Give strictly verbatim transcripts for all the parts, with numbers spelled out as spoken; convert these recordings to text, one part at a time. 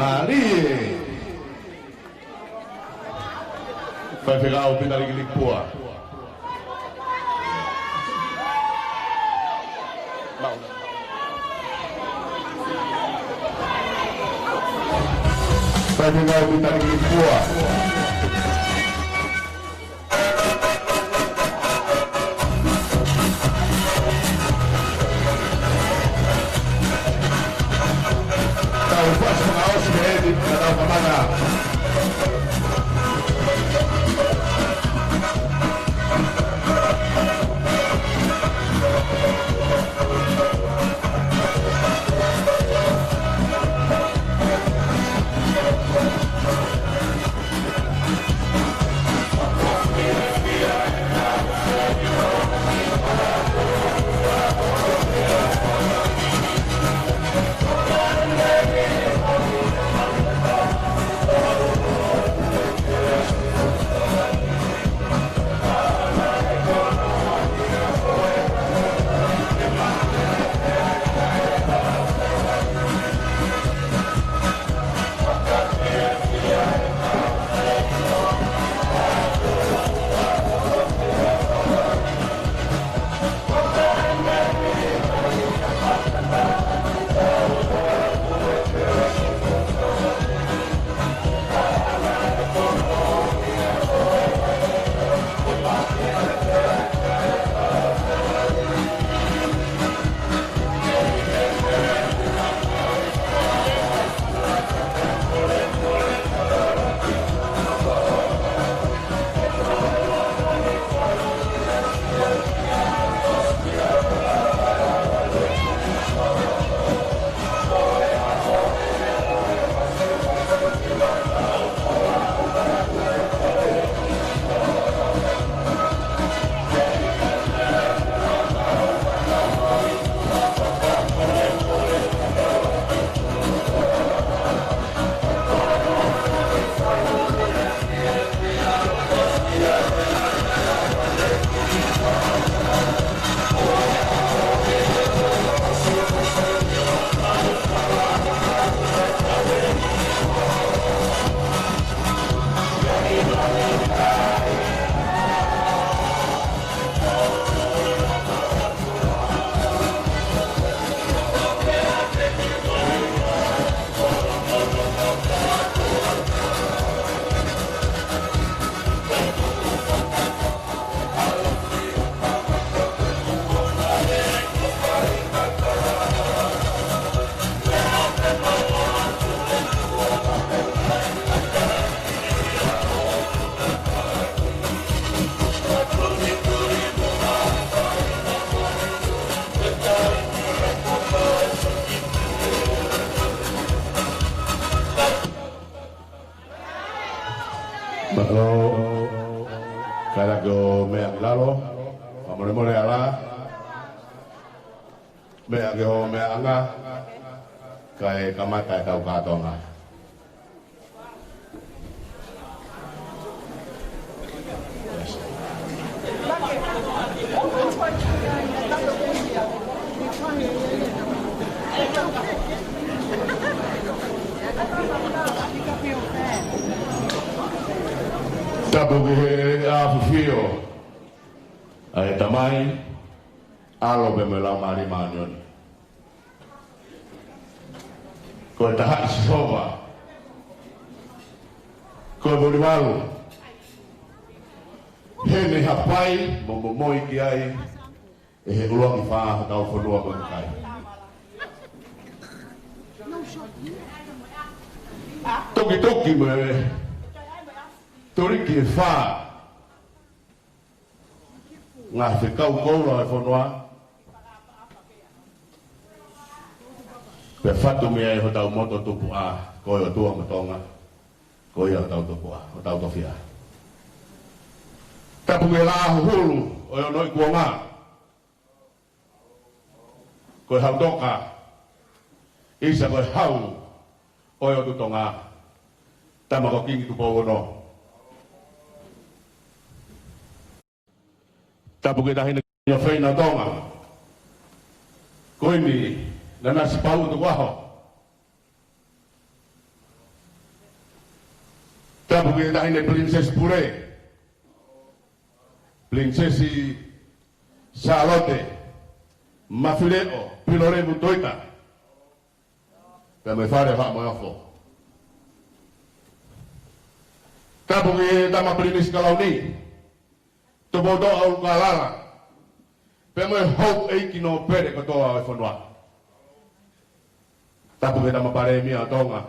Mālie. Faifekau Pita Likiliki Pua. Faifekau Pita Likiliki Pua. Tau fasi fakaʻosi pē eni, ka tau kamata. Mālō. Kae laka ʻo meʻa ki lalo. Fakamolemole ala. Meʻa ki hoʻo meʻaʻanga. Kae kamata ʻetau kātoanga. Tapu ki he ʻafifio ʻa e Tamai, ʻAlo pea mo e Laumālie Māʻoniʻoni. Ko e taha ʻi Sihova, ko e Mulivalu. He naʻe hapai mo momoi ki ai ʻe he ʻUluaki Fā hotau fonua mo e kakai. Tukituki mo e tuliki ʻe fā ngaahi fekau koula ʻo e fonua. Pea fatu mei ai hotau motu tupuʻa, ko e ʻOtua mo Tonga. Ko ia hotau tupuʻa, hotau tofiʻa. Tapu ki he Laʻā Huhulu ʻo e Onoʻi Kuonga. Ko e Hau Toka, ʻisa ko e Hau ʻo e ʻOtu Tonga, tama ko Kingi Tupou Ono. Tapu ki he Taʻahine Feina ʻo Tonga, ko eni Nanasipauʻu Tukuʻaho. Tapu ki he Taʻahine Pilinisesi Pule, Pilinisesi Sālote Mafileʻo Pilolevu Tuita, pea mo e Fale ʻo Haʻa Moheofo. Tapu ki he Tama Pilinisi Kalauni, Tupoutoʻa ʻUlukalala, pea mo e houʻeiki nōpele kotoa ʻo e fonua. Tapu ki he Tama Palēmia ʻo Tonga,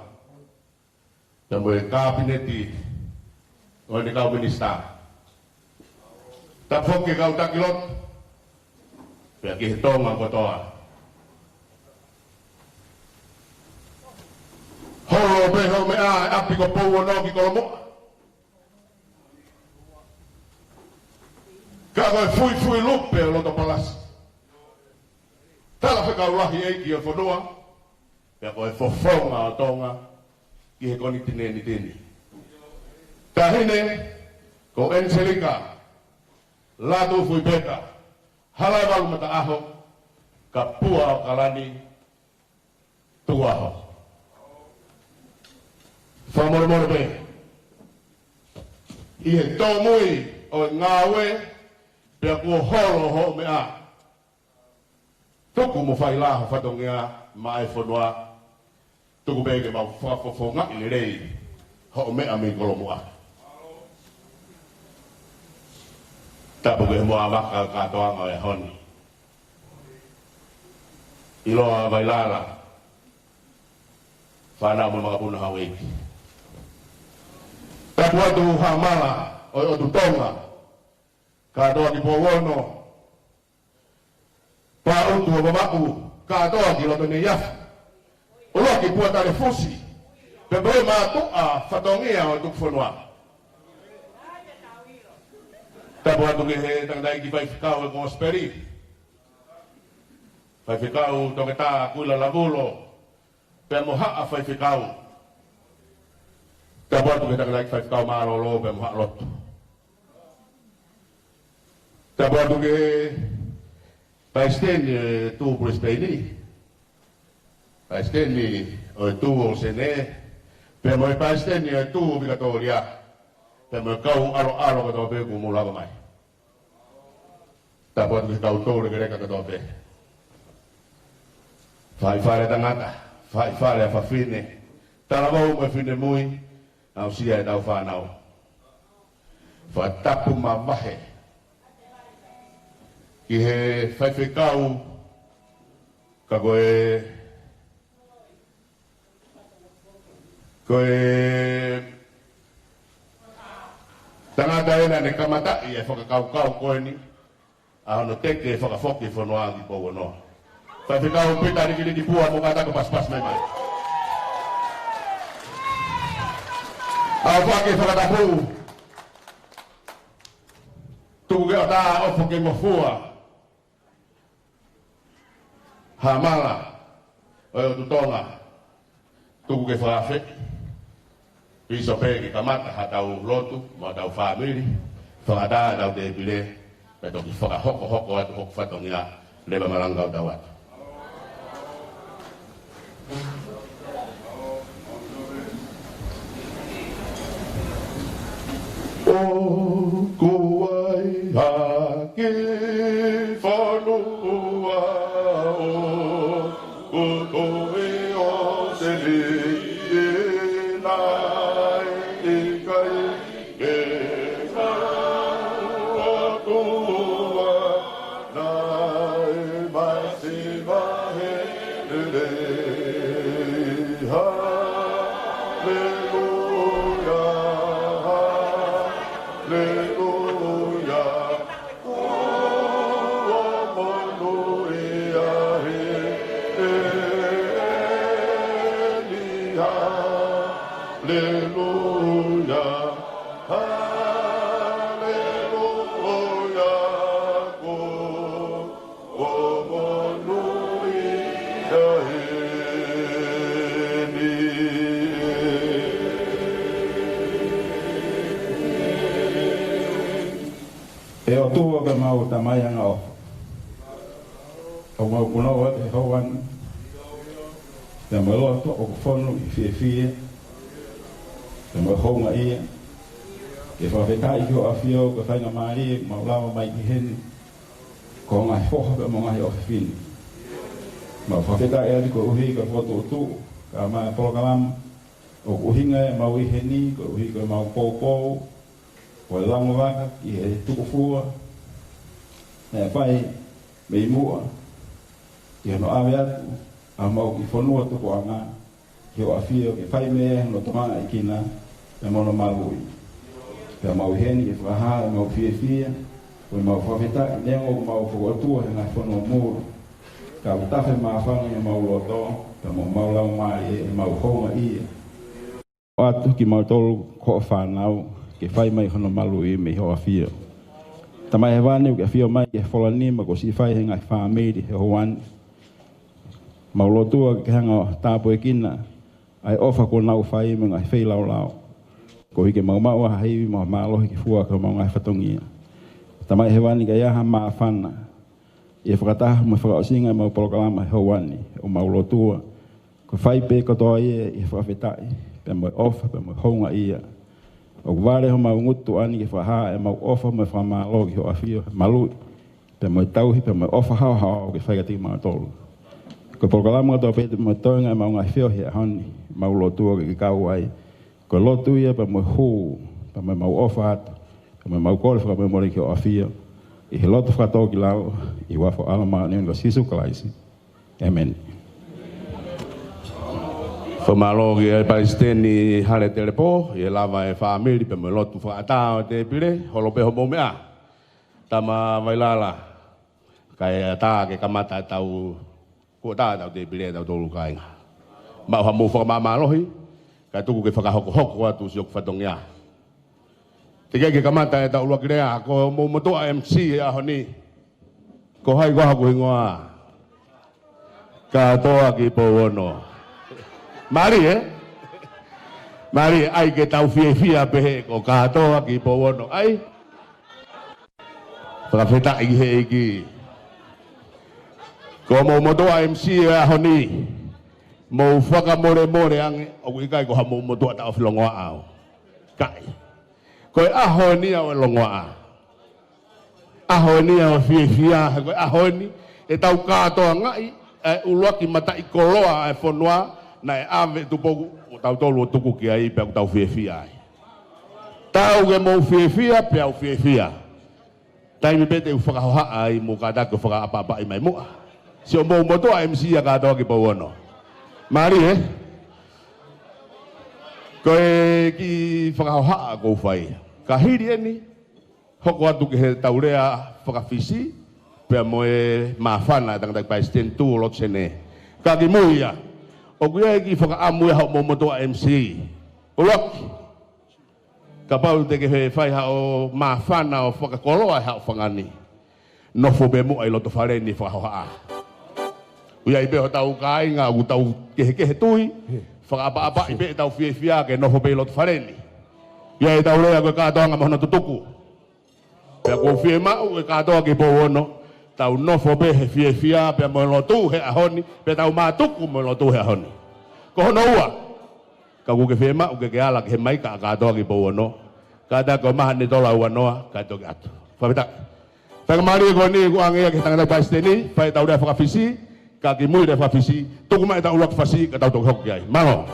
pea mo e Kapineti ʻo ʻene kau minisitā. Tapu foki ki he kau taki lotu, pea ki he Tonga kotoa. Holo pē hoʻo meʻa ʻi ʻapi ko Pouono ki Kolomuʻa. Ka ko e fuifui lupe ʻo loto palasi. Talafekau lahi ʻeiki ʻo e fonua, pea ko e fofonga ʻo Tonga ki he konitinēniti ni. Taʻahine ko ʻEniselika Lātūfuipeka Halaevalu Mataʻaho Kapua ʻo Kalani Tukuʻaho. Fakamolemole pē ʻi he tōmui ʻo e ngāue, pea kuo holo hoʻo meʻa. Tuku mo fai lā ho fatongia maʻa e fonua. Tuku pē ke mau fakafofongaʻi lelei hoʻo meʻa mei Kolomuʻa. Tapu ki he Moa Vaka kātoanga ʻo e ʻaho ni. ʻIloa Vailala, fānau mo e makapuna houʻeiki. Tapu atu Haʻamala ʻo e ʻOtu Tonga, kātoa ki Pouono, Pāʻutu ʻo Vavaʻu, kātoa ki loto Neiafu, ʻo loa ki Puatalefusi, pea mo e mātuʻa fatongia ʻo e tuku fonua. Tapu atu ki he tangataʻeiki faifekau ʻo e Kosipeli, Faifekau Toketā Kuila Lavulo, pea mo haʻa faifekau. Tapu atu ki he tangataʻeiki faifekau mālōlō, pea mo haʻa lotu. Tapu atu ki he Palesiteni ʻo e Tū Pulisipeini, Palesiteni ʻo e Tū ʻo Senē, pea mo e Palesiteni ʻo e Tū Vikatōlia, pea mo e kau ʻaloʻalo kotoa pē kuo mou lava mai. Tapu atu ki he kau toulekeleka kotoa pē. Faʻi fale tangata, faʻi fale ʻa fafine, talavou mo e finemui, aʻusia ʻetau fānau. Fakatapu mavahe ki he faifekau, ka ko e, ko e tangata ena ne kamataʻi e fakakaukau ko eni, ʻa hono teke fakafoki fonua ki Pouono. Faifekau Pita Likiliki Pua, mo kātaki pasipasi mai mai. ʻOfa ke fakatapu. Tuku ke ʻatā, ʻofa ke ngofua. Haʻamala ʻo e ʻOtu Tonga, tuku ke fakaafeʻi Pīsope ke kamata haʻatau lotu mo haʻatau fāmili, fakaʻatā ʻetau tēpile, pea toki fakahokohoko atu hoku fatongia, leva malanga ʻo tau atu. ʻOku ʻi ai ha kiʻi fonua ʻoku tui ʻo seli ʻi nai ʻikai ke mau ʻOtua. Naʻe masiva he lelei. Haleluia, haleluia. Kuo monūʻia heni. Haleluia, haleluia. Kuo ʻo monūʻia heni. ʻE ʻOtua ko homau Tamai angaʻofa, ʻoku mau punou atu he houa ni, pea mo e loto ʻoku fonu ʻi he fiefia, pea mo e houngaʻia, Ke fakafetaʻi ki hoʻo ʻafio, ko e faingamālie ke mau lava mai ki heni, ko e ngaahi foha pea mo e ngaahi ʻofefine. Mau fakafetaʻi atu koeʻuhi ko e fokotuʻutuʻu, kae ʻumaʻā e polokalama, ʻoku ʻuhinga ʻemau ʻi heni, koeʻuhi ko ʻemau poupou, ko e lango vaka ki he tukufua, naʻe fai mei muʻa, ki hono ʻave atu ʻa homau kiʻi fonua tupuʻanga, ki hoʻo ʻafio ke fai mei ai hono tokangaʻi kina, pea mo hono maluʻi. Pea mau ʻi heni ke fakahā ʻemau fiefia, ko ʻemau fakafetaʻi neongo ʻoku mau fokotuʻu he ngaahi fonua mulu, ka ʻoku tafe māfana ʻi homau loto, pea mo homau laumālie ʻemau houngaʻia atu kimautolu ko hoʻo fānau, ke fai mai hono maluʻi mei hoʻo ʻafio. Tamai Hēvani, ʻoku ke ʻafio mai ki he fola nima kuo siʻi fai he ngaahi fāmili he ʻaho ni. Mau lotua ke ke hanga ʻo tāpuekina ʻa e ʻofa kuo nau fai mo e ngaahi feilaulau, koeʻuhi ke mau maʻu ʻa e ivi mo e mālohi ke fua ki homau ngaahi fatongia. Tamai Hēvani, ka ʻi ai ha māfana ʻi he fakataha mo e fakaʻosinga ʻemau polokalama he ʻaho ni, ʻoku mau lotua ko e fai pē kotoa ia ʻi he fakafetaʻi, pea mo e ʻofa, pea mo e houngaʻia. ʻOku vale homau ngutu ʻa eni ke fakahā ʻemau ʻofa mo e fakamālō ki hoʻo ʻafio he maluʻi, pea mo e tauhi, pea mo e ʻofa haohaoa ʻoku ke fai kiate kimautolu. Ko e polokalama kotoa pē mo e toenga ʻemau ngaahi feohi he ʻaho ni, mau lotua ke ke kau ai. Ko e lotu ia pea mo e hū, pea mo ʻemau ʻofa atu, pea mo ʻemau kole fakamolemole ki hoʻo ʻafio, ʻi he lotu fakatōkilalo, ʻi he huafa ʻo e ʻAlo māʻoniʻoni ko Sīsū Kalaisi. ʻĒmeni. Fakamālō ki he Palesiteni Hale Telepō, ʻi he lava e fāmili pea mo e lotu fakaʻatā ʻo e tēpile, holo pē hoʻomou meʻa. Tama Vailala, kae ʻatā ke kamata ʻetau, kuo ʻatā ʻetau tēpile ʻatautolu kāinga. Maʻu haʻamou fakamāmālohi, kae tuku ke fakahokohoko atu siʻoku fatongia. Teʻeki ke kamata ʻetau ʻuluaki lea, ko hoʻomou motuʻa M C he ʻaho ni. Ko hai koā hoku hingoa? Kātoa ki Pouono. Mālie, ē? Mālie, ʻai ke tau fiefia pehē ko Kātoa ki Pouono. ʻAi? Fakafetaʻi ki he ʻEiki. Ko hoʻomou motuʻa M C he ʻaho ni. Mou fakamolemole ange, ʻoku ʻikai ko haʻamou motuʻa taʻofi longoaʻa au. ʻIkai. Ko e ʻaho eni ia ʻo e longoaʻa. ʻAho eni ia ʻo e fiefia, he ko e ʻaho eni ʻe tau kātoangaʻi ʻa e ʻuluaki mataʻikoloa ʻa e fonua naʻe ʻave ʻe Tupou ʻo tautolu ʻo tuku ki ai pea ʻoku tau fiefia ai. Tau ke mou fiefia, pea u fiefia. Taimi pē te u fakahohaʻa ai mo kātaki ʻo fakaʻapaʻapaʻi mai muʻa siʻomou motuʻa M C ia Kātoa ki Pouono. Mālie, ē? Ko e kiʻi fakahohaʻa ʻoku ou fai. Ka hili eni, hoko atu ki heʻetau lea faka-Fisi, pea mo e māfana ʻa e tangataʻeiki palesiteni tuʻu ʻo lotu Senē. Ka kimui ia, ʻoku ʻi ai e kiʻi fakaʻamu ia hoʻomou motuʻa M C. ʻUluaki, kapau te ke fai haʻo māfana ʻo fakakoloa ʻi haʻo fanga ni, nofo pē muʻa ʻi loto fale ni fakahohaʻa. ʻOku ʻi ai pē hotau kāinga ʻoku tau kehekehe tui, fakaʻapaʻapaʻi pē ʻetau fiefia ke nofo pē ʻi loto fale ni. ʻOku ʻi ai ʻetau lea ko e kātoanga mo hono tutuku. Pea ʻoku ou fiemaʻu ʻe Kātoa ki Pouono, tau nofo pē he fiefia pea mo e lotu he ʻaho ni, pea tau mātuku mo e lotu he ʻaho ni. Ko hono ua, ka ʻoku ke fiemaʻu ke ke ala ki he maika ʻa Kātoa ki Pouono, kātaki ʻo maha ni tola ua noa, kae toki ʻatu. Fakafetaʻi. Faingamālie ko eni ʻoku ʻoange ia ki he tangataʻeiki palesiteni, fai ʻetau lea faka-Fisi, ka kimui lea faka-Fisi, tuku mai ʻetau ʻuluaki fasi, ka tau toki hoko ki ai. Mālō.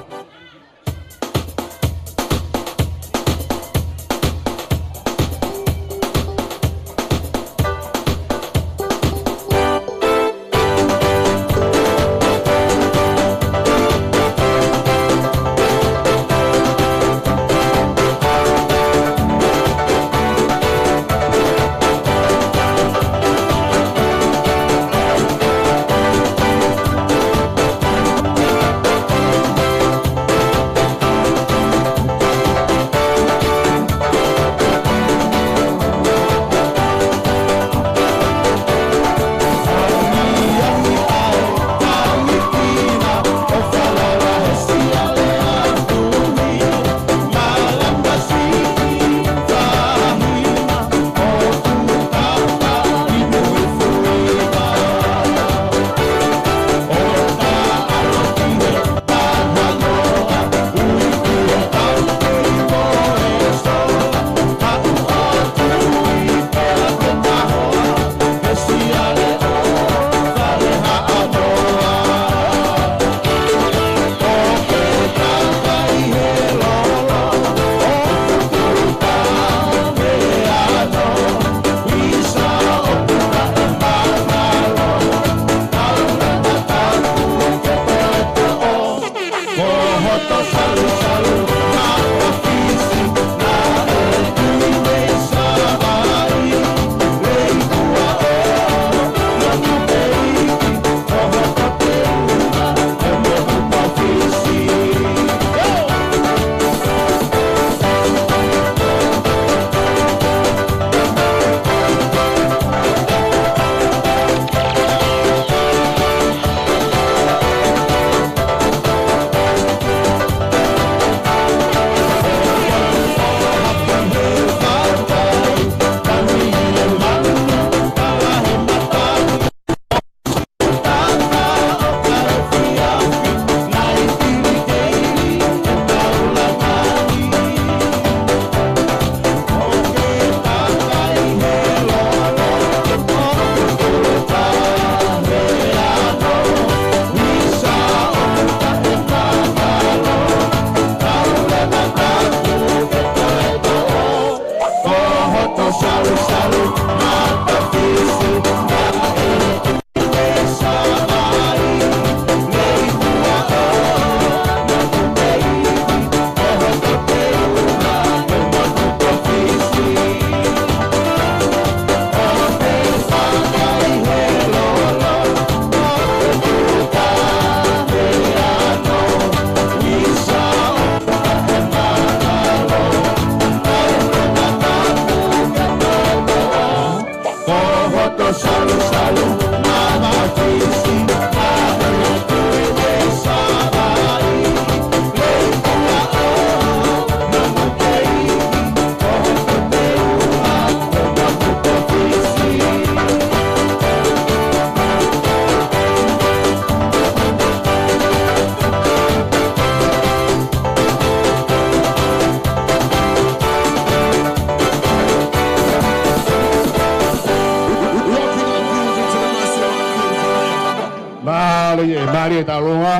Mālie e taulōnga,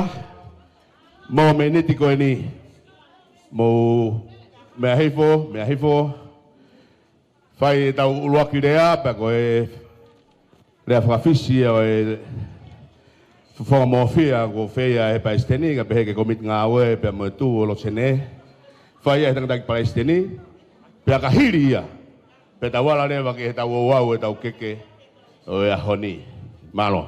mou miniti ko eni. Mou meʻa hifo, meʻa hifo. Fai ʻetau ʻuluaki lea, pea ko e lea fakafisi ʻo e fofonga mōfia kuo feia ʻe he Palesiteni, kae pehē ki he Kōmiti Ngāue pea mo e Tuʻi ʻo Losene. Fai ia ʻe he tangataʻeiki Palesiteni, pea ka hili ia, pea tau ala leva ki heʻetau ouau ʻetau keke ʻo e ʻaho ni. Mālō.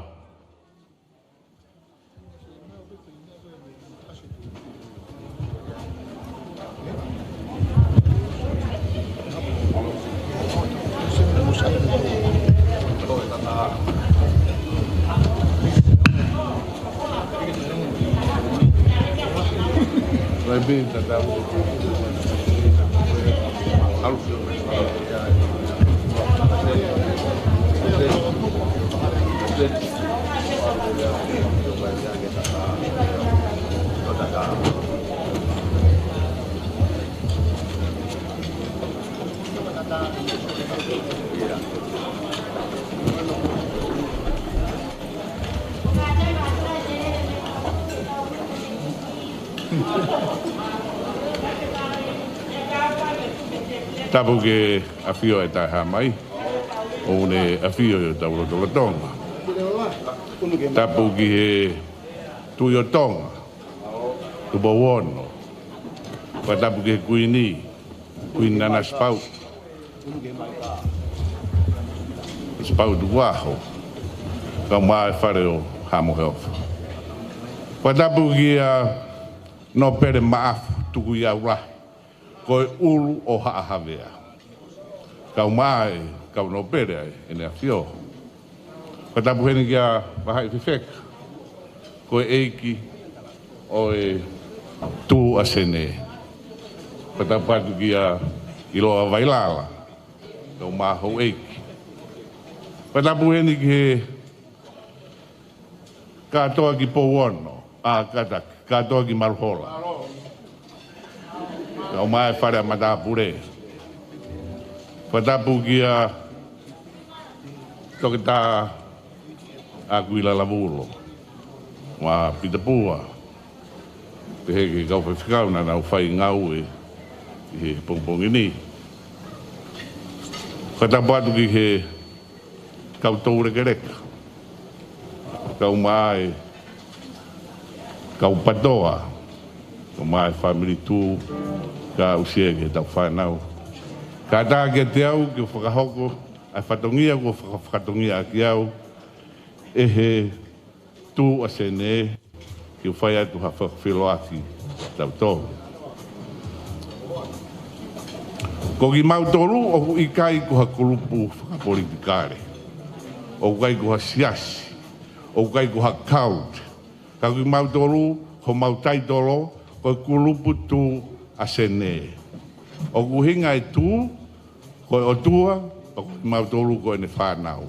Tapu ki he ʻAfio ʻa e Taʻehāmai, ʻoku ne ʻafio ʻi hotau lotolotonga. Tapu ki he Tuʻi ʻo Tonga, Tupou Ono. Fakatapu ki he Kuini, Kuini Nanasipauʻu, Sipauʻu Tukuʻaho, kae ʻumaʻā e Fale ʻo Haʻa Moheofo. Fakatapu kia Nōpele Maʻafu Tukuiaulahi, ko e ʻulu ʻo Haʻa Havea, kae ʻumaʻā e kau nōpele ʻa ʻEne ʻAfio. Fakatapu heni kia Vahaʻi Fefeka, ko e ʻeiki ʻo e Tuʻi ʻa Sene. Fakatapu atu kia ʻIloa Vailala, kae ʻumaʻā houʻeiki. Fakatapu heni ki he kātoa ki Pouono, ʻa, kātaki, kātoa ki Maluhola, kae ʻumaʻā e Fale ʻa Matāpule. Fakatapu kia Toketā ʻAkuila Lavulo, mo Pita Pua, pehē ki he kau faifekau naʻa nau fai ngāue ʻi he pongipongi ni. Fakatapu atu ki he kau toulekeleka, kae ʻumaʻā e kau PATOA, kae ʻumaʻā e fāmili Tū, kae aʻusia ki heʻetau fānau. Kātaki ʻa au ke u fakahoko ʻa e fatongia kuo faka-, fakafatongia ʻaki au ʻe he Tuʻi ʻa Sene, ke u fai atu ha fakafeʻiloaki kiate kitautolu. Ko kimautolu ʻoku ʻikai ko ha kulupu fakapolitikale, ʻoku ʻikai ko ha siasi, ʻoku ʻikai ko ha cult. Ka ko kimautolu, homau taitolo, ko e kulupu Tuʻi ʻa Sene. ʻOku ʻuhinga e Tuʻi ko e ʻOtua, ʻa ko kimautolu ko ʻene fānau.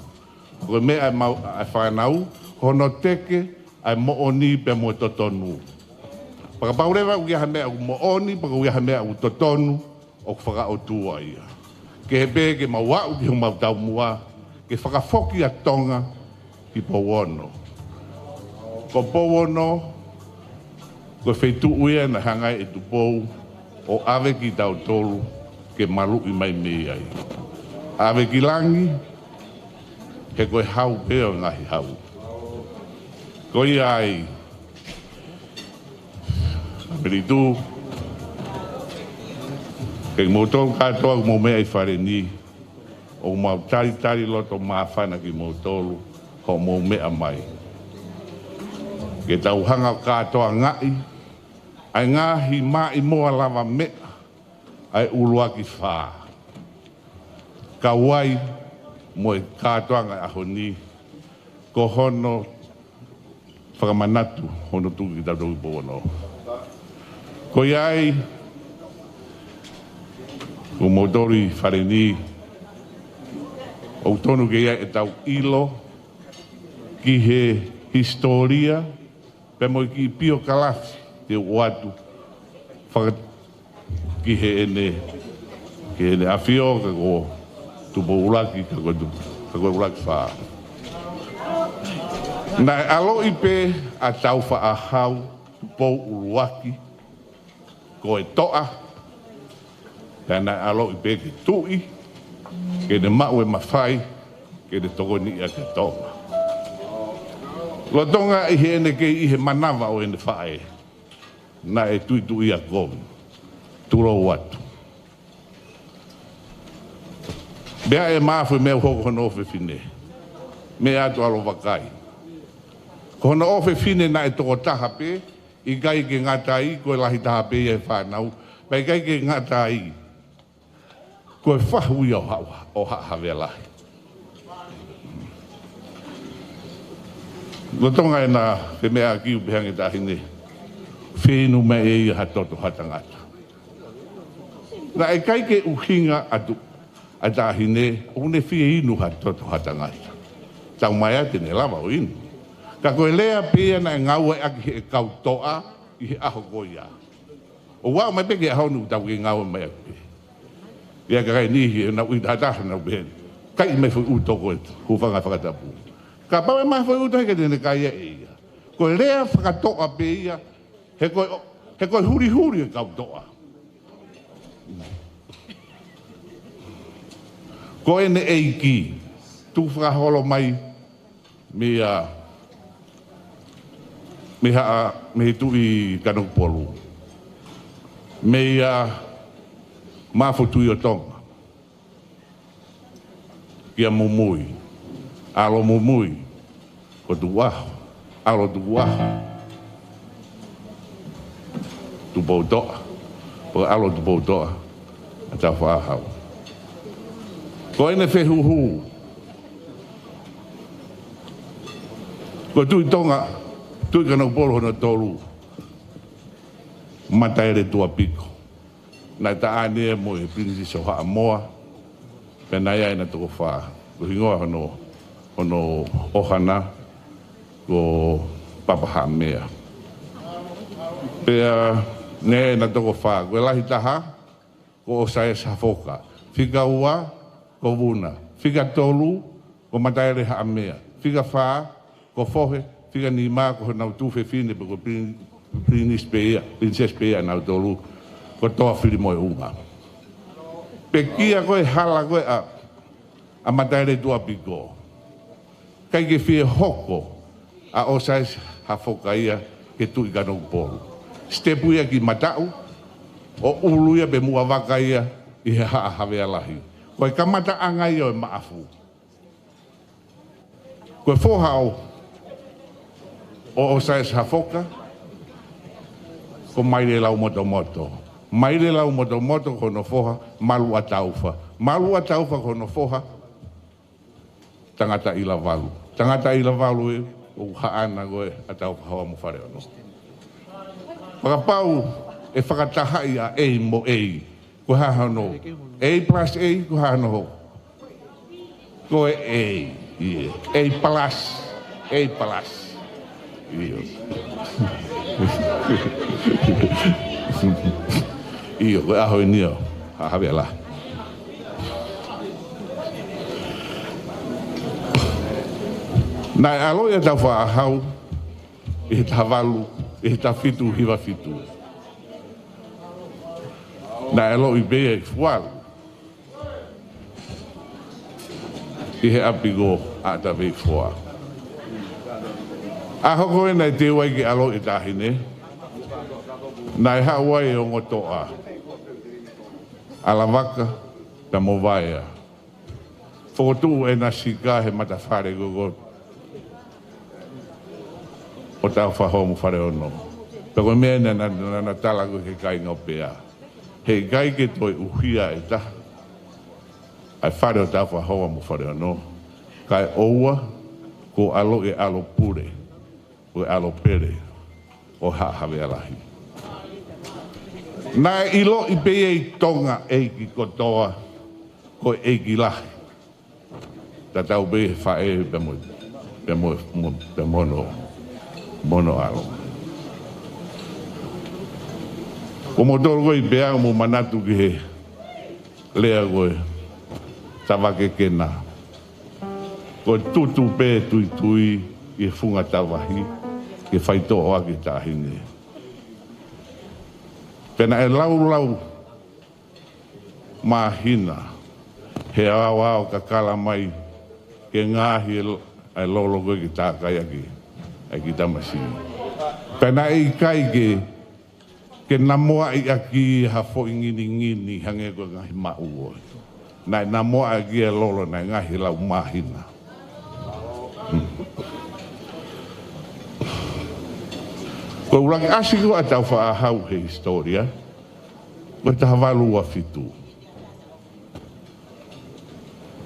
Ko e meʻa ʻa e mau-, ʻa e fānau, ko hono teke ʻa e moʻoni pea mo e totonu. Pea kapau leva ʻoku ʻi ai ha meʻa ʻoku moʻoni, pea ʻoku ʻi ai ha meʻa ʻoku totonu, ʻoku fakaʻotua ia. Ke he pē ke mau aʻu ki homau taumuʻa, ke fakafoki ʻa Tonga ki Pouono. Ko Pouono, ko e feituʻu ia naʻe hanga ai ʻe Tupou ʻo ʻave kitautolu ke maluʻi mai mei ai. ʻAve ki langi, he ko e hau pē ʻo e ngaahi hau. Ko ia ai, Melitu, kimoutolu kātoa ʻoku mou meʻa ʻi fale ni, ʻoku mau talitali loto māfana kimoutolu hoʻomou meʻa mai. Ke tau hanga ʻo kātoangaʻi ʻa e ngaahi maʻimoa lava meʻa ʻa e ʻuluaki fā. Kau ai mo e kātoanga ʻo e ʻaho ni, ko hono fakamanatu hono tuku kitautolu ki Pouono. Ko ia ai, ko moutolu ʻi fale ni, ʻoku tonu ke ʻi ai ʻetau ʻilo ki he hisitōlia, pea mo e kiʻi piokalafi te u ʻoatu faka-, ki heʻene, ki heʻene ʻafio, ka ko Tupou ʻUluaki, ka ko Tu-, ka ko ʻUluaki Fā. Naʻe ʻaloʻi pē ʻa Taufaʻāhau Tupou ʻUluaki ko e toʻa, pea naʻe ʻaloʻi pē ke tuʻi, ke ne maʻu e mafai ke ne tokoniʻi ʻa e Tonga. Lolotonga ʻi heʻene kei ʻi he manava ʻo ʻene faʻē, naʻe tuʻituʻia kovi. Tulou atu. Meʻa ʻe mafu e meʻa ʻoku hoko hono ʻofefine. Meʻa atu ʻAlo Vakai. Ko hono ʻofefine naʻe tokotaha pē, ʻikai ke ngata ai, ko e lahi taha pē ia he fānau, pea ʻikai ke ngata ai, ko e fahu ia ʻo Haʻa, ʻo Haʻa Havea Lahi. Lolotonga ʻena femeʻaʻaki, ʻoku pehē ange e taʻahine, fie inu mai ʻe ia ha toto ha tangata. Naʻe ʻikai ke ʻuhinga atu ʻa e taʻahine ʻoku ne fie inu ha toto ha tangata. Taumaiā te ne lava ʻo inu. Ka ko e lea pē ia naʻe ngāueʻaki ʻe he kau toʻa ʻi he ʻaho ko ia. ʻO aʻu mai pē ki he ʻaho ni ʻoku tau kei ngāue mai ʻaki pē. ʻI he kakai ni he naʻe ʻi ai ha taha naʻe pehē, kai mai foʻi ʻuto ko e hūfanga he fakatapu. Kapau ʻe maʻu foʻi ʻuto he ʻikai te ne kai ia ʻe ia. Ko e lea fakatoʻa pē ia, he ko e, he ko e hulihuli e kau toʻa. Ko ʻene ʻeiki, tukufakaholo mai, mei a, mei Haʻa, mei Tuʻi Kanokupolu. Mei a Maʻafu Tuʻi ʻo Tonga. Kia Mumui. ʻAlo Mumui. Ko Tukuʻaho. ʻAlo Tukuʻaho. Tupoutoʻa. Ko ʻAlo Tupoutoʻa. ʻA Taufaʻāhau. Ko ʻene fehuhu. Ko Tuʻi Tonga, Tuʻi Kanokupolu hono tolu. Mataeletuʻapiko. Naʻe taʻane ia mo e Pilinisesi ʻo Haʻamoa. Pea naʻe ʻi ai ʻena toko fā. Ko e hingoa hono, hono ʻohana, ko Papahaʻamea. Pea naʻe ʻi ai ʻena toko fā. Ko e lahi taha, ko ʻOsaiasi Hafoka. Fika ua, ko Vuna. Fika tolu, ko Mataelehaʻamea. Fika fā, ko Fohe. Fika nima, ko honau tuofefine pe ko e pilin-, pilinisi pē ia, pilinisesi pē ia ʻanautolu, ko Toafilimoeʻunga. Pekia ko e hala ko ē ʻa, ʻa Mataeletuʻapiko. ʻIkai ke fie hoko ʻa ʻOsaiasi Hafoka ia ki he Tuʻi Kanokupolu. Sitepu ia ki mataʻu, ʻo ʻulu ia pe muʻa vaka ia ʻi he Haʻa Havea Lahi. Ko e kamataʻanga ia ʻo e Maʻafu. Ko e foha ʻo, ʻo ʻOsaiasi Hafoka, ko Maile Laumotomoto. Maile Laumotomoto ko hono foha, Maluʻataufa. Maluʻataufa ko hono foha, Tangataʻilavalu. Tangataʻilavalu ē, ʻoku haʻana ko ē ʻa Taufaʻāhau mo Faleono. Fakapapau ʻe fakatahaʻi ʻa A mo A. Ko e hā hono? A plus A, ko e hā hono? Ko e A, ʻio. A plus, A plus. ʻIo. ʻIo, ko e ʻaho eni ʻo Haʻa Havea Lahi. Naʻe ʻaloʻi ʻa Taufaʻāhau ʻi he taha valu, ʻi he taha fitu hiva fitu. Naʻe ʻaloʻi pē ia ʻi Fualu, ʻi he ʻapi ko ʻAtaveifoa. ʻAho ko ē naʻe teu ai ke ʻaloʻi e taʻahine, naʻe haʻu ai e ongo toʻa, ʻAlavaka pea mo Vaea. Fokotuʻu ʻena sika he matafale ko ē ʻo Taufaʻāhau mo Faleono. Pea ko e meʻa naʻa na, na, na tala ko ē ki he kāinga ʻo Pea, heʻikai ke toe ʻuhia ʻe taha ʻa e fale ʻo Taufaʻāhau mo Faleono, kae ʻoua kuo ʻaloʻi e ʻalo pule, ko e ʻalo pele ʻo Haʻa Havea Lahi. Naʻe ʻiloʻi pē ia ʻi Tonga ʻeiki kotoa ko e ʻeiki lahi. Tatau pē he faʻē pea mo, pea mo, mo, pea mo hono, mo hono ʻalo. Ko moutolu ko ē ʻi Pea, mou manatu ki he lea ko ē ʻa Tavake Kena. Ko e tutu pē tuitui, ʻi he funga tavahi, ke faitoʻo ʻaki e taʻahine. Pea naʻe laulau māhina he aoao kakala mai ke ngaahi e lo-, ʻa e lolo ko ē ke tākai ʻaki ʻa e kiʻi tamasiʻi. Pea naʻe ʻikai ke, ke namoaʻi ʻaki ha foʻi nginingini hangē ko e ngaahi maʻu ʻo. Naʻe namoaʻi ʻaki e lolo naʻe ngaahi lau māhina. Hmm. Ko e ʻuluaki ʻasi ko ē ʻa Tāufaʻāhau he hisitōlia, ko e taha valu ua fitu.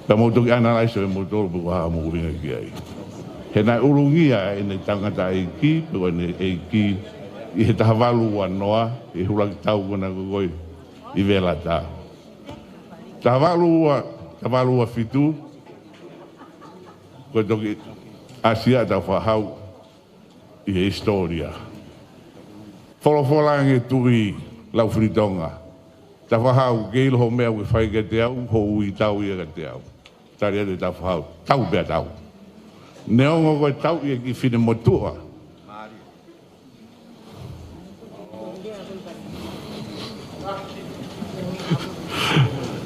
Pea mou toki ʻanalaiso ʻe moutolu pe ko e hā hoʻomou ʻuhinga ki ai. He naʻe ʻulungia ʻene tangataʻeiki, pe ko ʻene ʻeiki, ʻi he taha valu ua noa, ʻi he ʻuluaki tau ko ena ko ē ʻi Velata. Taha valu ua, taha valu ua fitu, ko e toki ʻasi ʻa Tāufaʻāhau ʻi he hisitōlia. Folofola ange Tuʻi Laufilitonga. Tāufaʻāhau, ke ʻilo hoʻo meʻa ʻoku ke fai kiate au, hoʻo uitau ia kiate au. Tali atu ʻe Tāufaʻāhau, tau pea tau. Neongo ko e tauʻi e kiʻi finemotuʻa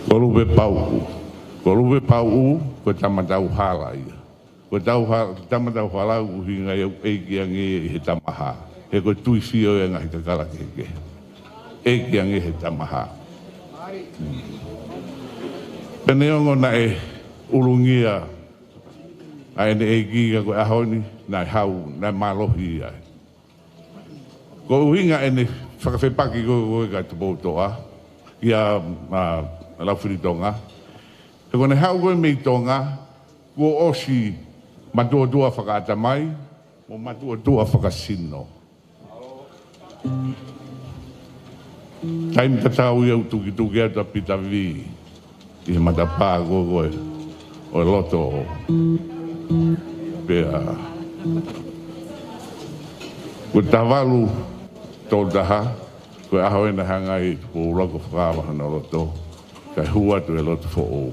ko Lupepauʻu. Ko Lupepauʻu, ko e tama tau hala ia. Ko e tau ha-, tama tau hala ʻoku ʻuhinga ia ʻoku ʻeiki ange ʻi he tamahā. He ko e tuifio ia e ngaahi kakala kehekehe. ʻEiki ange he tamahā. Hmm. Pea neongo naʻe ʻulungia ʻa ʻene ʻeiki ka ko e ʻaho ni, naʻe hau, naʻe mālohi ai. Ko e ʻuhinga ʻene fakafepaki ko ē, ko ē kia Tupoutoʻa, kia, ā, Laufilitonga. He ko ʻene haʻu ko ē mei Tonga, kuo ʻosi matuʻotuʻa fakaʻatamai, mo matuʻotuʻa fakasino. Taimi tatau ia ʻoku tukituki atu ʻa Pita Vī ʻi he matapā ko ē ʻo e loto. Pea ko e taha valu tolu taha, ko e ʻaho ē naʻe hanga ai ʻe Tupou ʻUluaki ʻo fakaava hono loto, kae hū atu e loto foʻou.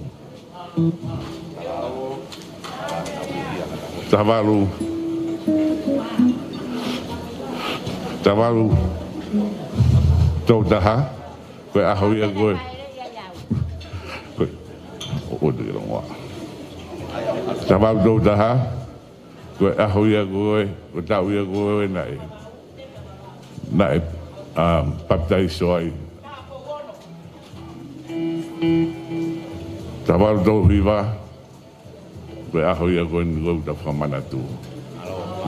Taha valu, taha valu tolu taha, ko e ʻaho ia ko ē. Ko e, ʻo, ʻo te longoa. Taha valu tolu taha, ko e ʻaho ia ko ē, ko e taʻu ia ko ē naʻe, naʻe, um, papitaiso ai. Taha valu tolu hiva, ko e ʻaho ia ko eni ʻoku tau fakamanatu.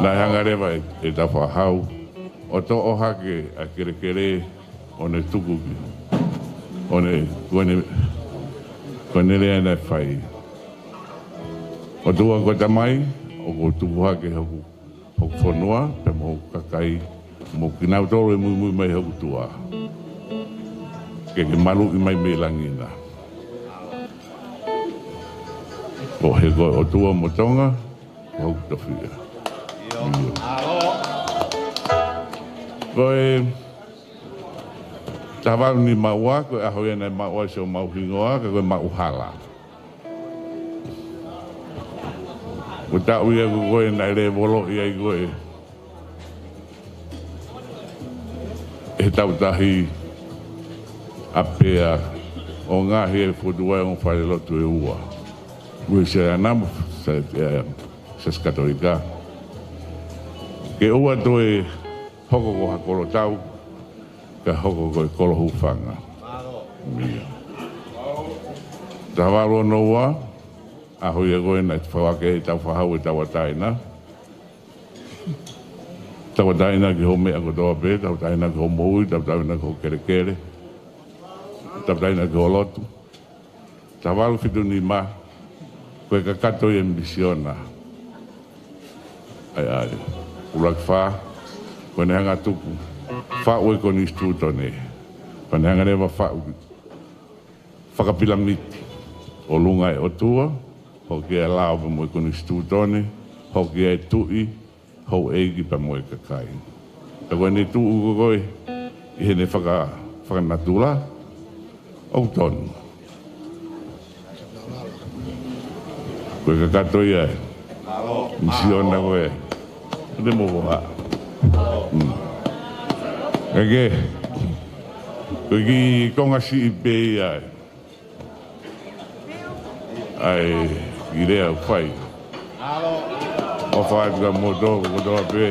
Naʻe hanga leva ʻe, ʻe Tāufaʻāhau ʻo toʻo hake ʻa e kelekele ʻo ne tuku ki. ʻO ne, ko ʻene, ko ʻene lea naʻe fai. ʻOtua ko e Tamai, ʻoku ou tuku hake hoku, hoku fonua, pea mo hoku kakai, mo kinautolu ʻe muimui mai hoku tuʻa. Ke ke maluʻi mai mei langi na. Ko e hā ko e ʻOtua mo Tonga, ko hoku tofiʻa. ʻIo. Ko e taha valu nima ua, ko e ʻaho ia naʻe maʻu ai siʻomau hingoa, ka ko e Maʻu Hala. Ko e taʻu ia ko ē naʻe lēvoloʻi ai ko ē ʻe he Tautahi ʻa Pea ʻo ngaohi e fokotuʻu ʻo e ongo falelotu ʻe ua. Uēsiliana mo Sa-, ē, Siasi Katolika. Ke ʻoua toe hoko ko ha kolo tau, ka hoko ko e kolo hūfanga. ʻIo. Taha valu ono ua, ʻaho ia ko ē naʻe fakahā ʻe Tāufaʻāhau e tauʻatāina. Tauʻatāina ki hoʻo meʻa kotoa pē, tauʻatāina ki hoʻo moʻui, tauʻatāina ki hoʻo kelekele, tauʻatāina ki hoʻo lotu. Taha valu fitu nima, ko e kakato ia e misiona. ʻAi, ʻai. ʻUluaki fā, ko ʻene hanga tuku, faʻu e konisitūtone. Pea ne hanga leva faʻu fakapilamiti. ʻOlunga e ʻOtua, hoko e lao pea mo e konisitūtone, hoko e tuʻi, houʻeiki pea mo e kakai. Ka ko ʻene tuʻu ko ē, ʻi heʻene faka-, fakanatula, ʻoku tonu. Ko e kakato ia e misiona ko ē. Ne mo ha. Eke. Ko e kiʻi konga siʻi pē ia. ʻAi, ʻi lea ʻoku fai. ʻOfa atu kia moutolu, kotoa pē.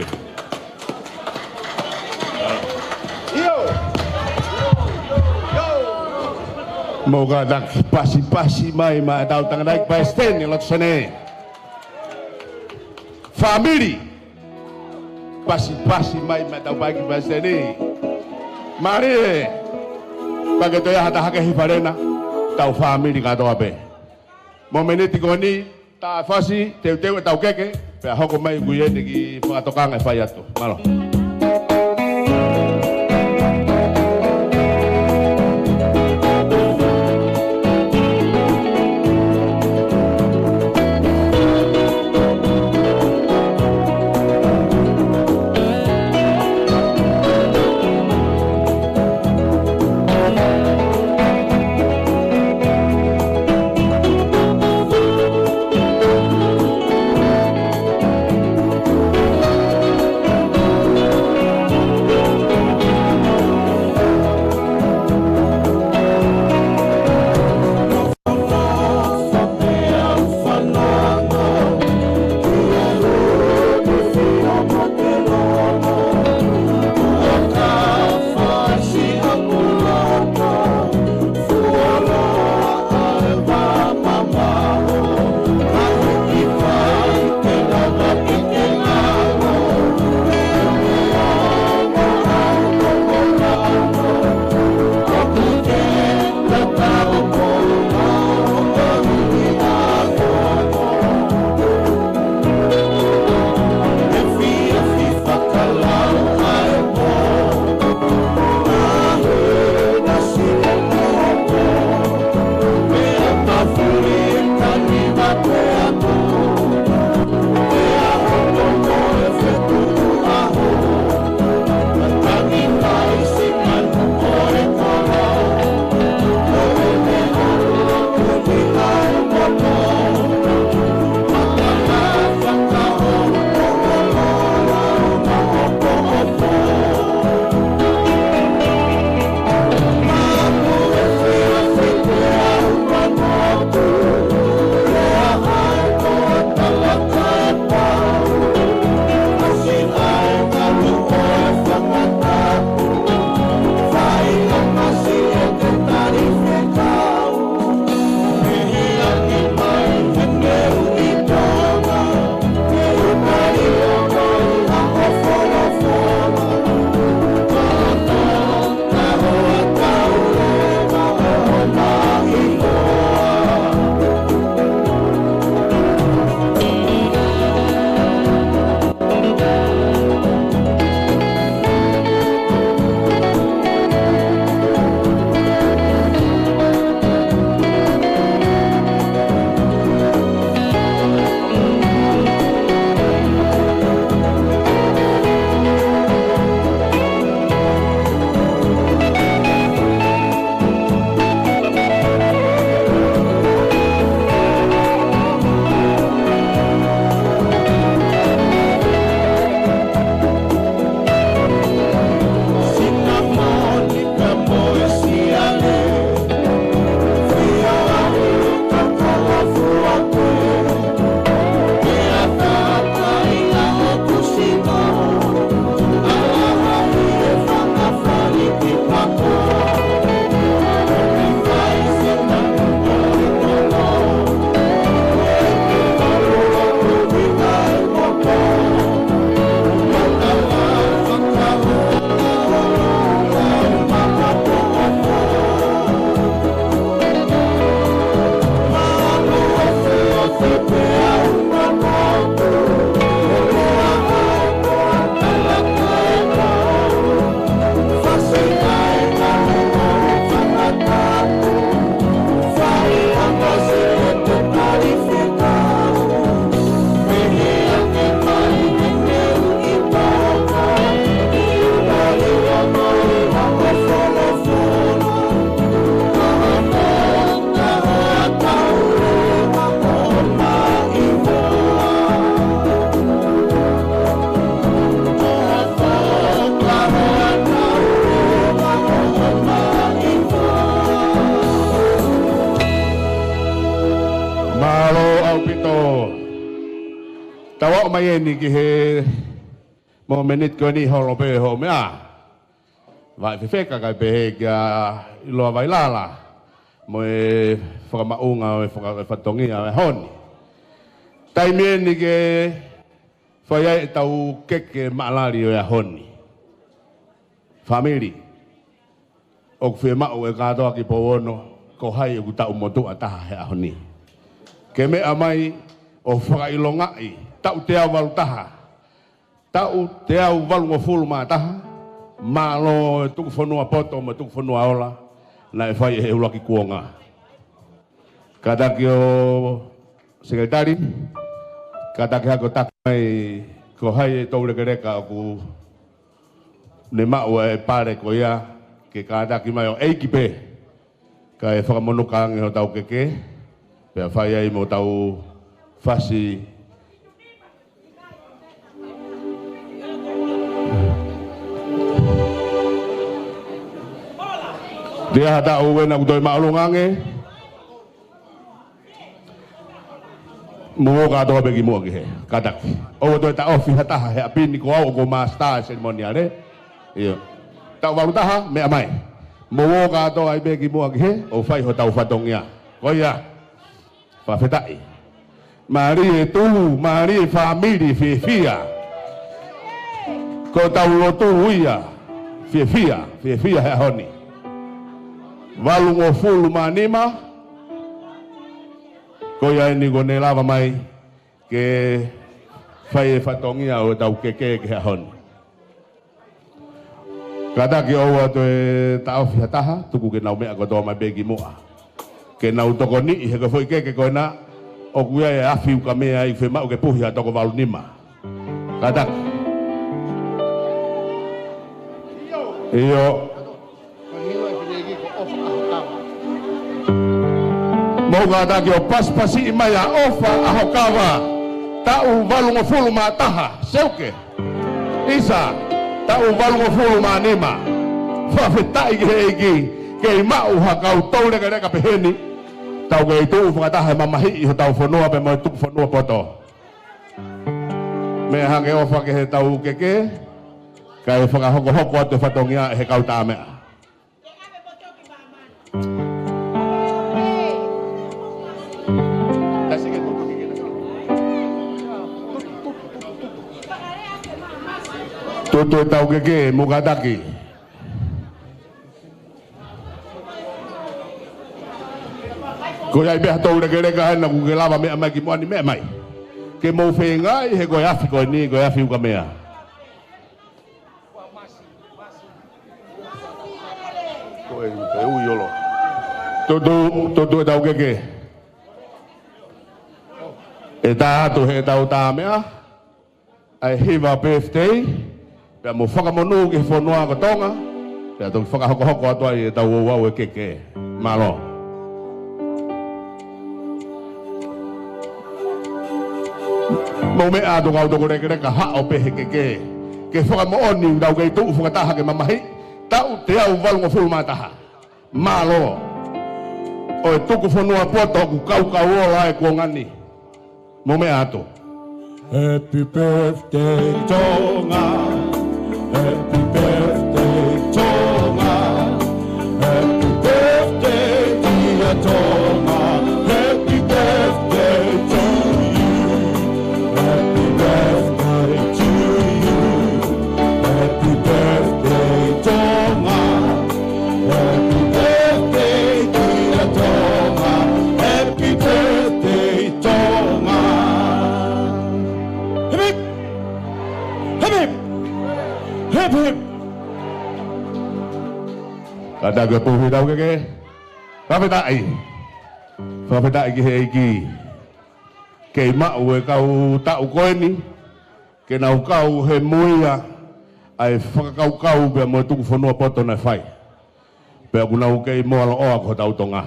Mou kātaki pasipasi mai maʻa ʻetau tangataʻeiki palesiteni ʻo e lotu Senē. Fāmili, pasipasi mai maʻa ʻetau palesiteni. Mālie, pea ke toe ʻi ai ha taha kehe ʻi fale na, tau fāmili kātoa pē. Mōmeniti ko eni, tā fasi, teuteu ʻetau keke, pea hoko mai ʻoku ʻi ai e kiʻi fakatokanga ʻe fai atu. Mālō. Mai eni ki he momeniti ko eni holo pē hoʻo meʻa. Vaʻe fefeka kae pehē kia ʻIloa Vailala mo e fakamaʻunga ʻo e faka-, e fatongia ʻo e ʻaho ni. Taimi eni ke fai ai ʻetau keke maʻalali ʻo e ʻaho ni. Fāmili, ʻoku fiemaʻu e kātoa ki Pouono, ko hai ʻoku taʻu motuʻa taha he ʻaho ni. Ke meʻa mai ʻo fakaʻilongaʻi, taʻu teau valu taha, taʻu teau valungofulu mā taha, mālō e tuku fonua poto mo e tuku fonua ola, naʻe fai ʻe he ʻuluaki kuonga. Kātaki ʻo Sekelitali, kātaki hake ʻo taki mai ko hai e toulekeleka ʻoku ne maʻu e pale ko ia, ke kātaki mai ʻo ʻeiki pē. Kae fakamonū ange hotau keke, pea fai ai mo tau fasi. Te aha taʻu ena ʻoku toe māʻolunga ange? Mou ō kātoa pē ki muʻa ki hē, kātaki. ʻOua toe taʻofi ha taha he ʻapi ni, ko au ʻoku ou master e selimoniale. ʻIo. Taʻu valu taha, meʻa mai. Mou ō kātoa ai pē ki muʻa ki hē, ʻo fai hotau fatongia. Ko ia. Fakafetaʻi. Mālie Tuʻi, mālie fāmili, fiefia. Ko ʻetau lotu ia. Fiefia, fiefia he ʻaho ni. Valungofulu mā nima. Ko ia eni kuo ne lava mai ke fai e fatongia ʻo ʻetau keke ki he ʻaho ni. Kātaki ʻoua toe taʻofi ha taha, tuku ke nau meʻa kotoa mai pē ki muʻa. Ke nau tokoniʻi he ko e foʻi keke ko ena, ʻoku ʻi ai e afi ukamea ʻoku fiemaʻu ke puhi ha toko valu nima. Kātaki. ʻIo. Mou kātaki ʻo pasipasiʻi mai ʻa ʻOfa ʻAhokava, taʻu valungofulu mā taha, Seuke. ʻIsa, taʻu valungofulu mā nima. Fakafetaʻi ki he ʻEiki, kei maʻu ha kau toulekeleka pehē ni. Tau kei tuʻu fakataha he mamahiʻi hotau fonua pea mo e tuku fonua poto. Meʻa hake ʻOfa ki heʻetau keke, kae fakahokohoko atu e fatongia ʻe he kau tāmeʻa. Tutu ʻetau keke, mou kātaki. Ko ia ai pē ha toulekeleka ena ʻoku ke lava meʻa mai ki muʻa ni, meʻa mai. Ke mou feingaʻi he ko e afi ko eni, ko e afi ukamea. Ko e, ko e ui olo. Tutu, tutu ʻetau keke. ʻE tā atu heʻetau tāmeʻa ʻa e hiva birthday, pea mo fakamonū ki he fonua ko Tonga, pea toki fakahokohoko atu ai ʻetau ouau e keke. Mālō. Mou meʻa atu kau toulekeleka, haʻu pē he keke. Ke fakamoʻoni ʻoku tau kei tuʻu fakataha ke mamahiʻi taʻu teau valungofulu mā taha. Mālō. ʻO e tuku fonua poto ʻoku kaukau ola e kuonga ni. Mou meʻa atu. Happy birthday, Tonga. Happy birthday, Tonga. Happy birthday, dear Tonga. Happy birthday to you. Happy birthday to you. Happy birthday, Tonga. Happy birthday, dear Tonga. Happy birthday, Tonga. Hip, hip. Hip, hip. Hip, hip. Kātaki ʻo puhi ʻetau keke. Fakafetaʻi. Fakafetaʻi ki he ʻEiki. Kei maʻu e kau taʻu ko eni, ke nau kau he moʻui ʻa e fakakaukau pea mo e tuku fonua poto naʻe fai. Pea ʻoku nau kei moaloʻoa ko hotau Tonga.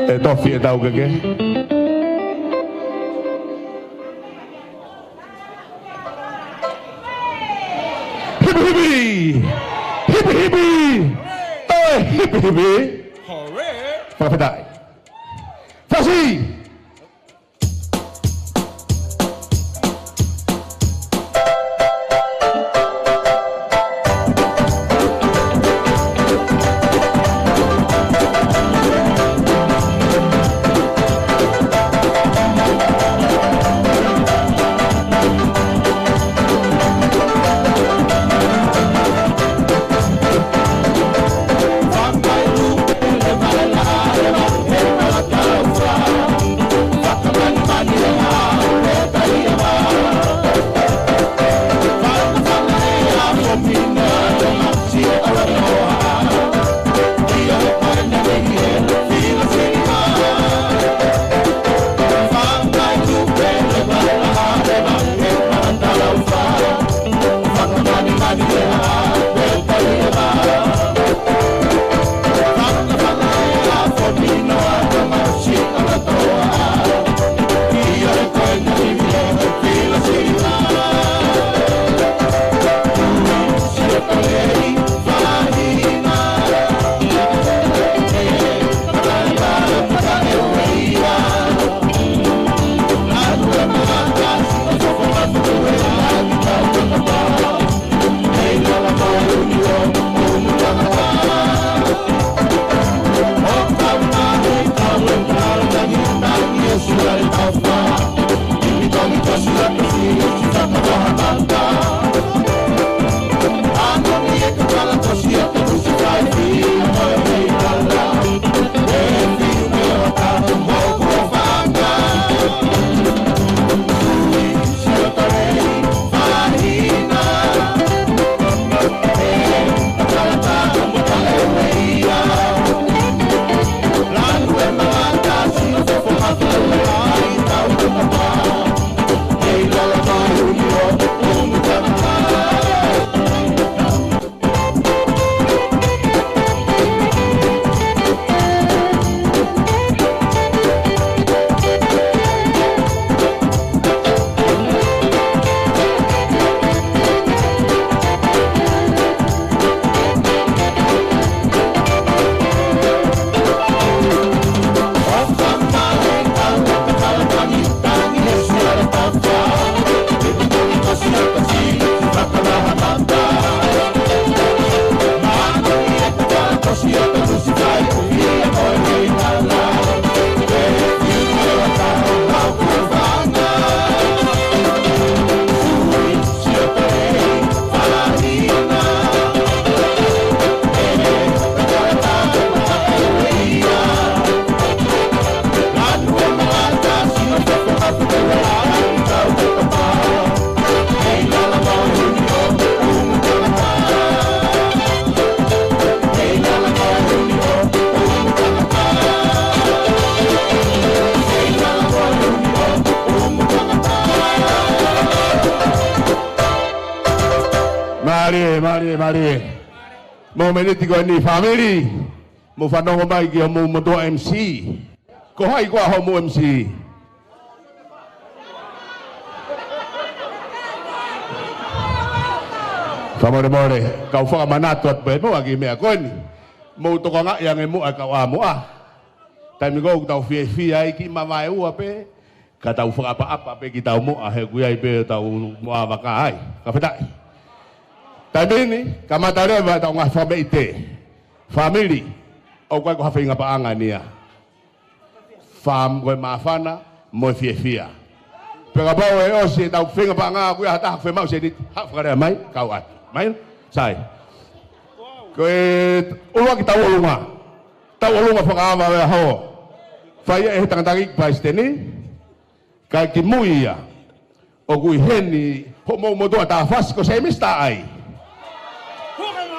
ʻE tofi ʻetau keke. Hipi! Toe hipi hipi! Fakafetaʻi. Fasi! Mālie, mālie, mālie. Mou miniti ko eni, fāmili. Mou fanongo mai ki hoʻomou motuʻa M C. Ko hai koā hoʻomou M C? Fakamolemole, kau fakamanatu atu pē muʻa ki he meʻa ko eni. Mou tokangaʻi ange muʻa e kau ʻā muʻa. Taimi ko ē ʻoku tau fiefia ai, kiʻi mavaeua pē, ka tau fakaʻapaʻapa pē kitaua muʻa he ʻoku ʻi ai pē ʻetau moʻa vaka ai. Fakafetaʻi. Taimi ni, kamata leva ʻetau ngaahi fakameʻite. Fāmili, ʻoku ʻikai ko ha feinga paʻanga eni ia. Fā-, ko e māfana mo e fiefia. Pea kapau ʻe ʻosi ʻetau feinga paʻanga, ʻoku ʻi ai ha taha ʻoku fiemaʻu sēniti, haʻu fakalea mai, kau atu. Mai, sai. Ko e ʻuluaki tauʻolunga. Tauʻolunga fakaava ʻo e ʻaho. Fai ia ʻe he tangataʻeiki palesiteni. Kae kimui ia, ʻoku ʻi heni hoʻomou motuʻa tā fasi ko Semisi Taʻai.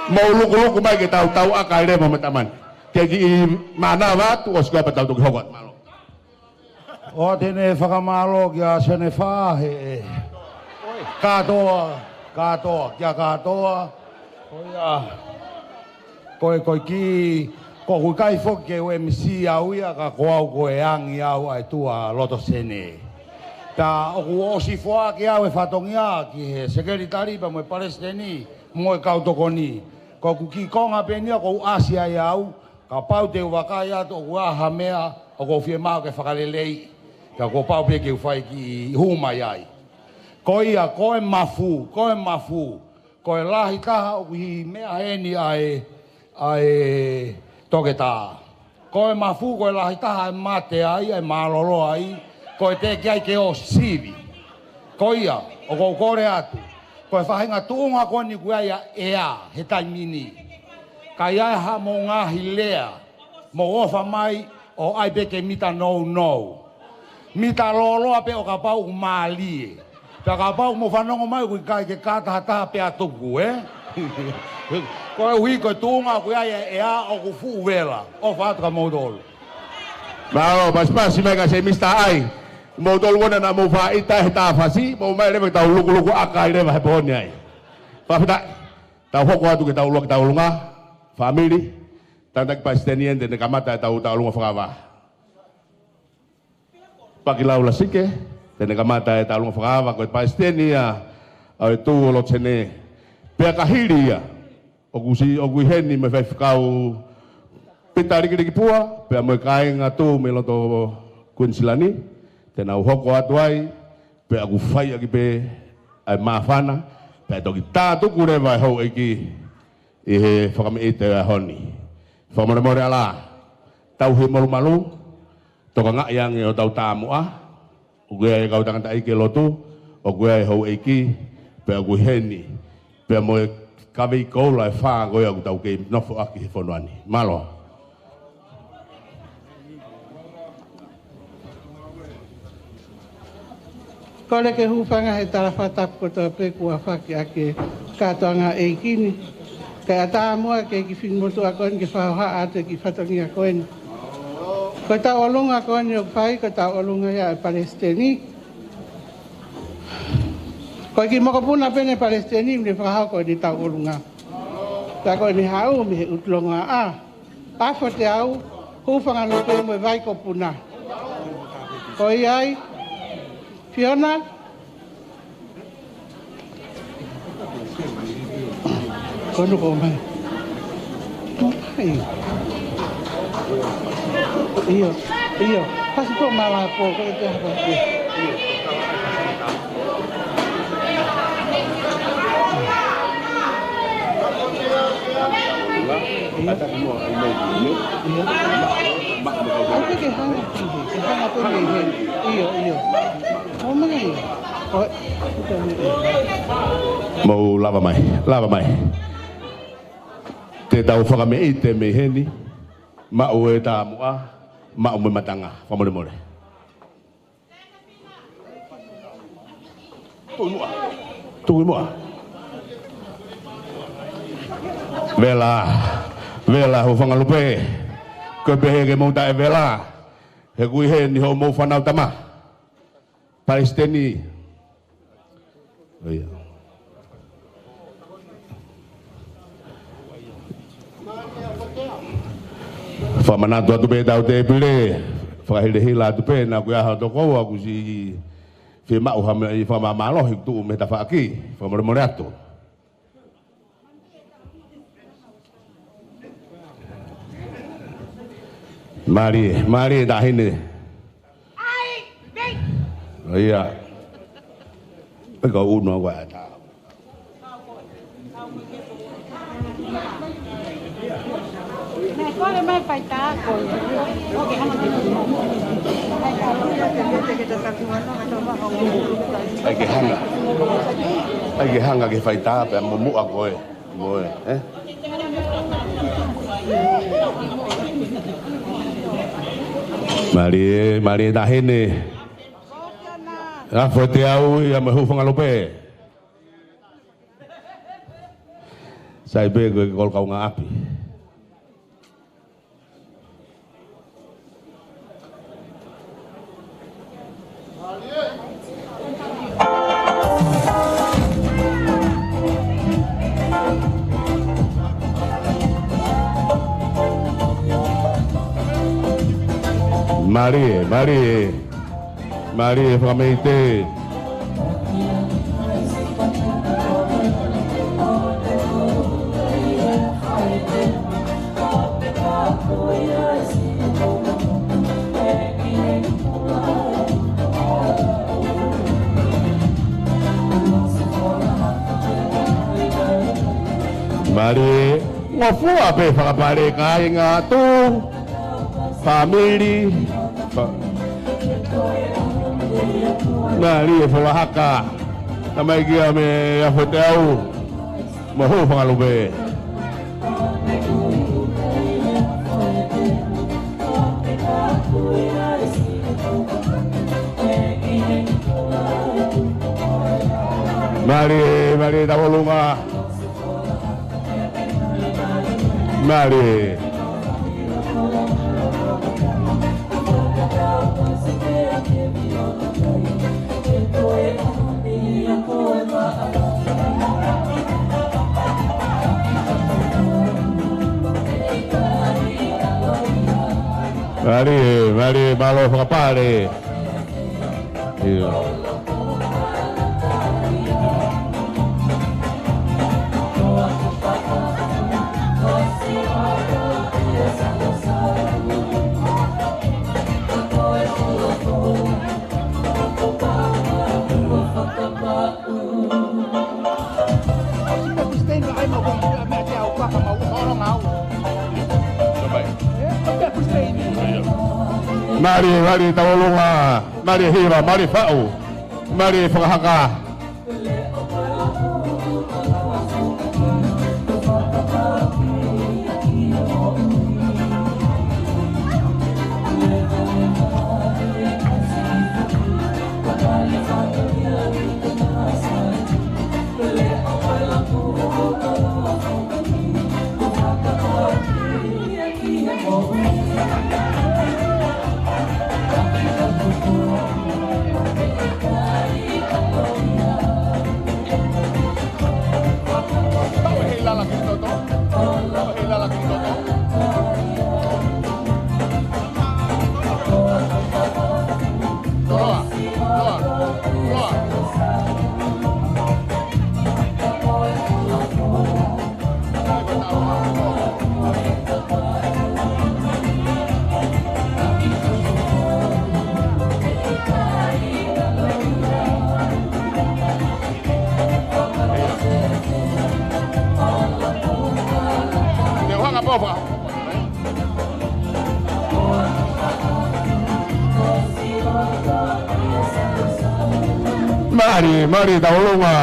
Mou lukuluku mai ke tau tauʻaka leva mo e tamani. Ke kiʻi mānava atu ʻosi ko ia pea tau toki hoko atu. Mālō. ʻOatu ʻene fakamālō kia Senefa he kātoa, kātoa, kia kātoa. ʻOiā. Ko e, ko e kiʻi, ko ʻeku ʻikai foki ke u M C au ia, ka ko au ko e angi au ʻa e tuʻa loto sene. Pea ʻoku ʻosi foaki au e fatongia ki he sekelitali pea mo e palesiteni mo e kau tokoni. Ko ʻeku kiʻi konga pē eni ia ʻoku ou ʻasi ai au, kapau te u vakai atu ʻoku ʻi ai ha meʻa ʻoku ou fiemaʻu ke fakaleleiʻi, ka kuo pau pē ke u fai kiʻi hū mai ai. Ko ia, ko e mafu, ko e mafu, ko e lahi taha ʻoku ʻi he meʻa eni ʻa e, ʻa e toketā. Ko e mafu, ko e lahi taha e mate ai, e mālōlō ai, ko e teʻeki ai ke ʻosi sivi. Ko ia, ʻoku ou kole atu, ko e faʻahinga tuʻunga ko eni ʻoku ʻi ai ʻa e ʻea he taimi ni. Ka ʻi ai haʻamou ngaahi lea, mou ʻofa mai ʻo ʻai pē ke mita nounou. Mita lōloa pē ʻo kapau ʻoku mālie. Pea kapau mou fanongo mai ʻoku ʻikai ke kātahataha pea tuku, ē? Koeʻuhi ko e tuʻunga ʻoku ʻi ai e ʻea ʻoku fuʻu vela. ʻOfa atu kia moutolu. Mālō, pasipasi mai ka se Mista Ai. Moutolu ko ena naʻa mou faʻa ʻita he tāfasi, mou ō mai leva ke tau lukuluku ʻaka ai leva he pō ni ai. Fakafetaʻi, tau hoko atu ke tau ʻuluaki tauʻolunga, fāmili, tangataʻeiki palesiteni eni te ne kamata ʻetau tauʻolunga fakaava. Pakilau Lasike, te ne kamata e tauʻolunga fakaava, ko e palesiteni ia ʻo e Tū ʻo Lotu Sene. Pea ka hili ia, ʻoku si, ʻoku ʻi heni mo e faifekau Pita Likiliki Pua, pea mo e kāinga Tū mei loto Kuinisilani, te nau hoko atu ai, pea ʻoku fai ʻaki pē ʻa e māfana, pea toki tā tuku leva e houʻeiki ʻi he fakameʻite ʻo e ʻaho ni. Fakamolemole ʻalā, tauhi molumalu, tokangaʻi ange ʻo tau tāmuʻa, ʻoku ʻi ai e kau tangataʻeiki lotu, ʻoku ʻi ai e houʻeiki, pea ʻoku ʻi heni, pea mo e kavei koula ʻe fā ko ia ʻoku tau kei nofo ʻaki he fonua ni. Mālō. Kole ke hūfanga he talafakatapu kotoa pē kuo fai ʻaki e kātoanga ʻeiki ni. Kae ʻatā muʻa ki he kiʻi finemotuʻa ko eni ke fakahohaʻa atu e kiʻi fatongia ko eni. Ko e tauʻolunga ko eni ʻoku fai, ko e tauʻolunga ia ʻa e palesiteni. Ko e kiʻi mokopuna pē eni e palesiteni, ne fakahoko ʻene tauʻolunga. Pea ko ʻene haʻu mei he ʻUtulongoaʻa, Afoteau, Hūfangalupe mo e Vaikopuna. Ko ia ai, Fiona. Ko ʻene kō mai. Ai. ʻIo, ʻio. Pasi pē ʻo malapō, ko e te hapa pē. ʻIo. ʻOku ke hanga ki he, ke hanga pē mei heni. ʻIo, ʻio. ʻO mai. ʻOi. Mou lava mai, lava mai. Te tau fakameʻite mei heni, maʻu e tāmuʻa, maʻu mo e matanga, fakamolemole. Tuku muʻa. Tuku muʻa. Vela, vela, Hūfangalupe. Ko e pehē ke mou taʻe vela. He ʻoku ʻi heni hoʻomou fānau tama. Palesiteni. ʻIo. Fakamanatu atu pē ʻetau tēpile, fakahilahila atu pē, naʻa ʻoku ʻi ai ha tokoua ʻoku siʻi fiemaʻu ha meʻa ʻi fakamāmālohi ʻoku tuʻu mei he tafaʻaki, fakamolemole atu. Mālie, mālie taʻahine. ʻAi, nei. ʻIo. Peka unu au ʻa tā. Mai, kole mai faitā ko. ʻAi ke hanga. ʻAi ke hanga ke faitā pea mo muʻa ko ē. Mo ē, ē? Mālie, mālie taʻahine. Afoteau ia mo Hūfangalupe. Sai pē ko e kolo kaungāʻapi. Mālie, mālie. Mālie fakameʻite. Mālie, ngofua pē fakapale kāinga, ʻatu, fāmili, fa-, mālie Folahaka, tamai kia me a fote au, mo ho fangalupe. Mālie, mālie Tauʻolunga. Mālie. Mālie, mālie, mālō fakapale. ʻIo. Mālie, mālie Tauʻolunga, mālie Hiva, mālie Faʻu, mālie Fakahaka. Te u hanga pē ʻo faka-, mālie, mālie Tauʻolunga,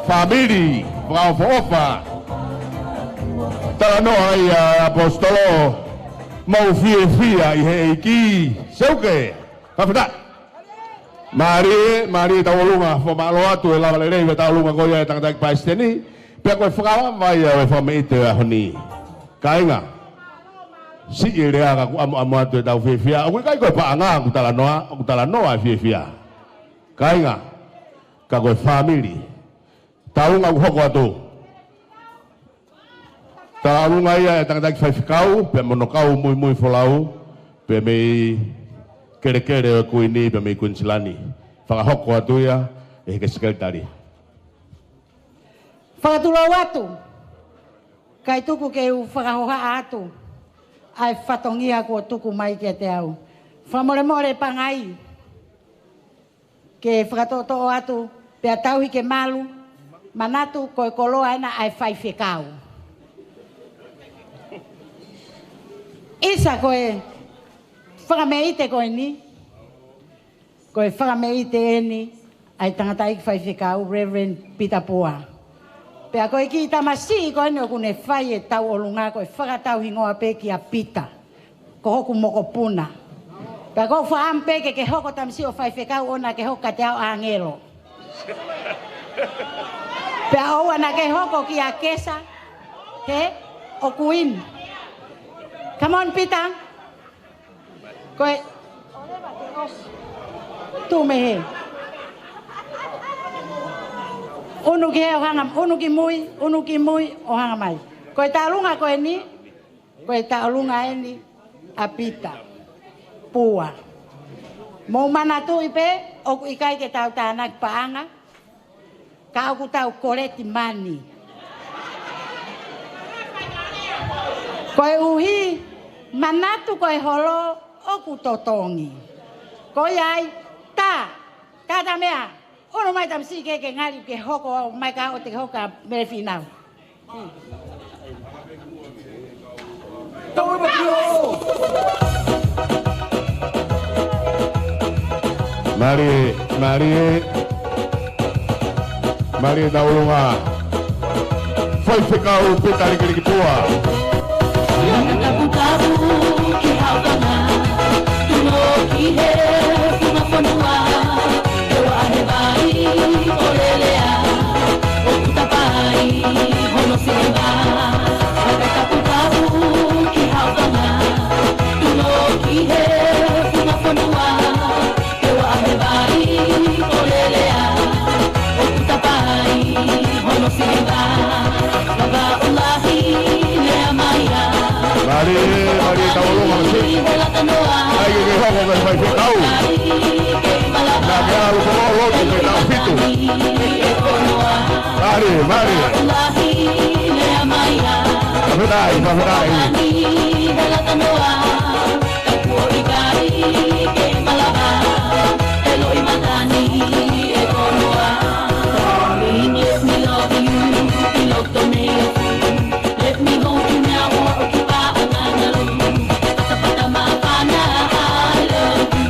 fāmili, fakaʻofoʻofa. Talanoa ia ʻaposetolo, mau fiefia ʻi he ʻEiki, seuke, fakafetaʻi. Mālie, mālie Tauʻolunga, fakamālō atu e lava lelei ʻa e tauʻolunga ko ia ʻa e tangataʻeiki palesiteni, pea ko e fakavavevave ia ʻo e fakameʻite ʻo e ʻaho ni. Kāinga, siʻi e lea ka ʻoku ʻamuʻamu atu ʻetau fiefia, ʻoku ʻikai ko e paʻanga ʻoku talanoa, ʻoku talanoa e fiefia. Kāinga, ka ko e fāmili, tauʻolunga ʻoku hoko atu. Tauʻolunga ia ʻa e tangataʻeiki faifekau, pea mo hono kau muimui folau, pea mei kelekele ʻo e Kuini, pea mei Kuinisilani. Fakahoko atu ia ʻe he sekelitali. Fakatulou atu, kae tuku ke u fakahohaʻa atu ʻa e fatongia kuo tuku mai kiate au. Fakamolemole pangai ke fakatoʻotoʻo atu, pea tauhi ke malu, manatu ko e koloa ena ʻa e faifekau. ʻIsa ko e fakameʻite ko eni, ko e fakameʻite eni ʻa e tangataʻeiki faifekau, Reverend Peter Pua. Pea ko e kiʻi tamasiʻi ko eni ʻoku ne fai e tauʻolunga ko e fakatauhingoa pē kia Pita. Ko hoku mokopuna. Pea ko e fakaʻamu pē ke ke hoko tamasiʻi ʻo faifekau ʻoua naʻa ke hoko kiate au ʻāngelo. Pea ʻoua naʻa ke hoko kia Kesa, he ʻoku in. Come on, Peter. Ko e tuʻu mei hē. Unu ki hē ʻo hanga, unu ki mui, unu ki mui ʻo hanga mai. Ko e tauʻolunga ko eni, ko e tauʻolunga eni ʻa Pita Pua. Mou manatuʻi pē, ʻoku ʻikai ke tau tānaki paʻanga, ka ʻoku tau koleti mani. Koeʻuhi, manatu ko e holo ʻoku totongi. Ko ia ai, tā, tā tā meʻa, unu mai tamasiʻi ke ke ngali ke hoko mai ka ʻoua te ke hoko ka mele finau. Mālie, mālie, mālie Taulunga. Faifekau Pita Likiliki Pua. Ia ka tapu ki Haʻavanga, tulo ki he funga fonua, ʻe ua he vai ʻo lelea, ʻoku tapai hono sileva. Ia ka tapu ki Haʻavanga, tulo ki he funga fonua, ʻe ua he vai ʻo lelea, ʻoku tapai hono sileva. Lava ulahi lea mai ia. Mālie, mālie Taulunga, mālie. He lata noa. ʻAi ke hoko ke faifekau. Naʻa ke ʻalu ko ʻo lotu ke tau fitu. Mālie, mālie. Lava ulahi lea mai ia. Fafetai, fafetai. He lata noa. Ka kuo ʻikai ke malava, ʻe loi matani e konoa. Let me love you, ʻi loto nei a fu. Let me hold you now, ʻo ʻoku paʻanga ngalu. Patapata māfana, I love you.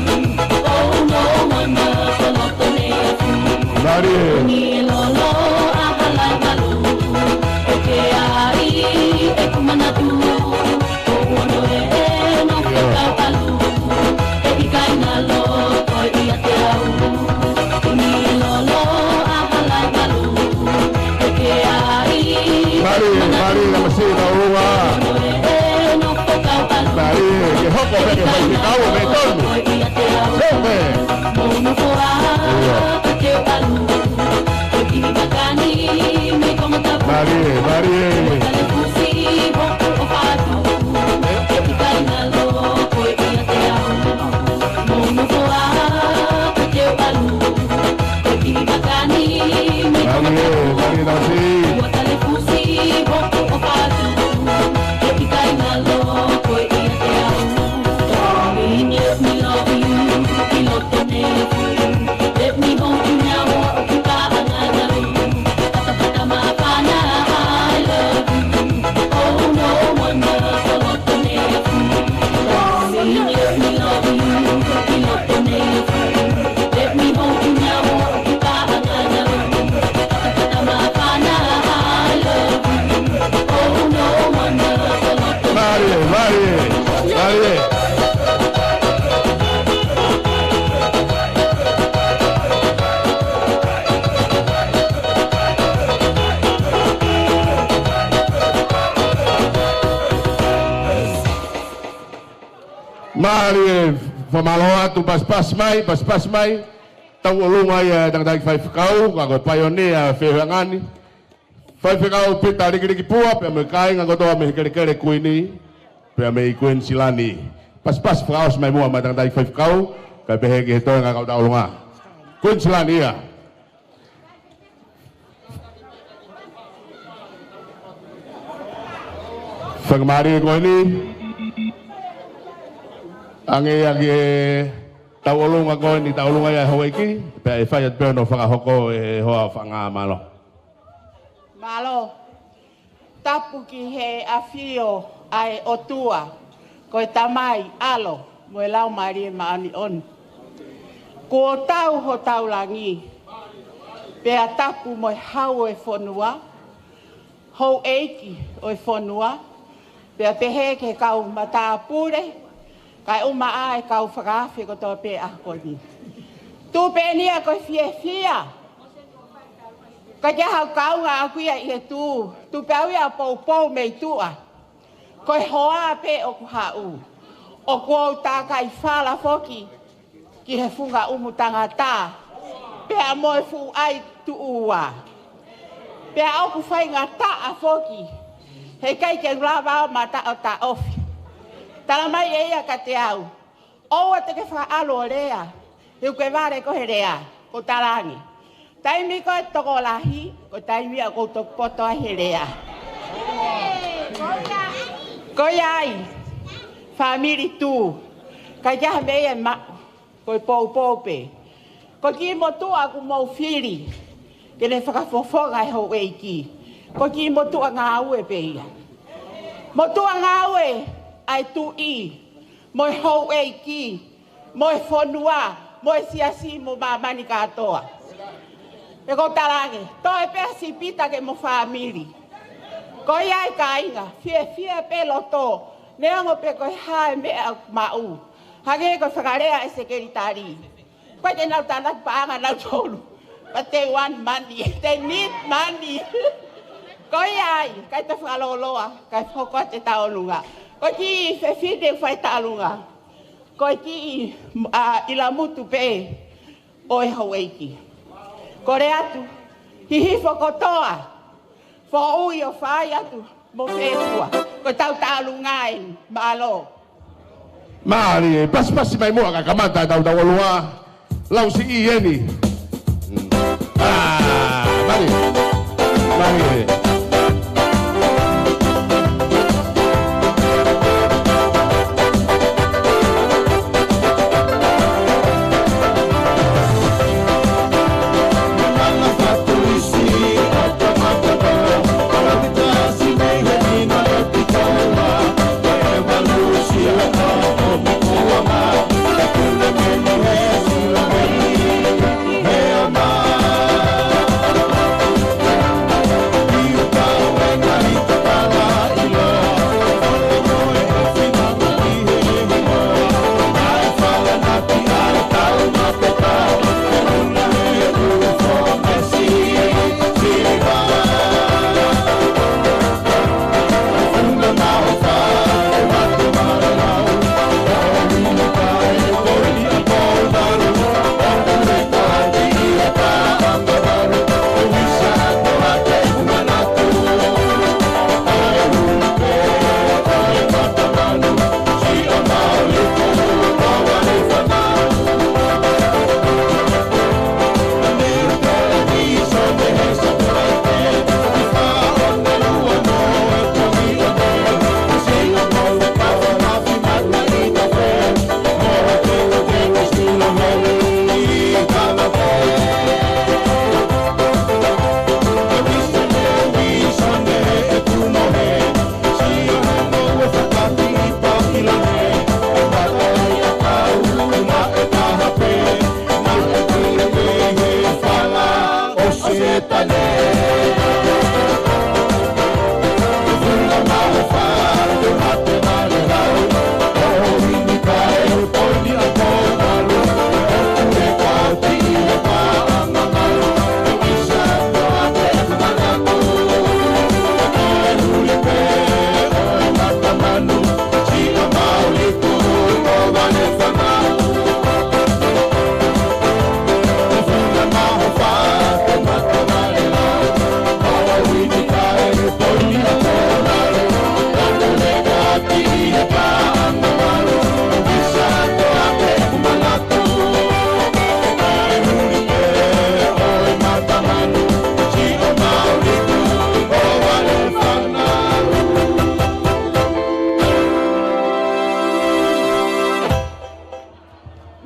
Oh, no wonder ko loto nei a fu. Mālie. Ni e lolo a halai malu. ʻE ke ai ʻeku manatu. Ko ono e e no fekau ʻalu, ʻe ʻikai ngalo koe ʻiate au. Ni lolo a halai malu, ʻe ke ai. Mālie, mālie, ka masi Taulunga. Ko ono e e no fekau ʻalu. Mālie, ke hoko pē ke faifekau, me tonu. Koe ʻiate au. Sio pē. Mo nofo ā, ka te u ʻalu. Ko e kiʻi kakani mei Tongatapu. Mālie, mālie. Tale fusi hoku ʻofa atu. ʻE ʻikai ngalo koe ʻiate au. Mo nofo ā, ka te u ʻalu. Ko e kiʻi kakani mei Tongatapu. Mālie, mālie, Tasi. Ua tale fusi hoku ʻofa atu. ʻE ʻikai ngalo koe ʻiate au. Darling, let me love you. ʻI loto nei a fu. Let me hold you now, ʻo ʻoku paʻanga ngalu. Patapata māfana, I love you. Oh, no wonder ko loto nei a fu. Darling, let me love you. ʻI loto nei a fu. Let me hold you now, ʻo ʻoku paʻanga ngalu. Patapata māfana, I love you. Oh, no wonder ko loto. Mālie, mālie, mālie. Mālie, fakamālō atu, pasipasi mai, pasipasi mai. Tauʻolunga ia e tangataʻeiki faifekau, ka ko e paionia feohiʻanga ni. Faifekau Pita Likiliki Pua, pea mo e kāinga kotoa mei he kelekele Kuini, pea mei Kuinisilani. Pasipasi fakaʻosi mai muʻa maʻa e tangataʻeiki faifekau, kae pehē ki he toenga kau Taulunga. Kuinisilani ia. Fakamālie ko eni. ʻAnge ia ki he tauʻolunga ko eni, tauʻolunga ia e houʻeiki, pea ʻe fai atu pē hono fakahoko ʻe he hoa fanga mālō. Mālō. Tapu ki he ʻafio ʻa e ʻOtua, ko e Tamai, ʻAlo, mo e Laumālie Māʻoniʻoni. Kuo tau hotau langi, pea tapu mo e hau ʻo e fonua, houʻeiki ʻo e fonua, pea pehē ki he kau matāpule, kae ʻumaʻā e kau fakaafe kotoa pē ʻaho ko eni. Tuʻu pē eni ia ko e fiefia. Ka ke hau kaunga aku ia ʻi he tuʻu, tuʻu pē au ia poupou mei tuʻa. Ko e hoa pē ʻoku haʻu. ʻOku ou takai fala foki ki he funga ʻumu tangata, pea mo e fuʻu ʻai tuʻu ua. Pea ʻoku faingataʻa foki, heʻikai ke u lava ʻo mataʻotaʻofi. Tala mai ʻe ia kiate au, ʻoua te ke fakaʻalu ʻo lea, he ʻoku ke vale koe he lea, ko e talaange. Taimi ko e tokolahi, ko e taimi ia ʻoku ou toki poto ai he lea. Ko ia ai, fāmili Tū, ʻikai ke ʻi ai ha meʻa ia ʻe maʻu, ko e poupou pē. Ko e kiʻi motuʻa ʻoku mou fili ke ne fakafofonga e houʻeiki, ko e kiʻi motuʻa ngāue pē ia. Motuʻa ngāue ʻa e tuʻi, mo e houʻeiki, mo e fonua, mo e siasi, mo māmani kātoa. He ko e talaange, toe pē ʻa Sipita ke mo fāmili. Ko ia ai kāinga, fiefia pē loto, neongo pē ko e hā e meʻa ʻoku maʻu. Hangē ko e fakalea ʻa e sekelitali. ʻOku ʻikai ke nau tānaki paʻanga nautolu. But they want money. They need money. Ko ia ai, ʻikai te fakalōloa, kae hoko atu e tauʻolunga. Ko e kiʻi fefine ʻoku fai tauʻolunga. Ko e kiʻi, ʻa, ʻilamutu pē ʻo e houʻeiki. Kole atu, hihifo kotoa, foʻui ʻo fai atu, mo fefua. Ko ʻetau tauʻolunga eni, mālō. Mālie, pasipasi mai muʻa kae kamata ʻetau tauʻolunga, Lausiʻi eni. Mm. ʻĀ, mālie. Mālie.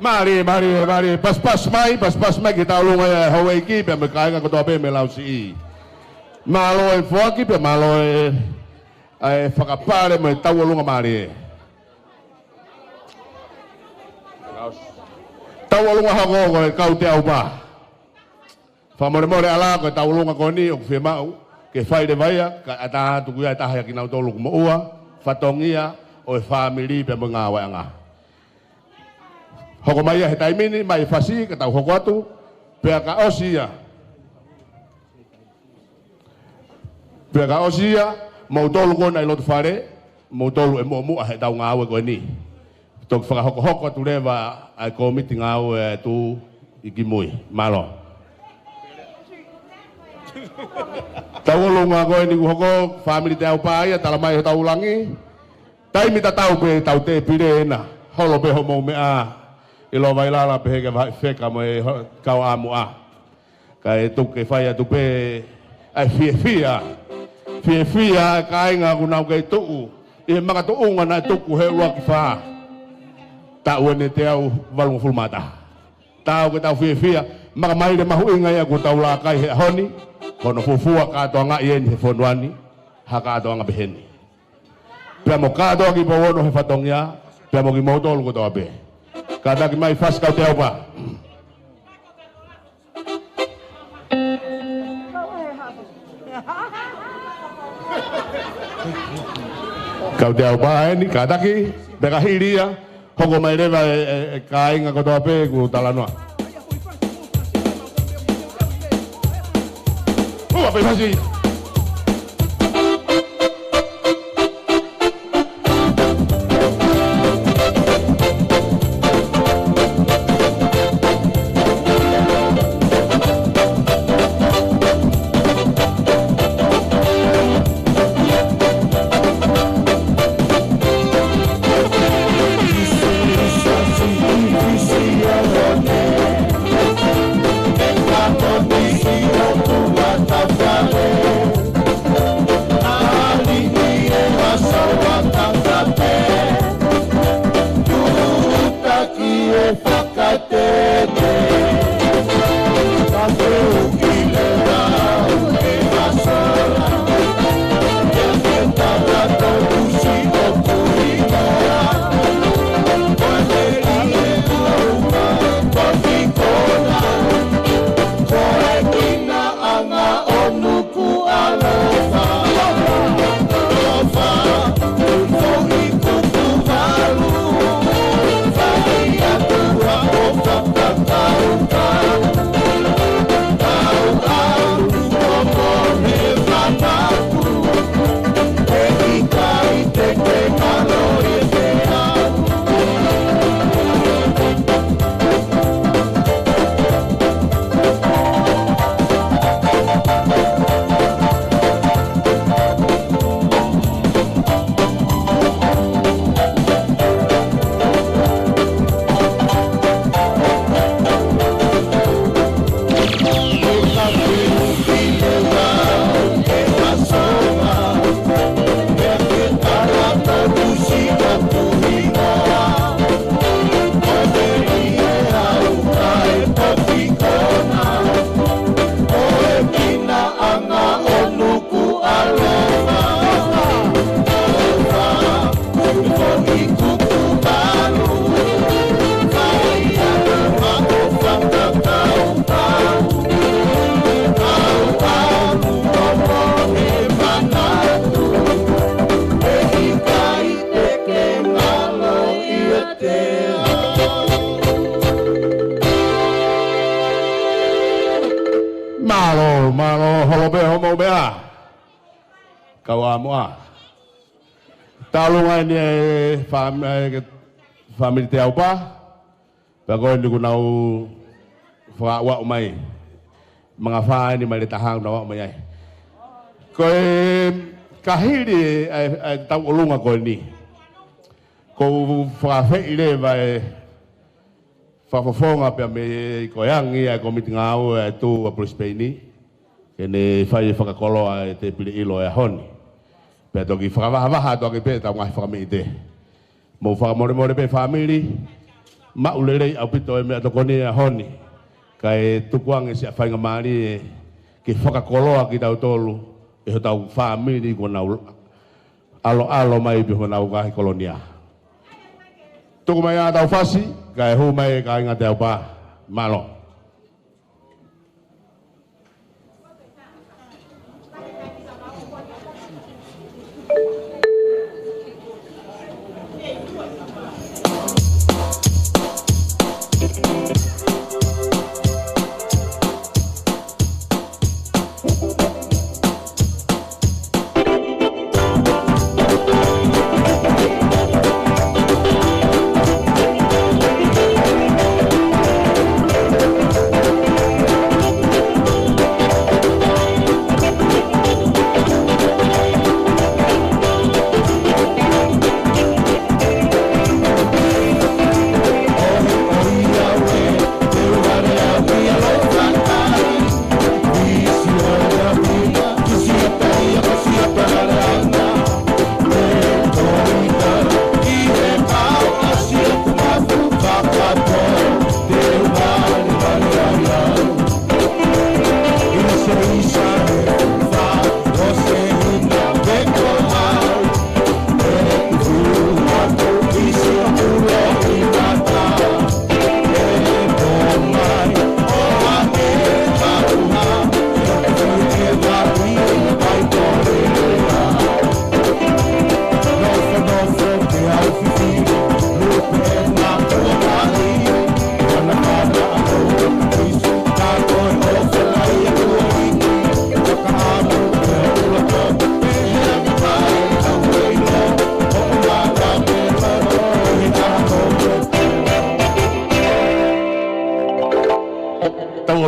Mālie, mālie, mālie. Pasipasi mai, pasipasi mai ki he tauʻolunga ʻa e houʻeiki, pea mo e kāinga kotoa pē mei Lausiʻi. Mālō e foaki, pea mālō e, ʻa e fakapale mo e tauʻolunga mālie. Tauʻolunga hoko ko e kau teau pā. Fakamolemole ʻalā ko e tauʻolunga ko eni ʻoku fiemaʻu ke fai leva ia, kae ʻatā atu ko ia ʻe taha ia kinautolu ʻoku moʻua, fatongia ʻo e fāmili pea mo e ngāueʻanga. Hoko mai ia he taimi ni, mai fasi, ka tau hoko atu, pea ka ʻosi ia. Pea ka ʻosi ia, moutolu ko ena ʻi loto fale, moutolu ʻe muʻomuʻa heʻetau ngāue ko eni. Toki fakahokohoko atu leva ʻa e kōmiti ngāue ʻa e tuʻu ʻi kimui. Mālō. Tauʻolunga ko eni kuo hoko, fāmili teau pā ia, tala mai ʻe hotau langi. Taimi tatau pē ʻetau tēpile ena, holo pē hoʻomou meʻa, ʻiloa vailala pē he ke vahe feka mo e ho-, kau ʻamuʻa. Kae tuku ke fai atu pē ʻa e fiefia. Fiefia ʻa e kāinga ʻoku nau kei tuʻu ʻi he makatuʻunga naʻe tuku he ʻuluaki fā. Taʻu eni teau valungofulu mā taha. Taau ke tau fiefia, makamaile mahuʻinga ia kuo tau laka ai he ʻaho ni, ko hono fuofua kātoangaʻi eni he fonua ni, ha kātoanga pehē ni. Pea mo kātoa ki he pou ono he fatongia, Pea mo kimoutolu kotoa pē. Kātaki mai Fasi Kauteaopa. Kauteaopa eni, kātaki, pea ka hili ia, hoko mai leva e, e, e kāinga kotoa pē kuo talanoa. Ua pē Fasi. Mālō, mālō, holo pē hoʻomou meʻa. Kau ā muʻa. Talu ngai ni e fam-, e ke-, fāmili Teaopa. Pea ko eni kuo nau fakaaʻu mai. Manga fā eni mai le taha kuo nau aʻu mai ai. Ko e ka hili e, e, e tauʻolunga ko eni. Ko u fakaafeʻi leva e fakafofonga pea mei he ko e angi ʻa e kōmiti ngāue ʻa e tū ʻa Brisbane ni. Ke ne fai e fakakoloa e tēpile ʻilo e ʻaho ni. Pea toki fakavahavaha atu ake pē ʻetau ngaahi fakamiʻite. Mou fakamolemole pē fāmili, maʻu lelei ʻaupito e meʻatokoni e ʻaho ni, kae tukuange siʻa faingamālie ke fakakoloa kitautolu ʻe hotau fāmili kuo nau ʻaloʻalo mai pē honau ngaahi kolonia. Tuku mai ʻa ʻetau fasi, kae hū mai e kāinga Teaopa. Mālō.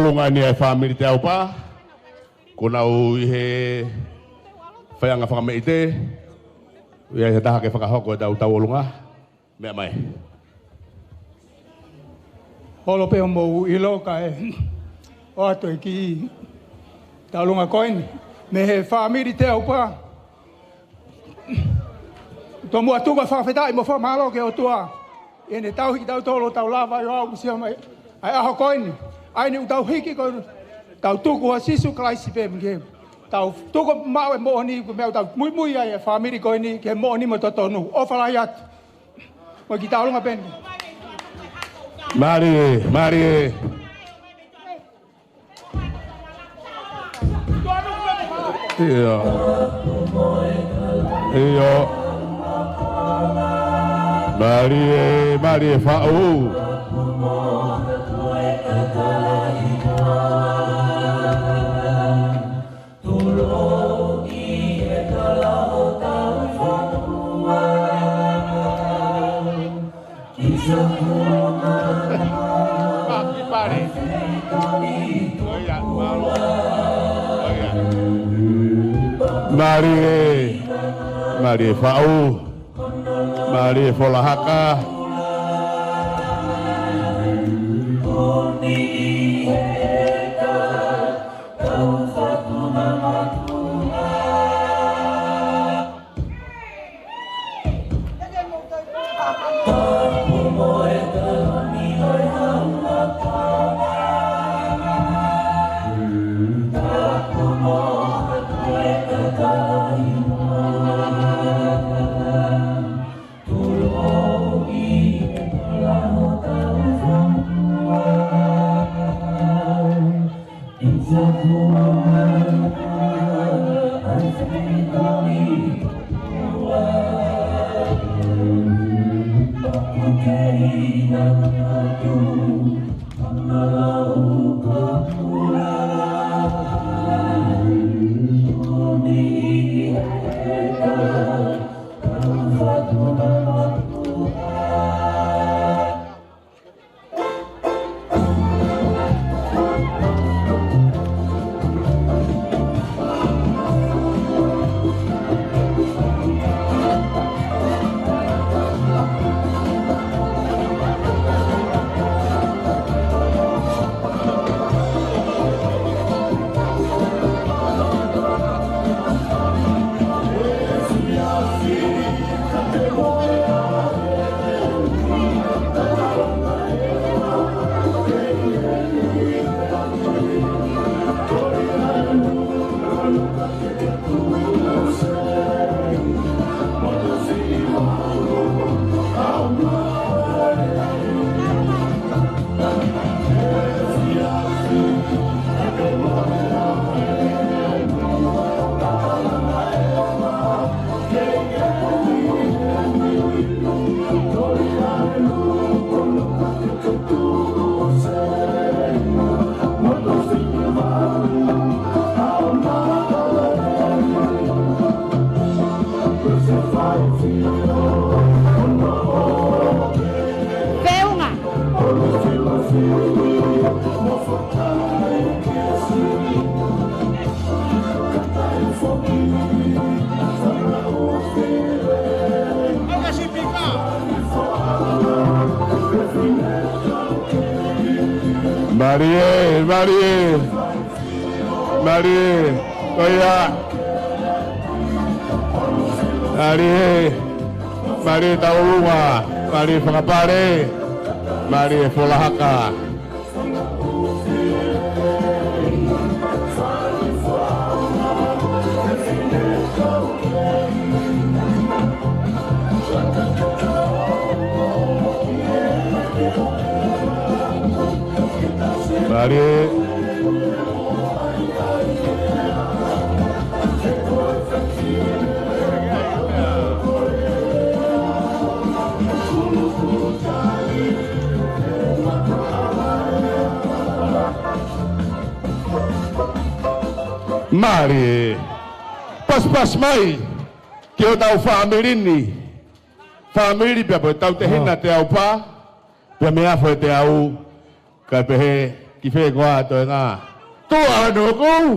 Tauʻolunga ni ʻa e fāmili Teaupā, kuo nau ʻi he faiʻanga fakameʻite, ʻi ai ha taha ke fakahoko ʻetau tauʻolunga, meʻa mai. Holo pē hoʻomou ʻilo kae ʻoatu e kiʻi tauʻolunga ko eni mei he fāmili Teaupā. Tomuʻa tuku ʻa e fakafetaʻi mo e fakamālō ki he ʻOtua ʻi heʻene tauhi kitautolu ʻo tau lava ʻo aʻu ki he sio mai ʻa e ʻaho ko eni. ʻA eni ʻoku tau hiki ko eni, tau tuku ʻa Sīsū Kalaisi pē mei he, tau tuku maʻu e moʻoni ko e meʻa ʻoku tau muimui ai e fāmili ko eni ki he moʻoni mo e totonu. ʻOfa lahi atu. Mo e kiʻi tauʻolunga pē eni. Mālie, mālie. ʻIo. ʻIo. Mālie, mālie faʻu. Mālie, mālie faʻu, mālie folahaka. Feʻunga. Mālie, mālie, mālie, ko ia. Mālie, mālie tauʻolunga, mālie fakapale, mālie folahaka. Mālie. Mālie. Pasipasi mai ki hotau fāmili ni. Fāmili pea mo e tauhi ʻa Teaupā, pea mo e afo ʻo Teau, kae pehē Ki fē koā toenga? Tuʻa hono kou.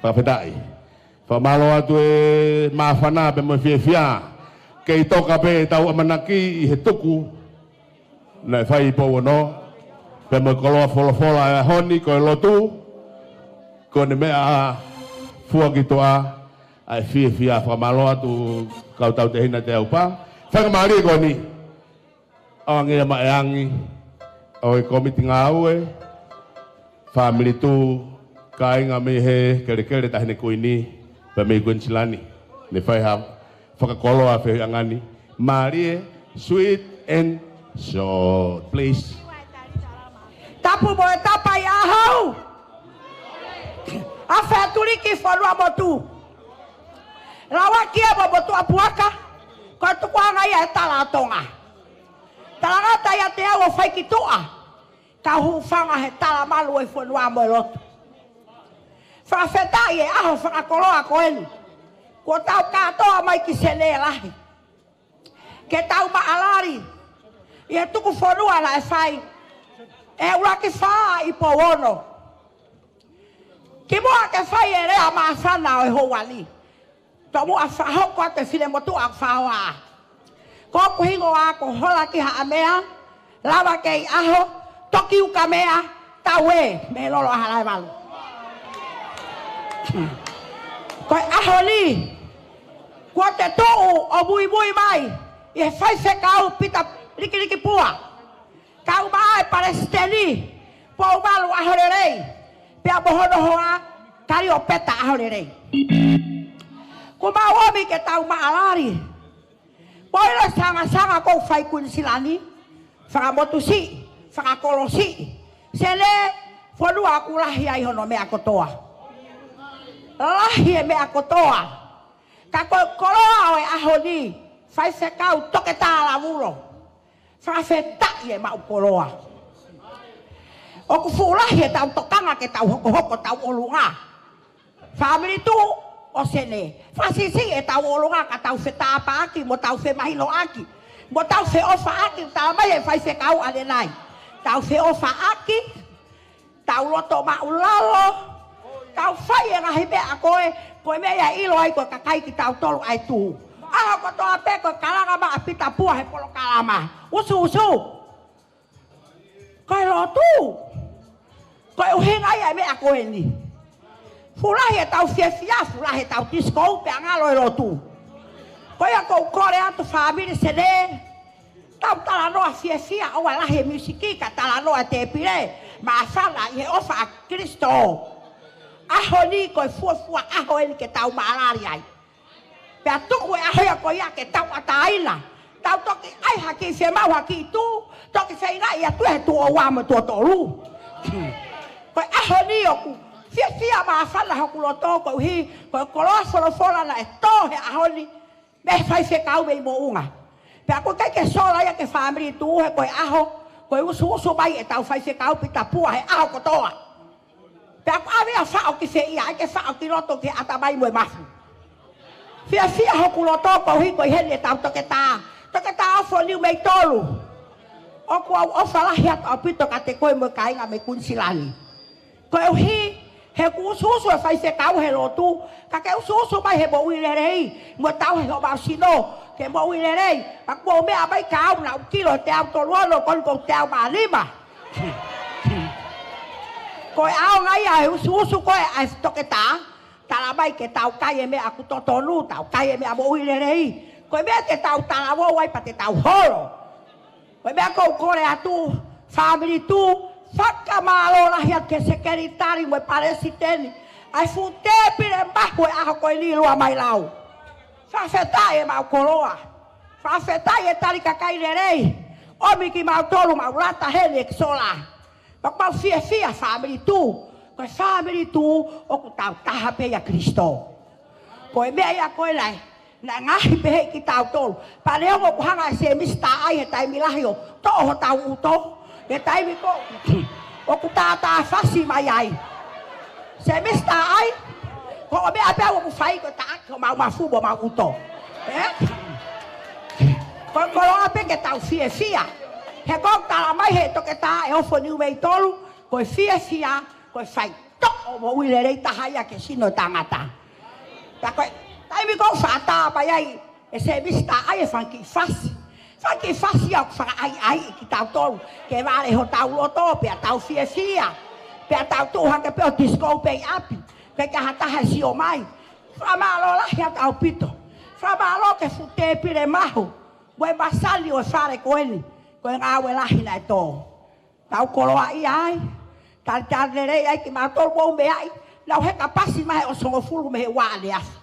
Fakafetaʻi. Fakamālō atu e māfana pea mo e fiefia. Kei toka pē ʻetau ʻamanaki ʻi he tuku naʻe fai ʻi Pouono, pea mo e koloa folofola ʻo e ʻaho ni ko e lotu. Ko ʻene meʻafua ki tuʻa ʻa e fiefia. Fakamālō atu kau tautehina Teaupa. Faingamālie ko eni. ʻOange ia maʻa e angi ʻo e kōmiti ngāue, fāmili Tū, kāinga mei he kelekele Taʻahine Kuini, pea mei Kuinisilani. Ne fai ha fakakoloa feohiʻanga ni. Mālie, sweet and short, please. Tapu mo e tapa ʻi ʻaho. ʻA Featuliki, Fonuamotu. Lava kia mo Motuʻapuaka, ko e tukuʻanga ia e tala ʻa Tonga. Talangata ia te au ʻo fai ki tuʻa, ka hūfanga he talamalu ʻo e fonua mo e lotu. Fakafetaʻi e ʻaho fakakoloa ko eni. Kuo tau kātoa mai ki Senē lahi ke tau maʻalali ʻi he tuku fonua naʻe fai ʻe ʻUluaki Fā ʻi Pouono. Kimuʻa ke fai e lea māfana ʻo e houa ni, tomuʻa fakahoko atu e finemotuʻa ʻoku faoa. Ko hoku hingoa ko Hola ki Haʻamea, lava ke ʻi ʻaho, toki ukamea, tau ē, mei he lolo ʻa Halaevalu. Ko e ʻaho ni, kuo te tuʻu ʻo muimui mai ʻi he faifekau Pita Likiliki Pua, kau mai e Palesiteni Pouvalu ʻAholelei, pea mo hono hoa Kaliopeta ʻAholelei. Kuo mau ōmi ke tau maʻalali. Pea ʻilo e sangasanga ʻoku fai Kuinisilani, fakamotu siʻi, fakakolo siʻi. Senē, fonua ʻoku lahi ai hono meʻa kotoa. Lahi e meʻa kotoa. Ka ko e koloa ʻo e ʻaho ni, Faifekau Toketā Lavulo. Fakafetaʻi e maʻu koloa. ʻOku fuʻu lahi ʻetau tokanga ke tau hokohoko ʻetau ʻolunga. Fāmili Tū ʻo Senē. Fakasiʻisiʻi ʻetau ʻolunga ka tau fetāpāʻaki, mo tau femahinoʻaki, mo tau feʻofaʻaki, talamai ʻe he faifekau ʻanenai. Tau feʻofaʻaki, tau loto maʻulalo, tau fai e ngaahi meʻa ko ē, ko e meʻa ia ʻe ʻilo ai ko e kakai kitautolu ʻa e Tū. ʻAho kotoa pē ko e kalanga maʻa Pita Pua he polokalama. Usuusu. Ko e lotu. Ko e ʻuhinga ia e meʻa ko eni. Fuʻu lahi ʻetau fiefia, fuʻu lahi ʻetau tisikō pea ngalo e lotu. Ko ia ʻoku ou kole atu fāmili Senē, tau talanoa fiefia, ʻoua lahi e miusiki ka talanoa e tēpile, māfana ʻi he ʻofa ʻa Kilisitō. ʻAho ni ko e fuofua ʻaho eni ke tau maʻalali ai. Pea tuku e ʻaho ia ko ia ke tauʻatāina. Tau toki ʻai ha kiʻi fiemaʻu ha kiʻi tū, toki feingaʻi atu he tuʻo ua mo e tuʻo tolu. Ko e ʻaho ni ʻoku fiefia māfana hoku loto koeʻuhi ko e koloa folofola naʻe tō he ʻaho ni mei he faifekau mei Moʻunga. Pea ʻoku ʻikai ke sola ia ki he fāmili Tū he ko e ʻaho, ko e usuusu mai ʻetau faifekau Pita Pua he ʻaho kotoa. Pea ʻoku ʻave ia ʻo faʻo ki fē ia, ʻai ke faʻo ki loto ki he ʻatamai mo e mafu. Fiefia hoku loto koeʻuhi ko e heni ʻetau toketā, Toketā ʻOfo Niumeitolu. ʻOku ou ʻofa lahi atu ʻaupito kiate koe mo e kāinga mei Kuinisilani. Koeʻuhi he ʻoku usuusu e faifekau he lotu, ka ke usuusu mai he moʻui lelei, mo tauhi homau sino ke moʻui lelei. Pea ʻoku mou meʻa mai kia au naʻa ku kilo he teau tolu ono, ko eni ʻoku ou teau mā nima. Ko e ʻaonga ia e usuusu ko ē ʻa e toketā, talamai ke tau kai e meʻa ʻoku totonu, tau kai e meʻa moʻui lelei. Ko e meʻa te tau talavou ai pea te tau holo. Ko e meʻa ʻoku ou kole atu, fāmili Tū, fakamālō lahi atu ki he sekelitali mo e palesiteni ʻa e fuʻu tēpile mahu e ʻaho ko eni, lua mailau. Fakafetaʻi e maʻu koloa. Fakafetaʻi e tali kakai lelei. ʻOmi kimautolu mau lata heni ʻEiki Sola. Pea ʻoku mau fiefia fāmili Tū. Ko e fāmili Tū ʻoku tautaha pē ʻia Kilisitō. Ko e meʻa ia ko ē naʻe, naʻe ngaohi pehē kitautolu. Pea neongo ʻoku hanga ʻe Sēmisi Taʻai he taimi lahi ʻo toʻo hotau ʻuto, he taimi ko ē ʻoku tātāfasi mai ai Sēmisi Taʻai, ko e meʻa pē ʻoku fai ko e taʻaki homau mafu mo homau ʻuto. Ē? Ko e koloa pē ke tau fiefia. He ʻoku tala mai he toketā ʻe Ofo Niumeitolu, ko e fiefia, ko e faitoʻo moʻui lelei taha ia ki he sino ʻo e tangata. Pea ko e taimi ko ē ʻoku faʻa tā mai ai ʻe Sēmisi Taʻai e fanga kiʻi fasi. Fanga kiʻi fasi ia ʻoku fakaʻaiʻaiʻi kitautolu ke vale hotau loto, pea tau fiefia, pea tau tuʻu hake pē ʻo disco pē ʻi ʻapi, ʻikai ke ʻi ai ha taha ʻe sio mai. Fakamālō lahi atu ʻaupito. Fakamālō ki he fuʻu tēpile mahu mo e masani ʻo e fale ko eni, ko e ngāue lahi naʻe tō. Tau koloaʻia ai, talitali lelei ai kimautolu, mou meaʻi, nau heka pasi mai he ʻosi hongofulu mei he ua ʻaneafi.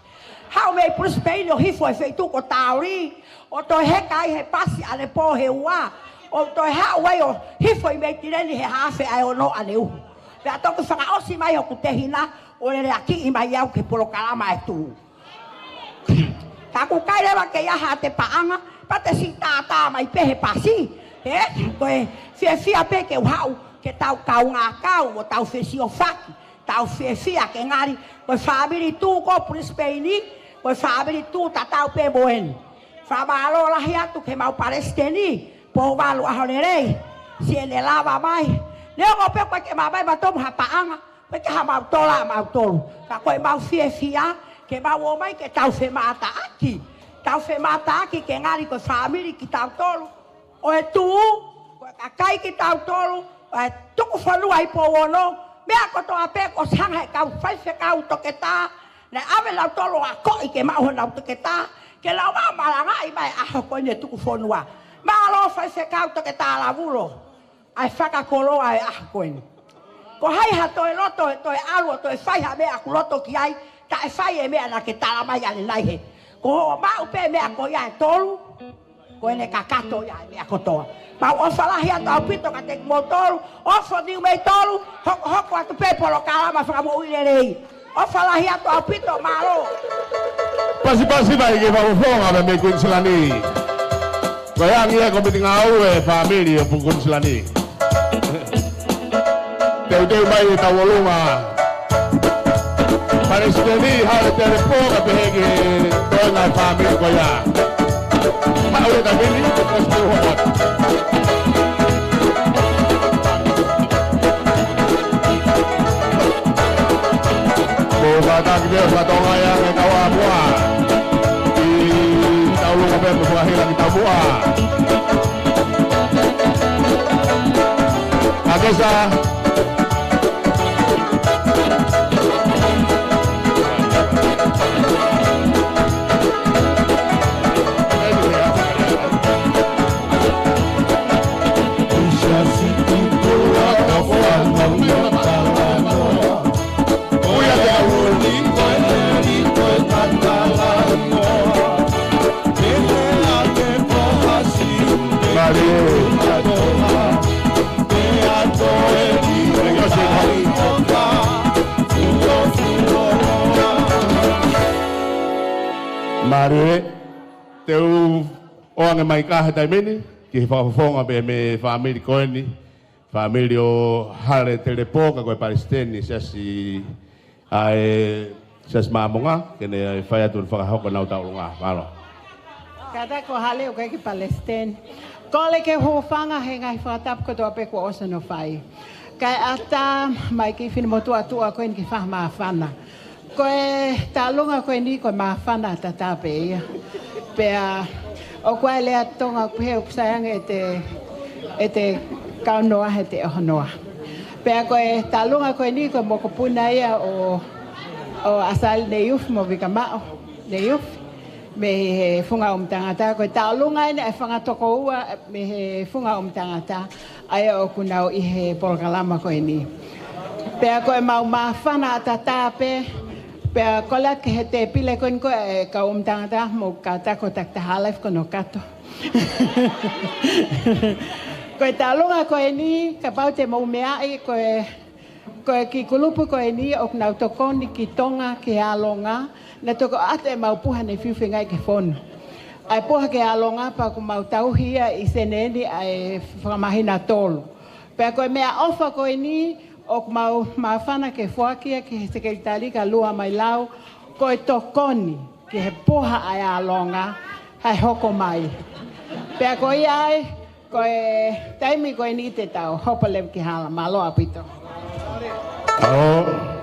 Haʻu mei Pulisepeini ʻo hifo he feituʻu ko Taoli, ʻo toe heka ai he pasi ʻanepō he ua, ʻo toe haʻu ai ʻo hifo ʻi Meitileni he haafe ʻa e ono ʻaneuhu. Pea toki fakaʻosi mai hoku tehina ʻo leleakiʻi mai au ki he polokalama ʻe tuʻu. Ka ʻoku ʻikai leva ke ʻi ai haʻate paʻanga, pea te siʻi tātā mai pē he pasi. He, ko e fiefia pē ke u haʻu, ke tau kaungā kau, ʻo tau fesiofaki, tau fiefia ke ngali, ko e fāmili tuʻu ko Pulisepeini, ko e fāmili tuʻu tatau pē mo eni. Fakamālō lahi atu ki heʻemau palesiteni, Pouvalu ʻAholelei, siʻene lava mai. Neongo pē ʻoku ʻikai ke ma mai mautolu mo ha paʻanga, pe ke ha mau tola mautolu. Ka ko ʻemau fiefia, ke mau ō mai ke tau femātaaki. Tau femātaaki ke ngali ko e fāmili kitautolu. ʻO e tuʻu, ko e kakai kitautolu, ʻo e tuku fonua ʻi Pouono, meʻa kotoa pē kuo ʻosi hanga he kau faifekau toketā, naʻe ʻave nautolu ʻo akoʻi ke maʻu honau toketā, ke nau maʻu malangaʻi mai ʻaho ko eni e tuku fonua. Mālō faifekau toketā Lavulo. ʻA e fakakoloa e ʻaho ko eni. Ko hai ha toe loto, toe ʻalu ʻo toe fai ha meʻa ʻoku loto ki ai, taʻe fai e meʻa naʻa ke tala mai ʻanenai he. Ko hoʻo maʻu pē meʻa ko ia ʻe tolu, ko ʻene kakato ia e meʻa kotoa. Mau ʻofa lahi atu ʻaupito kiate kimoutolu, Ofo Niumeitolu, hokohoko atu pē polokalama fakamoʻui lelei. ʻOfa lahi atu ʻaupito, mālō. Pasipasi mai ki he fakafofonga mei Kuinisilani. Ko e angi e kōmiti ngāue fāmili ʻo Kuinisilani. Teuteu mai e tauʻolunga. Palesiteni Hale Telepō kae pehē ki he toenga e fāmili ko ia. Maʻu e kamini, ko e tau hoko. Ko e kātaki pē ʻo fatongia ʻa e kau ʻāmuʻa. ʻI tauʻolunga pē mo fakahila ki taumuʻa. Akesa. Mālie, te u ʻoange mai ka he taimi ni, ki he fakafofonga pē mei he fāmili ko eni, fāmili ʻo Hale Telepō, ka ko e palesiteni siasi ʻa e Siasi Māmonga, ke ne fai atu ʻo fakahoko ʻenau tauʻolunga. Mālō. Kātaki ko Hale ʻoku ʻikai ke palesiteni. Kole ke u hūfanga he ngaahi fakatapu kotoa pē kuo ʻosi hono fai. Kae ʻatā mai ki he finemotuʻa tuʻa ko eni ki Fahamāfana. Ko e tauʻolunga ko eni ko e māfana tatau pē ia. Pea ʻoku ʻi ai e lea Tonga ʻoku pehē ʻoku sai ange ʻete, ʻete kaunoa he ʻete ʻohonoa. Pea ko e tauʻolunga ko eni ko e mokopuna ia ʻo, ʻo ʻAsali Neiufi mo Vika Maʻo Neiufi mei he Funga ʻUmi Tangata. Ko e tauʻolunga eni ʻa e fanga tokoua mei he Funga ʻUmi Tangata ʻa ia ʻoku nau ʻi he polokalama ko eni. Pea ko ʻemau māfana tatau pē, pea kole atu ki he tēpile ko eni ko e kau ʻUmi Tangata mo kātaki ko Takitaha Life ko hono kato. Ko e tauʻolunga ko eni, kapau te mou meaʻi, ko e, ko e kiʻi kulupu ko eni ʻoku nau tokoni ki Tonga, ki he ʻAlonga, naʻe toki ʻoatu ʻemau puha ne fiu feingaʻi ke fonu. ʻA e puha ki he ʻAlonga pea ʻoku mau tauhi ia ʻi Senē ni ʻa e fakamāhina ʻe tolu. Pea ko e meʻaʻofa ko eni ʻoku mau māfana ke foaki ia ki he sekelitali ka Luamaʻilau, ko e tokoni ki he puha ʻa e ʻAlonga, ʻa e hoko mai. Pea ko ia ai, Ko e taimi ko eni te tau hopo leva ki hala. Mālō ʻaupito. ʻAo.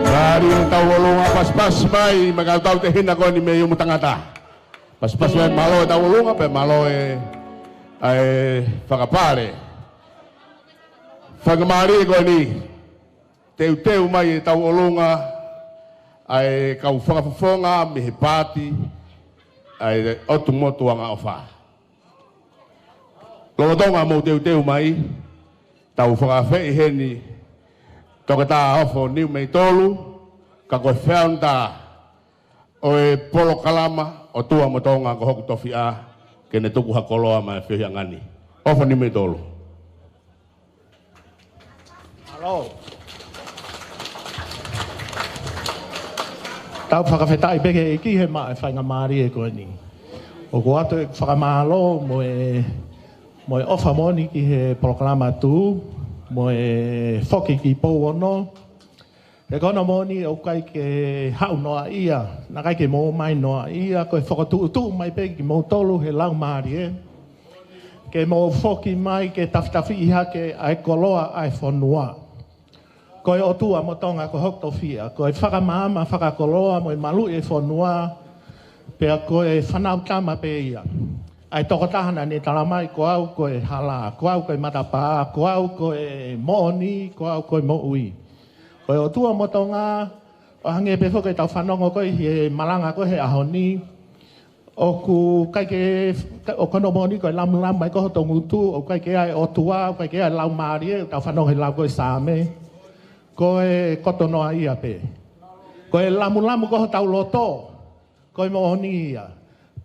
Mālie tauʻolunga, pasipasi mai, mo e kau tauʻatāina ko eni mei Umutangata. Pasipasi mai, mālō e tauʻolunga, pea mālō e, ʻa e fakapale. Fakamālie ko eni, teuteu mai e tauʻolunga, ʻa e kau fakafofonga mei he paati, ʻa e ʻOtu Motu Angaʻofa. Lolotonga mou teuteu mai, tau fakaafeʻi heni, Toketā Ofo Niumeitolu, ka ko e founder ʻo e polokalama ʻOtua mo Tonga Ko Hoku Tofiʻa, ke ne tuku ha koloa maʻa e feohiʻanga ni. Ofo Niumeitolu. Mālō. Tau fakafetaʻi pē ki he ʻEiki he maʻu e faingamālie ko eni. ʻOku ʻoatu e fakamālō mo e, mo e ʻofa moʻoni ki he polokalama Tū, mo e foki ki Pouono. He ko hono moʻoni ʻoku ʻikai ke haʻu noaʻia, naʻe ʻikai ke mou ō mai noaʻia, ko e fokotuʻutuʻu mai pē kimoutolu he Laumālie, ke mou foki mai ke tafitafiʻi hake ʻa e koloa ʻa e fonua. Ko e ʻOtua mo Tonga Ko Hoku Tofiʻa, ko e fakamaama fakakoloa mo e maluʻi e fonua, pea ko e fānau tama pē ia. ʻA e tokotaha naʻá ne talamai, ko au ko e hala, ko au ko e matapā, ko au ko e moʻoni, ko au ko e moʻui. Ko e ʻOtua mo Tonga, ʻo hangē pē foki ʻetau fanongo ko ē he malanga ko ē he ʻaho ni, ʻoku ʻikai ke, ʻoku hono moʻoni ko e lamulamu mai ko ē ho ngutu, ʻoku ʻikai ke ʻi ai e ʻOtua, ʻoku ʻikai ke ʻi ai e Laumālie, ʻoku tau fanongo he lau ko ē Saame, ko e kotoa noaʻia pē. Ko e lamulamu ko ē hotau loto, ko e moʻoni ia.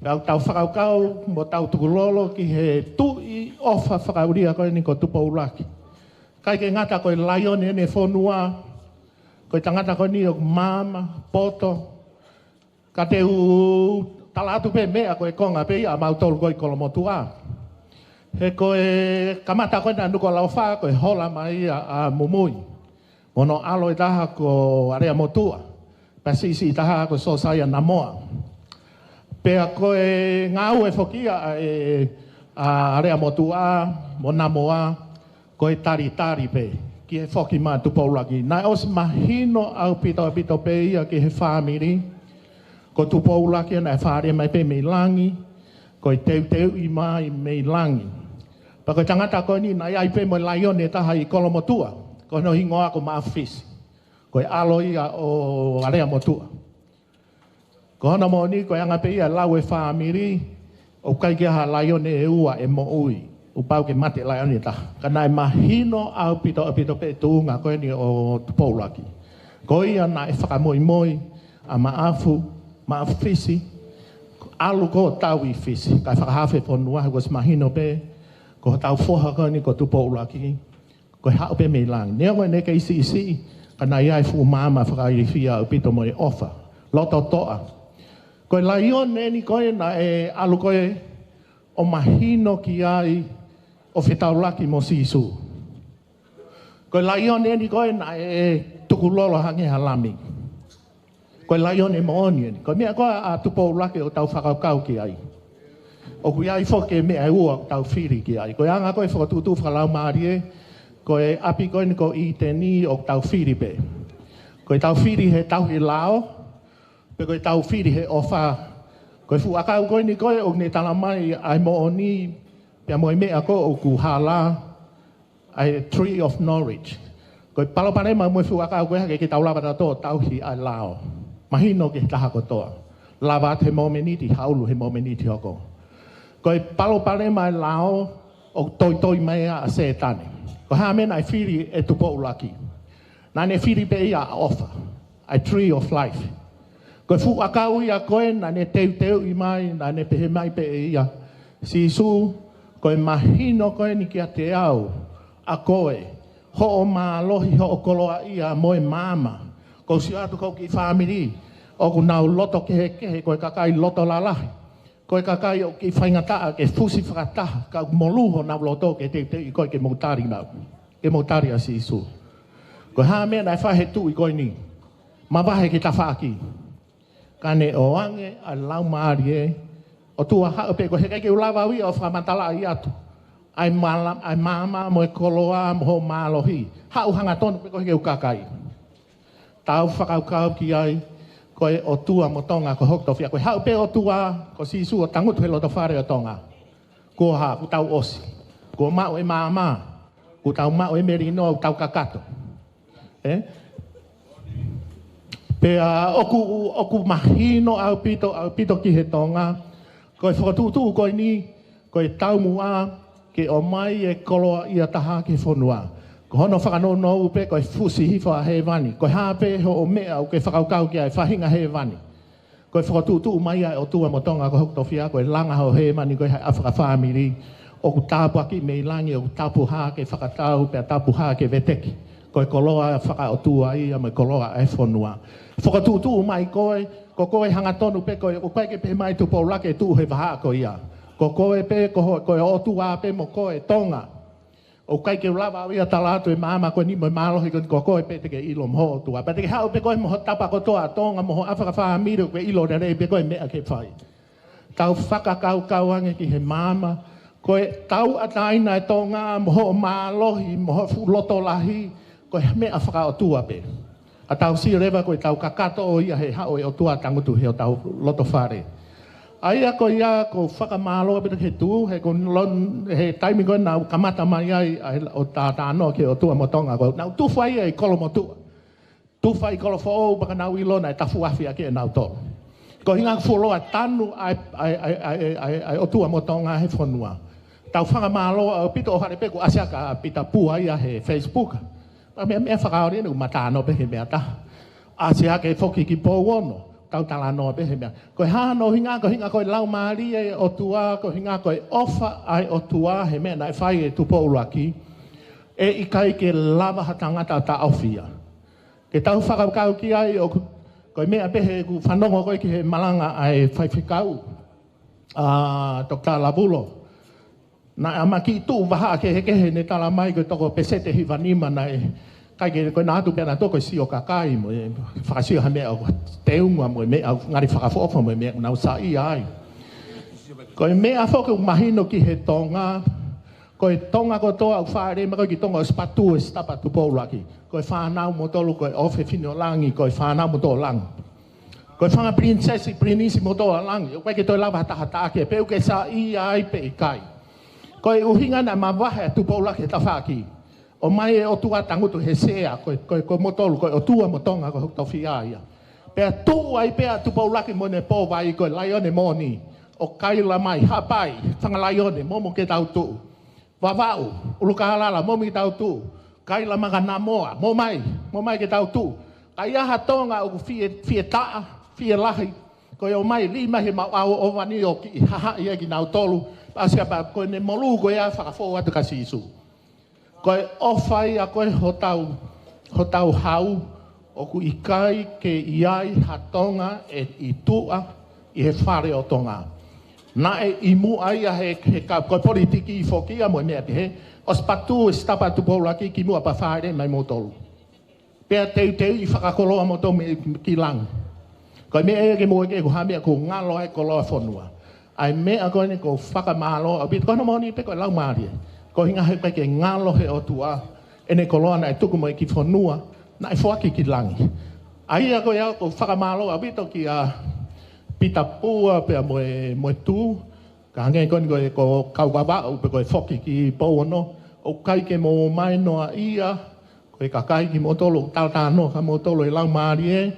Pea ʻoku tau fakakaukau mo tau tukulolo ki he tuʻi ʻofa fakaʻulia ko eni ko Tupou ʻUluaki. ʻIkai ke ngata ko e laione ʻene fonua, ko e tangata ko eni ʻoku maama, poto, ka te u tala atu pē meʻa ko e konga pē ia ʻamautolu ko ē ʻi Kolomotuʻa. He ko e kamata ko ē naʻe Nukuʻalofa, ko e hola mai ia ʻa Mumui mo hono ʻalo ʻe taha ko Aleamotuʻa, pea siʻisiʻi taha ko Sosaia Namoa. Pea ko e ngāue foki ia ʻa e, ʻa Aleamotuʻa mo Namoa, ko e talitali pē ki he foki mai ʻa Tupou ʻUluaki. Naʻe ʻosi mahino ʻaupito ʻaupito pē ia ki he fāmili, ko Tupou ʻUluaki naʻe fāʻeleʻi mai pē mei langi, ko e teuteuʻi mai mei langi. Pea ko e tangata ko eni naʻe ʻi ai pē mo e laione ʻe taha ʻi Kolomotuʻa, ko hono hingoa ko Maʻafisi. Ko e ʻalo ia ʻo Aleamotuʻa. Ko hono moʻoni, ko e anga pē ia e lau e fāmili, ʻoku ʻikai ke ʻi ai ha laione ʻe ua ʻe moʻui, kuo pau ke mate laione ʻe taha. Ka naʻe mahino ʻaupito ʻaupito pē tuʻunga ko eni ʻo Tupou ʻUluaki. Ko ia naʻe fakamoimoi ʻa Maʻafu, Maʻafisi, ʻalu ko ē ʻo tau ʻi Fisi, kae fakahaofi e fonua, he kuo ʻosi mahino pē ko hotau foha ko eni ko Tupou ʻUluaki, ko e haʻu pē mei langi. Neongo ʻene kei siʻisiʻi, ka naʻe ʻi ai e fuʻu maama fakailifia ʻaupito mo e ʻofa, loto toʻa. Ko e laione eni ko ē naʻe ʻalu ko ē ʻo mahino ki ai ʻo fetaulaki mo Sīsū. Ko e laione eni ko ē naʻe tukulolo hangē ha lami. Ko e laione moʻoni eni. Ko e meʻa ko ē ʻa Tupou ʻUluaki ʻoku tau fakakaukau ki ai. ʻOku ʻi ai foki e meʻa ʻe ua ʻoku tau fili ki ai. Ko e anga ko ē e fokotuʻutuʻu fakalaumālie, ko e ʻapi ko eni ko ʻĪteni ʻoku tau fili pē. Ko ʻetau fili he tauhi lao, pe ko ʻetau fili he ʻofa. Ko e fuʻu ʻakau ko eni ko ē ʻoku ne tala mai ʻa e moʻoni, pea mo e meʻa ko ē ʻoku hala, ʻa e Tree of Knowledge. Ko e palopalema mo e fuʻu ʻakau ko ē hake ke tau lava tautolu ʻo tauhi ʻa e lao. Mahino ki he taha kotoa. Lava atu he momeniti, haʻulu he momeniti hoko. Ko e palopalema e lao ʻoku toitoi mai ʻa Sētane. Ko e hā e meʻa naʻe fili ʻe Tupou ʻUluaki? Naʻa ne fili pē ia ʻa e ʻofa, ʻa e Tree of Life. Ko e fuʻu ʻakau ia ko ē naʻa ne teuteuʻi mai, naʻa ne pehē mai pē ʻe ia, Sīsū, ko e mahino ko eni kiate au ʻa koe, hoʻo mālohi, hoʻo koloaʻia mo e maama. Kou sio atu ki hoku kiʻi fāmili, ʻoku nau loto kehekehe, ko e kakai loto lalahi. Ko e kakai ʻoku kei faingataʻa ke fusi fakataha, ka ʻoku molū honau loto ke teuteuʻi koe ke mou tali nau, ke mou tali ʻa Sīsū. Ko e hā e meʻa naʻe fai he tuʻi ko eni? Mavahe ki tafaʻaki. Ka ne ʻoange ʻa e Laumālie ʻo tuʻu ʻo haʻu pē, ko e heʻikai ke u lava au ia ʻo fakamatalaʻi atu ʻa e mala-, ʻa e maama mo e koloa mo hoʻo mālohi. Haʻu hangatonu pē koe ke u kakai. Tau fakakaukau ki ai, ko e ʻOtua mo Tonga ko hoku tofiʻa. Ko e haʻu pē ʻOtua, ko Sīsū ʻo tangutu he loto fale ʻo Tonga, kuo hā, kuo tau ʻosi. Kuo maʻu e maama, kuo tau maʻu e melino, kuo tau kakato. Ē? Pea ʻoku, ʻoku mahino ʻaupito, ʻaupito ki he Tonga. Ko e fokotuʻutuʻu ko eni, ko e taumuʻa ke ʻomai e koloaʻia taha ki he fonua. Ko hono fakanounou pē ko e fusi hifo ʻa hēvani. Ko e hā pē hoʻo meʻa ʻoku ke fakakaukau ki ai, faʻahinga hēvani. Ko e fokotuʻutuʻu mai ʻa e ʻOtua mo Tonga ko hoku tofiʻa, ko e langa hoʻo hēvani ko ē he ʻapi fakafāmili. ʻOku tāpuakiʻi mei langi, ʻoku tapuhā ke fakatau, pea tapuhā ke veteki. Ko e koloa fakaʻotua ia mo e koloa ʻa e fonua. Fokotuʻutuʻu mai koe, ko koe hangatonu pē koe, ʻoku ʻikai ke pehē mai Tupou ʻUluaki ʻe tuʻu he vahaʻa ko ia. Ko koe pē, ko ho-, ko e ʻOtua pē mo koe Tonga. ʻOku ʻikai ke u lava au ia ʻo tala atu e maama ko eni mo e mālohi ko eni, ko koe pē te ke ʻilo mo ho ʻOtua. Pea te ke haʻu pē koe mo ho tapa kotoa ʻa Tonga mo ho ʻapi fakafāmili ʻoku ke ʻilo lelei pē koe e meʻa ke fai. Tau fakakaukau ange ki he maama, ko e tauʻatāina e Tonga mo hoʻo mālohi mo ho fuʻu loto lahi, ko e meʻa fakaʻotua pē. Ka tau sio leva ko ʻetau kakato ʻo ia he haʻu e ʻOtua tangutu he hotau loto fale. ʻA ia ko ia ʻoku ou fakamālō ʻaupito ki he tuʻu, he ko lon-, he taimi ko ē naʻa ku kamata mai ai, ʻa e ʻo tātānoa ki he ʻOtua mo Tonga, ko ē naʻa ku tufa ia ʻi Kolomotuʻa. Tufa ʻi Kolofoʻou pea ka nau ʻilo naʻe tafuafi ʻaki ʻe nautolu. Ko e ʻuhinga ʻoku fuoloa tanu ʻa e, ʻa e, ʻa e ʻOtua mo Tonga he fonua. Tau fakamālō ʻaupito, ʻo hale pē kuo ʻasi ʻa Pita Pua ia he Facebook. Pea meʻa, meʻa fakaoli eni, ʻoku ma talanoa pē he meʻa taha. ʻAsi hake foki ki Pouono, tau talanoa pē he meʻa. Ko e hā hono ʻuhinga? Ko e ʻuhinga ko e Laumālie ʻo e ʻOtua, ko e ʻuhinga ko e ʻofa ʻa e ʻOtua he meʻa naʻe fai ʻe Tupou ʻUluaki. ʻE ʻikai ke lava ha tangata ʻo taʻofi ia. Ke tau fakakaukau ki ai, ʻoku, ko e meʻa pē he ʻoku fanongo ko ē ki he malanga ʻa e faifekau, ʻa Toketā Lavulo. Naʻe ʻamaki tuʻu vahaʻa kehekehe, ne tala mai ko e toko peseti hiva nima naʻe ʻikai ke, ko e naʻa tuʻu pē naʻa tuʻu ko e sio kakai mo e fakasio ha meʻa ʻoku teunga mo e meʻa ʻoku ngali fakaʻofoʻofa mo e meʻa ʻoku nau saiʻia ai. Ko e meʻa foki ʻoku mahino ki he Tonga, ko e Tonga kotoa ʻoku fāʻeleʻi mai ko ē ki Tonga ʻosi patua e Sitapa Tupoulaki. Ko e fānau moutolu ko e ʻofefine ʻo langi, ko e fānau moutolu ʻo langi. Ko e fanga pilinisesi, pilinisi moutolu ʻo langi, ʻoku ʻikai ke toe lava ha taha ʻo taʻaki, pe ʻoku ke saiʻia ai pe ʻikai. Ko e ʻuhinga naʻe mavahe ʻa Tupoulaki he tafaʻaki. ʻOmai e ʻOtua tangutu he sea, ko e, ko e, ko moutolu, ko e ʻOtua mo Tonga, ko hoku tofiʻa ia. Pea tuʻu ai pē ʻa Tupoulaki mo ʻene pōvai ko e laione moʻoni, ʻo kaila mai, Haʻapai, Fanga Laione, momo ke tau tuʻu. Vavaʻu, ʻUlukālala, momo ke tau tuʻu. Kaila Makanamoa, mou mai, mou mai ke tau tuʻu. Ka ʻi ai ha Tonga ʻoku fie, fie taʻa, fie lahi, ko e ʻomai, lī mai he maʻuʻanga ʻo ʻovani ʻo kiʻi hahaʻi ai kinautolu, pea ʻosi ia pea ko ʻene molū ko ia fakafou atu kia Sīsū. Ko e ʻofa ia ko ē hotau, hotau hau, ʻoku ʻikai ke ʻi ai ha Tonga ʻe ʻi tuʻa ʻi he fale ʻo Tonga. Naʻe ʻi muʻa ia he, he ka, ko e politiki foki ia mo e meʻa pehē, ʻosi patua e Sitapa Tupoulaki kimuʻa pea fāʻeleʻi mai moutolu. Pea teuteuʻi fakakoloa moutolu mei ki langi. Ko e meʻa ia ke mou ʻeke ko e hā e meʻa ʻoku ngalo ai e koloa fonua. ʻA e meʻa ko eni ʻoku ou fakamālō ʻaupito, ko hono moʻoni pē ko e Laumālie. Ko e ʻuhinga he ʻikai ke ngalo he ʻOtua ʻene koloa naʻe tuku mai ki fonua, naʻe foaki ki langi. ʻA ia ko ia ʻoku ou fakamālō ʻaupito kia Pita Pua pea mo e, mo e Tū, ka hangē ko eni ko e, ko e kau Vavaʻu pe ko e foki ki Pouono, ʻoku ʻikai ke mou ō mai noa ia, ko e kakai kimoutolu ʻoku talatalanoa kia moutolu e Laumālie,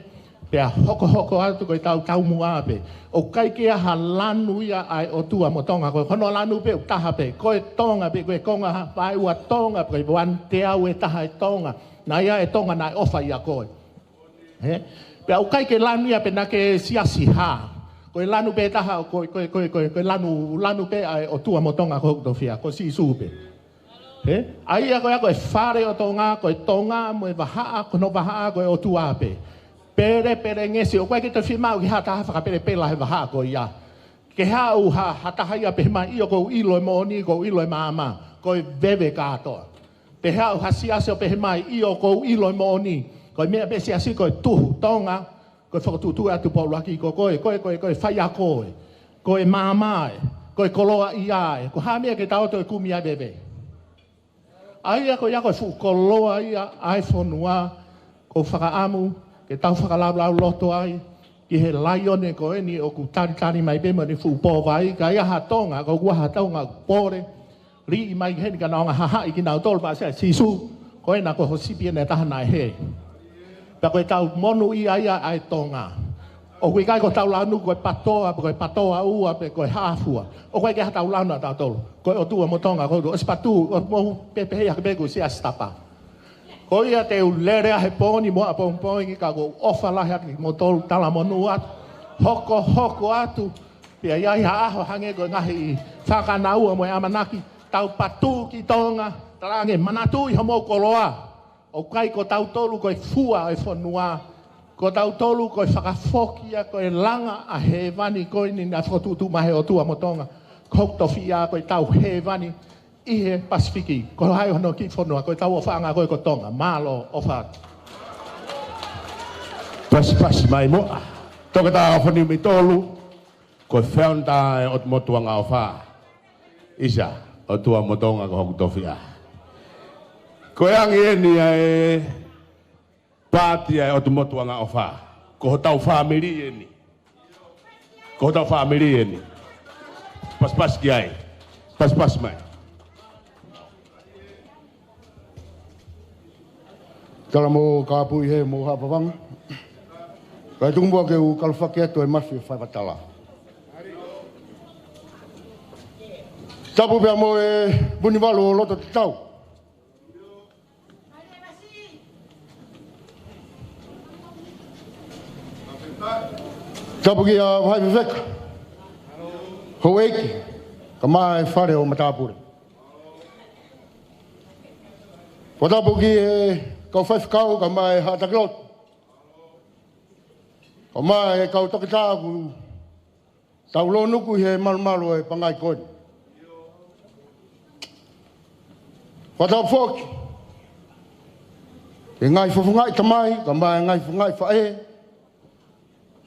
pea hokohoko atu ko e tau taumuʻa pē. ʻOku ʻikai ke ʻi ai ha lanu ia ʻa e ʻOtua mo Tonga, ko hono lanu pē ʻoku taha pē, ko e Tonga pē, ko e konga vaeua Tonga, ko e vanu teau ʻe taha e Tonga. Naʻe ʻi ai e Tonga naʻe ʻofa ʻia koe. Hē? Pea ʻoku ʻikai ke lanu ia pe naʻa ke siasi hā. Ko e lanu pē taha, ko, ko, ko, ko, ko e lanu, lanu pē ʻa e ʻOtua mo Tonga ko hoku tofiʻa, ko Sīsū pē. Hē? ʻA ia ko ia ko e fale ʻo Tonga, ko e Tonga mo e vahaʻa, ko hono vahaʻa ko e ʻOtua pē. Pelepelengesi, ʻoku ʻikai ke toe fiemaʻu ke ʻi ai ha taha fakapelepela he vahaʻa ko ia. Ke haʻu ha, ha taha ia pehē mai ʻio ʻoku ou ʻilo e moʻoni, ʻoku ou ʻilo e maama, ko e veve kātoa. Pe haʻu ha siasi ʻo pehē mai ʻio ʻoku ou ʻilo e moʻoni, ko e meʻa pē siasi ko e tuhu Tonga, ko e fokotuʻutuʻu ʻa Tupoulaki ko koe, ko e, ko e, ko e faiako ē, ko e maama ē, ko e koloaʻia ē, ko e hā e meʻa ke tau toe kumi ai e veve. ʻA ia ko ia ko e fuʻu koloa ia ʻa e fonua, ʻoku ou fakaʻamu ke tau fakalaulauloto ai ki he laione ko eni ʻoku talitali mai pē mo ʻene fuʻu pōvai, ka ʻi ai ha Tonga, ka ʻoku ʻi ai ha Tonga ʻoku pole, liʻi mai ki heni ka nau hanga ʻo hahaʻi kinautolu pea ʻosi ia, Sīsū, ko ena ko ho sipi ena ʻe taha naʻe hē. Pea ko e tau monūʻia ia ʻa e Tonga. ʻOku ʻikai ko hotau lanu ko e PATOA, pe ko e PATOA ua, pe ko e hā fua. ʻOku ʻikai ke ʻi ai hatau lanu ʻatautolu. Ko e ʻOtua mo Tonga, ko e ʻOtua. ʻOsi patua, ʻo mou pehē pehē hake pē ko e siasi tapa. Ko ia te u lele ʻa he pō ni mo ʻapongipongi ka ʻoku ou ʻofa lahi atu kimoutolu, talamonū atu, hokohoko atu, pea ʻi ai ha ʻaho hangē ko e ngaahi fakanaua mo e ʻamanaki, tau patu ki Tonga, talaange manatuʻi homou koloa. ʻOku ʻikai ko tautolu ko e fua ʻo e fonua, ko tautolu ko e fakafoki ia ko e langa ʻa hēvani ko eni naʻe fokotuʻutuʻu mai he ʻOtua mo Tonga, ko hoku tofiʻa ko e tau hēvani ʻi he Pasifiki, ko hai hono kiʻi fonua, ko e tau ʻofaʻanga ko ē ko Tonga, mālō ʻofa atu. Pasipasi mai muʻa. Toketā ʻOfani Umitolu, ko e founder ʻo e ʻOtu Motu Angaʻofa. ʻIsa, ʻOtua mo Tonga ko hoku tofiʻa. Ko e angi eni ʻa e paati ʻa e ʻOtu Motu Angaʻofa. Ko hotau fāmili eni. Ko hotau fāmili eni. Pasipasi ki ai. Pasipasi mai. Tala mo kāpui he mo ha vavanga. Kae tuku muʻa ke u kalofaki atu e mafi ʻo e faiva tala. Tapu pea mo e Vunivalu ʻo Loto Tatau. Tapu kia Vahaʻi Fefeka, Houʻeiki, kae ʻumaʻā e fale ʻo matāpule. Fakatapu ki he kau faifekau, kae ʻumaʻā e haʻa taki lotu, kae ʻumaʻā e kau toketā ʻoku tau lōnuku ʻi he malumalu ʻo e pangai ko eni. Fakatapu foki ki he ngaahi fofongaʻi tamai, kae ʻumaʻā e ngaahi fofongaʻi faʻē,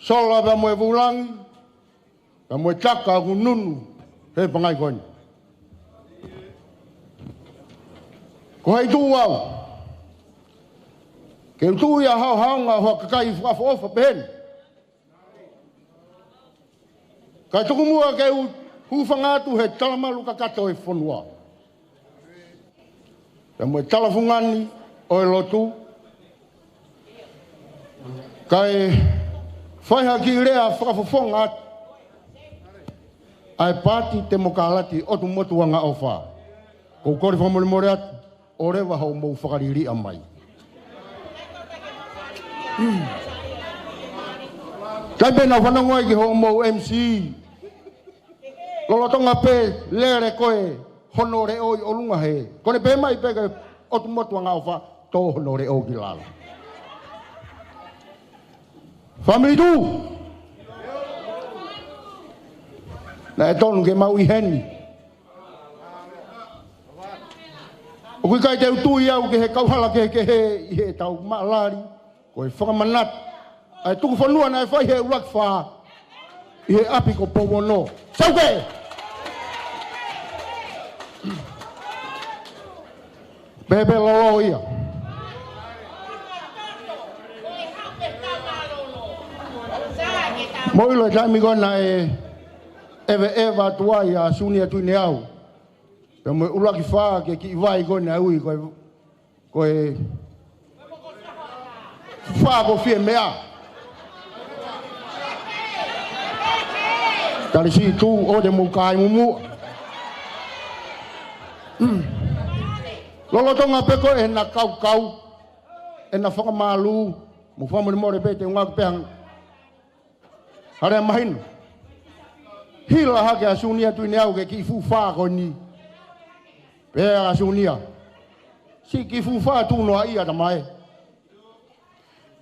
sola pea mo e vūlangi, pea mo e taka ʻoku nunu he pangai ko eni. Ko hai tuʻu au ke u tuʻu ʻi ha haohaoa ʻo ha kakai fakaʻofoʻofa pehē ni? Kae tuku muʻa ke u hūfanga atu he talamalu kakato ʻo e fonua, pea mo e talafungani ʻo e lotu, kae fai ha kiʻi lea fakafofonga atu ʻa e Paati Temokalati ʻOtu Motu Angaʻofa. ʻOku ou kole fakamolemole atu, ʻoua leva hoʻomou fakaliliʻa mai. Kae pehē naʻa fanongo ai ki hoʻomou M C, lolotonga pē lele ko ē hono leʻo ʻi ʻolunga hē, ko ʻene pehē mai pē ko e ʻOtu Motu Angaʻofa, tō hono leʻo ki lalo. Fāmili Tuʻu, naʻe tonu ke mau ʻi heni. ʻOku ʻikai te u tui au ki he kauhala kehekehe ʻi heʻetau maʻalali, ko e fakamanatu ʻa e tuku fonua naʻe fai he ʻuluaki fā ʻi he ʻapi ko Pouono. Sauke! Pehē pē lolo ia. Mou ʻilo e taimi ko ē naʻe ʻeveʻeva atu ai ʻa Sunia Tuʻineau pea mo e ʻuluaki fā ki he kiʻi vai ko ē naʻe ui ko e, ko e fā ko Fiemeʻa. Tali siʻi tuʻu ʻo te mou kai mumuʻa. Lolotonga pē ko ē ʻena kaukau, ʻena fakamālū, mou fakamolemole pē te u ngāueʻaki pē ha lea mahino. Hila hake ʻa Sunia Tuʻineau ki he kiʻi fuʻu fā ko eni. Pehē ʻa Sunia, siʻi kiʻi fuʻu fā tuʻu noa ia tamai.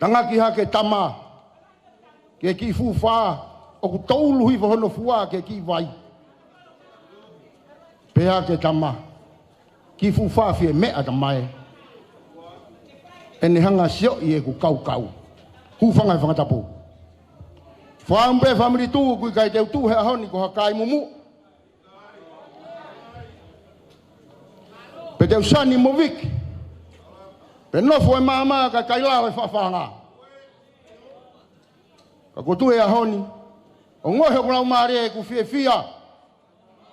Tangaki hake tama ki he kiʻi fuʻu fā ʻoku toulu hifo hono fua ki he kiʻi vai. Pehē hake tama, kiʻi fuʻu fā Fiemeʻa tamai. ʻEne hanga sioʻi ʻeku kaukau. Hūfanga he fakatapu. Fakaʻamu pē Fāmili Tuʻu, ʻoku ʻikai te u tuʻu he ʻaho ni ko ha kai mumuʻa. Pe te u sani mo viki, pe nofo e maama kae ʻikai lava e faʻafaʻanga. Ka ko e tuʻu he ʻaho ni, ʻoku ongoʻi hoku laumālie ʻeku fiefia.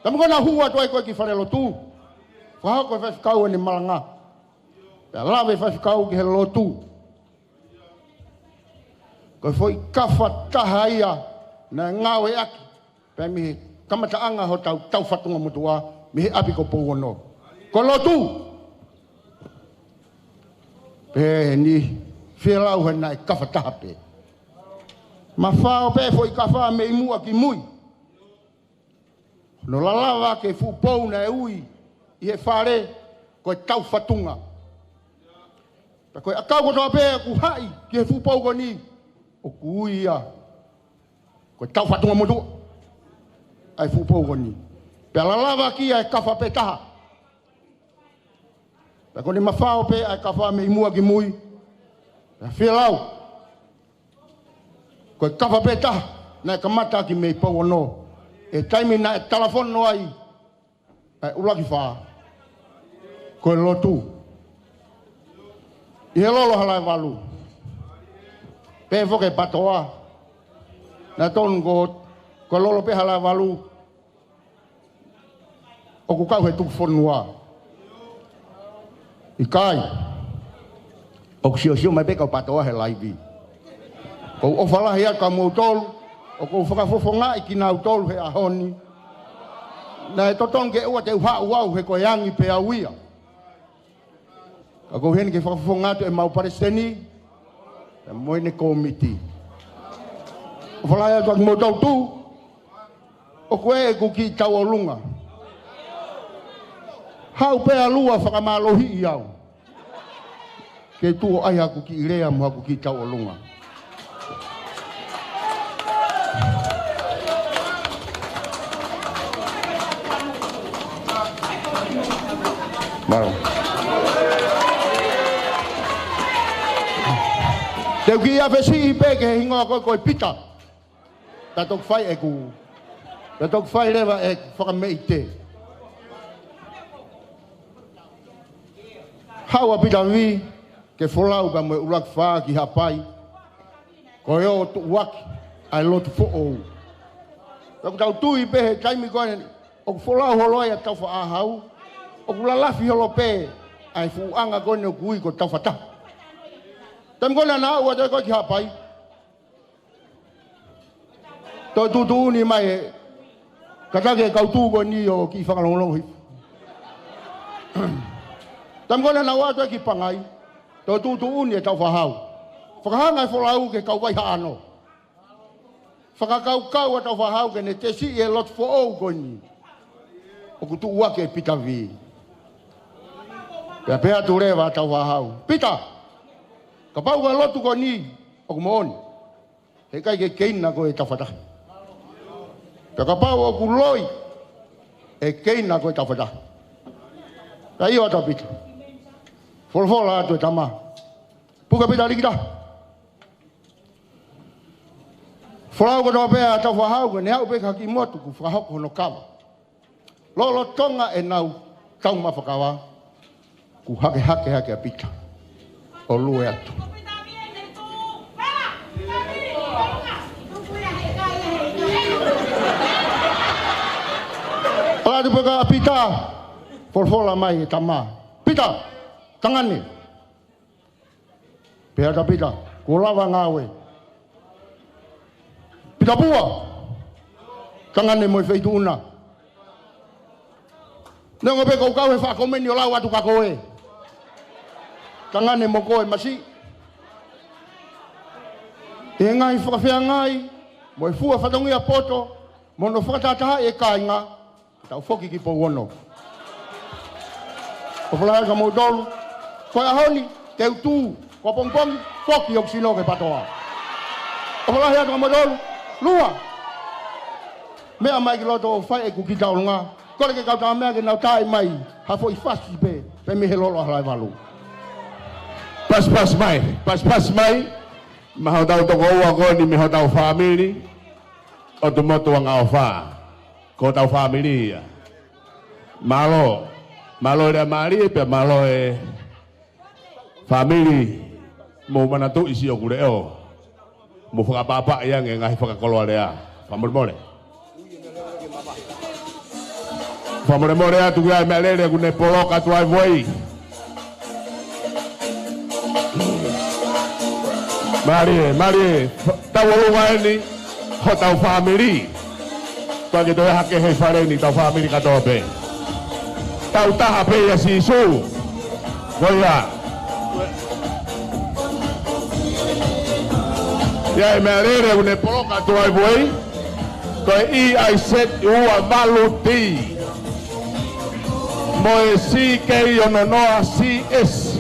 Taimi ko ē naʻa ku hū atu ai ko ē ki falelotu, fakahoko ʻe he faifekau ʻene malanga, pea lave ʻe he faifekau ki he lotu. Ko e foʻi kafa taha ia naʻe ngāueʻaki pē mei he kamataʻanga hotau taufatunga motuʻa, mei he ʻapi ko Pouono, ko e lotu. Pehē ʻe he niʻihi, fielau he naʻe kafa taha pē. Mafao pē foʻi kafa mei muʻa ki mui. Hono lalava ki he fuʻu pou naʻe ui ʻi he fale ko e taufatunga. Pea ko e ʻakau kotoa pē ʻoku haʻi ki he fuʻu pou ko eni, ʻoku ui ia ko e taufatunga motuʻa ʻa e fuʻu pou ko eni. Pea lalava ki ai e kafa pē taha. Pea ko ʻene mafao pē ʻa e kafa mei muʻa ki mui. Pea fielau, ko e kafa pē taha naʻe kamata ʻaki mei Pouono, ʻi he taimi naʻe talafono ai ʻa e ʻuluaki fā, ko e lotu. ʻI he lolo Halaevalu, pehē foki ʻe Patoa, naʻe tonu ko, ko e lolo pē Halaevalu ʻoku kau he tuku fonua. ʻIkai. ʻOku siosio mai pē kau Patoa he laivi. ʻOku ou ʻofa lahi atu kia moutolu, ʻoku ou fakafofongaʻi kinautolu he ʻaho ni. Naʻe totonu ke ʻoua te u haʻu au he ko e angi pē au ia. Ka ʻoku ou ʻi heni ke fakafofonga atu ʻemau palesiteni pea mo ʻene kōmiti. ʻOfa lahi atu kia moutolu Tuʻu, ʻoku ʻi ai ʻeku kiʻi tauʻolunga. Haʻu pē ʻa Lua fakamālohiʻi au ke tuʻu ʻo ʻai haku kiʻi lea mo haku kiʻi tauʻolunga. Mālō. Te u kiʻi ʻafesiʻi pē ki he hingoa ko ē ko e Pita. Pea toki fai ʻeku, pea toki fai leva ʻeku fakameʻite. Haʻu ʻa Pita Vī ke folau pea mo e ʻUluaki Fā ki Haʻapai, ko e ō tuʻuaki ʻa e lotu foʻou. Pea ʻoku tau tui pē he taimi ko ē ʻoku folau holo ai ʻa Taufaʻāhau, ʻoku lalafi holo pē ʻa e fuʻu ʻanga ko eni ʻoku ui ko Taufataha. Taimi ko ē naʻa aʻu atu ai ko ē ki Haʻapai, toe tuʻutuʻuni mai ē, kātaki e kau tū ko eni ʻo kiʻi fakalongolongo hifo. Taimi ko ē naʻa aʻu atu ai ki Pangai, toe tuʻutuʻuni ʻe Taufaʻāhau. Fakahanga e folau ki he kau Vaihaʻano. Fakakaukau ʻa Taufaʻāhau ke ne tesiʻi e lotu foʻou ko eni ʻoku tuʻuaki ʻe Pita Vī. Pea pehē atu leva ʻa Taufaʻāhau, Pita, kapau ko e lotu ko eni ʻoku moʻoni, heʻikai ke keina koe ʻe Taufataha. Pea kapau ʻoku loi, ʻe keina koe ʻe Taufataha. Pea ʻio atu ʻa Pita. Folofola atu e tama, puke Pita likita. Folau kotoa pē ʻa Taufaʻāhau ke ne aʻu pē ki ha kiʻi motu kuo fakahoko hono kava. Lolotonga ʻenau taumafa kava, kuo hakehake hake ʻa Pita ʻo lue atu. ʻAlu atu pē ko ē ʻa Pita, folofola mai e tama, Pita, tangane. Pehē atu ʻa Pita, kuo lava ngāue. Pita Pua, tangane mo e feituʻu na. Neongo pē ʻoku ou kau he faʻa komeni ʻo lau atu kia koe, tangane mo koe masiʻi. ʻI he ngaahi fakafeangai mo e fua fatongia poto mo hono fakatahatahaʻi e kāinga, tau foki ki Pouono. ʻOfa lahi atu kia moutolu. Ko e ʻaho ni, te u tū, ko e pongipongi, foki hoku sino ki he PATOA. ʻOfa lahi atu kia moutolu. Lua, meʻa mai ki loto ʻo fai ʻeku kiʻi tauʻolunga. Kole ki he kau tama meʻa ke nau taaʻi mai ha foʻi fasi pē, pē mei he lolo ʻa Halaevalu. Pasipasi mai, pasipasi mai, maʻa hotau tokoua ko eni mei hotau fāmili, ʻOtu Motu Angaʻofa. Ko hotau fāmili ia. Mālō. Mālō e lea mālie pea mālō e fāmili, mou manatuʻi siʻoku leʻo. Mou fakaʻapaʻapaʻi ange ngaahi fakakoloa lea. Fakamolemole. Fakamolemole atu ki ai, meʻa lele ʻoku ne poloka atu ai Voi. Mālie, mālie, tauʻolunga eni hotau fāmili. Pea ke toe hake he fale ni tau fāmili kātoa pē. Tau taha pē ʻia Sīsū. Ko ia. ʻI ai e meʻa lele ʻoku ne poloka atu ai Voi. Ko e E I Z ua valu T. Mo e C K ono noa C S.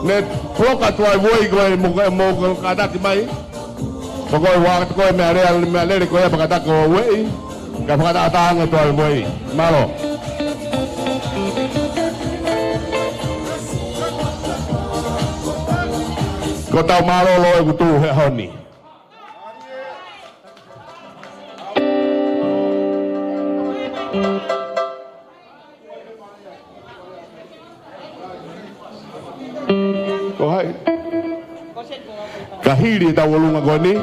Ne poloka atu ai Voi ko e mo, mo kātaki mai. Ko koe ua, ko e meʻa lele, meʻa lele ko ia pea kātaki ʻo ueʻi. Kae fakatātā ange atu ai Voi. Mālō. Ko hotau mālōlō ʻoku tuʻu he ʻaho ni. Ko hai? Ka hili e tauʻolunga ko eni.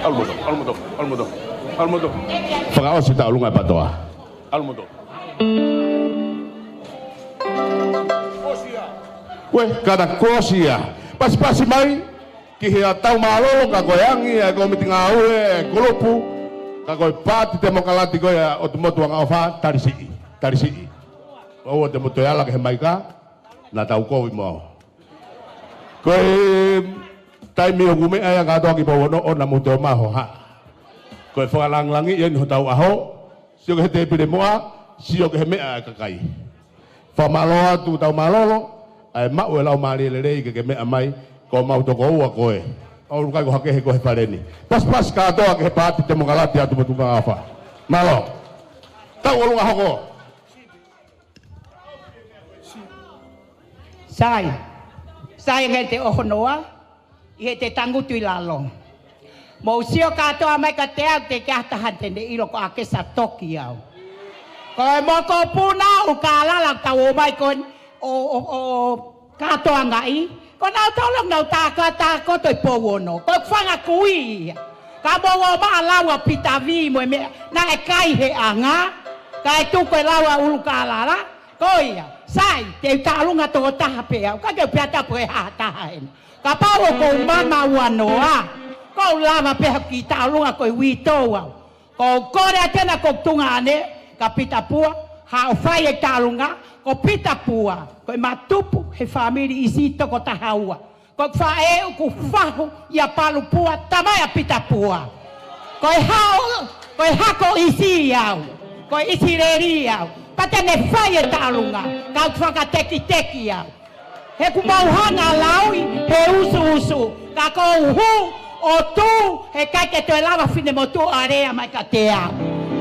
ʻAlu moutolu, ʻalu moutolu, ʻalu moutolu, ʻalu moutolu. Fakaʻosi e tauʻolunga e PATOA. ʻAlu moutolu. Uē, kātaki kuo ʻosi ia. Pasipasi mai ki he ʻa tau mālōlō, ka ko e angi e kōmiti ngāue e kulupu, ka ko e Paati Temokalati ko ia ʻOtu Motu Angaʻofa, tali siʻi, tali siʻi. ʻOua te mou toe ala ki he maika, naʻa tau kovi mo au. Ko e taimi ʻoku meʻa ia kātoa ki Pouono, ʻoua naʻa mou toe ō mai ʻo hohaʻa. Ko e fakalāngilangiʻi eni hotau ʻaho, sio ki he tēpile muʻa, sio ki he meʻa ʻa e kakai. Fakamālō atu tau mālōlō, ʻa e maʻu e laumālie lelei ke ke meʻa mai, ko homau tokoua koe. ʻOku ʻikai ko ha kehe ko e fale ni. Pasipasi kātoa ki he Paati Temokalati ʻa ʻOtu Motu Angaʻofa. Mālō. Tauʻolunga hoko. Sai. Sai ngai te ohonoa. ʻI heʻete tangutu ʻi lalo. Mou sio kātoa mai kiate au, teʻeki ai ha taha te ne ʻilo ko ʻAkesa Toki au. Ko e mokopuna ʻUlukālala ʻoku tau ō mai ko eni ʻo, ʻo, ʻo, ʻo kātoangaʻi. Ko nautolu ʻoku nau tākātā koto ʻi Pouono. Ko e fanga kui ia. Ka mou ō mai ʻo lau ʻa Pita Vī mo e meʻa naʻe kai he anga. Kae tuku e lau ʻa ʻUlukālala. Ko ia, sai, te u tauʻolunga tokotaha pē au, ka ke u pehē atu pe ko e hā ha taha heni. Kapau ʻoku ou mamaʻo noa, ʻoku ou lava pē au ke tauʻolunga ko e uitou au. ʻOku ou kole atu ena ki hoku tuongaʻane, kia Pita Pua, haʻu ʻo fai e tauʻolunga, ko Pita Pua, ko e matupu he fāmili ʻIsi toko taha ua. Ko e faʻē ʻoku fahu ia Palupua, tamai ʻa Pita Pua. Ko e hao, ko e hako ʻIsi au. Ko e ʻIsileli au. Pea te ne fai e tauʻolunga, ka u fakatekiteki au. He ʻoku mau hanga ʻo lauʻi he ʻusuʻusu, ka ʻoku ou hū ʻo tū, heʻikai ke toe lava finemotuʻa ʻo lea mai kiate au.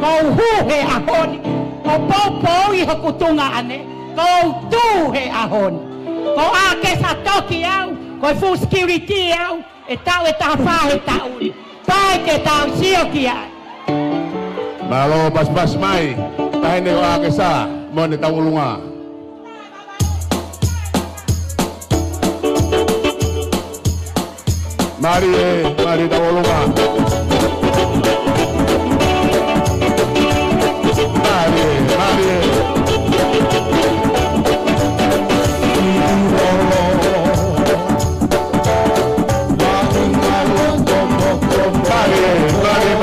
ʻOku ou hū he ʻaho ni, ʻo poupouʻi hoku tuongaʻane, ʻoku ou tū he ʻaho ni. Ko ʻAkesa Toki au, ko e full security au, ʻe taʻu ʻe taha fā he taʻu ni. Pea ke tau sio ki ai. Mālō pasipasi mai, taʻahine ko ʻAkesa, mo ʻene tauʻolunga. Mālie, mālie tauʻolunga. Mālie, mālie. Mālie, mālie, mālie.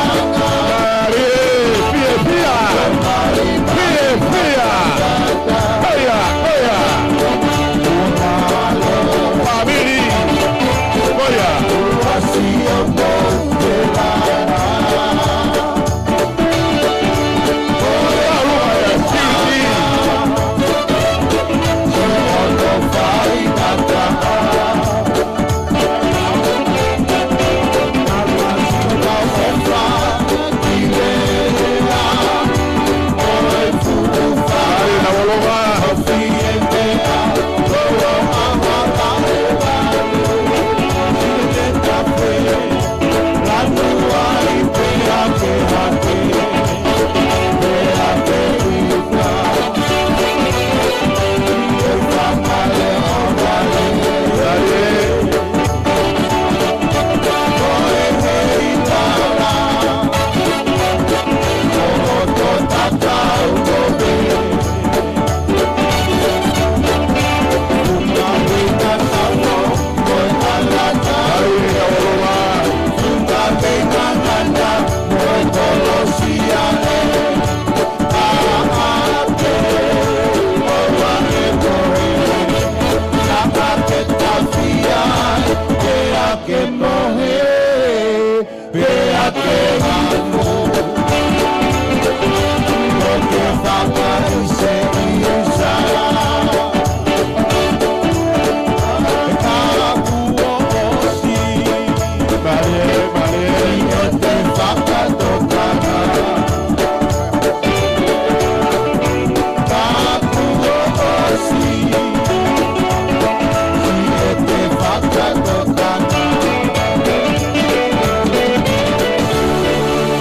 Mālie, fiefia, fiefia. Hoi ia, hoi ia. Fāmili, hoi ia.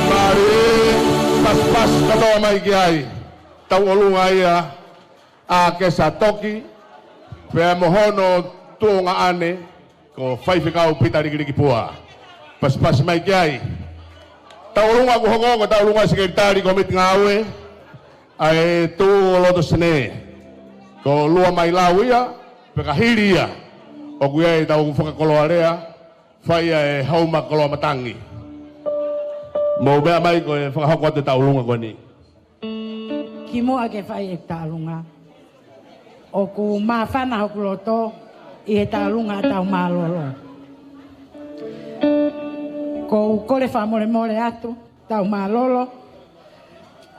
Mālie, pasipasi kātoa mai ki ai. Tauʻolunga ia ʻa ʻAkesa Toki, pea mo hono tuongaʻane, ko Faifekau Pita Likiliki Pua. Pasipasi mai ki ai. Tauʻolunga kuo hoko, ko e tauʻolunga ʻa e Sekelitali Kōmiti Ngāue, ʻa e Tuʻi ʻo Loto Sene. Ko Lua Mailau ia, pea ka hili ia, ʻoku ʻi ai ʻetau fakakoloa lea, fai ia ʻe Hauma Koloamatangi. Mou meʻa mai ko e fakahoko atu e tauʻolunga ko eni. Kimuʻa ke fai e tauʻolunga, ʻoku māfana hoku loto ʻi he tauʻolunga ʻa Taumālolo. ʻOku ou kole fakamolemole atu, Taumālolo,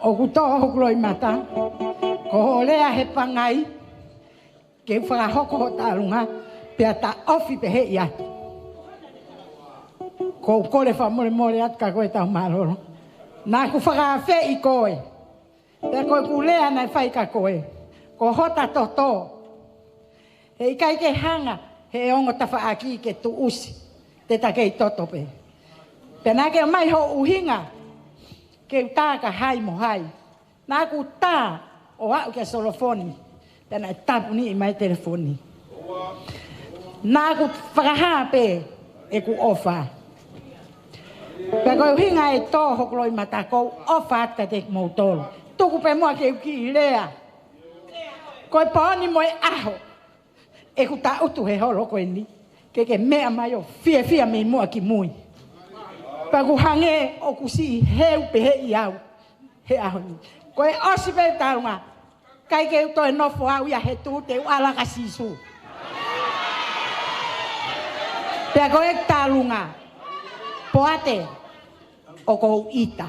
ʻoku toʻo hoku loʻimata, ko hoʻo lea he pangai, ke u fakahoko hoʻo tauʻolunga, pea taʻofi pē he ʻiate. ʻOku ou kole fakamolemole atu kia koe Taumālolo. Naʻa ku fakaafeʻi koe. Pea ko ʻeku lea naʻe fai kia koe, ko hota toto. He ʻikai ke hanga ʻe he ongo tafaʻaki ke tuʻusi, te ta kei toto pē. Pea naʻa ke ʻomai ho ʻuhinga, ke u tā kia hai mo hai. Naʻa ku tā ʻo aʻu kia Solofoni, pea naʻe tāpuniʻi mai telefoni. Naʻa ku fakahā pē ʻeku ʻofa. Pea ko e ʻuhinga ʻe tō hoku loʻimata, ʻoku ou ʻofa atu kiate kimoutolu. Tuku pē muʻa ke u kiʻi lea. Ko e pō ni mo e ʻaho ʻeku tangutu he holo ko eni, ke ke meʻa mai ʻo fiefia mei muʻa ki mui. Pea ʻoku hangē ʻoku siʻi heu pehē ʻi au he ʻaho ni. Ko e ʻosi pē tauʻolunga, ʻikai ke u toe nofo au ia he tuʻu, te u ʻalu kia Sīsū. Pea ko e tauʻolunga, poate, ʻoku ou ʻita.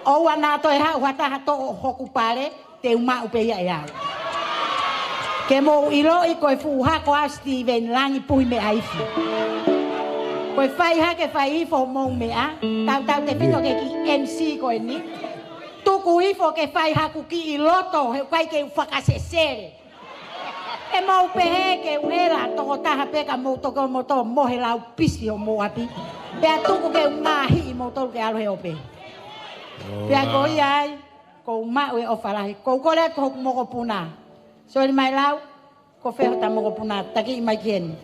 ʻOua naʻa toe haʻu ha taha toʻo hoku pale, te u maʻu pē ia ʻe au. Ke mou ʻiloʻi ko e fuʻu hako ʻa Steven Langi Puhimeaifi. Ko e fai hake fai hifo mou meʻa, tautautefito ki he kiʻi M C ko eni. Tuku hifo ke fai haku kiʻi loto, he ʻoku ʻikai ke u fakasesele. ʻE mou pehē ke u ʻela tokotaha pē ka mou toki ō moutolu mo e lau pisi ʻo mou ʻapi. Pea tuku ke u ngaohi moutolu ke ʻalu he ope. Pea ko ia ai, ʻoku ou maʻu e ʻofa lahi. ʻOku ou kole atu ki hoku mokopuna. Soli Mailau, ko fē hota mokopuna, takiʻi mai ki heni.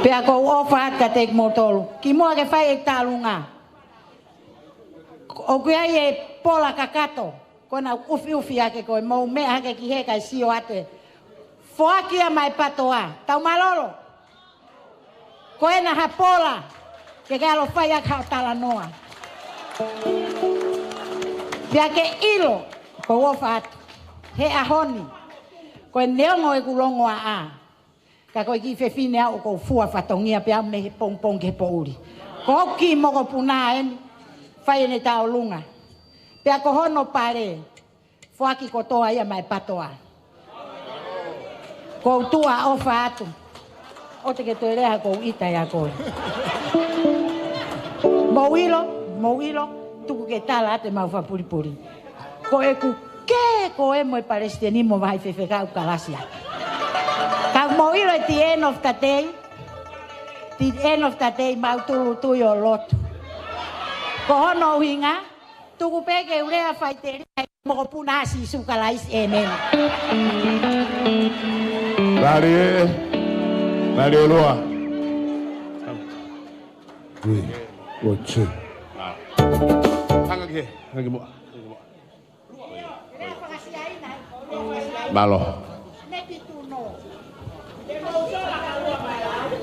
Pea ʻoku ou ʻofa atu kiate kimoutolu. Kimuʻa ke fai e tauʻolunga, ʻoku ʻi ai e pola kakato, ko ena ʻufiʻufi hake, ko e mou meʻa hake ki hē kae sio atu. Foaki ia maʻa e PTOA, Taumālolo. Ko ena ha pola, ke ke ʻalu ʻo fai ʻaki haʻo talanoa. Pea ke ʻilo, ʻoku ou ʻofa atu he ʻaho ni, ko e neongo ʻeku longoaʻa, ka ko e kiʻi fefine au, ʻoku ou fua fatongia pē au mei he pongipongi ki he poʻuli. Ko hoku kiʻi mokopuna eni, fai ʻene tauʻolunga. Pea ko hono pale, foaki kotoa ia maʻa e PTOA. ʻOku ou tuʻa ʻofa atu. ʻOua te ke toe lea, ʻoku ou ʻita ʻia koe. Mou ʻilo, mou ʻilo, tuku ke tala atu ʻemau fakapulipuli. Ko ʻeku kē ko ē mo e palesiteni mo e faifekau kalasi atu. Ka mou ʻilo, at the end of the day, the end of the day, mau tūʻulutui ʻo lotu. Ko hono ʻuhinga, tuku pē ke u lea faʻiteliha he mokopuna ʻa Sīsū Kalaisi, ʻēmeni. Tali ē, tali ʻolunga. Three, four, two. Hanga ki hē, hanga ki muʻa. Mālō.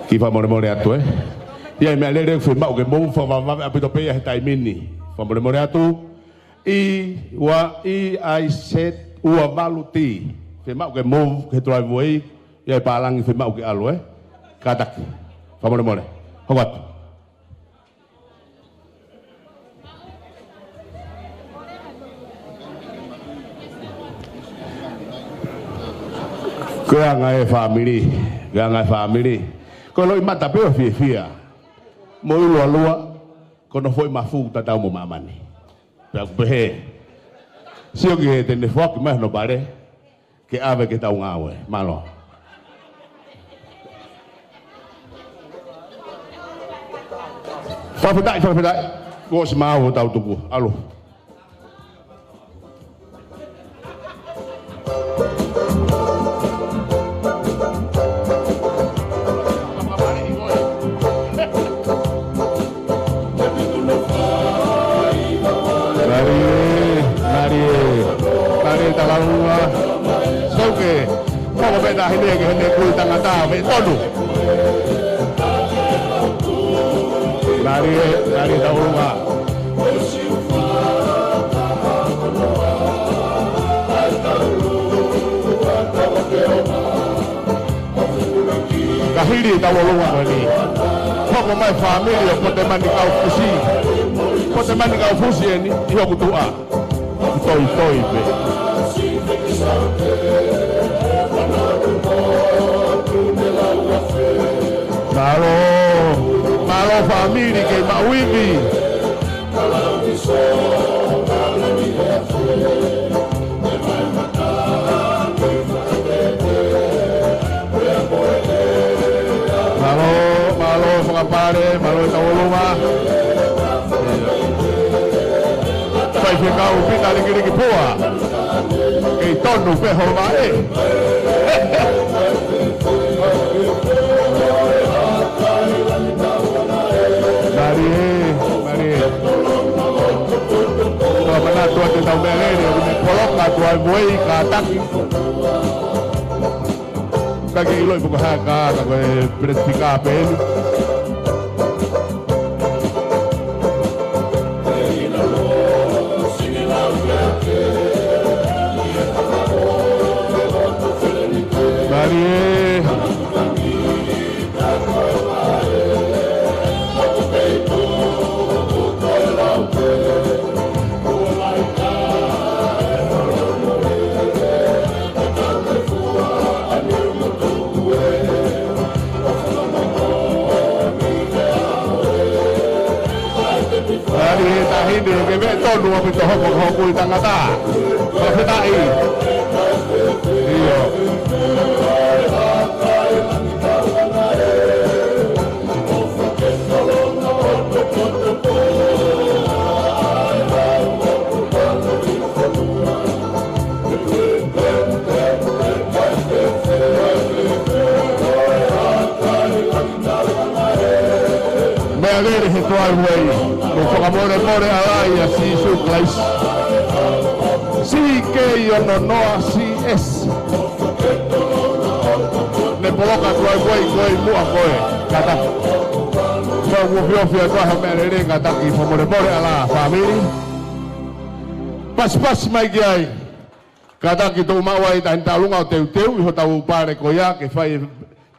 Kiʻi fakamolemole atu, ē. ʻI ai e meʻalele ʻoku fiemaʻu ke mou fakavavevave ʻaupito pē ia he taimi ni. Fakamolemole atu. E Y E I Z ua valu T. Fiemaʻu ke mou ki he driveway, ʻi ai e pālangi fiemaʻu ke ʻalu, ē. Kātaki. Fakamolemole. Hoko atu. Ko e anga e fāmili, ko e anga e fāmili. Ko e loʻimata pē ʻo fiefia. Mou ʻilo ʻalu ā, ko hono foʻi mafu tatau mo māmani. Pea ʻoku pehē. Sio ki hē, te ne foaki mai hono pale ke ʻave ke tau ngāue. Mālō. Fakafetaʻi, fakafetaʻi. Kuo ʻosi maau hotau tuku. ʻAlu. Pea taʻahine ki heʻene kui tangata, meʻa tonu. Mālie, mālie Taulunga. Ka hili Taulunga ko eni, hoko mai fāmili ʻo Potemani Kaufusi. Potemani Kaufusi eni, ʻi hoku tuʻa. Toitoi pē. Mālō, mālō fāmili kei maʻu ivi. Mālō, mālō fakapale, mālō Taulunga. Faifekau Pita Likiliki Pua. Kei tonu pē hoʻo vaʻe. Mālie, mālie. Ka manatu atu ʻetau meʻalele, ʻoku ne poloka atu ai mo e kātaki. Ka ke ʻiloʻi pē ko e hā ka, ka ko e peleti fika pē eni. Mālie. Mālie taʻahine, ke meʻa tonu ʻaupito hoʻo, hoʻo kui tangata. Fakafetaʻi. ʻIo. Meʻalele he toa uei, mo fakamolemole ʻa e ʻEiki ʻa Sīsū Kalaisi. C K ono noa C S. Ne poloka atu ai ko e, ko e muʻa ko e kātaki. Fakaofiofi atu ai ha meʻalele kātaki, fakamolemole ʻa e fāmili. Pasipasi mai ki ai. Kātaki, tuku maʻu ai taʻahine Taulunga ʻo teuteu ʻi hotau pale ko ia ke fai,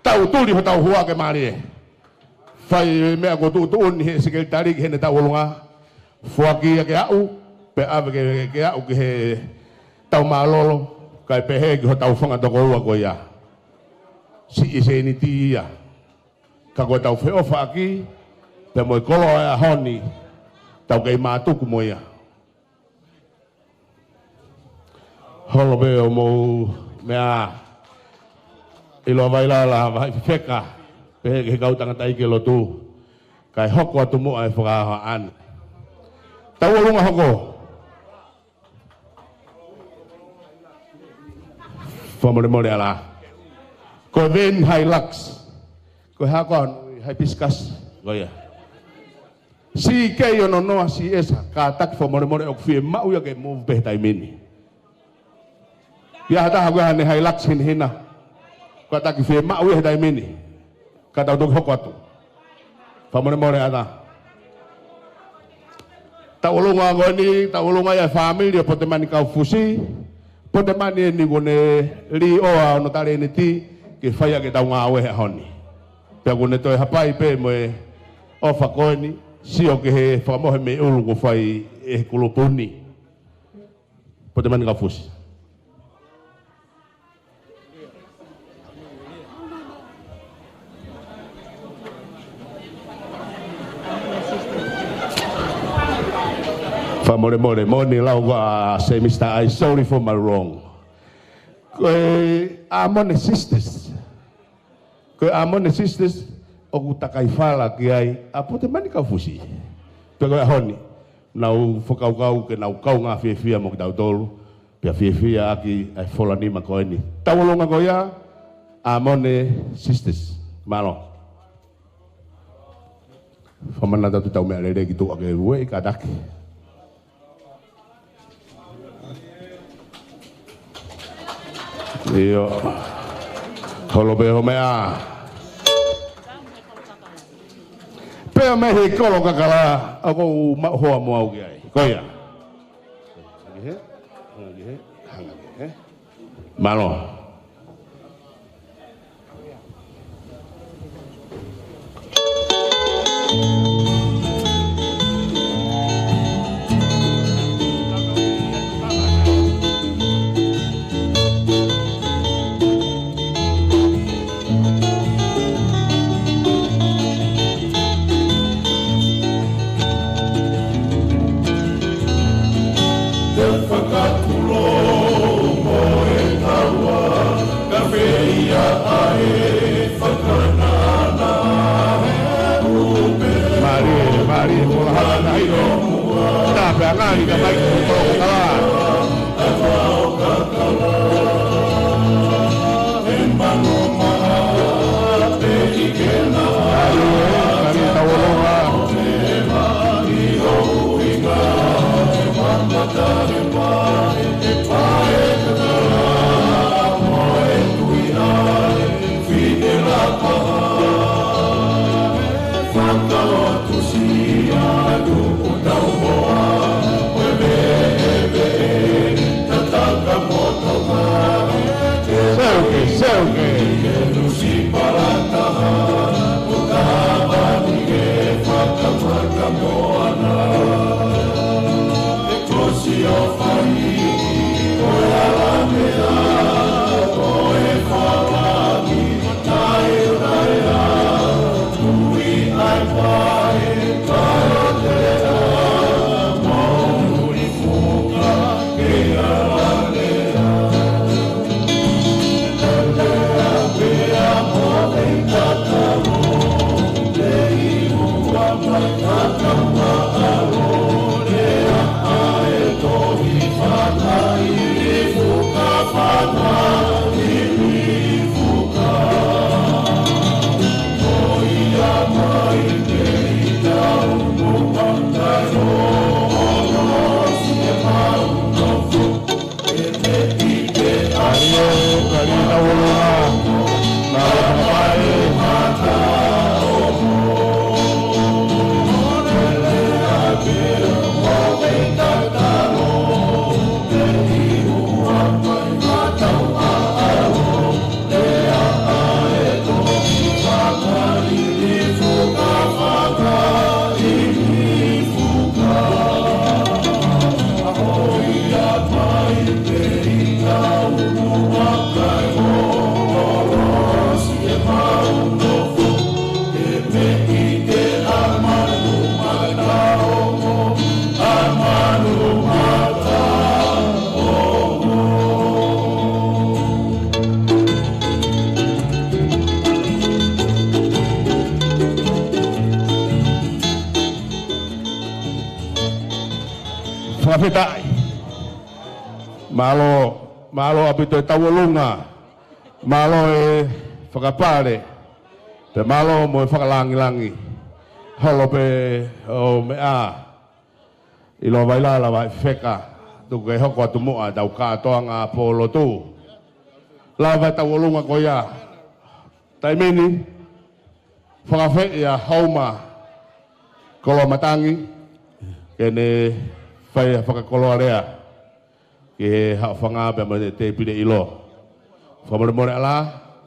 tau tuli hotau hua ke mālie. Fai meʻa ko e tuʻutuʻuni he sekelitali ki heʻene Taulunga. Foaki ia ke aʻu, pea ʻave ke, ke aʻu ki he tau mālōlō, kae pehē ki hotau fanga tokoua ko ia. Siʻi sēniti ia. Ka ko ʻetau feʻofaʻaki, pea mo e koloa ʻo e ʻaho ni, tau kei mātuku mo ia. Holo pē ʻo mou meʻa, ʻiloa vailala, vahaʻi fefeka, pehē ki he kau tangataʻeiki lotu, kae hoko atu muʻa e fakahā ʻaho ni. Taulunga hoko. Fakamolemole ʻa e. Ko e van Hilux. Ko e hā ko ā, hibiscus. Ko ia. C K ono noa C S, kātaki, fakamolemole, ʻoku fiemaʻu ia ke move pē he taimi ni. ʻI ai ha taha ko ē haʻane Hilux hinehina, kātaki, fiemaʻu ia he taimi ni. Ka tau toki hoko atu. Fakamolemole ʻa e. Taulunga ko eni, Taulunga ia e fāmili ʻo Potemani Kaufusi. Potemani eni kuo ne līʻoa hono talēniti ke fai ʻaki ʻetau ngāue he ʻaho ni. Pea kuo ne toe hapai pē mo e ʻofa ko eni, sio ki he fakamohe mei ʻulu kuo fai ʻe he kulupu ni. Potemani Kaufusi. Fakamolemole, moʻoni e lau ko ē ʻa Semista, I sorry for my wrong. Ko e ʻAmone Sisters. Ko e ʻAmone Sisters, ʻoku takai fala ki ai ʻa Potemani Kaufusi. Pea ko e ʻaho ni, nau fakakaukau ke nau kaungā fiefia mo kitautolu, pea fiefia ʻaki ʻa e fola nima ko eni. Taulunga ko ia, ʻAmone Sisters. Mālō. Fakamanatu atu ʻetau meʻalele ki tuʻa ke ueʻi kātaki. ʻIo. Holo pē ho meʻa. Pea mei he kolo kakala, ʻoku ou maʻu hoa mo au ki ai. Ko ia. Hanga ki he, hanga ki he, hanga ki he. Mālō. Te fakatulo mo e taua, ka feia ʻa e fakanana. Mālie, mālie, mola hana ino. Tā pea ngali ka mai ki he kolo kakala. Seuke, seuke. Fakafetaʻi. Mālō, mālō ʻaupito e tauʻolunga. Mālō e fakapale. Pea mālō mo e fakalangilangi. Holo pē ho meʻa. ʻIlo Vailala Vaifeka, tuku ke hoko atu muʻa ʻetau kātoanga pō lotu. Lava e tauʻolunga ko ia. Taimi ni, fakaafeʻi ʻa Houma Koloamatangi, ke ne fai ha fakakoloa lea ki he haʻofanga pea mo e tēpile ʻilo. Fakamolemole ʻalā,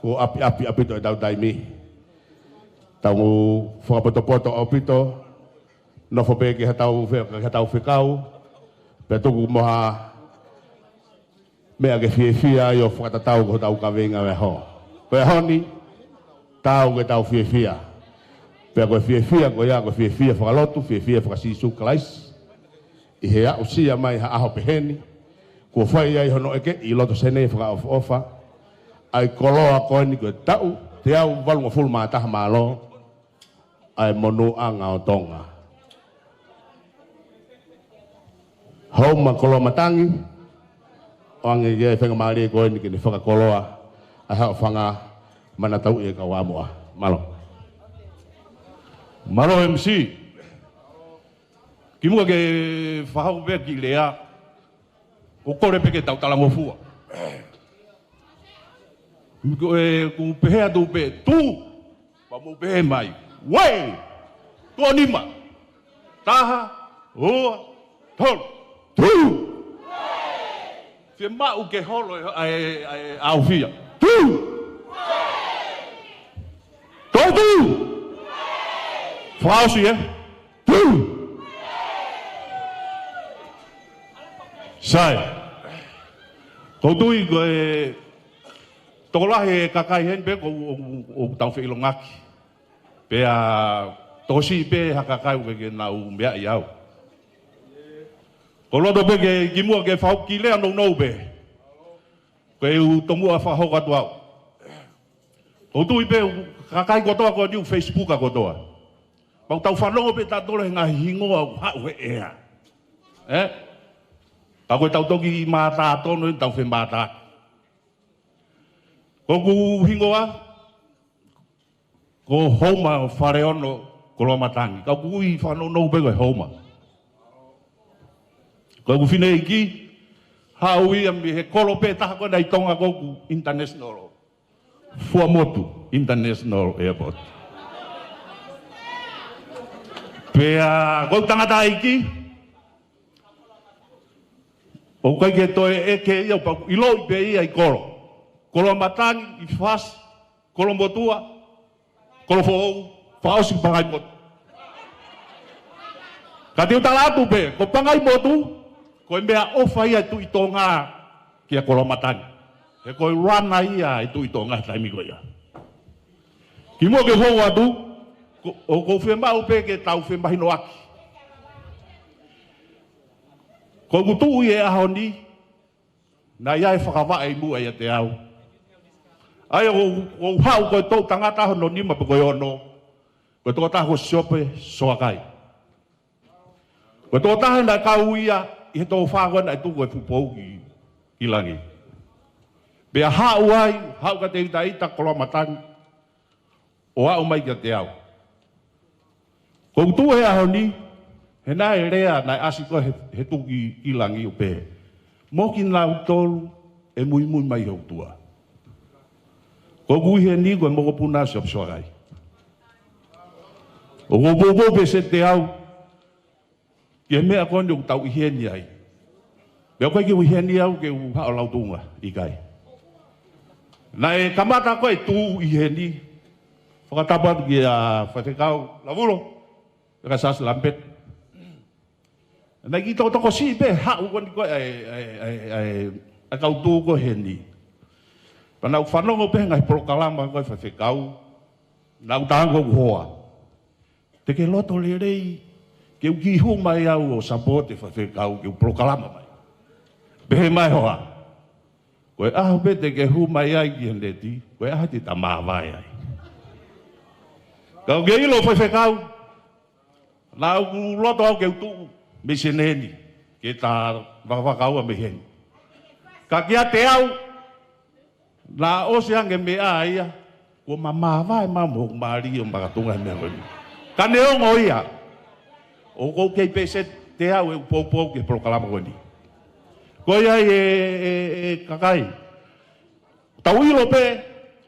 kuo ʻapiʻapi ʻaupito ʻetau taimi. Tau fakapotopoto ʻaupito, nofo pē ki haʻatau fe-, ki haʻatau fekau, pea tuku mo ha meʻa ke fiefia ai ʻo fakatatau ki hotau kaveinga ʻo e ʻaho. Ko e ʻaho ni, taau ke tau fiefia. Pea ko e fiefia ko ia, ko e fiefia fakalotu, fiefia faka-Sīsū Kalaisi. ʻI he aʻusia mai ha ʻaho pehē ni, kuo fai ai hono ʻekeʻi ʻi loto Senē fakaʻofoʻofa ʻa e koloa ko eni ko e taʻu teau valungofulu mā taha mālō ʻa e monūʻanga ʻo Tonga. Houma Koloamatangi, ʻoange ki ai e faingamālie ko eni ke ne fakakoloa ʻa e haʻofanga, manatuʻi e kau ʻamoa. Mālō. Mālō M C. Kimuʻa ke fakahoko pē kiʻi lea, ʻoku ou kole pē ke tau talangofua. Ko e, ʻoku pehē atu pē, tū. Pea mou pehē mai, uē. Tuʻo nima. Taha, ua, tolu. Tū. Fiemaʻu ke holo e, ʻa e, ʻa e ʻaofia. Tū. Toe tū. Fakaʻosi ē. Tū. Sai. ʻOku ou tui ko e tokolahi e kakai heni pē ʻoku, ʻoku, ʻoku tau feʻilongaki. Pea tokosiʻi pē ha kakai ʻoku ʻikai ke nau meaʻi au. ʻOku ou loto pē ke kimuʻa ke fau ki lea nounou pē. Ko e ʻū tomuʻa fakahoko atu au. ʻOku ou tui pē ʻoku kakai kotoa ko eni ʻoku Facebook kotoa. Pau tau fanongo pē tautolu he ngaahi hingoa ʻoku haʻu he ʻea. Ē? Ka ko e tau toki mātā tonu ʻe tau femātā. Ko ʻeku hingoa, ko Houma Faleono Koloamatangi. Ka ʻoku ui fanongo pē ko e Houma. Ko ʻeku fineʻeiki, haʻu ia mei he kolo pē taha ko ena ʻi Tonga ko ʻeku international. Fuaʻamotu International Airport. Pea ko ʻeku tangataʻeiki, ʻoku ʻikai ke toe ʻeke ia, pea ʻoku ʻiloʻi pē ia ʻi kolo. Koloamatangi, ʻi Fasi, Kolomotuʻa, Kolofoʻou, fakaʻosi Pangaimotu. Ka te u tala atu pē, ko Pangaimotu, ko e meʻaʻofa ia ʻa e Tuʻi Tonga kia Koloamatangi. He ko e rana ia ʻa e Tuʻi Tonga he taimi ko ia. Kimuʻa ke u hoko atu, ko, ʻoku ou fiemaʻu pē ke tau femahinoʻaki. Ko ʻeku tuʻu ʻi he ʻaho ni, naʻe ʻi ai e fakavaʻe ʻi muʻa ʻiate au. ʻA ia ʻoku, ʻoku ou haʻu ko e toʻutangata hono nima pe ko e ono. Ko e tokotaha ko Siope Soakai. Ko e tokotaha naʻe kau ia ʻi he tōfā ko ē naʻe tuku e fuʻu pou ki, ki langi. Pea haʻu ai, haʻu kiate ʻItaʻita Koloamatangi, ʻo aʻu mai kiate au. Ko ʻeku tuʻu he ʻaho ni, he naʻe lea, naʻe ʻasi ko ē he, he tuku ki, ki langi ʻo pehē, mo kinautolu ʻe muimui mai he ʻOtua. Ko ʻeku ʻi heni ko e mokopuna ʻo Siope Soakai. ʻOku ou poupou pē ʻiate au, ki he meʻa ko eni ʻoku tau ʻi heni ai. Pea ʻoku ʻikai ke u ʻi heni au ke u haʻu ʻo lautuʻunga, ʻikai. Naʻe kamata ko ē tuʻu ʻi heni, fakatapu atu kia Faifekau Lavulo, pea kia Siaosi Lamipeti. Naʻe kiʻi tokotokosiʻi pē haʻu ko eni ko ē ʻa e, ʻa e, ʻa e, ʻa e, ʻa e kau tuʻu ko ē heni. Pea naʻa ku fanongo pē he ngaahi polokalama ko ē Faifekau, naʻa ku talaange ko ʻeku hoa, te ke loto lelei ke u kiʻi hū mai au ʻo support e Faifekau ke u polokalama mai. Pehē mai e hoa, ko e ʻaho pē te ke hū mai ai ki he neti, ko e ʻaho te ta māvae ai. Ka ʻoku ke ʻilo Faifekau, naʻa ku loto au ke u tuʻu mei Senē ni, ke ta vakavakaua mei heni. Ka kiate au, naʻe ʻosi ange e meʻa ia, kuo ma māvae maʻu mo hoku mali ʻo makatuʻunga he meʻa ko eni. Ka neongo ia, ʻoku ou kei pē ʻiate au ʻeku poupou ki he polokalama ko eni. Ko ia ai e, e, e kakai. Tau ʻilo pē,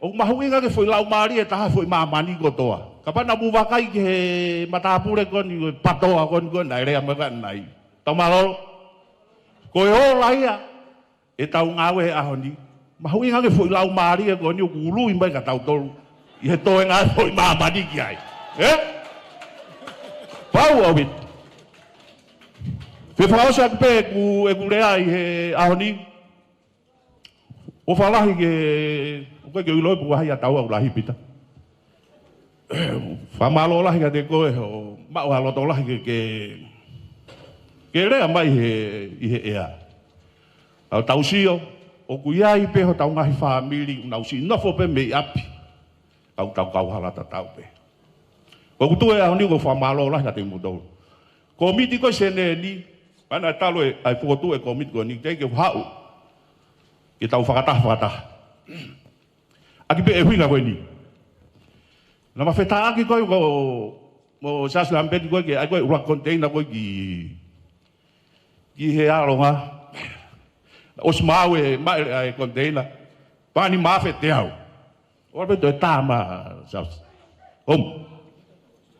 ʻoku mahuʻinga ange foʻi laumālie ʻe taha he foʻi māmani kotoa. Kapau naʻa mou vakai ki he matāpule ko eni, ko e patoa ko eni ko ē naʻe lea mai ko ē ʻanenai. Tau mālōlō. Ko e ola ia ʻetau ngāue he ʻaho ni. Mahuʻinga ange foʻi laumālie ko eni ʻoku ului mai kia tautolu ʻi he toenga e foʻi māmani ki ai. Ē? Pau ʻaupito. Fefakaʻosi atu pē ʻeku, ʻeku lea ʻi he ʻaho ni. ʻOfa lahi ke, ʻoku ʻikai ke u ʻilo pe ko hai ʻiate au ʻoku lahi, Pita. Fakamālō lahi kiate koe hoʻo maʻu ha loto lahi ke, ke, ke lea mai he, ʻi he ʻea. Tau, tau sio, ʻoku ʻi ai pē hotau ngaahi fāmili, ʻoku nau siʻi nofo pē mei ʻapi. Tau, tau kauhala tatau pē. Ko ʻeku tuʻu he ʻaho ni ʻoku ou fakamālō lahi kiate kimoutolu. Kōmiti ko ē Senē ni, pea naʻe talu e, ʻa e fokotuʻu e kōmiti ko eni, teʻeki ke u haʻu ke tau fakataha, fakataha. ʻAki pē ʻe hina ko eni. Naʻa ma fetāʻaki ko ē ko, mo Siaosi Lamipeti ko ē ke ʻai ko ē ʻuluaki koniteina ko ē ki, ki he ʻalu ngā. ʻOsi maʻu e, maʻu e, ʻa e koniteina. Pani mafe teau. ʻOua pē toe tā mai, Siaosi. Om.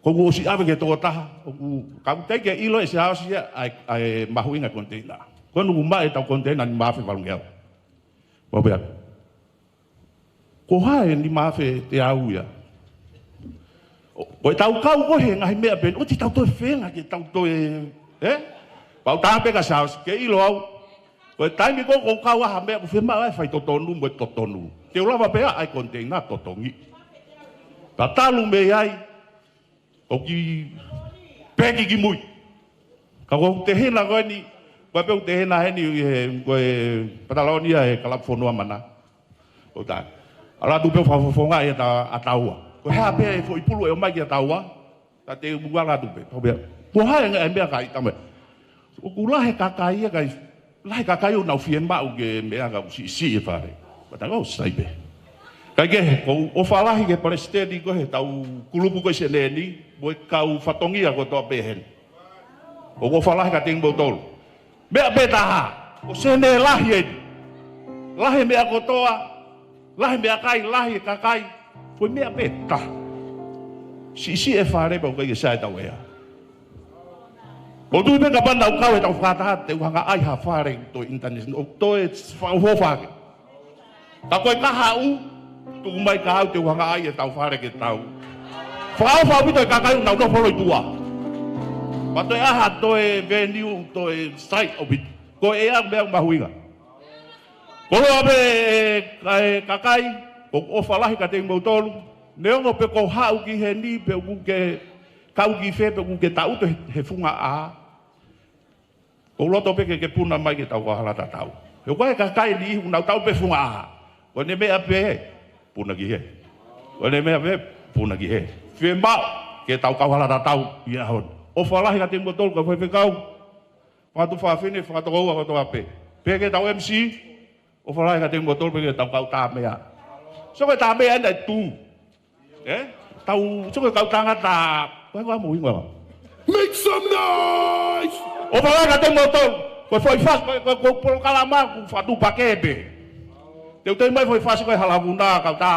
Ko u ʻosi ʻave ki he tokotaha. ʻOku, ka u teʻeki ke ʻilo ʻe Siaosi ia ʻa e, ʻa e mahuʻinga e koniteina. Ko ʻeni ʻoku maʻu ʻetau koniteina ni mafe valungeau. Mau pea. Ko hai ni mafe teau ia. ʻO, ko ʻetau kau ko ē he ngaahi meʻa pehē ni, ʻoua te tau toe feinga ke tau toe, ē? Pea u tā pē kia Siaosi, ke ʻilo au. Ko e taimi ko ē ʻoku ou kau ai ha meʻa ʻoku fiemaʻu ai e faitotonu mo e totonu. Te u lava pē ʻa e koniteina totongi. Pea talu mei ai, ʻoku ou peki ki mui. Ka ko e tehina ko eni, ko e pē ʻoku tehina heni ʻi he, ko e Patalonia he Kalapu Fonua Mana. ʻO tā. ʻAlu atu pē ʻo fakafofongaʻi ʻa ta-, ʻa taua. Ko e hā pē e foʻi pulu ʻe ʻomai kia taua. Ka te u ʻalu atu pē. Kau pē. Ko hai e meʻakai tama. ʻOku lahi e kakai ia kai. Lahi e kakai ʻoku nau fiemaʻu ke meʻa ka ʻoku siʻisiʻi e fale. Pea tā ʻoku sai pē. Kae kehe, ʻoku ou ʻofa lahi ki he palesiteni ko ē heʻetau kulupu ko ē Senē ni, mo e kau fatongia kotoa pē heni. ʻOku ou ʻofa lahi kiate kimoutolu. Meʻa pē taha, ko Senē lahi eni. Lahi e meʻa kotoa, lahi e meʻakai, lahi e kakai. Ko e meʻa pē taha. Siʻisiʻi e fale pea ʻoku ʻikai ke sai ʻetau ʻea. ʻOku ou tui pē kapau naʻa ku kau heʻetau fakataha te u hanga ʻai ha fale toe international, ʻo toe fakaʻofoʻofa ange. Ka ko e kahaʻu, tuku mai kahaʻu te u hanga ʻai ʻetau fale ke tau fakaʻofoʻofa ʻaupito e kakai ʻoku nau nofo ʻi tuʻa. Pea toe ʻai ha toe venue, toe site ʻaupito. Ko e ʻea meʻa mahuʻinga. Koloa pē e, e kakai, ʻoku ou ʻofa lahi kiate kimoutolu. Neongo pē ʻoku ou haʻu ki heni, pe ʻoku ke kau ki fē, pe ʻoku ke taʻutu he, he funga ʻā. ʻOku ou loto pē ke, ke puna mai ke tau kau hala tatau. He ko e kakai ni ʻoku nau taʻu pē funga ʻā. Ko ʻene meʻa pē, puna ki hē. Ko ʻene meʻa pē, puna ki hē. Fiemaʻu ke tau kau hala tatau ʻi he ʻaho ni. ʻOfa lahi kiate kimoutolu kau faifekau. Fakatuʻu fafine, fakatokoua kotoa pē. Pehē ki heʻetau M C, ʻofa lahi kiate kimoutolu pē ke tau kau tā meʻa. Sio ko e tā meʻa ena ʻe tū. Ē? Tau, sio ko e kau tangata, ko e kau mo inga. Make some noise! ʻOfa lahi kiate kimoutolu. Ko e foʻi fasi, ko e, ko e, ko e polokalama, ʻoku fakatuʻupakē pē. Te u tei mai foʻi fasi ko e Hala Vuna, kau tā.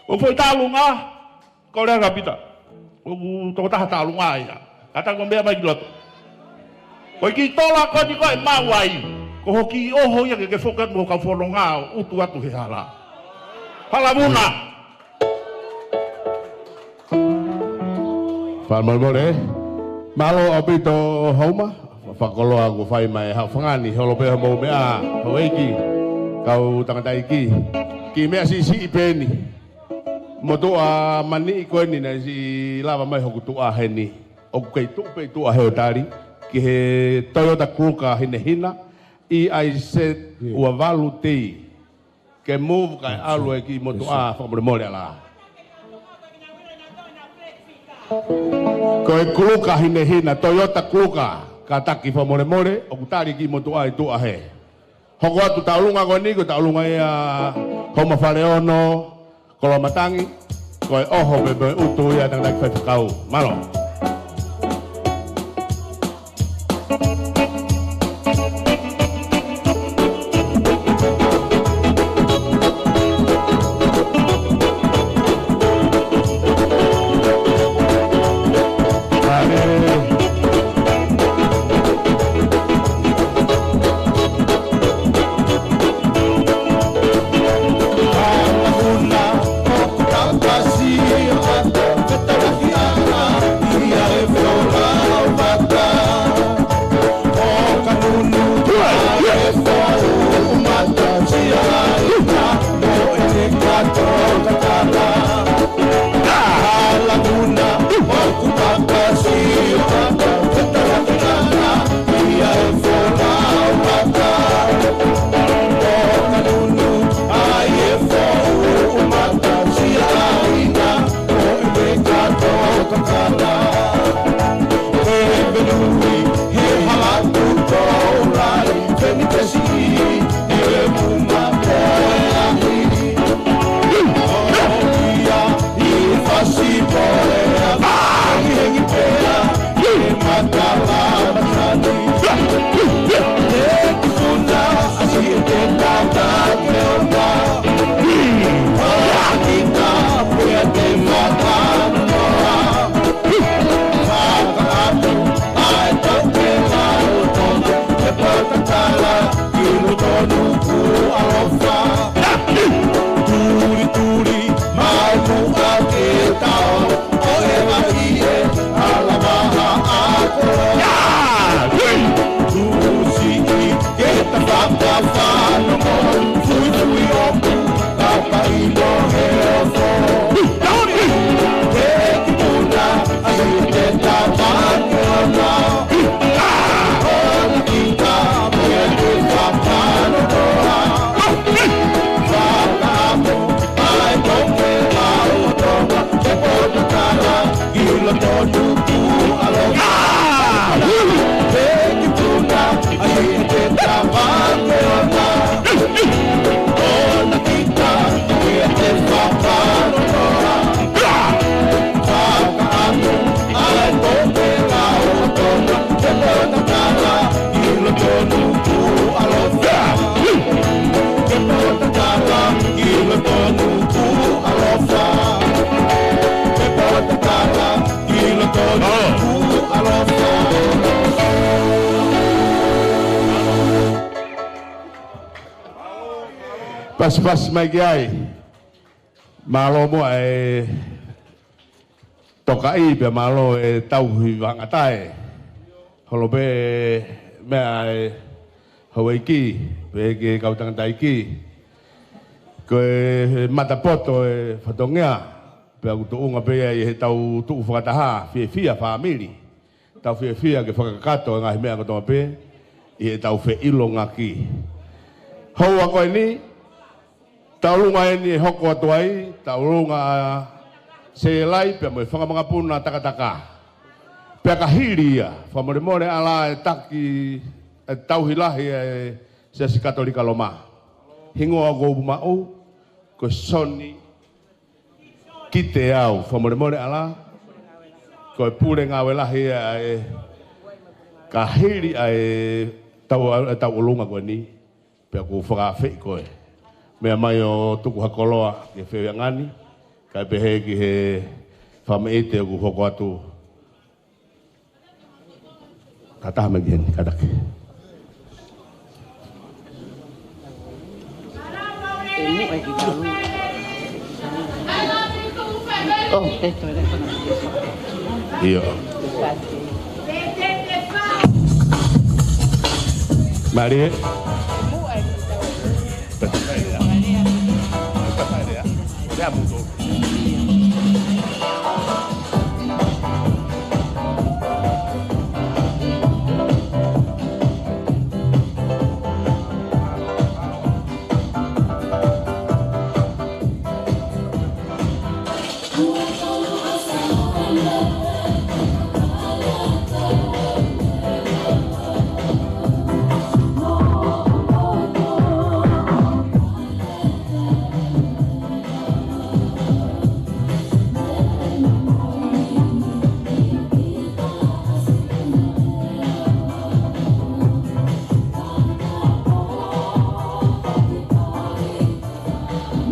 ʻO foʻi tālunga, Ko lea ka Pita. ʻOku tokotaha tālunga ia. Kātaki ʻo meʻa mai ki loto. Ko e kiʻi tola ko eni ko e maʻu ai. Ko hoʻo kiʻi ʻoho ia ke ke foki atu mo e kau fononga ʻo utu atu he hala. Hala Vuna. Fakamolemole. Mālō ʻaupito Houma. Fakakoloa kuo fai mai ha fanga ni holo pē homou meʻa. Houʻeiki. Kau tangataʻeiki. Kiʻi meʻa siʻisiʻi pē eni. Motuʻa maniʻi ko eni naʻe siʻi lava mai hoku tuʻa heni. ʻOku kei tuʻu pē ʻi tuʻa he ʻo tali ki he Toyota Kruka hinehina, E I Z ua valu T. Ke move kae ʻalu e kiʻi motuʻa fakamolemole ala. Ko e Kruka hinehina, Toyota Kruka, kātaki fakamolemole, ʻoku tali kiʻi motuʻa ʻi tuʻa he. Hoko atu tauʻolunga ko eni, ko e tauʻolunga ia Houma Faleono, Koloamatangi, ko e ʻoho pē mo e utu ia tangataʻeiki faifekau. Mālō. Pasipasi mai ki ai. Mālō muʻa e tokaʻi pea mālō e tauhi vangatae. Holo pē meʻa e houʻeiki, pea ki he kau tangataʻeiki. Ko e matapoto e fatongia, pea ʻoku tuʻunga pē ia ʻi heʻetau tuʻu fakataha, fiefia fāmili. Tau fiefia ke fakakakato e ngaahi meʻa kotoa pē ʻi heʻetau feʻilongaki. Houa ko eni, tauʻolunga eni ʻe hoko atu ai, tauʻolunga ʻa Selai pea mo e fanga makapuna takataka. Pea ka hili ia, fakamolemole ʻa la e taki, e tauhi lahi e Siasi Katolika Loma. Hingoa ʻoku ou maʻu, ko Soni Kiteau, fakamolemole ʻa la, ko e pule ngāue lahi ʻa e, ka hili ʻa e tau, e tauʻolunga ko eni, pea ʻoku ou fakaafeʻi koe. Meʻa mai ʻo tuku ha koloa ki he feʻiloaki ni, kae pehē ki he fāmili ʻoku hoko atu. Kātaki mai ki heni, kātaki. ʻE muʻa ki talu. Oh, e toe lea kona. ʻIo. Mālie.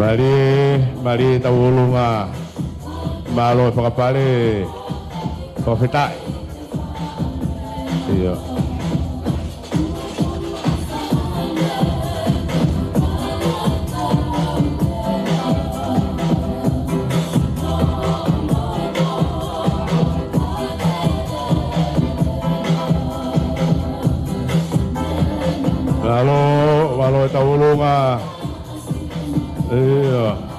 Mālie, mālie tauʻolunga. Mālō e fakapale. Fakafetaʻi. ʻIo. Mālō, mālō e tauʻolunga. ʻIo.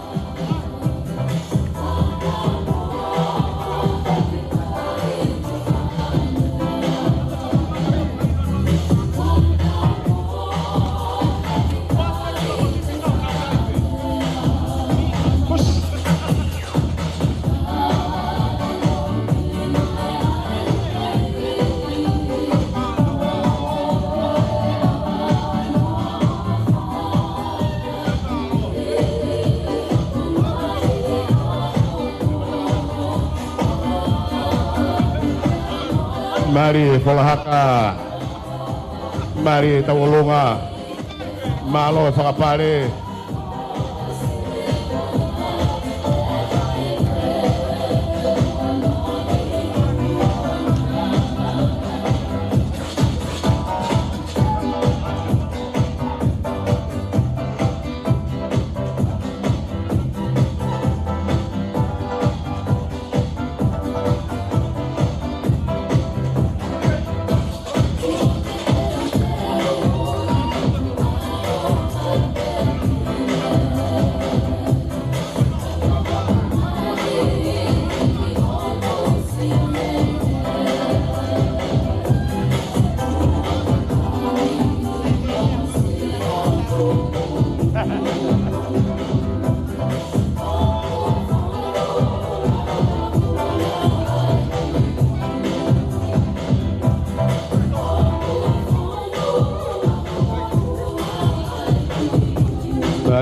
Mālie e folahaka. Mālie e tauʻolunga. Mālō e fakapale.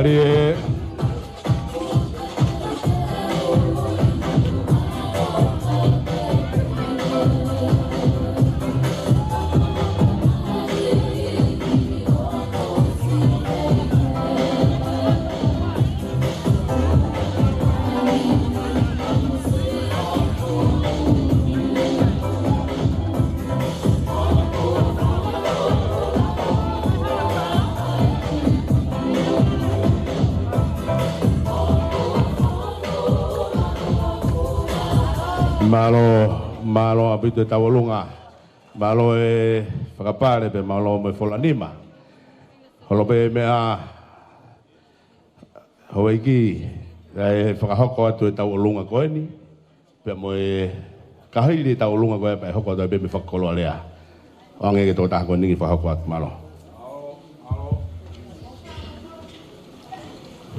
Mālie. Mālō, mālō ʻaupito e tauʻolunga. Mālō e fakapale pea mālō mo e fola nima. Holo pē meʻa houʻeiki, ʻe fakahoko atu e tauʻolunga ko eni. Pea mo e kahaʻi e tauʻolunga ko ē pea ʻe hoko atu ai pē mei he fakakoloa lea. ʻOange ki he tokotaha ko eni ke fakahoko atu, mālō.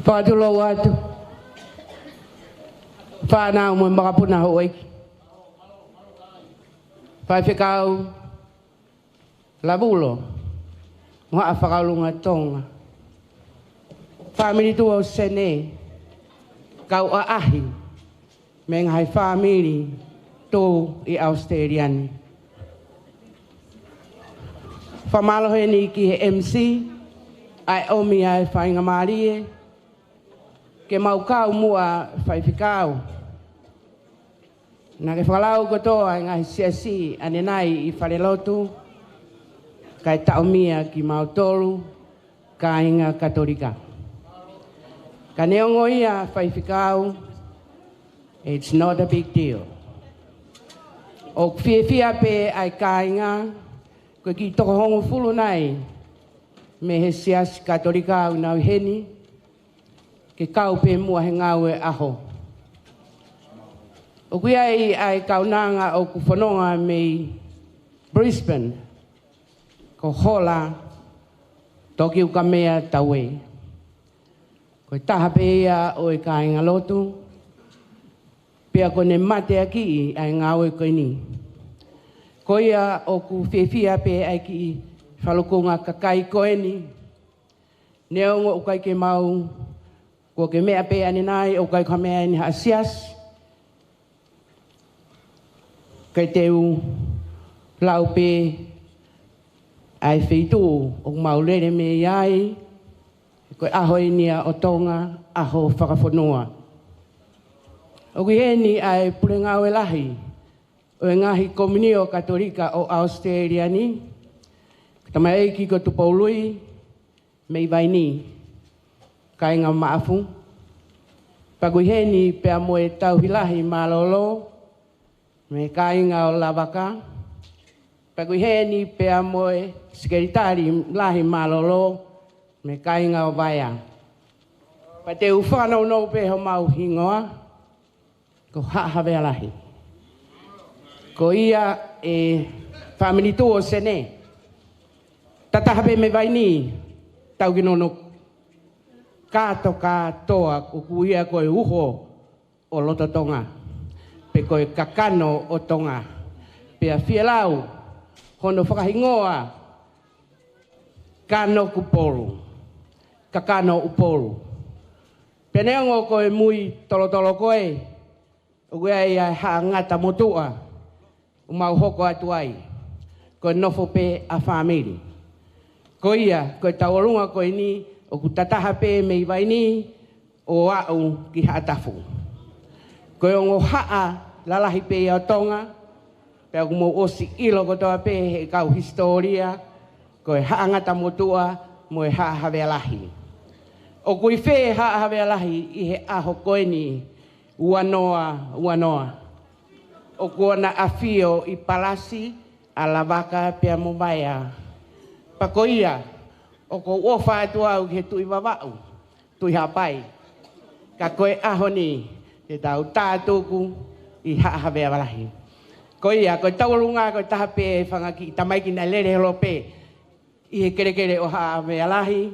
Fakatulou atu. Fānau mo e makapuna houʻeiki. Faifekau Lavulo, mo e Haʻa Fakaʻolunga Tonga. Fāmili tuʻa ʻo Sene, kau ʻaʻahi, mei he ngaahi fāmili tuʻu ʻi ʻAositelēlia ni. Fakamālō heni ki he M C, ʻa e ʻomi ʻa e faingamālie, ke mau kau muʻa faifekau. Naʻa ke fakalau kotoa e ngaahi siasi ʻanenai ʻi falelotu, kae taʻomia kimautolu, kāinga Katolika. Ka neongo ia faifekau, it's not a big deal. ʻOku fiefia pē ʻa e kāinga, ko e kiʻi toko hongofulu nai, mei he siasi Katolika ʻoku nau ʻi heni, ke kau pē muʻa he ngāue ʻaho. ʻOku ʻi ai ʻa e kaunanga ʻoku fononga mei Brisbane, ko Hola Tokiukamea Taue. Ko e taha pē ia ʻo e kāingalotu, pea kuo ne mateakiʻi ʻa e ngāue ko eni. Ko ia ʻoku fiefia pē ʻa e kiʻi falukunga kakai ko eni, neongo ʻoku ʻikai ke mau, kuo ke meʻa pē ʻanenai, ʻoku ʻikai ko ha meʻa ʻeni ha siasi, ke te u lau pē ʻa e feituʻu ʻoku mau lele mei ai, ko e ʻaho eni ia ʻo Tonga, ʻaho fakafonua. ʻOku ʻi heni ʻa e pule ngāue lahi ʻo e ngaahi komiunitī Katolika ʻo ʻAositelēlia ni, ko e tamaiki ko Tupoului, mei Vainī, kāinga Maʻafu. Pea ʻoku ʻi heni pea mo e tauhi lahi mālōlō, mei he kāinga ʻo Lavaka. Pea ʻoku ʻi heni pea mo e sekelitali lahi mālōlō, mei he kāinga ʻo Vaea. Pea te u fakanounou pē homau hingoa, ko Haʻa Havea Lahi. Ko ia e fāmili tuʻa ʻo Sene, tataha pē mei Vainī, tau ki Nunuku. Kātoa kātoa ʻoku ui ia ko e uho ʻo loto Tonga, pe ko e kakano ʻo Tonga. Pea fielau hono fakahingoa Kano Kupolu, Kakano ʻUpolu. Pea neongo ko e mui tolotolo ko ē, ʻoku ʻi ai ʻa e Haʻa Ngata Motuʻa, ʻoku mau hoko atu ai, ko e nofo pē ʻa fāmili. Ko ia, ko e tauʻolunga ko eni, ʻoku tataha pē mei Vainī, ʻo aʻu ki Haʻatafu. Ko e ongo haʻa lalahi pē ia ʻo Tonga, pea ʻoku mou ʻosi ʻilo kotoa pē he kau hisitōlia, ko e Haʻa Ngata Motuʻa mo e Haʻa Havea Lahi. ʻOku ʻi fē Haʻa Havea Lahi ʻi he ʻaho ko eni, ua noa ua noa? ʻOku ʻi ʻAfio ʻi Palasi, ʻa Lavaka pea mo Vaea. Pea ko ia, ʻoku ou ʻofa atu au ki he Tuʻi Vavaʻu, Tuʻi Haʻapai. Ka ko e ʻaho ni, te tau tātuku ʻi Haʻa Havea Lahi. Ko ia, ko e tauʻolunga, ko e taha pē e fanga kiʻi tamaiki naʻe lele holo pē ʻi he kelekele ʻo Haʻa Havea Lahi,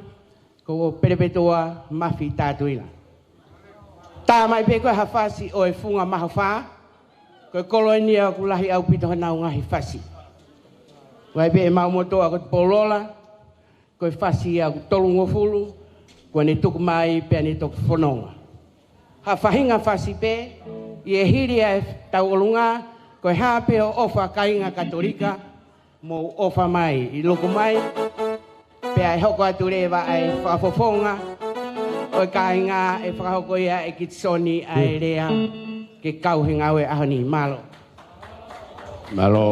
ko Pelepetua Mafi Tatuila. Tā mai pē ko e ha fasi ʻo e Funga Mahofa, ko e kolo eni ia ʻoku lahi ʻaupito honau ngaahi fasi. Vai pē ʻemau motuʻa ko Tupou Lola, ko e fasi ia ʻoku tolungofulu, kuo ne tuku mai pea ne toki fononga. Ha faʻahinga fasi pē, ʻi he hili ʻa e tauʻolunga, ko e hā pē hoʻo ʻofa kāinga Katolika, mou ʻofa mai, ʻi loku mai, pea ʻe hoko atu leva ʻa e fakafofonga ʻo e kāinga, ʻe fakahoko ia ʻe Kitisoni ʻa e lea ke kau he ngāue ʻaho ni. Mālō. Mālō.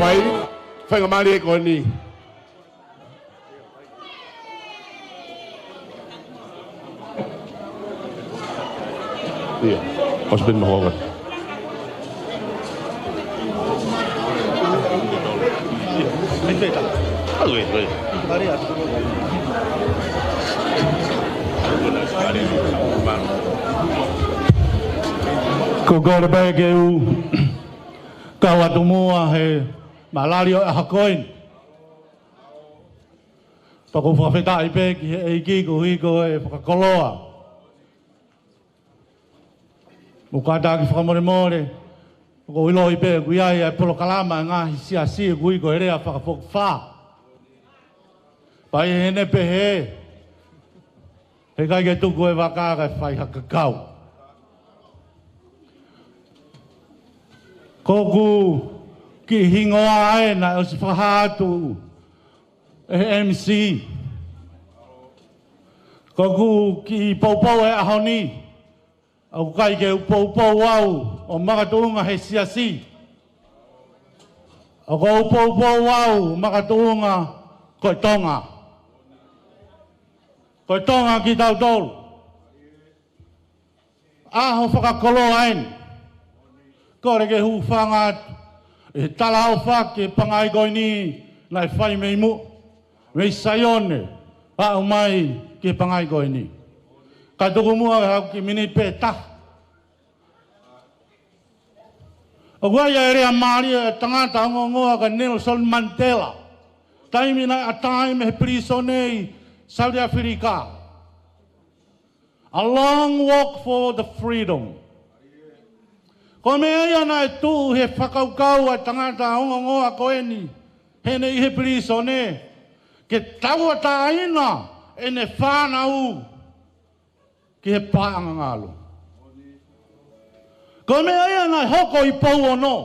Ai, faingamālie ko eni. Ia, ʻosi pē mahua. Ko e kole pē ke u kau atu muʻa he malali ʻo e ʻaho ko eni. Pea ʻoku ou fakafetaʻi pē ki he ʻEiki koeʻuhi ko e fakakoloa. Mo kātaki fakamolemole, ʻoku ou ʻiloʻi pē ʻoku ʻi ai e polokalama ʻa e ngaahi siasi ʻoku ui ko e Lea Fakafokifā. Pea ʻi heʻene pehē, heʻikai ke tuku e vaka kae fai ha kakau. Ko ʻeku kiʻi hingoa ē naʻe ʻosi fakahā atu ʻe he M C. Ko ʻeku kiʻi poupou he ʻaho ni, ʻoku ʻikai ke u poupou au ʻo makatuʻunga he siasi. ʻOku ou poupou au makatuʻunga ko e Tonga. Ko e Tonga kitautolu. ʻAho fakakoloa eni. Kole ke u hūfanga atu ʻi he talaʻofa ki he pangai ko eni naʻe fai mei muʻa, mei Saione, aʻu mai ki he pangai ko eni. Ka tuku muʻa haʻaku kiʻi miniti pē taha. ʻOku ʻi ai e lea mālie ʻa e tangata ongoongoa ko Nelson Mandela. Taimi naʻe ʻatā ai mei he pilīsone ʻi South Africa. A long walk for the freedom. Ko e meʻa ia naʻe tuʻu he fakakaukau ʻa e tangata ongoongoa ko eni, heʻene ʻi he pilīsone, ke tauʻatāina ʻene fānau ki he paʻanga ngalo. Ko e meʻa ia naʻe hoko ʻi Pouono.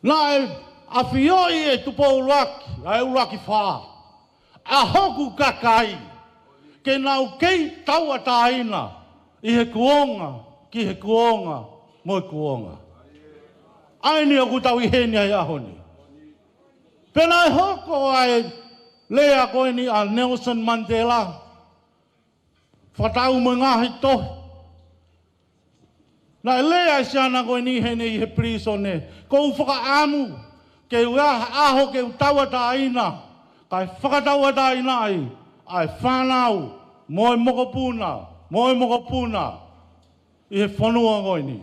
Naʻe ʻafioʻi ʻe Tupou ʻUluaki, ʻa e ʻUluaki Fā, ʻa hoku kakai, ke nau kei tauʻatāina ʻi he kuonga ki he kuonga mo e kuonga. ʻA eni ʻoku tau ʻi heni ʻi he ʻaho ni. Pea naʻe hoko ʻa e lea ko eni ʻa Nelson Mandela, fakatau mo e ngaahi tohi. Naʻe lea e siana ko eni heʻene ʻi he pilīsone, ʻoku ou fakaʻamu ke u ʻi ai ha ʻaho ke u tauʻatāina, kae fakatauʻatāinaʻi ʻa e fānau mo e mokopuna, mo e mokopuna ʻi he fonua ko eni.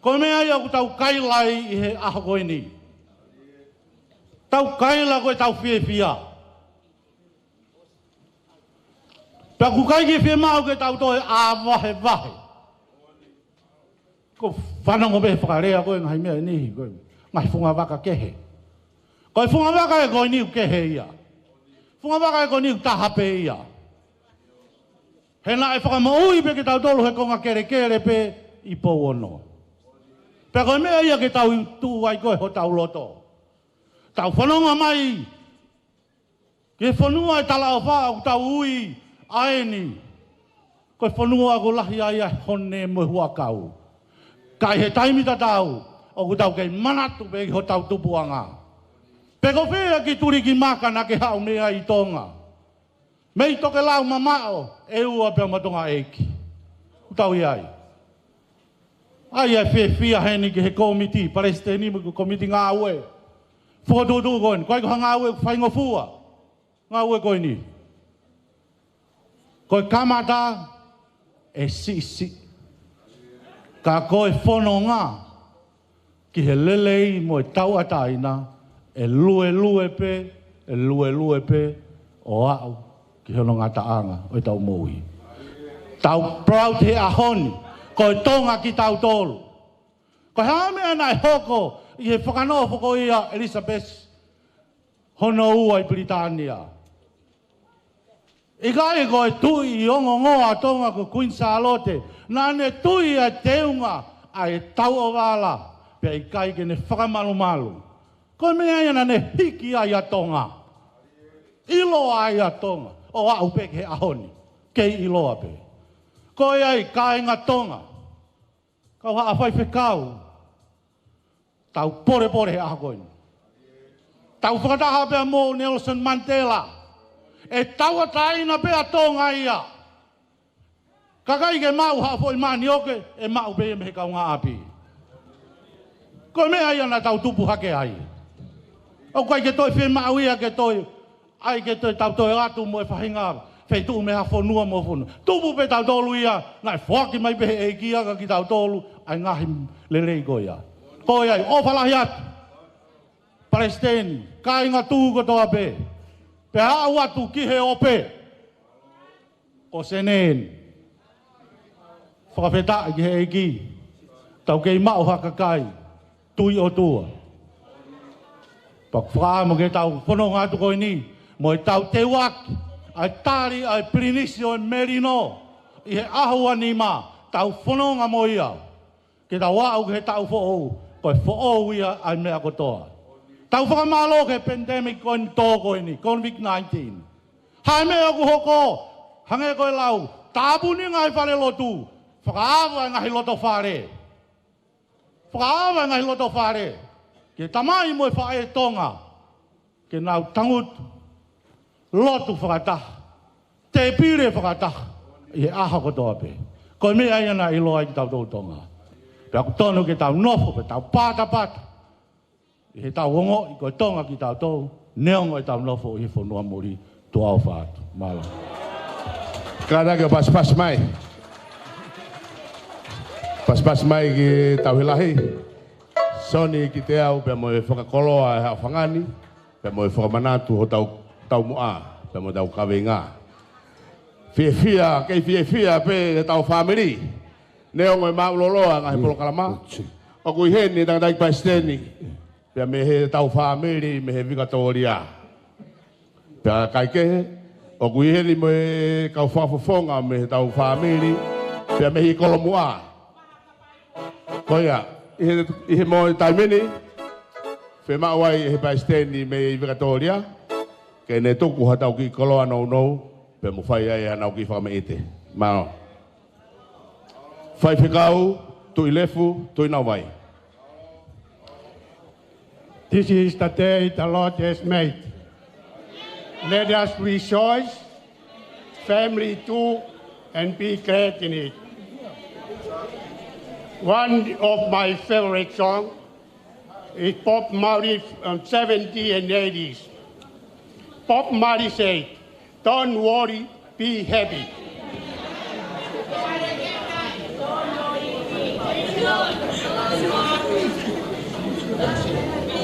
Ko e meʻa ia ʻoku tau kaila ai ʻi he ʻaho ko eni. Tau kaila ko ʻetau fiefia. Pea ʻoku ʻikai ke fiemaʻu ke tau toe ʻā vahevahe. ʻOku ou fanongo pē he fakalea ko e ngaahi meʻa ʻe niʻihi ko e ngaahi fungavaka kehe. Ko e fungavaka ē ko eni ʻoku kehe ia. Fungavaka ē ko eni ʻoku taha pē ia. He naʻe fakamoʻui pē kitautolu he konga kelekele pē ʻi Pouono. Pea ko e meʻa ia ke tau tuʻu ai ko ē hotau loto. Tau fanongo mai ki he fonua ʻe talaʻofa ʻoku tau ui ʻa eni. Ko e fonua ʻoku lahi ai ʻa e hone mo e huʻakau. Ka ʻi he taimi tatau, ʻoku tau kei manatu pē ki hotau tupuʻanga. Pe ko fē ʻa e kiʻi tuliki maka naʻa ke haʻu mei ai ʻi Tonga. Mei Tokelau mamaʻo, ʻEua pea mo Tonga ʻEiki. ʻOku tau ʻi ai. ʻAi ʻa e fiefia heni ki he kōmiti, palesiteni mo e kōmiti ngāue. Fokotuʻutuʻu ko eni, ʻoku ʻikai ko ha ngāue faingofua. Ngāue ko eni. Ko e kamata ʻe siʻisiʻi. Ka ko e fononga ki he lelei mo e tauʻatāina, ʻe luelue pē, ʻe luelue pē, ʻo aʻu ki hono ngataʻanga ʻo ʻetau moʻui. Tau proud he ʻaho ni, ko e Tonga kitautolu. Ko e hā e meʻa naʻe hoko ʻi he fakanofo ko ia ʻa ʻElisapesi hono ua ʻi Pilitānia? ʻIkai ko e tuʻi ongoongoa ʻa Tonga ko Kuini Sālote, naʻa ne tuʻi ʻa e teunga ʻa e tauʻovala, pea ʻikai ke ne fakamalumalu. Ko e meʻa ia naʻa ne hiki ai ʻa Tonga. ʻIloa ai ʻa Tonga, ʻo aʻu pē ki he ʻaho ni, kei ʻiloa pē. Ko ia ai kāinga Tonga, kau haʻa faifekau, Tau polepole he ʻaho ko eni. Tau fakataha pea mo Nelson Mandela. ʻE tauʻatāina pē ʻa Tonga ia. Kakai ke maʻu ha foʻi manioke, ʻe maʻu pē ia mei he kaungāʻapi. Ko e meʻa ia naʻa tau tupu hake ai. ʻOku ʻikai ke toe fiemaʻu ia ke toe ʻai ke toe tau toe ʻatu mo e faʻahinga feituʻu mei ha fonua mo e fonua. Tupu pē tautolu ia, naʻe foaki mai pē he ʻEiki ia kia kitautolu ʻa e ngaahi lelei ko ia. Ko ia ai, ʻofa lahi atu. Palesiteni, kāinga tuʻu kotoa pē. Pea aʻu atu ki he ope. Ko Seneni. Fakafetaʻi ki he ʻEiki. Tau kei maʻu ha kakai tui ʻOtua. Pea ʻoku ou fakaʻamu ke tau fononga atu ko eni mo e tau teuaki ʻa e tali ʻa e Pilinisi ʻo e Melino ʻi he ʻaho ua nima, tau fononga mo ia. Ke tau aʻu ki he taʻu foʻou, ko e foʻou ia ʻa e meʻa kotoa. Tau fakamālō ki he pandemic ko eni tō ko eni, COVID nineteen. Hā e meʻa ʻoku hoko, hangē ko e lau, tāpuni ngaahi fale lotu, fakaava e ngaahi loto fale. Fakaava e ngaahi loto fale. Ki he tamai mo e faʻē Tonga. Ke nau tangutu, lotu fakataha, tēpile fakataha, ʻi he ʻaho kotoa pē. Ko e meʻa ia naʻe ʻiloa ai kitautolu Tonga. Pea ʻoku tonu ke tau nofo, pea tau patapata. ʻI he tau ongoʻi ko e Tonga kitautolu, neongo ʻetau nofo ʻi he fonua muli, tuʻa ʻofa atu. Mālō. Kātaki ʻo pasipasi mai. Pasipasi mai ki he tauhi lahi. Soni Kiteau pea mo e fakakoloa ʻe haʻu fangani, pea mo e fakamanatu hotau taumuʻa, pea mo hotau kaveinga. Fiefia, kei fiefia pē hotau fāmili. Neongo e māʻuloloa ngaahi polokalama. ʻOku ʻi heni tangataʻeiki palesiteni, pea mei heʻetau fāmili, mei he Vikatōlia. Pea kaikehe, ʻoku ʻi heni mo e kau fakafofonga mei heʻetau fāmili, pea mei he kolomuʻa. Ko ia, ʻi he, ʻi he mo e taimi ni, fiemaʻu ai ʻe he palesiteni mei Vikatōlia, ke ne tuku haʻatau kiʻi koloa nounou, pea mo fai ai haʻanau kiʻi fakameʻite. Mālō. Faifekau Tuʻilefu Tuʻinavai. This is the day the Lord has made. Let us rejoice, family too, and be glad in it. One of my favorite songs is Bob Marley from seventies and eighties. Bob Marley said, "Don't worry, be happy."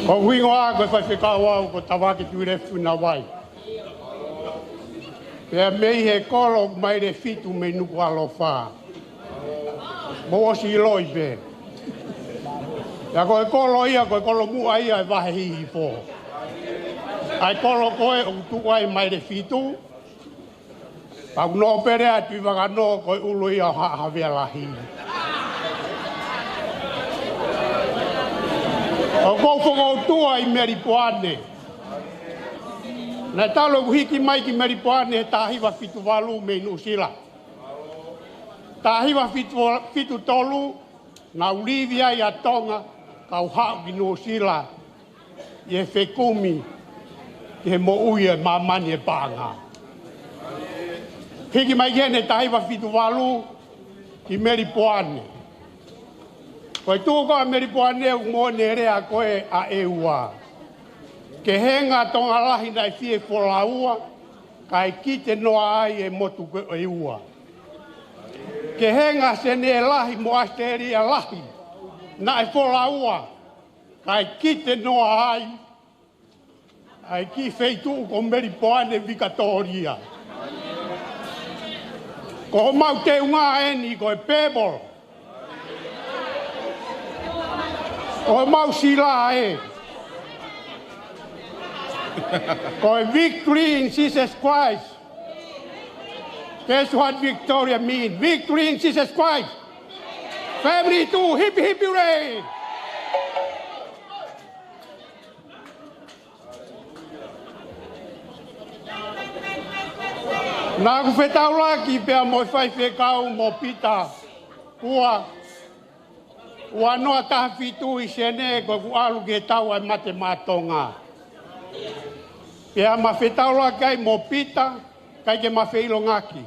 Ko hoku hingoa ko e faifekau au ko Tavake Tuʻilefu Tuʻinavai. Pea mei he kolo ʻoku maile fitu mei Nukuʻalofa. Mou ʻosi ʻiloʻi pē. Pea ko e kolo ia, ko e kolomuʻa ia ʻo e Vahe Hihifo. ʻA e kolo ko ē ʻoku tuʻu ai maile fitu. Pea ʻoku noʻo pē lea ʻa Tuʻivakanō ko e ʻulu ia ʻo Haʻa Havea Lahi. ʻOku ou fokoutua ʻi Melipoane. Naʻe talu ʻeku hiki mai ki Melipoane he taha hiva fitu valu mei Nuʻusila. Taha hiva fitu, fitu tolu, naʻa ku livi ai ʻa Tonga, kau haʻu ki Nuʻusila, ʻi he fekumi ki he moʻui ʻa e māmani ʻo e paʻanga. Hiki mai ki heni he taha hiva fitu valu ki Melipoane. Ko e tuʻu ko ē ʻa Melipoane ʻoku moʻoni e lea ko ē ʻa ʻEua. Kehe ange Tonga lahi naʻe fie folaua, kae kite noa ai e motu ko ʻEua. Kehe ange Senē lahi mo ʻAositelēlia lahi naʻe folaua, kae kite noa ai ʻa e kiʻi feituʻu ko Melipoane Vikatōlia. Ko homau teunga eni ko e purple. Ko homau sila ē. Ko e victory in Jesus Christ. Guess what victory mean? Victory in Jesus Christ. Family too, hipi hipi hooray. Naʻa ku fetaulaki pea mo e faifekau mo Pita Pua. Ua noa taha fitu ʻi Senē, ko ʻeku ʻalu ki he tau ʻa e mate maʻa Tonga. Pea ma fetaulaki ai mo Pita, ʻikai ke ma feʻilongaki.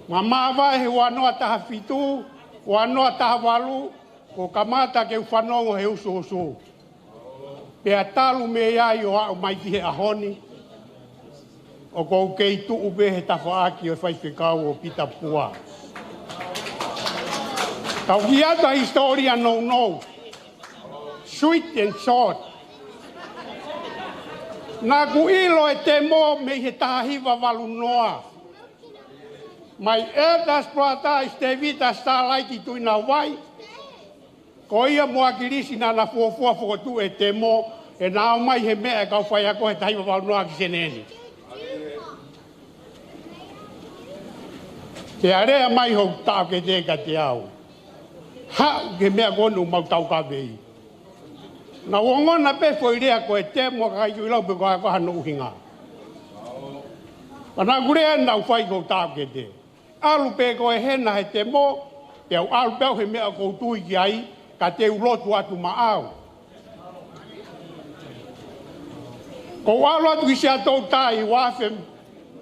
Ma māvae he ua noa taha fitu, ua noa taha valu, kuo kamata ke u fanongo he usuusu. Pea talu mei ai ʻo aʻu mai ki he ʻaho ni, ʻoku ou kei tuʻu pē he tafaʻaki ʻo e faifekau ʻo Pita Pua. Kau ki atu ʻa e hisitōlia nounou. Sweet and short. Naʻa ku ʻilo e temo mei he taha hiva valu noa. Mai Elders Brother Stevita Starlight Tuʻinavai. Ko ia mo ʻAkilisi naʻa na fuofua fokotuʻu e temo, ʻe na ō mai he meʻa e kau faiako he taha hiva valu noa ki Senē ni. Pea lea mai hoku taʻokete kiate au. Haʻu ki he meʻa ko eni ʻoku mau taukaveʻi. Naʻa ku ongona pē foʻi lea ko e temo ka ʻikai ke u ʻilo pe ko e hā hano ʻuhinga. Pea naʻa ku lea naʻa ku fai ki hoku taʻokete. ʻAlu pē koe hena he temo, pea u ʻalu pē au he meʻa ʻoku ou tui ki ai, ka te u lotu atu maʻau. Ko u ʻalu atu ki Siaʻatoutai, ua afe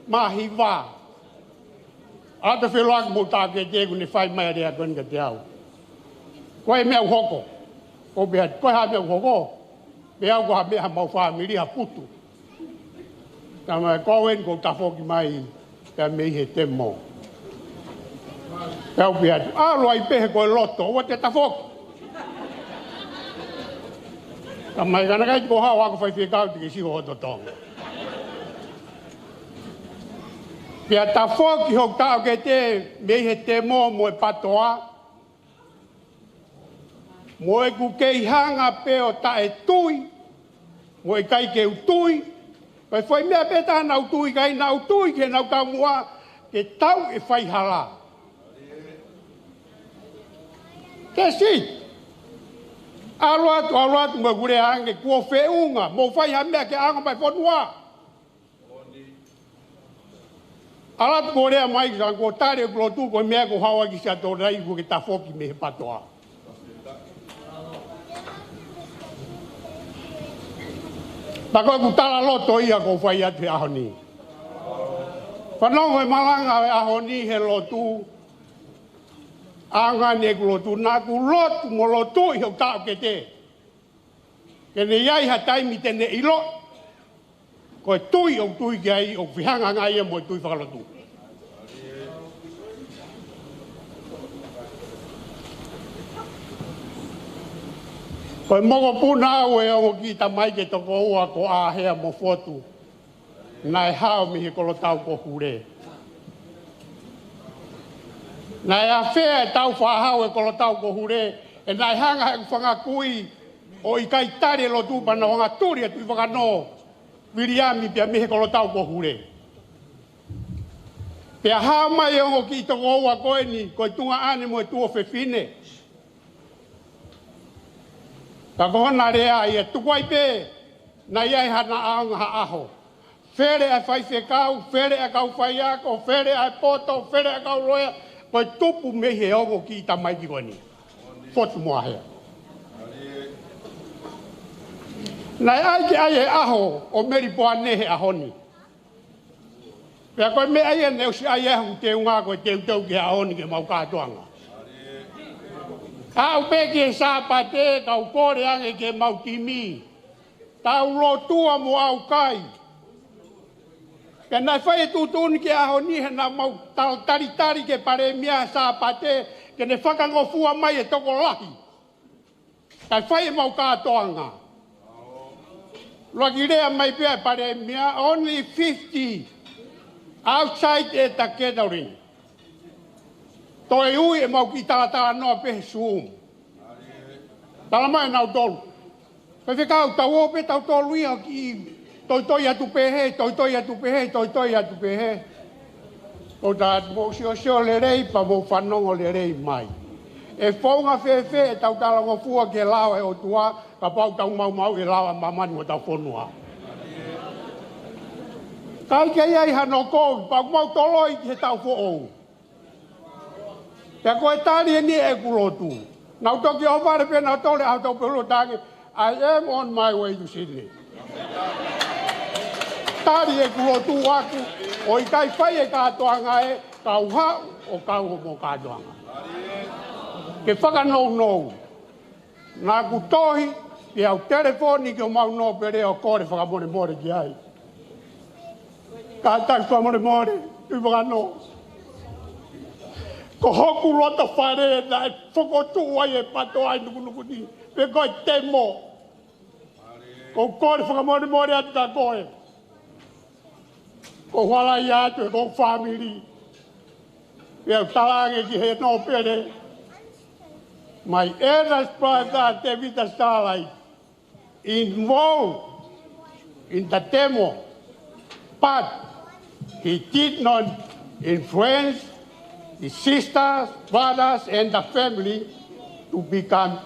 mā hiva. ʻAlu atu ʻo feʻiloaki mo hoku taʻokete kuo ne fai mai ʻa e lea ko eni kiate au. Ko e meʻa ʻoku hoko. Ko u pehē, ko e hā e meʻa ʻoku hoko? Pehē ʻe au ko ha meʻa ha mau fāmili ha putu. Talamai ko au eni kuo u tafoki mai pea mei he temo. Pea u pehē atu, ʻalu ai pē he ko e loto, ʻoua te tafoki. Talamai ka naʻe ʻikai te ke haʻu ʻo ako faifekau te ke sio ho totongi. Pea tafoki hoku taʻokete mei he temo mo e patoa. Mo ʻeku kei hanga pē ʻo taʻetui, mo ʻikai ke u tui, ko e foʻi meʻa pē taha naʻa ku tui ki ai, naʻa ku tui ki heʻenau taumuʻa ke tau e faihala. That's it. ʻAlu atu, ʻalu atu mo ʻeku lea ange, kuo feʻunga, mou fai ha meʻa ke ʻaonga mai fonua. ʻAlu atu kuo lea mai, ka kuo tali ʻeku lotu, ko e meʻa ko e haʻu ki Siaʻatoutai kuo ke tafoki mei he patoa. Pea ko ʻeku tala loto ia ʻoku ou fai atu he ʻaho ni. Fanongo he malanga ʻo e ʻaho ni he lotu. ʻAonga eni ʻeku lotu, naʻa ku lotu mo lotuʻi hoku taʻokete. Ke ne ʻi ai ha taimi te ne ʻilo. Ko e tui ʻoku ou tui ki ai ʻoku fehangahangai ia mo e tui fakalotu. Ko e mokopuna au e ongo kiʻi tamaiki ʻe toko ua ko ʻĀhea mo Fotu. Naʻe hao mei he kolotau ko Hule. Naʻe afea e tau fāhau e kolotau ko Hule, ʻe naʻe hanga heʻeku fanga kui ʻo ʻikai tali e lotu pea nau hanga tuli ʻa Tuʻivakanō Viliami pea mei he kolotau ko Hule. Pea hao mai e ongo kiʻi toko ua ko eni, ko e tuongaʻane mo e tuofefine. Ka ko hona lea ia, tuku ai pē, naʻe ʻi ai hana ʻaonga ha ʻaho. Fele ʻa e faifekau, fele ʻa e kau faiako, fele ʻa e poto, fele ʻa e kau loea, ko e tupu mei he ongo kiʻi tamaiki ko eni. Fotu mo ʻĀhea. Naʻe ʻai ke ʻai e ʻaho ʻo Melipoane he ʻaho ni. Pea ko e meʻa ia naʻe ʻosi ʻai ai hoku teunga ko e teuteu ki he ʻaho ni ke mau kātoanga. Aʻu pē ki he Sāpate, kau kole ange ki he mau timi. Tau lotua mo ʻaukai. Pea naʻe fai e tuʻutuʻuni ki he ʻaho ni he naʻa mau tal-, talitali ki he Palēmia Sāpate, ke ne fakangofua mai e tokolahi. Kae fai e mau kātoanga. Laki lea mai pē ʻa e Palēmia, only fifty outside e ta gathering. Toe ui e mau kiʻi talatalanoa pē he Zoom. Talamai ʻe nautolu. Faifekau, tau ō pē tautolu ia ki toitoi atu pehē, toitoi atu pehē, toitoi atu pehē. ʻOku tau mou siosio lelei pea mou fanongo lelei mai. ʻE founga fēfē ʻetau talangofua ki he lao ʻa e ʻOtua, kapau ʻoku tau maumauʻi e lao ʻa māmani mo hotau fonua. ʻIkai ke ʻi ai hano kovi, pea ʻoku mau toloi ki he taʻu foʻou. Pea ko e tali eni ʻeku lotu. Naʻa ku toki ʻohovale pē naʻa ku tole ʻaho tau pehulu tangi, "I am on my way to Sydney." Tali ʻeku lotu ʻaʻaku, ʻo ʻikai fai e kātoanga ē, kau haʻu ʻo kau mo kātoanga. Ke fakanounou. Naʻa ku tohi, pea u telefoni ki homau nōpele ʻo kole fakamolemole ki ai. Kātaki fakamolemole, Tuʻivakanō. Ko hoku loto fale naʻe fokotuʻu ai e PATOA ʻi Nukunuku ni, pe ko e temo. Ko u kole fakamolemole atu kia koe. Ko u halaia atu e ko u fāmili. Pea u talaange ki he nōpele, my eldest brother Tevita Starlight involved in the demo, but he did not influence his sisters, brothers, and the family to become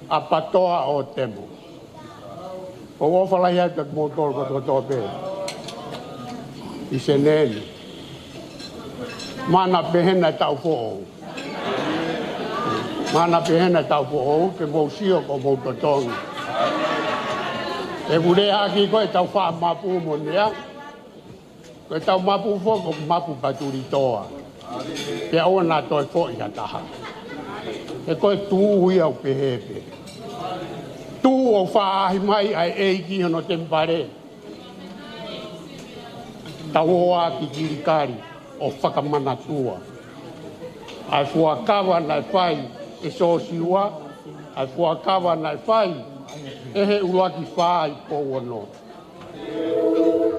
a PATOA ʻo temo. ʻOku ou ʻofa lahi atu kia kimoutolu kotoa pē. ʻI Seneli. Mana pehena e taʻu foʻou. Mana pehena e taʻu foʻou, ke mou sio ko mou totongi. ʻE kule haki ko e tau faʻa mapu mo nea. Ko e tau mapu foʻou, ko mapu patulitoa. Pea ʻoua naʻa toe foʻi ha taha. He ko e tuʻu ia ʻoku pehē pē. Tuʻu ʻo faʻahi mai ʻa e ʻEiki hono temipale. Tau ō ā ki Kilikali ʻo fakamanatua ʻa e fuakava naʻe fai ʻe Siosiua, ʻa e fuakava naʻe fai ʻe he ʻuluaki fā ʻi Pouono.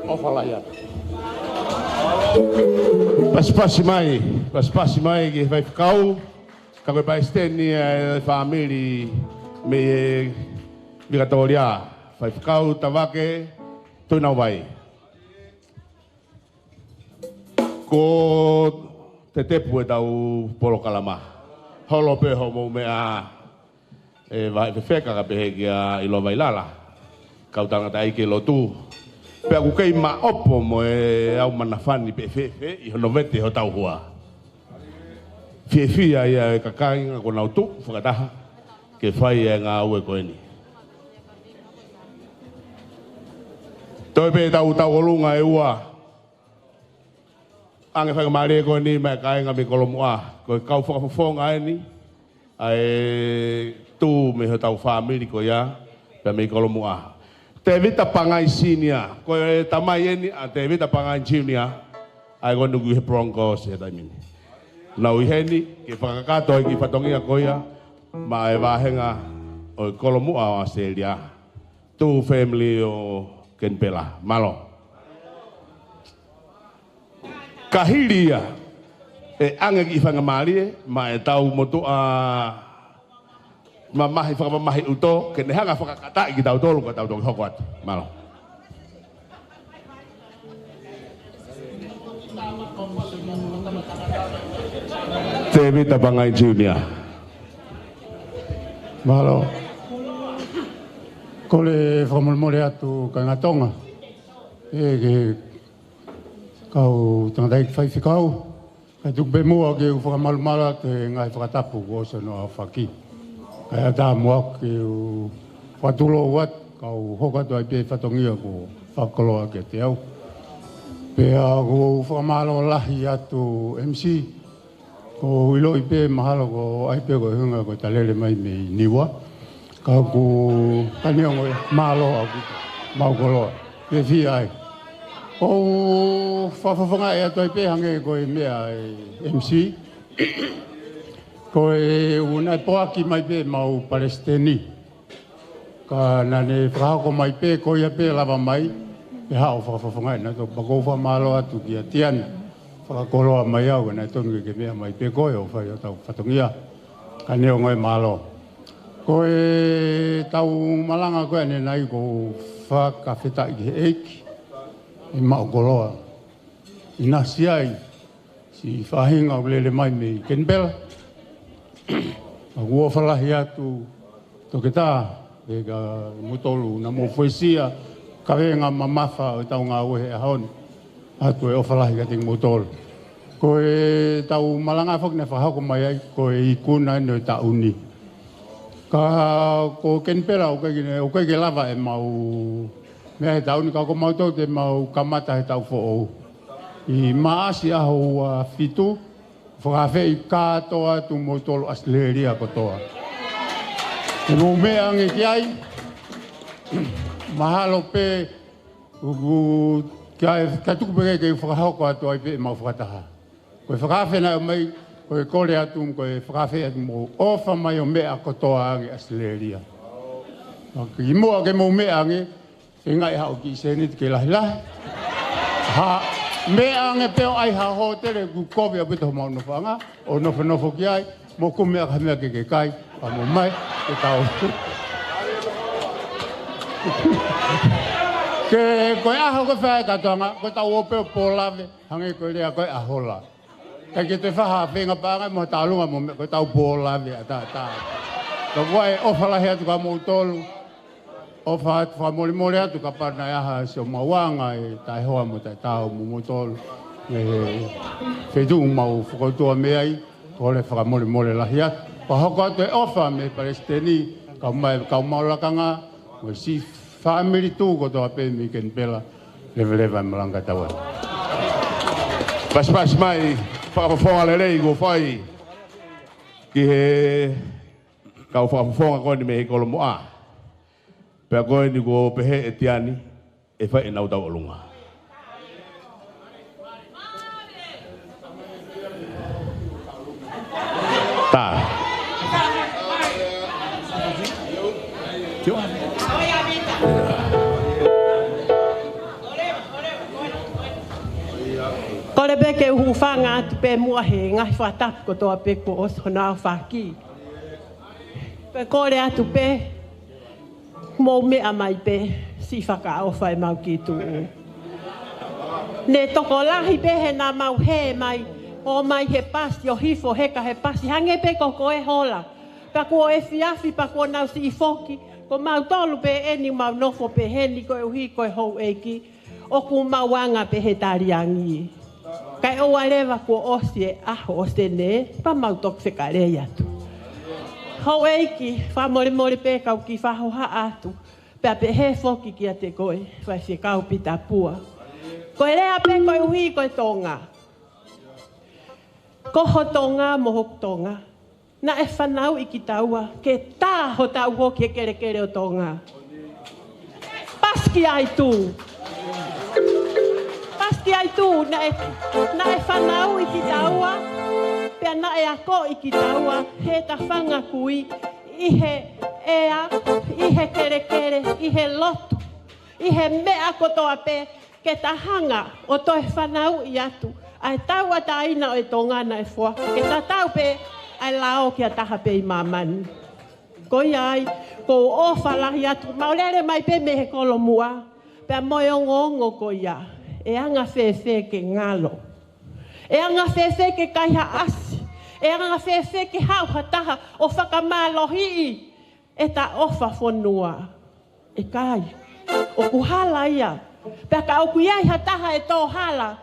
ʻOfa lahi atu. Pasipasi mai, pasipasi mai ki he faifekau, ka ko e palesiteni ʻa e fāmili mei he Vikatōlia, faifekau Tavake Tuʻinauvai. Ko e tepu e tau polokalama. Holo pē hoʻomou meʻa ʻe Vaʻe Fefeka ka pehē kia ʻIloa Vailala. Kau tangataʻeiki lotu. Pea ʻoku kei maʻopo mo e au manafani pē fēfē ʻi hono vete hotau hua. Fiefia ia e kakai nga ko nau tuʻu fakataha ke fai e ngāue ko eni. Toe pē tau tauʻolunga ʻe ua. ʻAnge faingamālie ko eni maʻa e kāinga mei Kolomuʻa. Ko e kau fakafofonga eni, ʻa e tuʻu mei hotau fāmili ko ia, pea mei Kolomuʻa. Tevita Pangai Senior, ko e tamai eni ʻa Tevita Pangai Junior, ʻa ia ko eni ʻoku ʻi he Broncos he taimi ni. Nau ʻi heni, ke fakakakato ai e kiʻi fatongia ko ia, maʻa e vāhenga ʻo e Kolomuʻa ʻo ʻAositelēlia. Tuʻu fāmili ʻo Kenipela. Mālō. Ka hili ia, ʻe ʻange kiʻi faingamālie, maʻa e tau motuʻa mamahi fakamamahi ʻuto, ke ne hanga fakakataʻi kitautolu ka tau toki hoko atu. Mālō. Tevita Pangai Junior. Mālō. Kole fakamolemole atu kāinga Tonga. ʻE ke kau tangataʻeiki faifekau. Kae tuku pē muʻa ke u fakamalumalu atu he ngaahi fakatapu kuo ʻosi hono aofaki. Kae ʻatā muʻa ke u fakatulou atu, kau hoko atu ai pē fatongia kuo fakakoloa kiate au. Pea ʻoku ou fakamālō lahi atu M C, ʻoku ou ʻiloʻi pē mahalo ko ai pē ko e hunga ko e ta lele mai mei Niua. Ka ʻoku ka neongo e mālō ʻaupito, mau koloa. Ke fia ai. ʻOku ou fakafofongaʻi atu ai pē hangē ko e meʻa ʻa e M C. Ko e ʻuhinga naʻe poaki mai pē mau palesiteni. Ka naʻa ne fakahoko mai pē, ko ia pē lava mai, ʻe haʻu ʻo fakafofongaʻi naʻa tau pako fakamālō atu kia Tiani. Fakakoloa mai au, naʻe tonu ke ke meʻa mai pē koe ʻo fai hotau fatongia. Ka neongo e mālō. Ko e tau malanga ko ē ʻanenai ʻoku ou fakafetaʻi ki he ʻEiki. ʻE maʻu koloa. ʻInasi ai, siʻi faʻahinga ʻoku lele mai mei Kenipela. ʻOku ou ʻofa lahi atu, Toketā, pea kia moutolu naʻa mou fuesia, kavenga mamafa ʻo e tau ngāue he ʻaho ni. ʻOatu e ʻofa lahi kiate kimoutolu. Ko ʻetau malanga foki naʻe fakahoko mai ai, ko e ikuna ʻeni ʻo e taʻu ni. Ka ko Kenipela ʻoku ʻikai ke, ʻoku ʻikai ke lava ʻemau meʻa he taʻu ni, ka ko mautolu te mau kamata he taʻu foʻou. ʻI Maʻasi ʻaho ua fitu, fakaafeʻi kātoa atu moutolu ʻAositelēlia kotoa. Ke mou meʻa ange ki ai, mahalo pē, ʻoku, ʻikai, ʻikai tuku pē ke fakahoko atu ai pē ʻemau fakataha. Ko e fakaafe naʻe ʻomai, ko e kole atu, ko e fakaafe atu mou ʻofa mai ʻo meʻa kotoa ange ʻAositelēlia. Ka kimuʻa ke mou meʻa ange, feingaʻi haʻo kiʻi sēniti ke lahilahi. Ha, meʻa ange pē ʻo ʻai ha hōtele kuo kovi ʻaupito homau nofoʻanga, ʻo nofonofo ki ai, mou kumi ʻaki ha meʻa ke ke kai, pea mou ō mai, ke tau. Ke, ko e ʻaho ko ē fai kātoanga, ko ʻetau ō pē ʻo pōlave, hangē ko e lea ko ē ʻa Hola. ʻIkai ke toe fai ha feinga paʻanga mo ha tālunga mo e meʻa, ko ʻetau pōlave ʻataʻatā. Ka ʻoku ʻai e ʻofa lahi atu kia moutolu. ʻOfa atu, fakamolemole atu kapau naʻe ʻi ai ha siʻomou anga ʻe taʻehoa mo taʻetaau mo moutolu. ʻI he feituʻu ʻoku mau fokoutua mei ai, kole fakamolemole lahi atu. Pea hoko atu e ʻofa mei he palesiteni, kau mai, kau mau lakanga, mo e siʻi fāmili tuʻu kotoa pē mei Kenipela, leveleva e malanga tau ai. Pasipasi mai, fakafofonga lelei kuo fai ki he kau fakafofonga ko eni mei he kolomuʻa. Pea ko eni kuo pehē ʻe Tiani, ʻe fai ʻenau tauʻolunga. Tā. Kole pē ke u hūfanga atu pē muʻa he ngaahi fakatapu kotoa pē kuo ʻosi hono aofaki. Pea kole atu pē, mou meʻa mai pē, siʻi fakaʻofa ʻemau kiʻi tuʻu. Naʻe tokolahi pē he naʻa mau hē mai, ō mai he pasi, ʻo hifo heka he pasi, hangē pē ko koe Hola. Pea kuo efiafi, pea kuo nau siʻi foki, ko mautolu pē eni mau nofo pē heni koeʻuhi ko e houʻeiki. ʻOku mau anga pē he taliangi. Kae ʻoua leva kuo ʻosi e ʻaho ʻo Senē, pea mau toki fekalei atu. Houʻeiki, fakamolemole pē kau kiʻi fakahohaʻa atu, pea pehē foki kiate koe, Faifekau Pita Pua. Ko e lea pē koeʻuhi ko e Tonga. Ko ho Tonga mo hoku Tonga. Naʻe fanauʻi kitaua ke tā hotau hoko ki he kelekele ʻo Tonga. Pasi ki ai Tū. Pasi ki ai Tū, naʻe, naʻe fanauʻi kitaua, pea naʻe akoʻi kitaua, he ta fanga kui, ʻi he ʻea, ʻi he kelekele, ʻi he lotu, ʻi he meʻa kotoa pē, ke ta hanga ʻo toe fanauʻi atu ʻa e tauʻatāina ʻo e Tonga naʻe foaki, ke tatau pē ʻa e lao ki ha taha pē ʻi māmani. Ko ia ai, ʻoku ou ʻofa lahi atu, mau lele mai pē mei he kolomuʻa, pea mo e ongoongo ko ia, ʻe anga fēfē ke ngalo. ʻE anga fēfē ke kaihaʻasi, ʻe anga fēfē ke haʻu ha taha ʻo fakamālohiʻi ʻeta ʻofa fonua. ʻIkai. ʻOku hala ia. Pea ka ʻoku ʻi ai ha taha ʻe tō hala,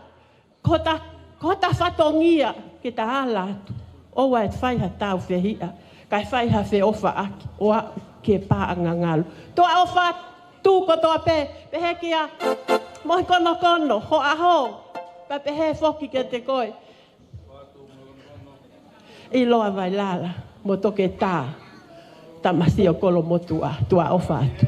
ko hota, ko hota fatongia ke ta ala atu. ʻOua ʻe fai ha tāufehiʻa, kae fai ha feʻofaʻaki, ʻo aʻu ki he paʻanga ngalo. Tuʻa ʻofa atu kotoa pē, pehē kia Mohi Konokono, ho ʻaho, pea pehē foki kiate koe. ʻIloa Vailala, mo Toketā, Tamasiʻi ʻo Kolomotuʻa, tuʻa ʻofa atu.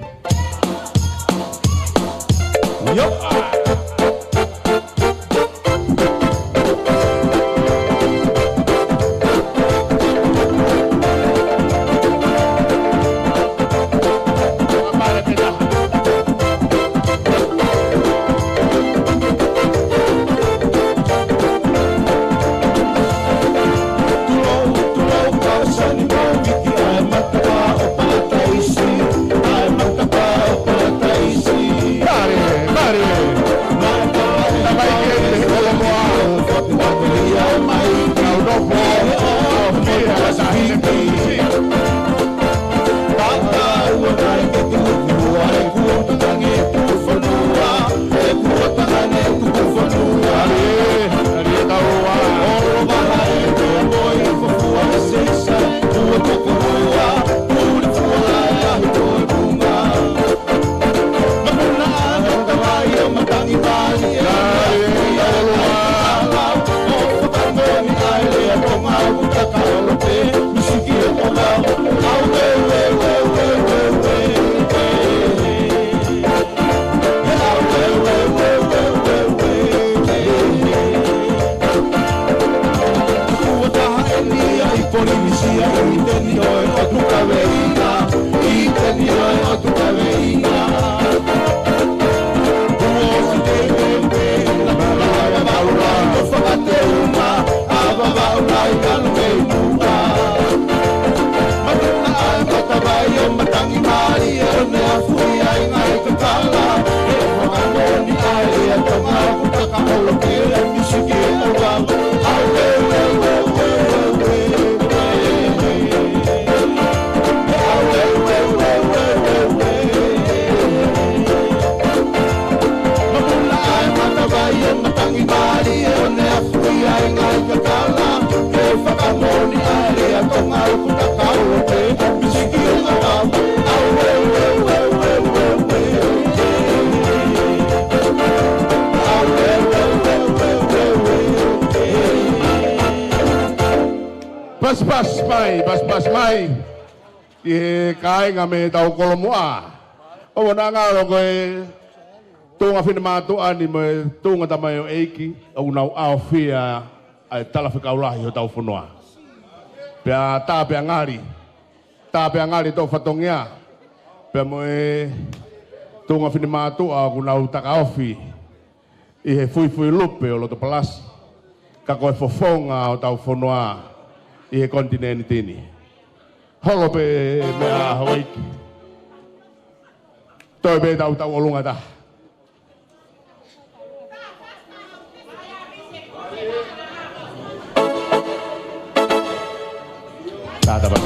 Mare, mare. Polinisia, ʻi he tenini ʻo e ʻOtu Kaveinga, ʻi he tenini ʻo e ʻOtu Kaveinga. Kuo ʻosi teitei pē, na pula ʻa Vavaʻu Lahi ʻo fakateunga, ʻa Vavaʻu Lahi ʻalu mei muʻa. Matuʻuna ʻa e matavai ʻo matangi mālie ʻo ne afuʻi ai ngaahi kakala, ʻe fakamoʻoni ʻa e lea Tonga ʻoku taka ʻolo pē ʻa e misiki ʻo Vavaʻu. Pasipasi mai, pasipasi mai ki he kāinga mei he tau kolomuʻa. ʻOku ou ngalo ko e tuʻunga finemātuʻa ni mo e tuʻunga tamaioʻeiki ʻoku nau ʻaofia ʻa e talafekau lahi hotau fonua. Pea tā pea ngali, tā pea ngali tō fatongia. Pea mo e tuʻunga finemātuʻa ʻoku nau takaofi ʻi he fuifui lupe ʻo loto palasi, ka ko e fofonga hotau fonua ʻi he konitinēniti ni. Holo pē meʻa houʻeiki. Toe pē tau tau ʻolunga taha. Tātā pē.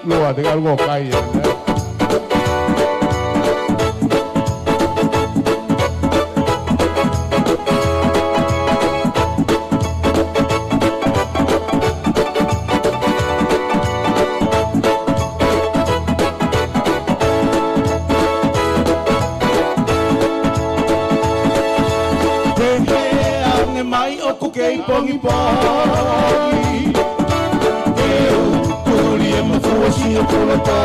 Loa te kalu ko kai e. Pehē ange mai ʻoku kei pongipongi. Ke u tuli e mafua si o koloto.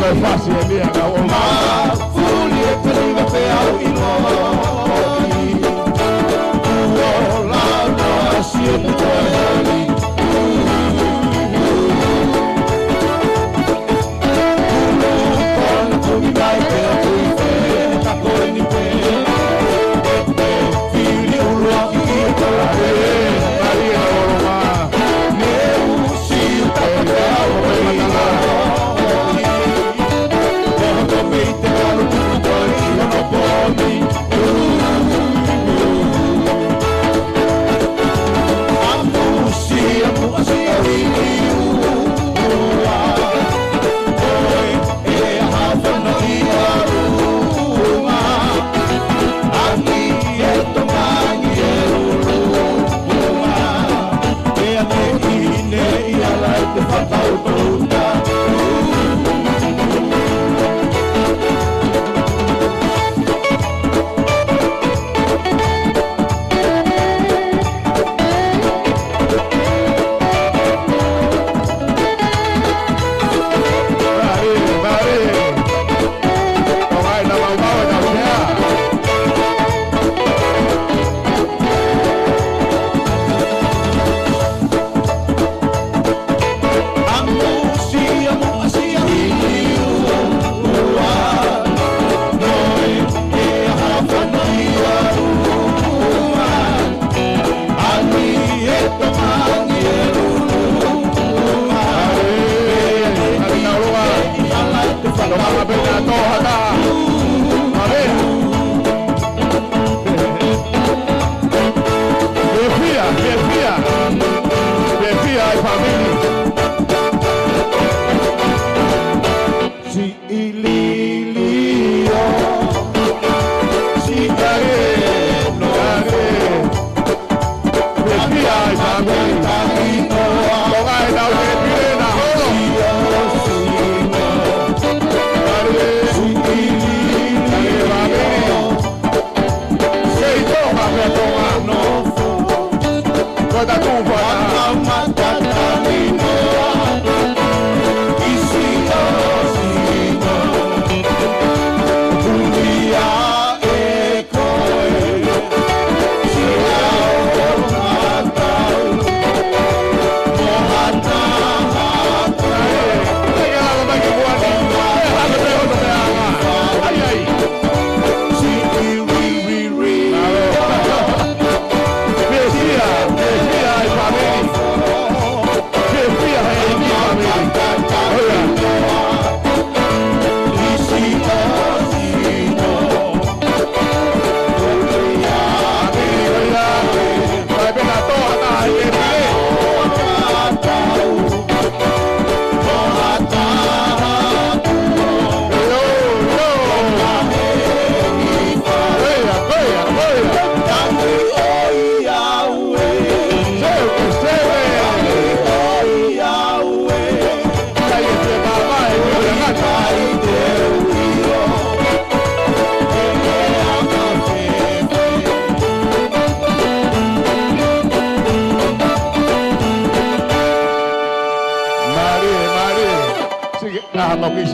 Mai fasi e mea ka o ma. Tuli e kaliva pe au ʻi loki. Kuo lau na si e te koe holi.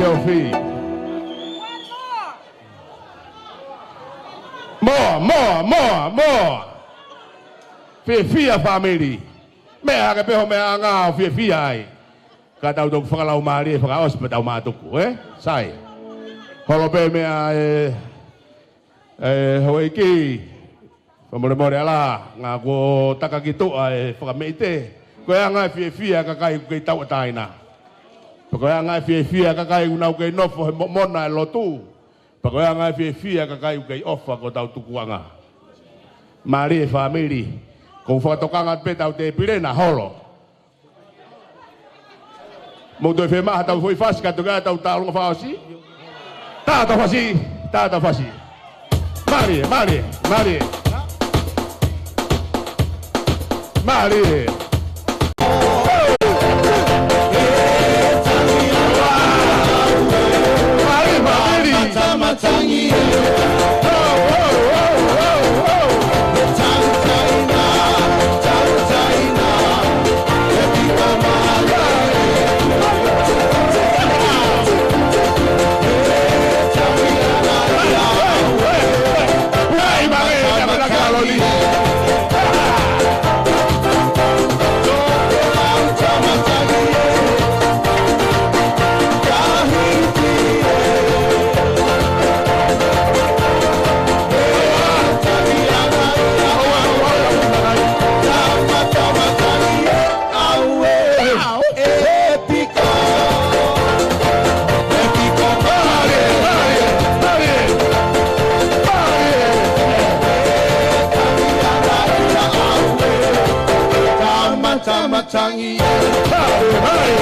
Ofi. Moa, moa, moa, moa. Fiefia fāmili. Meʻa hake pē ho meʻa ʻanga ʻo fiefia ai. Ka tau toki fakalaumālie fakaʻosi pea tau mātuku, ē? Sai. Holo pē meʻa, ē, ē, houʻeiki. Fakamolemole ala, ngā kuo taka ki tuʻa e fakameʻite. Ko e anga e fiefia kakai ʻoku kei tauʻatāina. Pea ko e anga e fiefia kakai ʻoku nau kei nofo he momona e lotu. Pea ko e anga e fiefia kakai ʻoku kei ʻofa ko tau tukuʻanga. Mālie fāmili, ko u fakatokanga pē tau tēpile na holo. Mou toe fēmaha tau foʻi fasi ka toki ʻai tau tālunga fakaʻosi. Tātau fasi, tātau fasi. Mālie, mālie, mālie. Mālie. Mālie, mālie. Tama, tama, tangi. Hai, hai.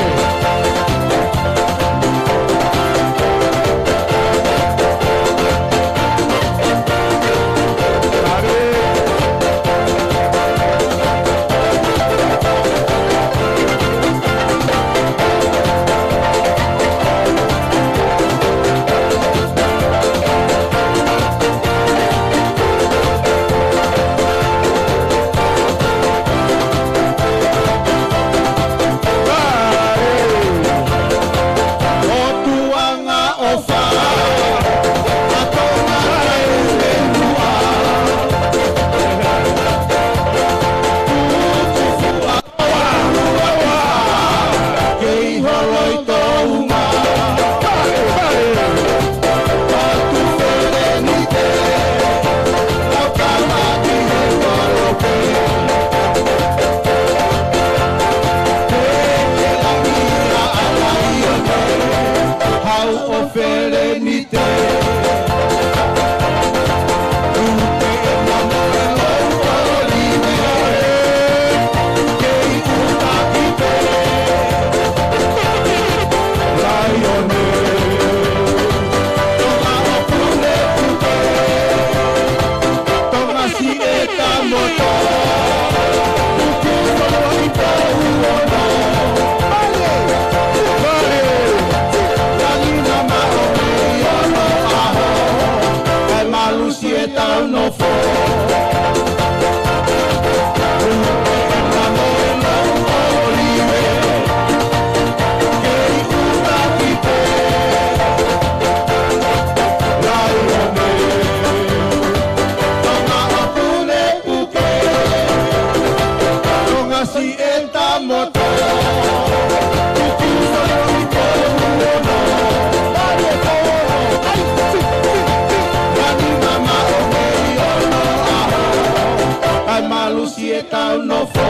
Malusi e tau nofo.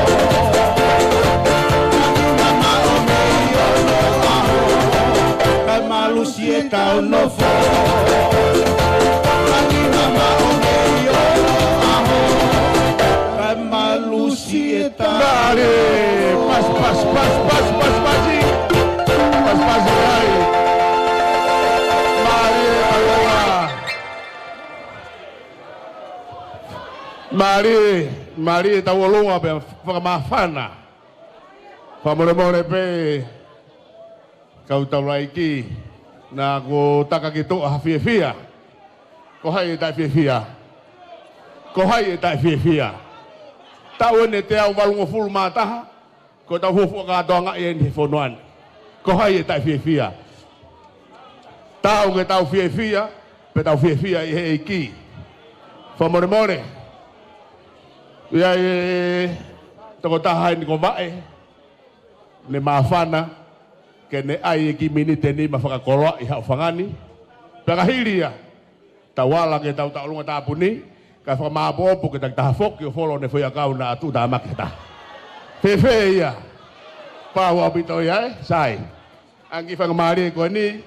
Nani mama o mei o no aho. Kae malusi e tau nofo. Nani mama o mei o no aho. Kae malusi e tau. Dale. Pas, pas, pas, pas, pas, pas. Pas, pas, ai. Mālie, mālie. Mālie, mālie tau ʻolunga pea fakamāfana. Fakamolemole pē kau taulaʻeiki, naʻa kuo taka ki tuʻa ha fiefia. Ko hai ʻe taʻefiefia? Ko hai ʻe taʻefiefia? Taʻu eni ʻe teau valungofulu mā taha, ko e tau fuofua kātoanga ʻi heni he fonua ni. Ko hai ʻe taʻefiefia? Tau ke tau fiefia, pea tau fiefia ʻi he ʻEiki. Fakamolemole. ʻI ai e tokotaha eni ko Vaʻe, ne māfana ke ne ʻai e kiʻi miniti ʻe nima fakakoloaʻi haʻo fanga ni. Pea ka hili ia, tau ala ke tau tauʻolunga tāpuni, kae fakamāʻopoʻopo ke taki taha foki ʻo folo ʻene foʻiʻakau naʻa tuʻutāmaki ha taha. Fēfē ia? Pau ʻaupito ia, ē? Sai. ʻAnge faingamālie ko eni,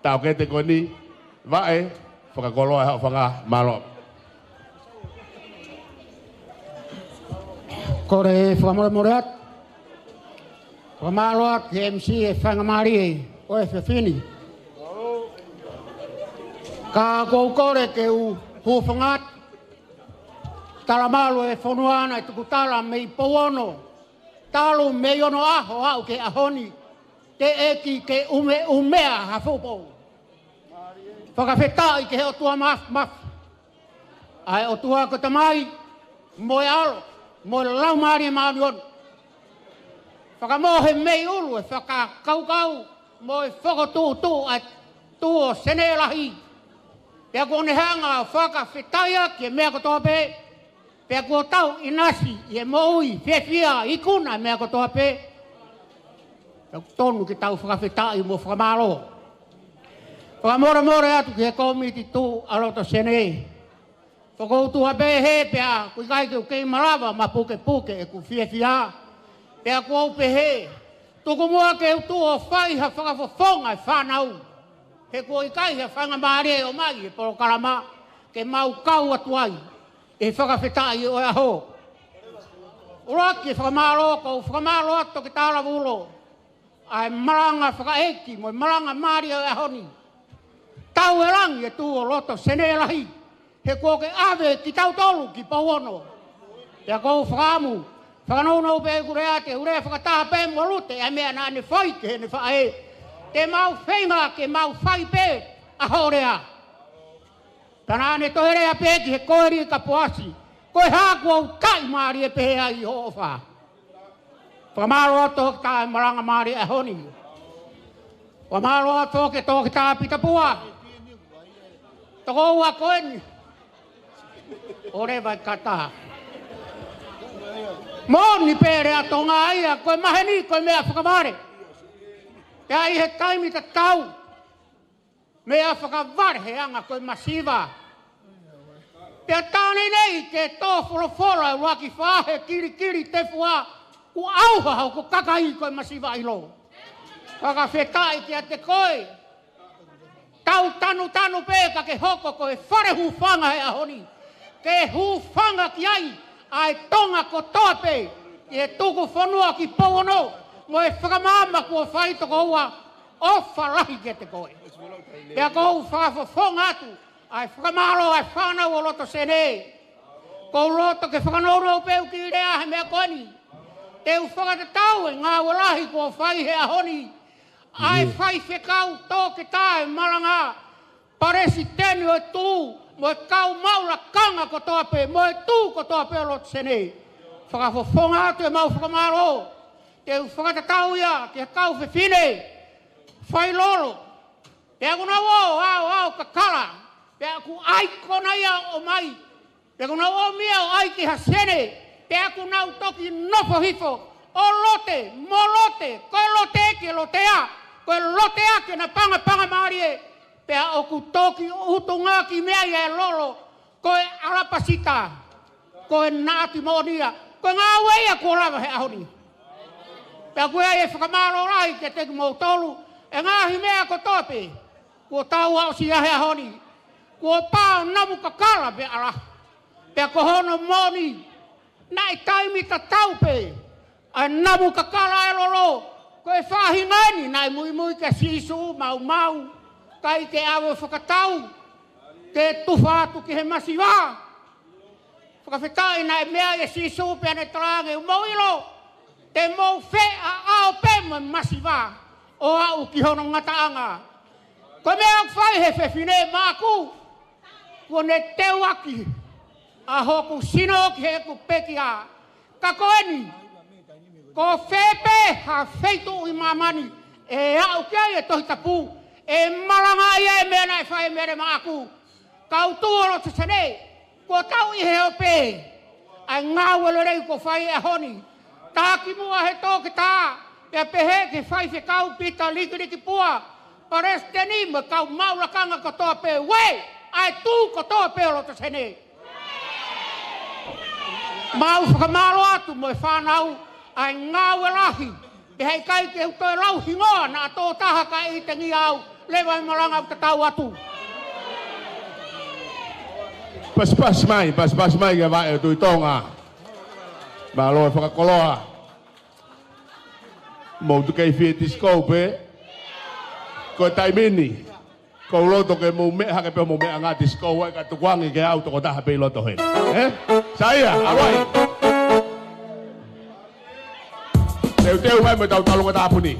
taʻokete ko eni, Vaʻe, fakakoloa haʻo fanga. Mālō. Kole fakamolemole atu. Fakamālō atu ki he M C e faingamālie ʻo e efiafi ni. Ka ʻoku ou kole ke u hūfanga atu. Talamalu e fonua naʻe tukutala mei Pouono, talu mei onoʻaho ʻo aʻu ki he ʻaho ni, teʻeki ke ʻumeʻumea ha fuʻu pou. Fakafetaʻi ki he ʻOtua Māfimafi, ʻa e ʻOtua ko e Tamai, mo e ʻAlo, mo e Laumālie Māʻoniʻoni. Fakamohe mei ʻulu e fakakaukau mo e fokotuʻutuʻu ʻa e tuʻu ʻo Senē Lahi. Pea kuo ne hanga ʻo fakafetaʻi ʻaki e meʻa kotoa pē. Pea kuo tau ʻinasi ʻi he moʻui fiefia, ikuna e meʻa kotoa pē. Pea ʻoku tonu ke tau fakafetaʻi mo fakamālō. Fakamolemole atu ki he kōmiti tuʻu ʻa loto Senē. Fokoutua pē he pea ʻoku ʻikai ke u kei malava mapukepuke ʻeku fiefia. Pea ʻoku ou pehē, tuku muʻa ke u tuʻu ʻo fai ha fakafofonga e fānau. He kuo ʻikai ha faingamālie ʻo ʻomai e polokalama ke mau kau atu ai e fakafetaʻi ʻo e ʻaho. ʻUluaki e fakamālō, ʻoku ou fakamālō atu ki he Toketā Lavulo, ʻa e malanga fakaʻeiki mo e malanga mālie ʻo e ʻaho ni. Tau e langi e tuʻu ʻo loto Senē Lahi, he kuo ke ʻave kitautolu ki Pouono. Pea ʻoku ou fakaʻamu, fakanounou pē ʻeku lea, te u lea fakataha pē mo Lute, ʻa e meʻa naʻa ne fai ki heʻene faʻē. Te mau feinga ke mau fai pē ʻa hoʻo lea. Pea naʻa ne toe lea pē ki he koeli ka poasi, ko e hā kuo u taʻimālie pehē ai ʻi hoʻo ʻofa. Fakamālō atu ki he malanga mālie ʻaho ni. Fakamālō atu ki he Toketā Pita Pua. Tokoua ko eni. ʻOleva ʻi kata. Moʻoni pē lea Tonga ia, ko e maheni ko e meʻa fakavale. Pea ʻi he taimi tatau, meʻa fakavale he anga ko e masiva. Pea tā neinei ke tō folofola ʻuluaki fā he kilikili tefua, kuo ʻauha hoku kakai ko e masiva ʻilo. Fakafetaʻi kiate koe. Tau tanutanu pē ka ke hoko ko e fale hūfanga he ʻaho ni. Ke hūfanga ki ai ʻa e Tonga kotoa pē, ʻi he tuku fonua ki Pouono, mo e fakamaama kuo fai tokoua, ʻofa lahi kiate koe. Pea ʻoku ou fakafofonga atu ʻa e fakamālō ʻa e fānau ʻo loto Senē. ʻOku ou loto ke fakanounou pē ʻeku kiʻi lea he meʻa ko eni. Te u fakatatau e ngāue lahi kuo fai he ʻaho ni ʻa e faifekau, toketā, e malanga, palesiteni ʻo e tuʻu, mo e kau maʻu lakanga kotoa pē, mo e tuʻu kotoa pē ʻo loto Senē. Fakafofonga atu ʻemau fakamālō. Te u fakatatau ia ki he kau fefine fai lolo. Pea ʻoku nau ō, ʻo aʻu, ʻo aʻu kakala. Pea ʻoku ʻai kona ia ʻo ʻomai. Pea ʻoku nau ʻomi ia ʻo ʻai ki ha sene. Pea ʻoku nau toki nofo hifo ʻo lote, mo lote, ko e lote ki he lotea, ko e lotea ki he napangapanga mālie. Pea ʻoku toki utunga ki meʻa ia e lolo, ko e ʻalapasita, ko e naʻati moʻonia, ko e ngāue ia kuo lava he ʻaho ni. Pea ʻoku ʻi ai e fakamālō lahi kiate kimoutolu, e ngaahi meʻa kotoa pē kuo tau aʻusia he ʻaho ni. Kuo pau namu kakala pea ʻalu. Pea ko hono moʻoni, naʻe taimi tatau pē ʻa e namu kakala e lolo, ko e faʻahinga eni naʻe muimui kia Sīsū, maumau, ʻikai ke ʻave ʻo fakatau, ke tufa atu ki he masiva. Fakafetaʻi naʻe meʻa ʻia Sīsū pea ne talaange, ʻoku mou ʻilo, te mou feʻaʻao pē mo e masiva ʻo aʻu ki hono ngataʻanga. Ko e meʻa ʻoku fai he fefine maʻaku, kuo ne teuaki ʻa hoku sino ki heʻeku pekia. Ka ko eni, ko fē pē ha feituʻu ʻi māmani ʻe aʻu ki ai e Tohi Tapu, ʻE malanga ia e meʻa naʻe fai ʻe Mele Maʻaku. Kau tuʻu ʻo loto Senē, kuo tau ʻi he ope ʻa e ngāue lelei kuo fai he ʻaho ni. Takimuʻa he toketā, pea pehē ki he faifekau Pita Likiliki Pua, palesiteni mo e kau maʻu lakanga kotoa pē, uē, ʻa e tuʻu kotoa pē ʻo loto Senē. Mau fakamālō atu mo e fānau ʻa e ngāue lahi, pea heʻikai ke u toe lau hingoa naʻa tō taha kae ʻikai tengia au, leva e malanga ʻoku tatau atu. Pasipasi mai, pasipasi mai ki he vaʻe ʻo Tuʻi Tonga. Mālō e fakakoloa. Mou tu kei fie tisikō pē. Ko e taimi ni, ʻoku ou loto ke mou meʻa hake pē hoʻomou meʻangāue tisikō ai kae tukuange ke u tokotaha pē ʻi loto heni. Ē? Saiʻia, ʻalu ai. Teuteu mai mo ʻetau talunga tāpuni.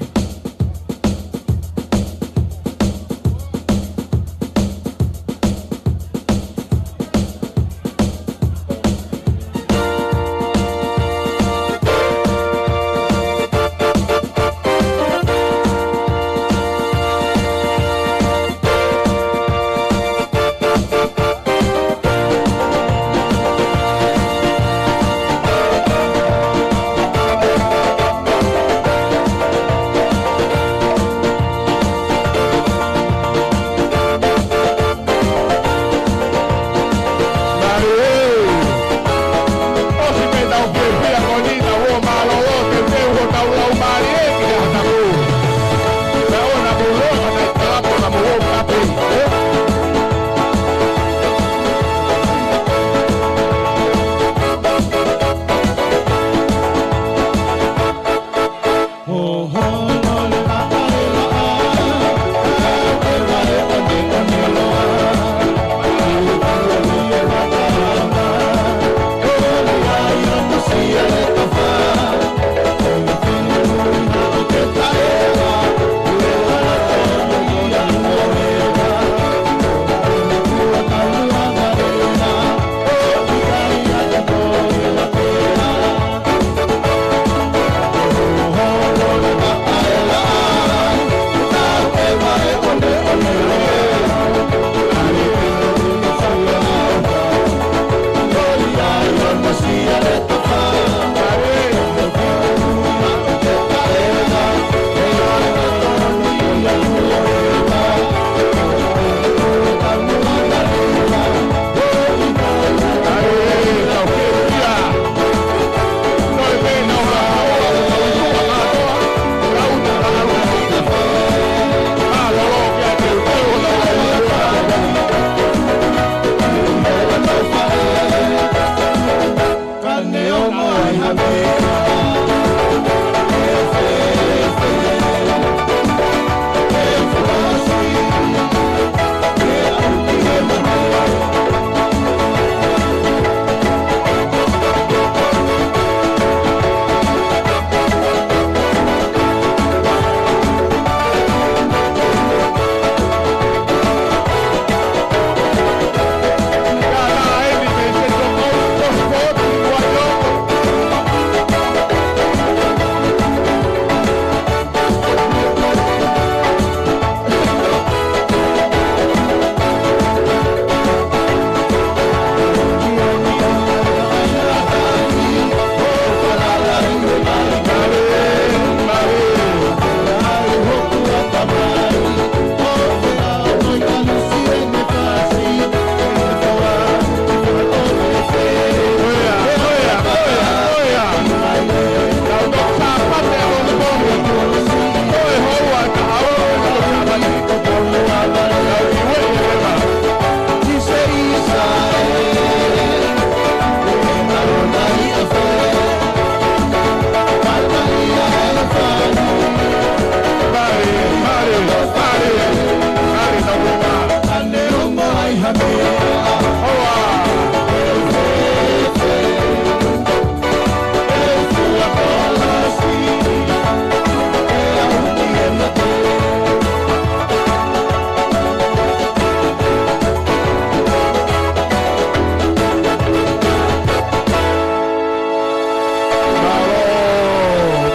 Mālō,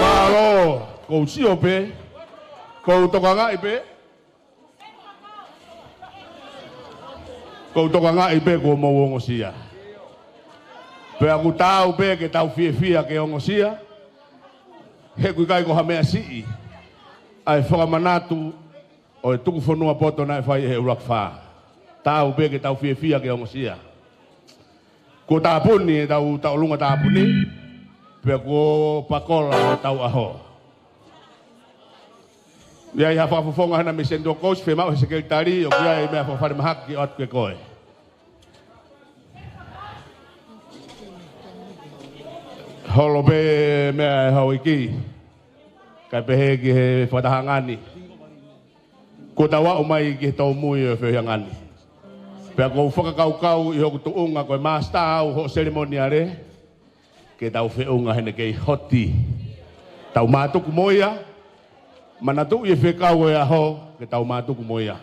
mālō. Kou sio pē, kou tokangaʻi pē. Kou tokangaʻi pē kuo mou ongosia. Pea ʻoku taau pē ke tau fiefia ke ongosia. He ʻoku ʻikai ko ha meʻa siʻi ʻa e fakamanatu ʻo e tuku fonua poto naʻe fai ʻe he ʻUluaki Fā. Taau pē ke tau fiefia ke ongosia. Kuo tāpuni ʻetau tauʻolunga tāpuni, pea kuo pakola hotau ʻaho. ʻI ai ha fakafofonga hena mei Senituʻa Kousi, fiemaʻu ʻe he sekelitali, ʻoku ʻi ai e meʻa fakafalemahaki ʻoatu kiate koe. Holo pē meʻa ʻe houʻeiki, kae pehē ki he fakatahaʻanga ni. Kuo tau aʻu mai ki he tōmui ʻo e feohiʻanga ni. Pea kou fakakaukau ʻi hoku tuʻunga ko e māsitā au hoʻo selemoniale, ke tau feʻunga heʻene kei hoti. Tau mātuku mo ia, manatuʻi e fekau ʻo e ʻaho, ke tau mātuku mo ia.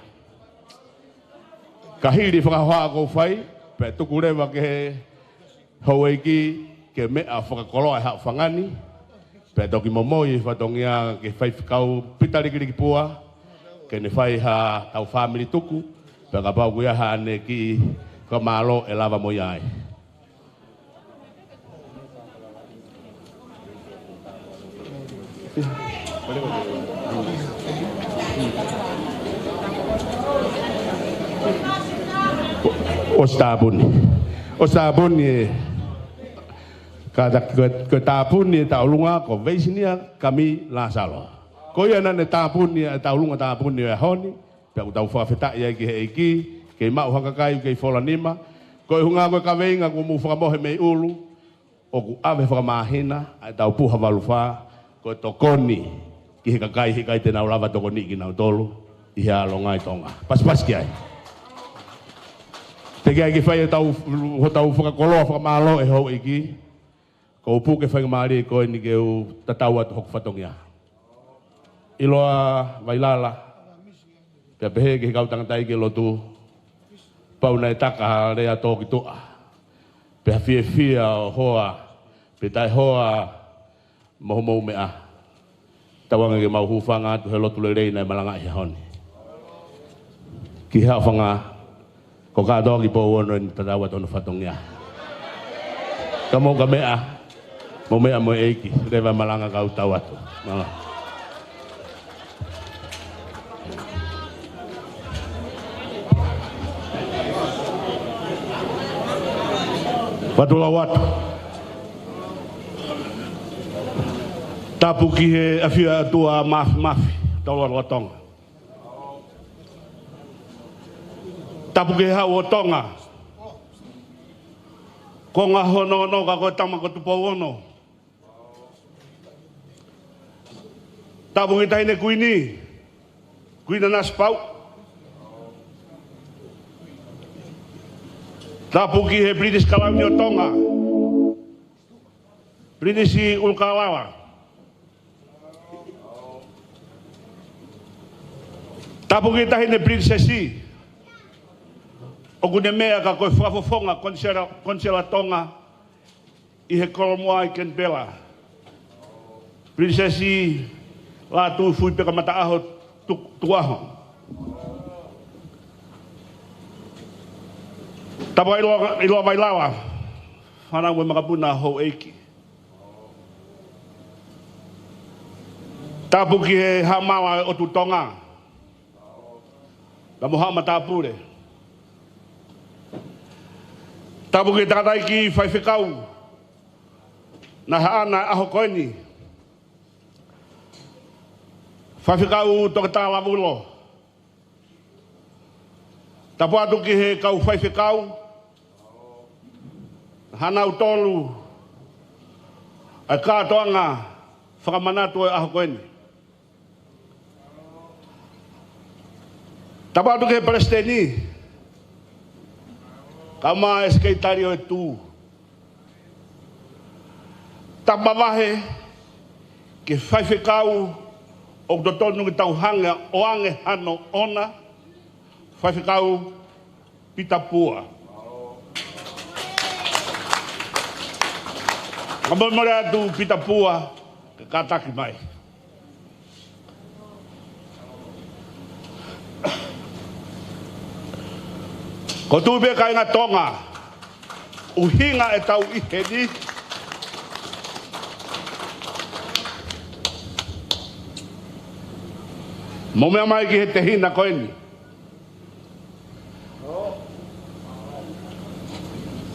Ka hili e fakahohaʻa kou fai, pea tuku leva ki he houʻeiki ke meʻa fakakoloa e haʻofanga ni, pea toki momoi e fatongia ki he faifekau Pita Likilikipua, ke ne fai haʻatau fāmili tuku, pea kapau ʻoku ʻi ai haʻane kiʻi fakamālō ʻe lava mo ia ai. ʻOsi tāpuni. ʻOsi tāpuni e, kātaki ko e, ko e tāpuni e tauʻolunga ko Veisinia Kami Lāsalo. Ko ia naʻa ne tāpuni e tauʻolunga tāpuni ʻo e ʻaho ni, pea ʻoku tau fakafetaʻi ai ki he ʻEiki, kei maʻu ha kakai kei fola nima. Ko e ʻuhinga ko e kaveinga kuo mou fakamohe mei ʻulu, ʻoku ʻave fakamāhina ʻa ʻetau puha valu fā, ko e tokoni ki he kakai he ʻikai te nau lava tokoniʻi kinautolu ʻi he ʻalonga ʻi Tonga. Pasipasi ki ai. Teʻeki ai ke fai hotau, hotau fakakoloa fakamālō ʻe houʻeiki, kou puke faingamālie ko eni ke u tatau atu hoku fatongia. ʻIloa Vailala, pea pehē ki he kau tangataʻeiki lotu, pau naʻe taka ha lea tō ki tuʻa, pe ha fiefia ʻo hoa, pe taʻehoa mo homou meʻa. Tauange ke mau hūfanga atu he lotu lelei naʻe malangaʻi he ʻaho ni. Ki he haʻofanga, ko kātoa ki Pouono eni tatau atu hono fatongia. Ka mou ka meʻa, mou meʻa mo e ʻEiki, leva malanga kau tau atu. Mālō. Fatu lau atu. Tapu ki he ʻafio ʻa e ʻOtua Māfimafi, Tauloa Tonga. Tapu ki he Haʻu ʻo Tonga. Konga hono ono ka ko e tama ko Tupou Ono. Tapu ki he Taʻahine Kuini, Kuini Nanasipauʻu. Tapu ki he Pilinisi Kalauni ʻo Tonga, Pilinisi ʻUlukālala. Tapu ki he Taʻahine Pilinisesi, ʻoku ne meʻa ka ko e fakafofonga konisela, konisela Tonga ʻi he Kolomuʻa ʻi Kenipela, Pilinisesi Lātūfuipeka Mataʻaho Tu-, Tukuʻaho. Tapu ʻIloa, ʻIloa Vailala, fānau mo e makapuna houʻeiki. Tapu ki he Haʻamala ʻo e ʻOtu Tonga, pea mo haʻa matāpule. Tapu ki he tangataʻeiki faifekau naʻe haʻana he ʻaho ko eni, Faifekau Toketā Lavulo. Tapu atu ki he kau faifekau, hanau tolu ʻa e kātoanga fakamanatu ʻo e ʻaho ko eni. Tapu atu ki he Palesiteni, kae ʻumaʻā e Sekelitali ʻo e Tū. Tapu mavahe ki he faifekau ʻoku totonu ke tau hanga ʻo ʻoange hano ʻoona, Faifekau Pita Pua. Ka momole atu Pita Pua, ke kātaki mai. ʻOku tuʻu pē kāinga Tonga, ʻuhinga ʻetau ʻi heni, mou meʻa mai ki he tehina ko eni.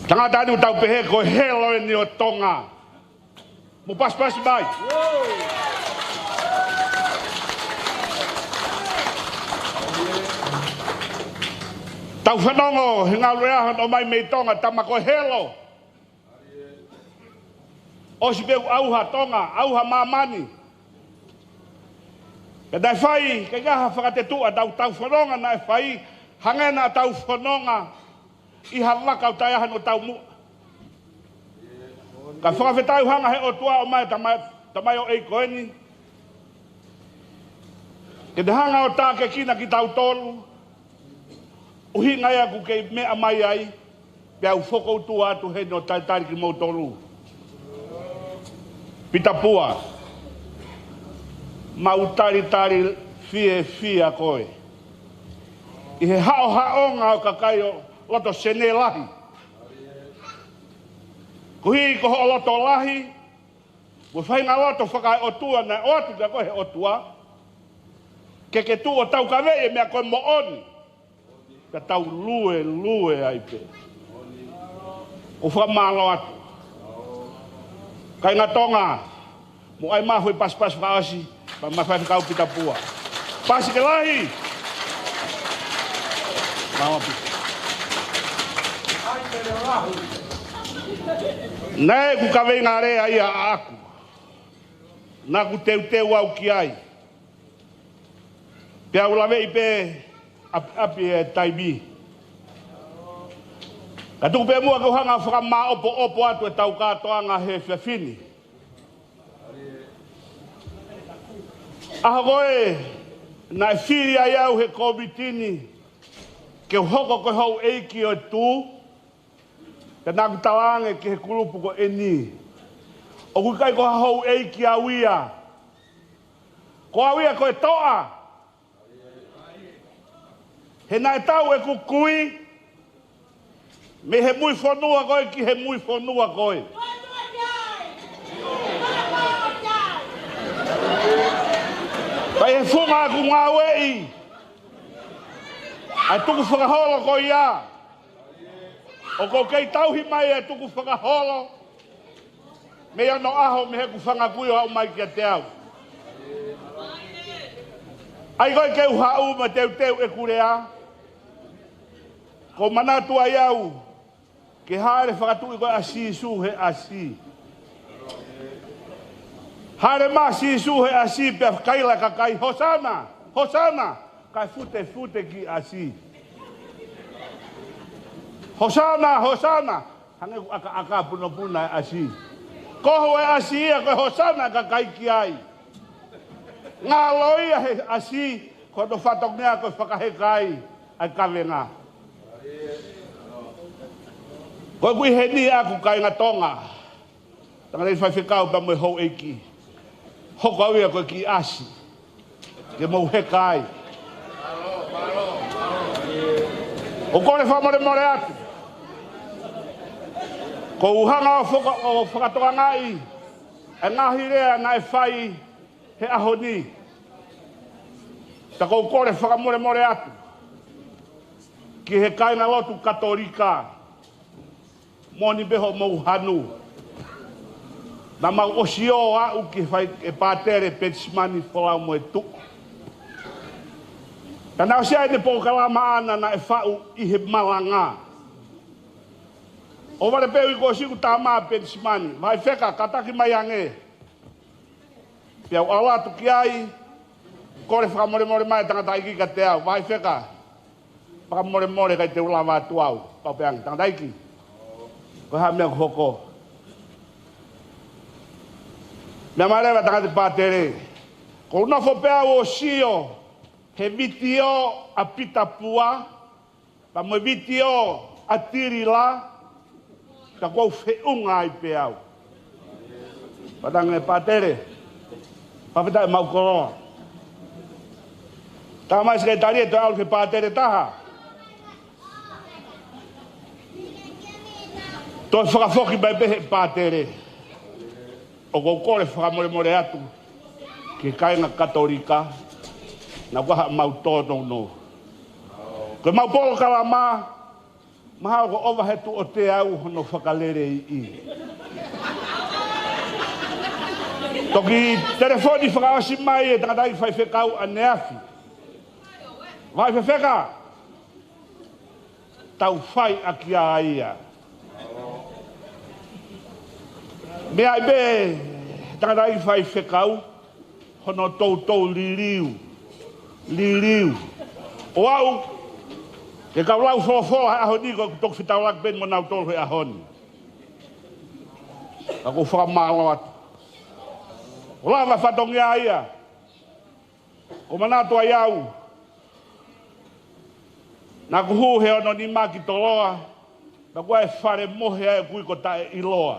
Tangata ni ʻoku tau pehē ko e helo eni ʻo Tonga. Mou pasipasi mai. Tau fanongo he ngaluʻea hono ʻomai mei Tonga, tama ko e helo. ʻOsi pē ʻauha Tonga, ʻauha māmani. Ka naʻe fai, ke ngaha fakatetuʻa tau tau fononga naʻe fai, hangē naʻa tau fononga ʻi ha vaka ʻoku taʻe ʻi ai hano taumuʻa. Ka fakafetaʻi ʻoku hanga he ʻOtua ʻo ʻomai e tamai, tamai ʻo e ko eni ke ne hanga ʻo tākiekina kitautolu. ʻUhinga ia ʻoku kei meʻa mai ai, pea u fokoutua atu heni ʻo talitali kimoutolu. Pita Pua, mau talitali fiefia koe ʻi he haʻohaʻonga ʻo e kakai ʻo loto sene lahi. Koeʻuhi ko hoʻo loto lahi, mo e faʻahinga loto fakaeʻotua naʻe ʻoatu kia koe he ʻOtua, ke ke tuʻu ʻo taukaveʻi e meʻa ko e moʻoni, ka tau luelue ai pē. ʻOku fakamālō atu. Kāinga Tonga, mou ʻai mai ha foʻi pasipasi fakaʻosi, pea mou fai fekau Pita Pua. Pasi ke lahi. Mālō Pita. Naʻe ʻeku kaveinga lea ia ʻaʻaku. Naʻa ku teuteu au ki ai. Pea u laveʻi pē ʻapi, ʻapi e taimi. Ka tuku pē muʻa ke u hanga ʻo fakamāʻopoʻopo atu ʻetau kātoanga he efiafi ni. ʻAho ko ē naʻe fili ai au he kōmiti ni ke u hoko ko e houʻeiki ʻo e tū, ka naʻa ku talaange ki he kulupu ko eni, ʻoku ʻikai ko ha houʻeiki au ia. Ko au ia ko e toʻa. He naʻe tau ʻeku kui mei he mui fonua ko ē ki he mui fonua ko ē. Pea ʻi he funga ʻeku ngāueʻi ʻa e tukufakaholo ko ia, ʻoku ou kei tauhi mai e tukufakaholo mei onoʻaho mei heʻeku fanga kui ʻo aʻu mai kiate au. ʻAi ko ē ke u haʻu mo teuteu ʻeku lea, ʻoku ou manatu ai au ki he hāʻele fakatuʻi ko ē ʻa Sīsū he ʻasi. Hāʻele mai Sīsū he ʻasi pea kaila e kakai, "Hosana, Hosana," kae futefute ki ʻasi. "Hosana, Hosana." Hangē ʻoku ʻakaʻaka punopuna e ʻasi. Kohu e ʻasi ia ko e hosana e kakai ki ai. Ngalo ia he ʻasi, ko hono fatongia ko e fakaheka ai ʻa e kavenga. Ko ʻeku ʻi heni ʻaʻaku kāinga Tonga, tangataʻeiki faifekau pea mo e houʻeiki. Hoko au ia ko e kiʻi ʻasi ke mou heka ai. ʻOku ou kole fakamolemole atu. ʻOku ou hanga ʻo faka-, ʻo fakatokangaʻi e ngaahi lea naʻe fai he ʻaho ni. Ka ʻoku ou kole fakamolemole atu ki he kāingalotu Katolika. Moʻoni pē hoʻomou hanu. Naʻa mau ʻosi ō ʻo aʻu ki he fai ʻe Pātele Penisimani Folau mo e tuʻu. Ka naʻe ʻosi ʻi ai ʻene polokalama ʻaʻana naʻe faʻu ʻi he malanga. ʻOhovale pē ʻi he kuo ʻosi ʻeku tama Penisimani. Vaifeka, kātaki mai ange. Pea u ʻalu atu ki ai, kole fakamolemole mai e tangataʻeiki kiate au. Vaifeka, fakamolemole ʻikai te u lava atu au. Pau pē ange, tangataʻeiki, ko e hā e meʻa kuo hoko? Meʻa mai leva e tangata Pātele, ʻoku ou nofo pē au ʻo sio he vitiō ʻa Pita Pua, pea mo e vitiō ʻa Tilila, ka ʻoku ou feʻunga ai pē au. Pea talaange Pātele, fakafetaʻi, mau koloa. Tala mai e sekelitali ʻe toe ʻalu ki he pātele ʻe taha. Toe fakafoki mai pē he pātele. ʻOku ou kole fakamolemole atu ki he kāinga Katolika, naʻa kuo haʻamau tōnounou. Ko ʻemau polokalama, mahalo kuo ʻova he tuʻo teau hono fakaleleiʻi. Toki telefoni fakaʻosi mai e tangataʻeiki faifekau ʻaneafi. Faifekau, tau fai ʻaki ia. Meʻa ai pē tangataʻeiki faifekau, hono toutou liliu, liliu. ʻO aʻu ke kau lau folofola he ʻaho ni, ko e toki fetaulaki pē mo nautolu he ʻaho ni. Ka ʻoku ou fakamālō atu. ʻO lava fatongia ia. ʻOku ou manatu ai au, naʻa ku hū he ono nima ki Toloa, naʻa ku ʻi ai e fale mohe ai ʻoku ui ko Taʻeʻiloa.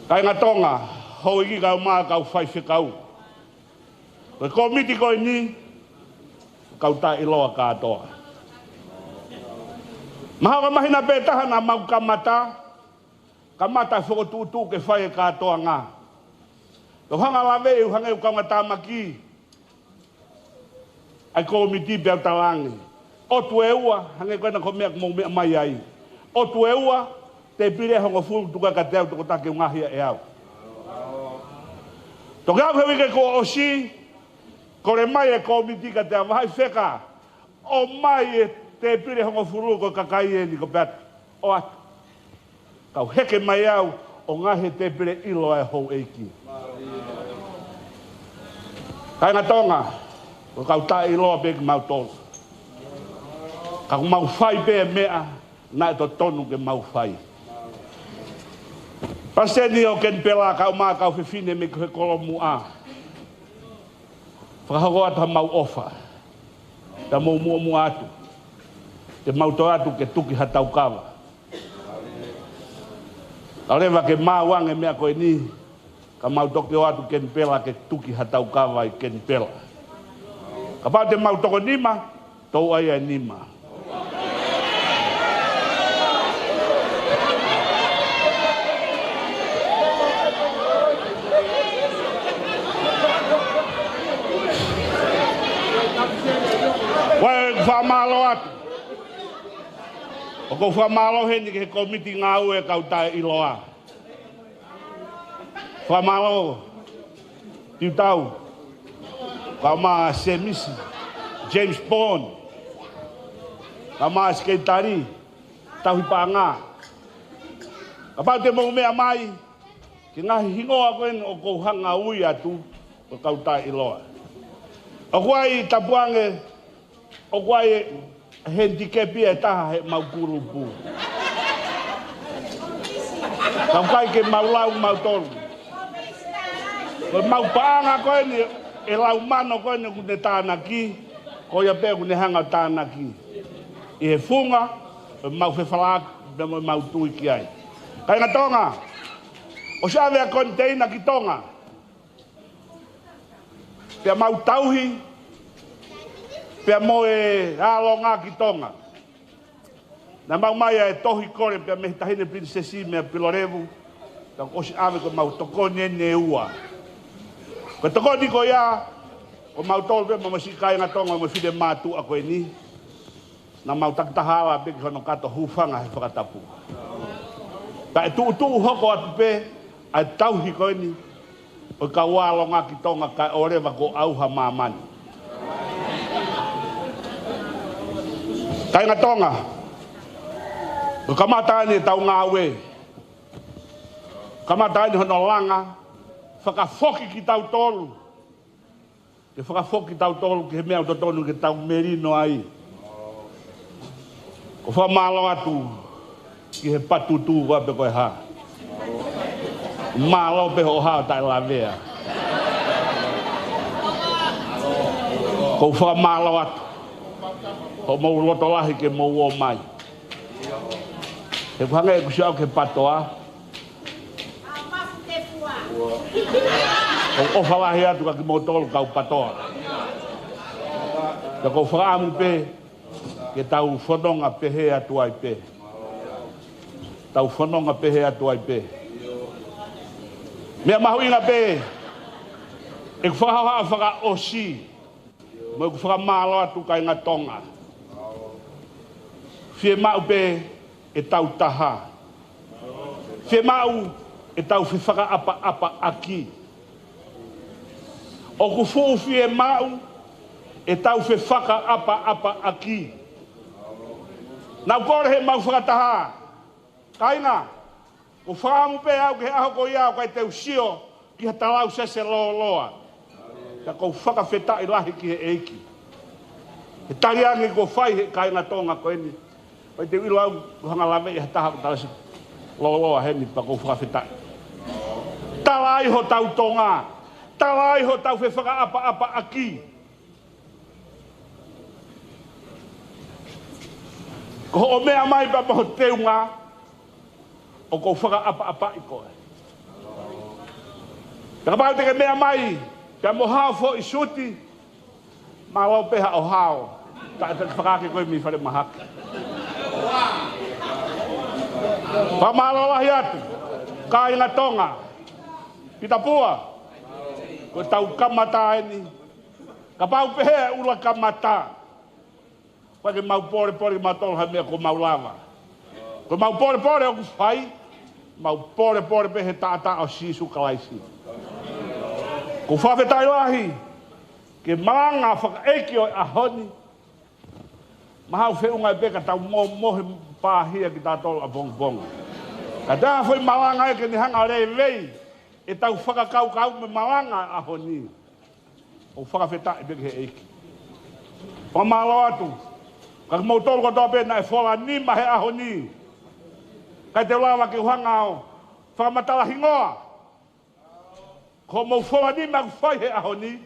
Kāinga Tonga, houʻeiki kaeʻumaʻā kau faifekau. Ko e kōmiti ko eni, kau Taʻeʻiloa kātoa. Mahalo ko e māhina pē taha naʻa mau kamata, kamata e fokotuʻutuʻu ke fai e kātoanga. Tau hanga lave ʻi he hangē ʻoku kaunga tāmaki ʻa e kōmiti pea u talaange. ʻOtu ʻe ua, hangē ko ena ko e meʻa ʻoku mou meʻa mai ai. ʻOtu ʻe ua, tēpile ʻe hongofulu tuku ā kiate au, tokotaha ke u ngaahi ia ʻe au. Toki aʻu he uike kuo ʻosi, kole mai e kōmiti kiate au, faifekau, ʻomai e tēpile ʻe hongofulu, ko e kakai eni. Ko e pehē atu, ʻoatu. Kau heke mai au ʻo ngaahi e tēpile ʻiloa e houʻeiki. Kāinga Tonga, ko e kau Taʻeʻiloa pē kimautolu. Ka ʻoku mau fai pē meʻa naʻe totonu ke mau fai. Palesiteni ʻo Kenipela kaeʻumaʻā kau fefine mei he kolomuʻa. Fakahoko atu haʻamau ʻofa. Pea mou muʻomuʻa atu. Te mau toe ō atu ke tuki ha taukava. Ka ʻoua leva ke maau ange meʻa ko eni, ka mau toki ō atu Kenipela ke tuki ha taukava ʻi Kenipela. Kapau te mau toko nima, tau ʻai ʻa e nima. Ko e fakamālō atu. ʻOku ou fakamālō heni ki he kōmiti ngāue kau Taʻeʻiloa. Fakamālō, Tiutau, kaeʻumaʻā Semisi, James Bond, kaeʻumaʻā Sekelitali, tauhi paʻanga. Kapau te mou meʻa mai ki he ngaahi hingoa ko eni ʻoku ou hanga ui atu, ko e kau Taʻeʻiloa. ʻOku ʻi ai, tapu ange, ʻoku ʻi ai e hendikepi ʻe taha heʻemau kulupu. Ka ʻoku ʻikai ke mau lau mautolu. Ko ʻemau paʻanga ko eni, ʻe lau mano ko eni ʻoku ne tānaki, ko ia pē ʻoku ne hanga ʻo tānaki. ʻI he funga ʻemau fefalaaki, pea mo ʻemau tui ki ai. Kāinga Tonga, ʻosi ʻave ʻa e koniteina ki Tonga. Pea mau tauhi, pea mo e ʻalonga ki Tonga. Naʻa mau ʻomai ʻa e tohi kole pea mei he Taʻahine Pilinisesi mei Pilolevu, ka kuo ʻosi ʻave ko ʻemau tokoni eni ʻe ua. Ko e tokoni ko ia, ko mautolu pē mo e siʻi kāinga Tonga mo e finemātuʻa ko eni. Naʻa mau takitaha ala pē ki hono kato hūfanga he fakatapu. Ka ʻe tuʻutuʻu hoko atu pē ʻa e tauhi ko eni ʻo e kau ʻalonga ki Tonga kae ʻoua leva kuo ʻauha māmani. Kāinga Tonga, ʻoku kamata eni ʻetau ngāue. Kamata eni hono langa, fakafoki kitautolu. Ke fakafoki tautolu ki he meʻa ʻoku totonu ke tau melino ai. ʻOku ou fakamālō atu ki he patutu ua pe ko e hā. Mālō pē hoʻo hao taʻelavea. ʻOku ou fakamālō atu hoʻomou loto lahi ke mou ō mai. He ʻoku hangē ʻeku sio au ki he PATOA. ʻOku ou ʻofa lahi atu kia kimoutolu kau PATOA. Pea ʻoku ou fakaʻamu pē ke tau fononga pehē atu ai pē. Tau fononga pehē atu ai pē. Meʻa mahuʻinga pē ʻeku fakahohaʻa fakaʻosi mo ʻeku fakamālō atu, kāinga Tonga. Fiemaʻu pē ʻetau taha. Fiemaʻu ʻetau fefakaʻapaʻapaʻaki. ʻOku fuʻu fiemaʻu ʻetau fefakaʻapaʻapaʻaki. Naʻá ku kole heʻemau fakataha. Kāinga, ʻoku ou fakaʻamu pē au ki he ʻaho ko ia ʻoku ʻikai te u sio ki ha talausese lōloa. Ka ʻoku ou fakafetaʻi lahi ki he ʻEiki. He tali ange kuo fai he kāinga Tonga ko eni. ʻOku ʻikai te u ʻilo au ʻoku hanga ʻo laveʻi ha taha ʻoku talausese lōloa heni, pea ʻoku ou fakafetaʻi. Tala ai hotau Tonga. Tala ai hotau fefakaʻapaʻapaʻaki. Ko hoʻo meʻa mai pea mo ho teunga, ʻoku ou fakaʻapaʻapaʻi koe. Pea kapau te ke meʻa mai pea mo haʻo foʻi suti, mālō pē haʻo hao. Taʻe, taʻe fakaake koe mei falemahaki. Fakamālō lahi atu, kāinga Tonga. Pita Pua, ko ʻetau kamata eni. Kapau pehē ʻa e ʻuluaki kamata, ʻoku ʻikai ke mau pōlepole kimautolu ha meʻa kuo mau lava. Ko ʻemau pōlepole ʻoku fai, mau pōlepole pē he taʻataʻa ʻo Sīsū Kalaisi. ʻOku ou fakafetaʻi lahi ki he malanga fakaʻeiki ʻo e ʻaho ni. Mahalo ʻoku feʻunga pē ka tau momohe pāhia kitautolu ʻapongipongi. Ka ʻi ai ha foʻi malanga ia ke ne hanga ʻo levei ʻetau fakakaukau mo e malanga ʻo e ʻaho ni. ʻOku ou fakafetaʻi pē ki he ʻEiki. Fakamālō atu kiate kimoutolu kotoa pē naʻe fola nima he ʻaho ni. ʻIkai te u lava ke u hanga ʻo fakamatala hingoa. Ko hoʻomou fola nima kuo fai he ʻaho ni,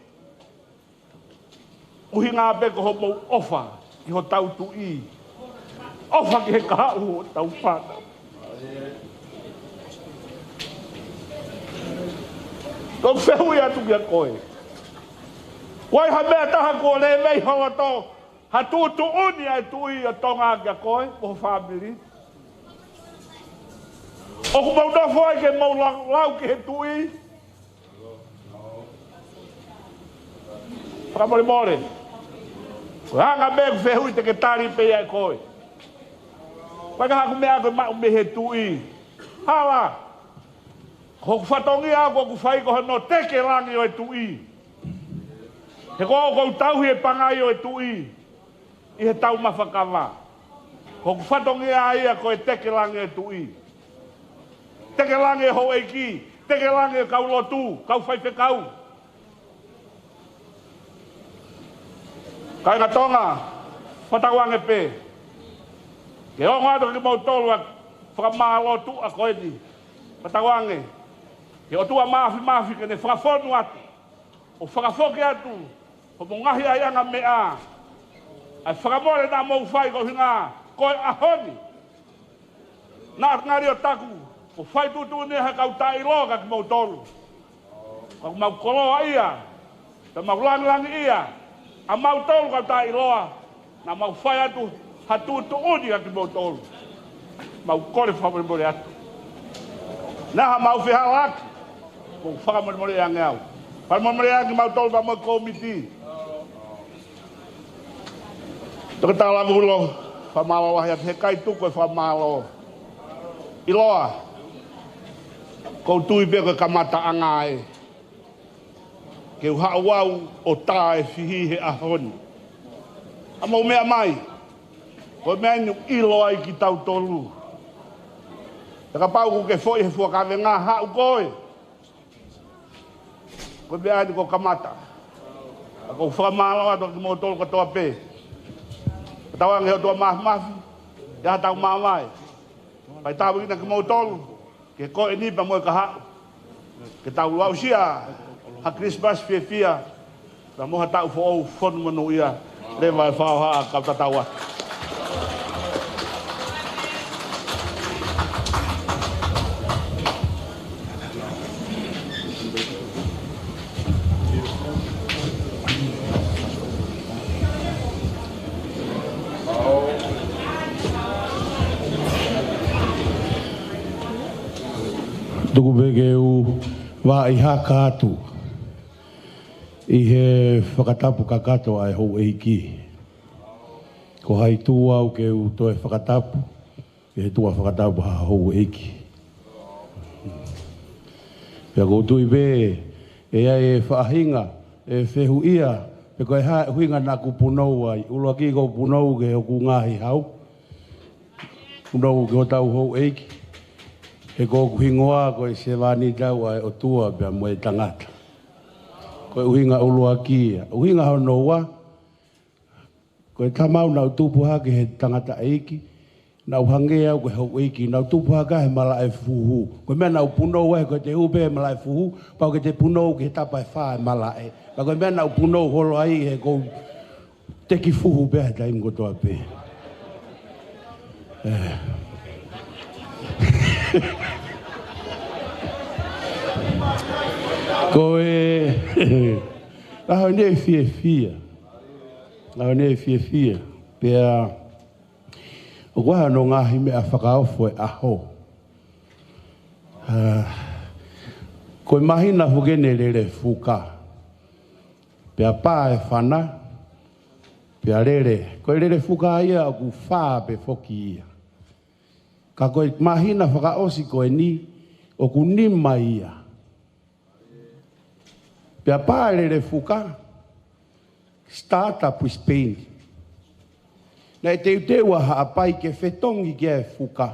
ʻuhinga pē ko hoʻomou ʻofa ki hotau Tuʻi. ʻOfa ki he kahaʻu ʻo hotau fānau. ʻOku ou fehuʻi atu kiate koe. Ko e hā ha meʻa ʻe taha kuo levei ho loto, ha tuʻutuʻuni ʻa e Tuʻi ʻo Tonga kiate koe mo ho fāmili? ʻOku mou nofo ai ke mou lau, lau ki he Tuʻi? Fakamolemole. Ko e anga pē ʻeku fehuʻi te ke tali pē ia ʻe koe. Ko e hā haʻaku meʻa ʻoku maʻu mei he Tuʻi? Hala. Ko hoku fatongia ʻoku ou fai ko hono teke langi ʻo e Tuʻi. He ko ʻeku tauhi e pangai ʻo e Tuʻi ʻi he taumafa kava. Ko hoku fatongia ia ko e teke langi ʻo e Tuʻi. Teke langi ʻo e houʻeiki, teke langi ʻo e kau lotu, kau faifekau. Kāinga Tonga, fakatauange pē ke ongo atu kiate kimoutolu ʻa e fakamālō tuʻa ko eni. Fakatauange ki he ʻOtua Māfimafi ke ne fakafonu atu ʻo fakafoki atu hoʻomou ngaahi ʻaiʻanga meʻa, ʻa e fakamole naʻa mou fai koeʻuhinga ko e ʻaho ni. Naʻa ngali ʻo taku, ʻoku fai tuʻutuʻuni ha kau taʻeʻiloa kiate kimoutolu. Ka ʻoku mau koloaʻia, ka mau langilangiʻia ʻa mautolu kau taʻeʻiloa, naʻa mau fai atu ha tuʻutuʻuni kiate kimoutolu. Mau kole fakamolemole atu. Naʻa mau fehālaaki, ʻoku ou fakamolemole ange au. Fakamolemole ange kimautolu pea mo e kōmiti. Toketā Lavulo, fakamālō lahi atu, he ʻikai tuku e fakamālō. ʻIloa, ʻoku ou tui pē ko e kamataʻanga ē. Ke u haʻu au ʻo tā e fihi he ʻaho ni. ʻA mou meʻa mai. Ko e meʻa eni ʻoku ʻilo ai kitautolu. Pea kapau ʻoku ke foʻi he fua kavenga, haʻu koe. Ko e meʻa eni kuo kamata. ʻOku ou fakamālō atu kiate kimoutolu kotoa pē. Fakatauange ki he ʻOtua Māfimafi, ʻi ai haʻatau māvae. Fai tāpuekina kimoutolu, ki he ko eni pea mo e kahaʻu. Ke tau aʻusia ha Christmas fiefia, pea mo ha taʻu foʻou fonu monūʻia. Leva e fakahohaʻa, kau tatau atu. Tuku pē ke u vaʻi haka atu ʻi he fakatapu kakato ʻa e houʻeiki. Ko hai tū au ke u toe fakatapu ʻi he tuʻa fakatapu ha houʻeiki? Pea ʻoku ou tui pē ʻe ʻi ai e faʻahinga ʻe fehuʻia pe ko e hā e ʻuhinga naʻa ku punou ai. ʻUluaki, ʻoku ou punou ki hoku ngaahi hau. Punou ki hotau houʻeiki. He ko hoku hingoa ko e sevāniti au ʻa e ʻOtua pea mo e tangata. Ko e ʻuhinga ʻuluaki ia. ʻUhinga hono ua, ko e tamau naʻa ku tupu hake he tangataʻeiki, naʻa ku hangē au ko e houʻeiki, naʻa ku tupu hake he malaʻe fuhu. Ko e meʻa naʻa ku punou ai, ko e te hū pē he malaʻe fuhu, pau ke te punou ki he tapa ʻe fā e malaʻe. Ka ko e meʻa naʻa ku punou holo ai he ʻoku ou teki fuhu pē he taimi kotoa pē. Eh. Ko e ʻaho ni ʻe fiefia. ʻAho ni ʻe fiefia. Pea ʻoku ʻi ai hono ngaahi meʻa fakaofo e ʻaho. Ah, ko e māhina foki eni e lele fuka. Pea pā e fana, pea lele. Ko e lele fuka ia ʻoku fā pē foki ia. Ka ko e māhina fakaʻosi ko eni, ʻoku nima ia. Pea pā e lele fuka, Startup Spain. Naʻe teuteu ʻa Haʻapai ke fetongi ki ai e fuka.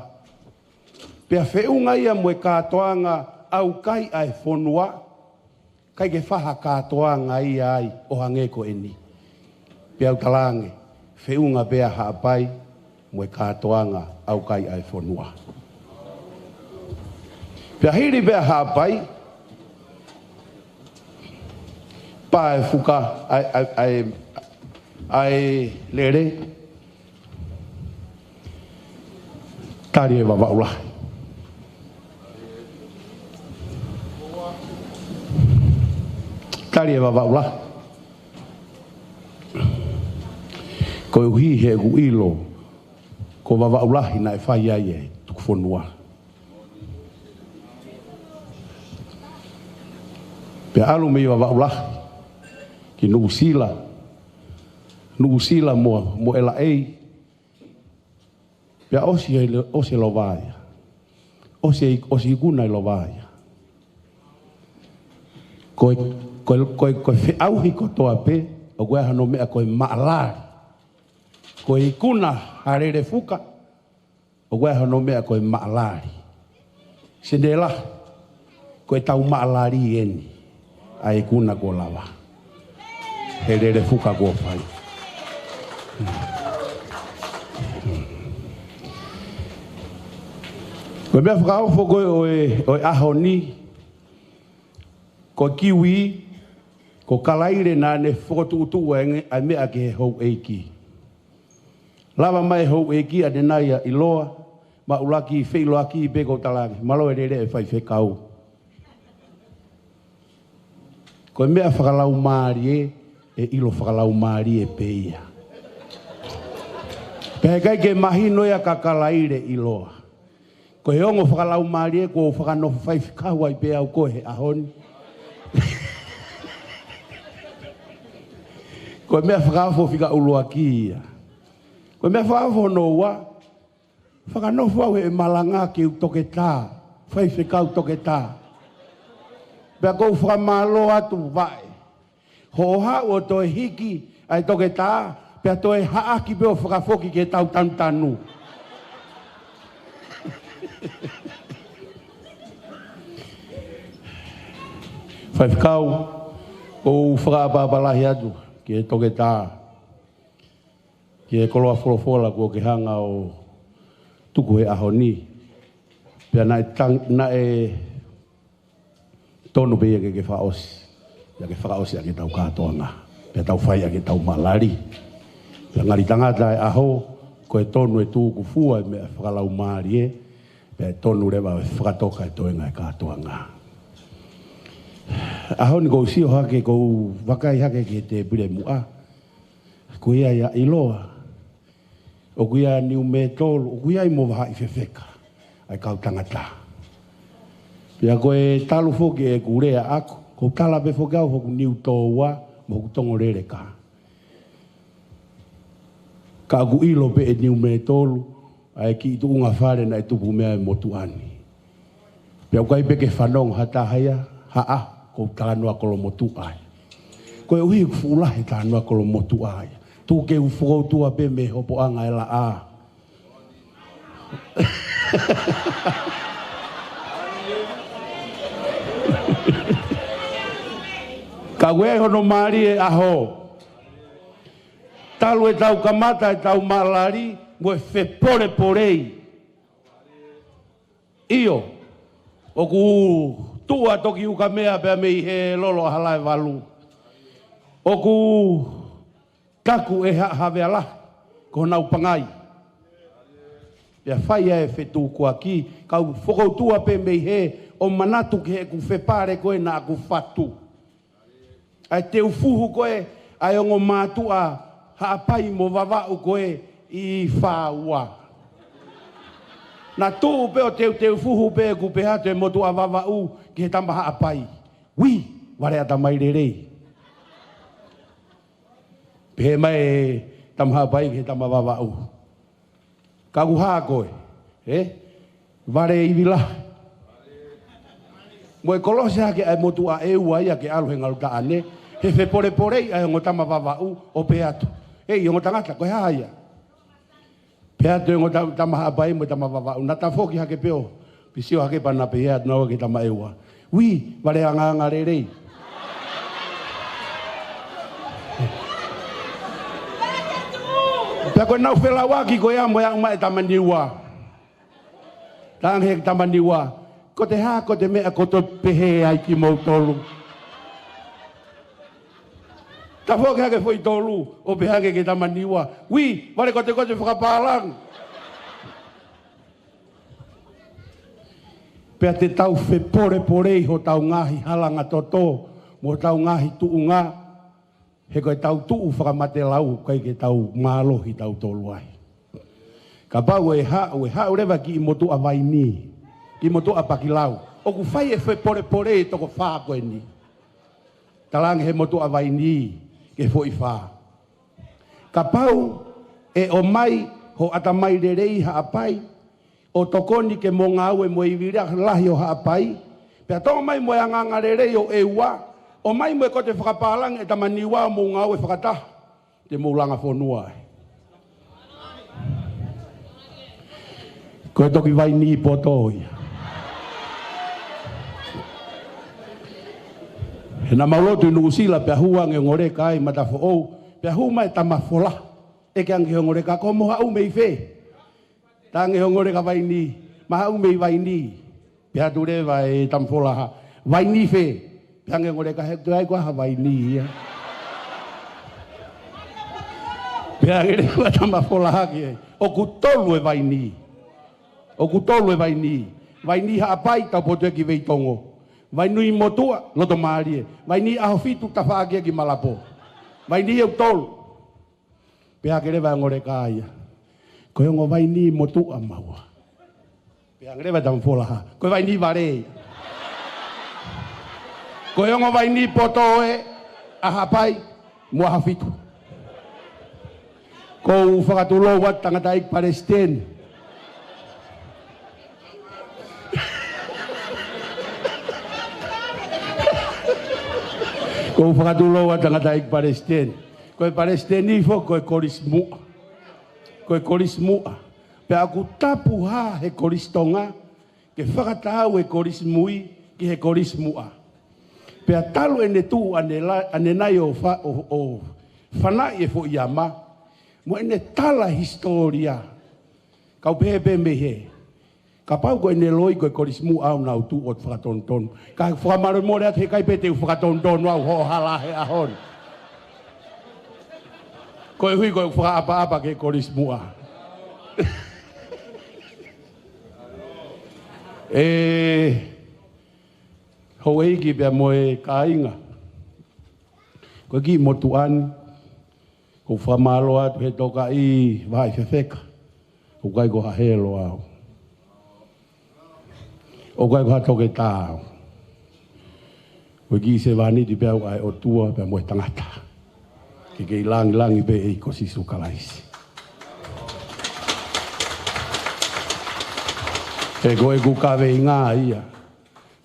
Pea feʻunga ia mo e kātoanga ʻaukai ʻa e fonua, ʻikai ke fai ha kātoanga ia ai ʻo hangē ko eni. Pea u talaange, feʻunga pē ʻa Haʻapai mo e kātoanga ʻaukai ʻa e fonua. Pea hili pē ʻa Haʻapai, pā e fuka, ʻa e, ʻa e, ʻa e, ʻa e lele, tali e Vavaʻu Lahi. Tali e Vavaʻu Lahi. Koeʻuhi he ʻoku ʻilo ko Vavaʻu Lahi naʻe fai ai e tuku fonua. Pea ʻalu mei Vavaʻu Lahi ki Nuʻusila, Nuʻusila mo, mo ʻElaʻei. Pea ʻosi e, ʻosi e lova ia. ʻOsi e, ʻosi ikuna e lova ia. Ko e, ko e, ko e, ko e feʻauhi kotoa pē, ʻoku ʻi ai hano meʻa ko e maʻalali. Ko e ikuna ha lele fuka, ʻoku ʻi ai hono meʻa ko e maʻalali. Senela, ko e tau maʻalali eni ʻa e ikuna kuo lava he lele fuka kuo fai. Ko e meʻa fakaofo ko ē ʻo e, ʻo e ʻaho ni, ko Kiwi, ko Kalaile naʻa ne fokotuʻutuʻu ʻa e, ʻa e meʻa ki he houʻeiki. Lava mai e houʻeiki ʻanenai ʻa ʻIloa, ma ʻuluaki feʻiloaki pē ʻoku ou talaange, mālō e lele e faifekau. Ko e meʻa fakalaumālie, ʻe ʻilo fakalaumālie pē ia. Pea ʻikai ke mahino ia kia Kalaile ʻIloa. Ko e ongo fakalaumālie kuo u fakanofo faifekau ai pē au ko ē he ʻaho ni. Ko e meʻa fakaofo fika ʻuluaki ia. Ko e meʻa fakaofo hono ua, fakanofo au he malanga ke u toketā, faifekau toketā. Pea ʻoku ou fakamālō atu Vaʻe hoʻo haʻu ʻo toe hiki ʻa e toketā, pea toe haʻaki pē ʻo fakafoki ke tau tanutanu. Faifekau, ʻoku ou fakaʻapaʻapa lahi atu ki he toketā, ki he koloa folofola kuo ke hanga ʻo tuku he ʻaho ni. Pea naʻe tang-, naʻe tonu pē ia ke ke fakaʻosi. Pea ke fakaʻosi ʻaki ʻetau kātoanga. Pea tau fai ʻaki ʻetau maʻalali. Pea ngali tangata e ʻaho, ko e tonu e tūkufua e meʻa fakalaumālie. Pea tonu leva e fakatoka e toenga e kātoanga. ʻAho ni ʻoku ou sio hake, ʻoku ou vakai hake ki he tēpile muʻa. Ko ia ia ʻIloa. ʻOku ʻi ai Niumetolu, ʻoku ʻi ai mo Vahaʻi fefeka ʻa e kau tangata. Pea ko e talu foki ʻeku lea ʻaʻaku, ʻoku ou tala pē foki au hoku niu tōua mo hoku tongo lele ka. Ka ʻoku ʻilo pē ʻe Niumētolu ʻa e kiʻi tuʻunga fale naʻe tupu mei ai e motuʻa ni. Pea ʻoku ʻikai pē ke fanongo ha taha ia, haʻa, ʻoku ou talanoa kolomotuʻa ia. Koeʻuhi ʻoku fuʻu lahi e talanoa kolomotuʻa ia. Tuku ke u fokoutua pē mei he hopoʻanga ʻo e laʻā. Ka ʻoku ʻi ai hono mālie e ʻaho. Talu ʻetau kamata ʻetau maʻalali mo e fepolepolei. ʻIo, ʻoku tuʻu ʻa Tokiukamea pea mei he lolo ʻa Halaevalu. ʻOku taku ʻe Haʻa Havea Lahi ko honau pangai. Pea fai ai e fetukuaki, ka u fokoutua pē mei he ʻo manatu ki heʻeku fepale ko ē naʻa ku fatu. ʻA e teufuhu ko ē ʻa e ongo mātuʻa Haʻapai mo Vavaʻu ko ē ʻi Fāua. Naʻa tuʻu pē ʻo teuteufuhu pē ʻeku pehē atu e motuʻa Vavaʻu ki he tama Haʻapai. Ui, vale ʻatamai lelei. Pehē mai e tama Haʻapai ki he tama Vavaʻu. Ka ʻoku hā koe, ē? Vale ivi lahi. Mo e kolosi hake ʻa e motuʻa ʻEua ia ke ʻalu he ngalu taʻane, he fepolepolei ʻa e ongo tama Vavaʻu ʻo pehē atu. Ei, ongo tangata, ko e hā ia? Pehē atu e ongo ta-, tama Haʻapai mo e tama Vavaʻu, naʻa tafoki hake pē ʻo pisio hake pea na pehē atu naua ki he tama ʻEua. Ui, vale angaanga lelei. Pea ko ʻenau felauʻaki ko ia mo e aʻu mai e tama Niua. Talaange he tama Niua, ko e hā, ko e meʻa ʻoku toe pehē ai kimoutolu. Tafoki hake foʻi tolu, ʻo pehē ange ki he tama Niua. Ui, vale kotekote fakapālangi. Pea te tau fepolepolei hotau ngaahi halanga toto, mo hotau ngaahi tuʻunga, he ko ʻetau tuʻu fakamatelau, ʻikai ke tau mālohi tautolu ai. Kapau ʻe haʻu, ʻe haʻu leva kiʻi motuʻa vaini, kiʻi motuʻa pakilau. ʻOku fai e fepolepolei toko fā ko eni. Talaange he motuʻa vaini, ki he foʻi fā. Kapau ʻe ʻomai ho ʻatamai lelei Haʻapai, ʻo tokoni ke mo ngāue mo e ivi lahi ʻo Haʻapai, pea tō mai mo e angaanga lelei ʻo ʻEua, ʻomai mo e kote fakapālangi e tama Niua ʻo mou ngāue fakataha, te mou langa fonua ai. Ko e toki vaini poto ia. He naʻa mau lotu ʻi Nuʻusila pea hū ange ongo leka ʻi Matafoʻou, pea hū mai e tama Folaha. ʻEke ange ki he ongo leka, ko hoʻomo haʻu mei fē? Talaange he ongo leka vaini, ma haʻu mei vaini. Pehē atu leva e tama Folaha, vaini fē? Pehē ange ongo leka, he ʻoku ʻikai ko ha vaini ia. Pehē ange leva tama Folaha ki ai, ʻoku tolu e vaini. ʻOku tolu e vaini. Vaini Haʻapai, Taupotu ki Veitongo. Vaini Motuʻa, Lotomālie. Vaini ʻAhofitu, tafaʻaki ki Malapo. Vaini ʻe tolu. Pehē ange leva e ongo leka ia, ko e ongo vaini motuʻa maua. Pehē ange leva e tama Folaha, ko e vaini vale. Ko e ongo vaini poto ē ʻa Haʻapai mo ʻAhofitu. ʻOku ou fakatulou atu tangataʻeiki palesiteni. ʻOku ou fakatulou atu tangataʻeiki palesiteni. Ko e palesiteni foki ko e kolisi muʻa. Ko e kolisi muʻa. Pea ʻoku tapu hā he Kolisi Tonga ke fakataau e kolisi mui ki he kolisi muʻa. Pea talu ʻene tuʻu ʻanenai ʻo fa-, ʻo, ʻo fanaʻi e foʻi ama, mo ʻene tala hisitōlia. Kau pehē pē mei hē, kapau ko ʻene loi ko e kolisi muʻa ʻoku nau tuʻu ʻo fakatonutonu. Ka fakamolemole atu, he ʻikai pē te u fakatonutonu au hoʻo hala he ʻaho ni. Koeʻuhi ko e fakaʻapaʻapa ki he kolisi muʻa. ʻE houʻeiki pea mo e kāinga, ko e kiʻi motuʻa ni, ʻoku ou fakamālō atu he tokaʻi vahaʻa fefeka. ʻOku ʻikai ko ha helo au. ʻOku ʻikai ko ha toketā au. Ko e kiʻi sevāniti pē au ʻa e ʻOtua pea mo e tangata. Ke kei langilangi pē ʻEiki ko Sīsū Kalaisi. He ko ʻeku kaveinga ia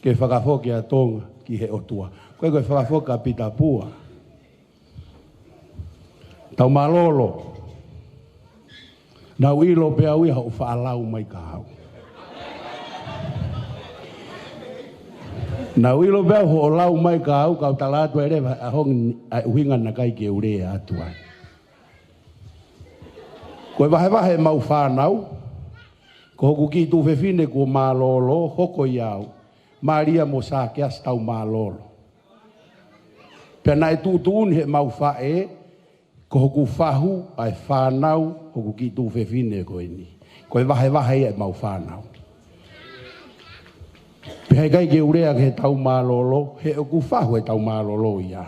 ke fakafoki ʻa Tonga ki he ʻOtua. Ko e, ko e fakafoki ʻa Pita Pua. Tau mālōlō. Naʻá ku ʻilo pē au ia hoʻo faʻa lau mai kia au. Naʻá ku ʻilo pē au hoʻo lau mai kia au, kau tala atu ai leva ʻa e ʻuhinga naʻe ʻikai ke u lea atu ai. Ko e vahevahe ʻemau fānau, ko hoku kiʻi tuofefine kuo mālōlō, hoko ia au, Malia mo Sākeasi, tau mālōlō. Pea naʻe tuʻutuʻuni heʻemau faʻē, ko hoku fahu ʻa e fānau hoku kiʻi tuofefine ko eni. Ko e vahevahe ia ʻemau fānau. Pea heʻikai ke u lea ki he tau mālōlō, he ʻoku fahu e tau mālōlō ia.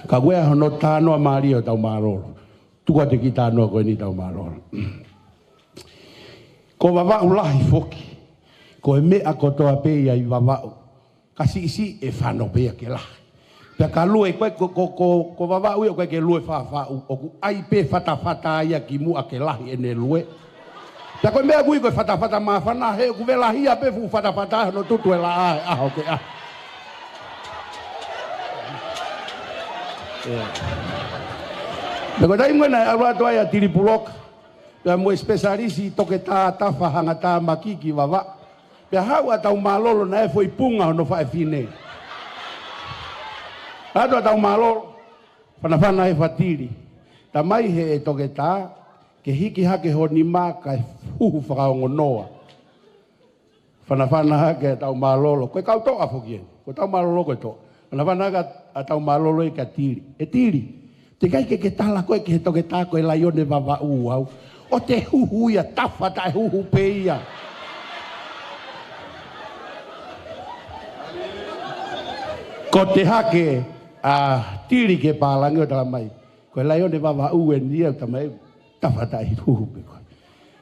Ka ko e ʻa hono talanoa mālie ʻo e tau mālōlō. Tuku atu e kiʻi talanoa ko eni, tau mālōlō. Ko Vavaʻu lahi foki. Ko e meʻa kotoa pē ia ʻi Vavaʻu. Ka siʻisiʻi ʻe fano pē ia ke lahi. Pea ka lue, ko, ko, ko, ko, ko Vavaʻu ia ʻoku ʻikai ke lue faʻafaʻu, ʻoku ʻai pē fatafata ia ki muʻa ke lahi ʻene lue. Pea ko e meʻa ʻoku ui ko e fatafata māfana, he ʻoku velahia pē fuʻu fatafata hono tutu e laʻā he ʻaho ke ʻaho. Pea ko e taimi ko ē naʻe ʻalu atu ai ʻa Tilipuloka, pea mo e specialist toketā tafa hangatā makiki Vavaʻu. Pea haʻu ʻa tau mālōlō naʻe foʻi punga hono faʻefine. Haʻu atu ʻa tau mālōlō, fanafana he fatili. Tamai, he ʻe toketā, ke hiki hake ho nima kae huhu fakaongonoa. Fanafana hake ʻa tau mālōlō, ko e kau toʻa foki ē. Ko tau mālōlō ko e toʻa. Fanafana hake ʻa tau mālōlō ia kia Tili. ʻE Tili, teʻeki ai ke ke tala koe ki he toketā ko e laione Vavaʻu au. ʻO te huhu ia, tafa taʻehuhu pē ia. Ko e hake ʻa Tili ki he pālangi ʻo tala mai, ko e laione Vavaʻu eni ia, tamai, tafa taʻehuhu pē koe.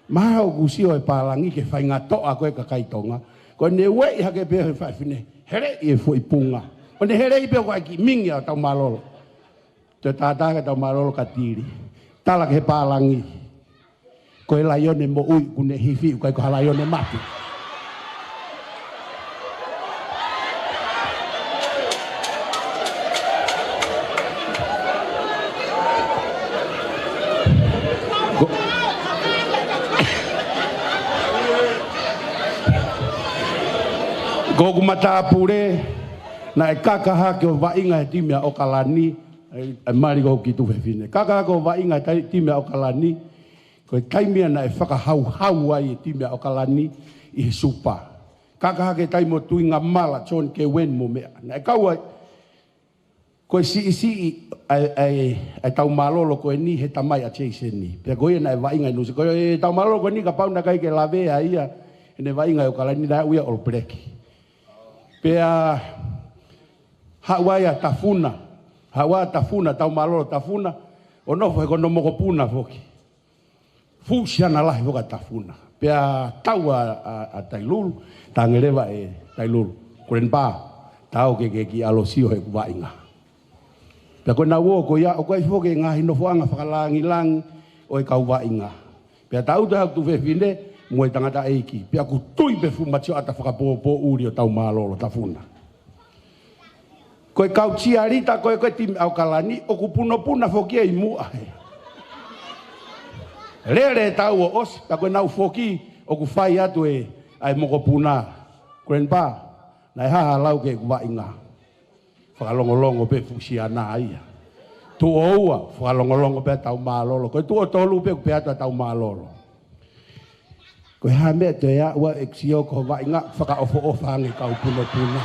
Mahalo ʻoku sio e pālangi ki he faʻahinga toʻa ko e kakai Tonga. Ko ʻene ueʻi hake pē he faʻefine, heleʻi e foʻi punga. ʻO ne heleʻi pē, ʻoku ʻai kiʻi mingi ʻa tau mālōlō. Toe tātā hake tau mālōlō kia Tili. Tala ki he pālangi, ko e laione moʻui ʻoku ne hifi, ʻoku ʻikai ko ha laione mate. Ko, ko hoku matāpule, naʻe kaka hake ʻo vaʻinga he timi ʻa ʻOkalani, ʻe, ʻe mali ko hoku kiʻi tuofefine. Kaka hake ʻo vaʻinga he tai-, timi ʻa ʻOkalani, ko e taimi ia naʻe fakahauhau ai e timi ʻa ʻOkalani ʻi he Supa. Kaka hake taimi ʻo Tuʻingamala, John Kewen mo meʻa. Naʻe kau ai, ko e siʻisiʻi ʻa e, ʻa e, ʻa e tau mālōlō ko eni he tamai ʻa Jason ni. Pea ko ia naʻe vaʻinga ʻi Nuʻusila. Ko e tau mālōlō ko eni kapau naʻe ʻikai ke lavea ia heʻene vaʻinga ʻi ʻOkalani, naʻe ui ia All Black. Pea haʻu ai ʻa Tafuna. Haʻu ai ʻa Tafuna, tau mālōlō Tafuna, ʻo nofo he ko hono mokopuna foki. Fuʻu siana lahi foki ʻa Tafuna. Pea tau ʻa, ʻa, ʻa Tailulu, talaange leva ʻe Tailulu, Grandpa, ta ō ke, ke kiʻi ʻalu ʻo sio heʻeku vaʻinga. Pea ko ʻenau ō ko ia, ʻoku ʻi ai foki e ngaahi nofoʻanga fakalangilangi ʻo e kau vaʻinga. Pea tau te haʻu tuofefine mo e tangataʻeiki. Pea ʻoku tui pē fuʻu matioʻata fakapōpōʻuli ʻo tau mālōlō Tafuna. Ko e kau tialita ko ē, ko e timi ʻa ʻOkalani, ʻoku punopuna foki ia ʻi muʻa he. Lele e tau ʻo ʻosi, ka ko ʻenau foki, ʻoku fai atu e, ʻa e mokopuna. Grandpa, naʻe hā ha lau ki heʻeku vaʻinga? Fakalongolongo pē fuʻu siana ia. Tuʻo ua, fakalongolongo pē ʻa tau mālōlō. Ko e tuʻo tolu pē ʻoku pehē atu ʻa tau mālōlō. Ko e hā meʻa toe aʻu ai ʻeku sio ki ho vaʻinga, fakaʻofoʻofa ange kau punopuna.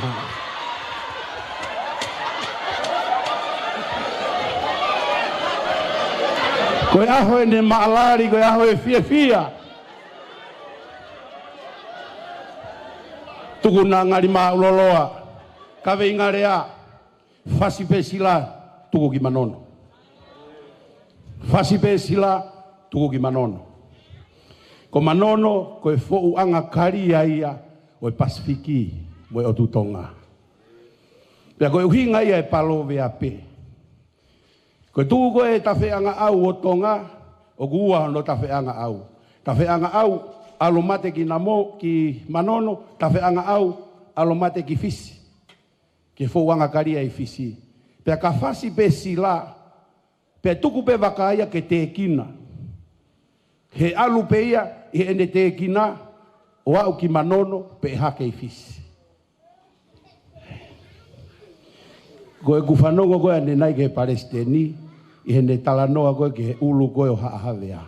Ko e ʻaho eni maʻalali, ko e ʻaho e fiefia. Tuku na ngali māʻuloloa, kaveinga lea, fasi pē sila, tuku ki Manono. Fasi pē sila, tuku ki Manono. Ko Manono, ko e foʻuʻanga kalia ia ʻo e Pasifiki mo e ʻotu Tonga. Pea ko e ʻuhinga ia e palōveape. Ko e tuʻu ko ē e tafeʻangaʻau ʻo Tonga, ʻoku ua hono tafeʻangaʻau. Tafeʻangaʻau ʻalomate ki Namo, ki Manono, tafeʻangaʻau ʻalomate ki Fisi. Ki he foʻuʻanga kalia ʻi Fisi. Pea ka fasi pē sila, pea tuku pē vaka ia ke tēkina. He ʻalu pē ia ʻi heʻene tēkina, ʻo aʻu ki Manono, pea hake ʻi Fisi. Ko ʻeku fanongo ko ē ʻanenai ki he palesiteni, ʻi heʻene talanoa ko ē ki he ʻulu ko ē ʻo Haʻa Havea.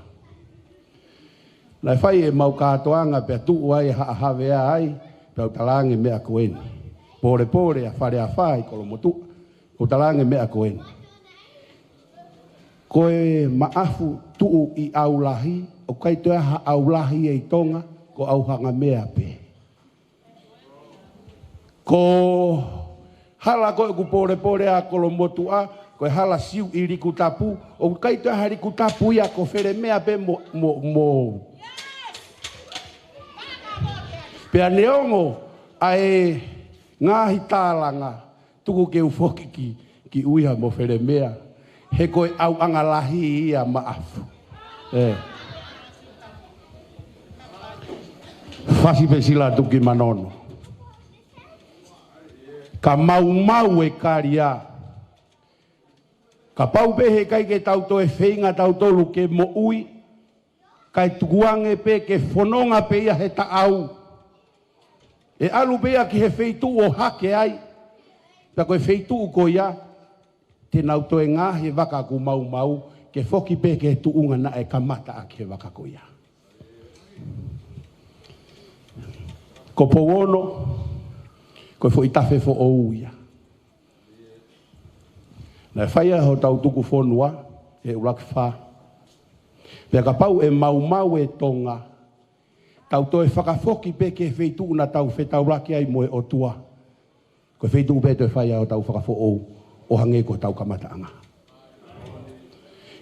Naʻe fai ʻemau kātoanga pea tuʻu ai Haʻa Havea ai, pea u talaange meʻa ko eni. Pōlepole ʻa Faleafa ʻi Kolomotuʻa, u talaange meʻa ko eni. Ko e Maʻafu tuʻu ʻi ʻAulahi, ʻoku ʻikai toe ʻi ai ha ʻAulahi ʻi Tonga, ko ʻAuhangamea pē. Ko e hala ko ē ʻoku pōlepole ai Kolomotuʻa, ko e hala Siuʻi Likutapu, ʻoku ʻikai toe ʻi ai ha Likutapu ia, ko Felemea pē mo, mo, mo. Pea neongo ʻa e ngaahi tālanga, tuku ke u foki ki, ki ʻUiha mo Felemea, he ko e ʻauʻanga lahi ia Maʻafu. ʻE. Fasi pē sila tuku ki Manono. Ka maumau e kalia. Kapau pē heʻikai ke tau toe feinga tautolu ke moʻui, kae tukuange pē ke fononga pē ia he taʻau. ʻE ʻalu pē ia ki he feituʻu ʻo hake ai. Pea ko e feituʻu ko ia, te nau toe ngaohi e vaka ʻoku maumau, ke foki pē ki he tuʻunga naʻe kamata ʻaki he vaka ko ia. Ko Pouono, ko e foʻi tafe foʻou ia. Naʻe fai ai hotau tuku fonua, ʻe ʻUluaki Fā. Pea kapau ʻe maumau e Tonga, tau toe fakafoki pē ki he feituʻu naʻa tau fetaulaki ai mo e ʻOtua. Ko e feituʻu pē ʻe toe fai ai hotau fakafoʻou, ʻo hangē ko hotau kamataʻanga.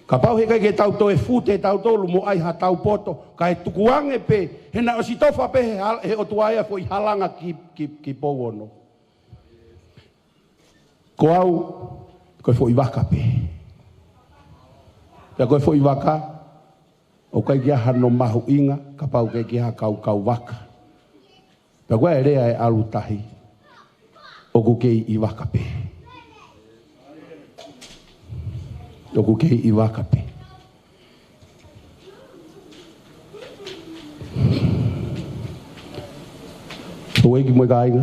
Kapau heʻikai ke tau toe fute tautolu mo ʻai hatau poto, kae tukuange pē, he naʻe ʻosi tofa pē he hal-, he ʻOtua ia foʻi halanga ki, ki, ki Pouono. Ko au, ko e foʻi vaka pē. Pea ko e foʻi vaka, ʻoku ʻikai ke ʻi ai hano mahuʻinga, kapau ʻoku ʻikai ke ʻi ai ha kaukau vaka. Pea ko e lea ʻe ʻalu tahi, ʻoku kei ʻi vaka pē. ʻOku kei ʻi vaka pē. Houʻeiki mo e kāinga.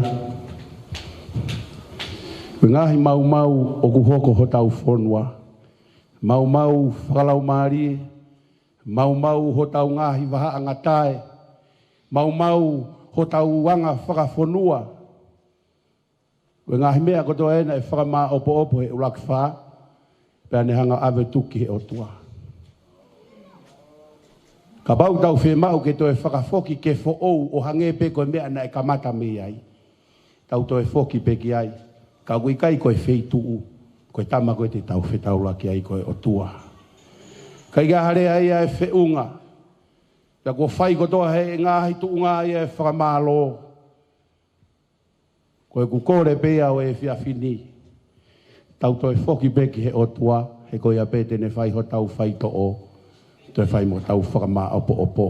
Ko e ngaahi maumau ʻoku hoko hotau fonua. Maumau fakalaumālie, maumau hotau ngaahi vahaʻangatae, maumau hotau anga fakafonua. Ko e ngaahi meʻa kotoa ena ʻe fakamāʻopoʻopo he ʻUluaki Fā, pea ne hanga ʻave tuku ki he ʻOtua. Kapau tau fiemaʻu ke toe fakafoki ke foʻou ʻo hangē pē ko e meʻa naʻe kamata mei ai, tau toe foki pē ki ai, ka ʻoku ʻikai ko e feituʻu, ko e tama ko ē te tau fetaulaki ai ko e ʻOtua. ʻIkai ke ʻi ai ha lea ia ʻe feʻunga, pea kuo fai kotoa he ngaahi tuʻunga ia ʻe fakamālō. Ko ʻeku kole pē ia ʻo e efiafi ni. Tau toe foki pē ki he ʻOtua, he ko ia pē te ne fai hotau faitoʻo, toe fai mo hotau fakamāʻopoʻopo.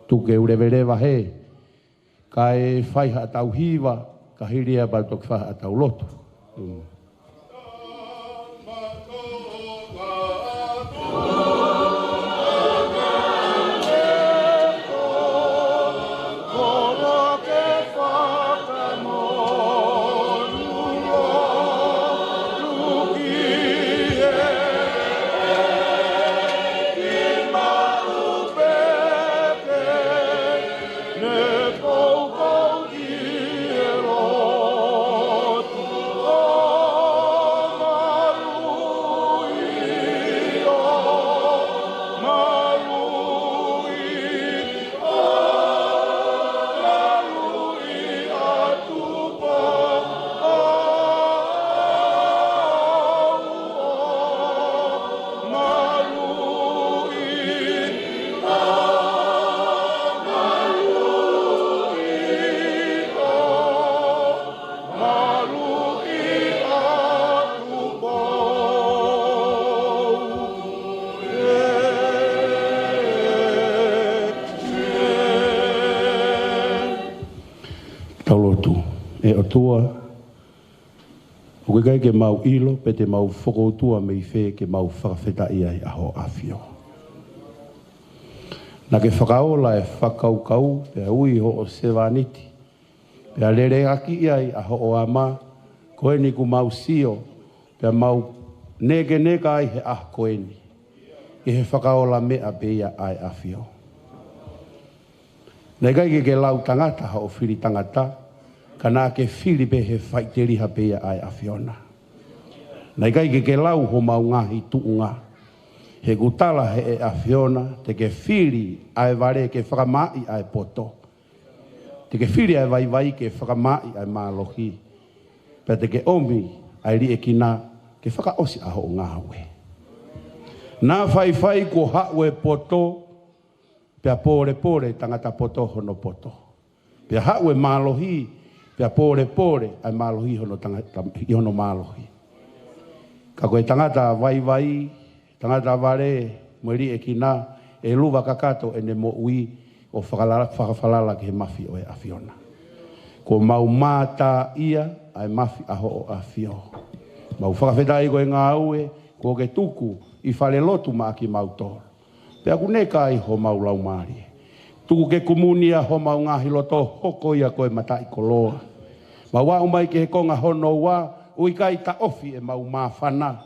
Tuku ke u leveleva hē, kae fai haʻatau hiva, ka hili ia pea toki fai haʻatau lotu. Mm. Tau lotu. ʻE ʻOtua, ʻoku ʻikai ke mau ʻilo pe te mau fokoutua mei fē ke mau fakafetaʻi ai ʻa hoʻo ʻAfio. Naʻa ke fakaola e fakakaukau, pea ui hoʻo sevāniti, pea leleakiʻi ai ʻa hoʻo ama, ko eni kuo mau sio, pea mau nekeneka ai he ʻaho ko eni, ʻi he fakaola meʻa pē ia ʻa e ʻAfio. Naʻe ʻikai ke ke lau tangata hoʻo fili tangata, ka naʻa ke fili pē he faʻiteliha pē ia ʻa e ʻAfiona. Naʻe ʻikai ke ke lau homau ngaahi tuʻunga, he kuo tala ʻe he ʻAfiona, te ke fili ʻa e vale ke fakamaaʻi ʻa e poto. Te ke fili ʻa e vaivai ke fakamaaʻi ʻa e mālohi. Pea te ke ʻomi ʻa e liʻekina ke fakaʻosi ʻa hoʻo ngāue. Naʻa faifai kuo haʻu e poto, pea pōlepole tangata poto hono poto. Pea haʻu e mālohi, pea pōlepole ʻa e mālohi hono tangata, ʻi hono mālohi. Ka ko e tangata vaivai, tangata vale, mo e liʻekina, ʻe luva kakato ʻene moʻui ʻo fakalala-, fakafalala ki he mafi ʻo e ʻAfiona. Kuo mau mātā ia ʻa e mafi ʻa hoʻo ʻAfio. Mau fakafetaʻi ko e ngāue kuo ke tuku ʻi fale lotu maʻa kimautolu. Pea kuo neka ai homau laumālie. Tuku ke kumunia homau ngaahi loto hoko ia ko e mataʻikoloa. Mau aʻu mai ki he konga hono ua, ʻoku ʻikai taʻofi ʻemau māfana.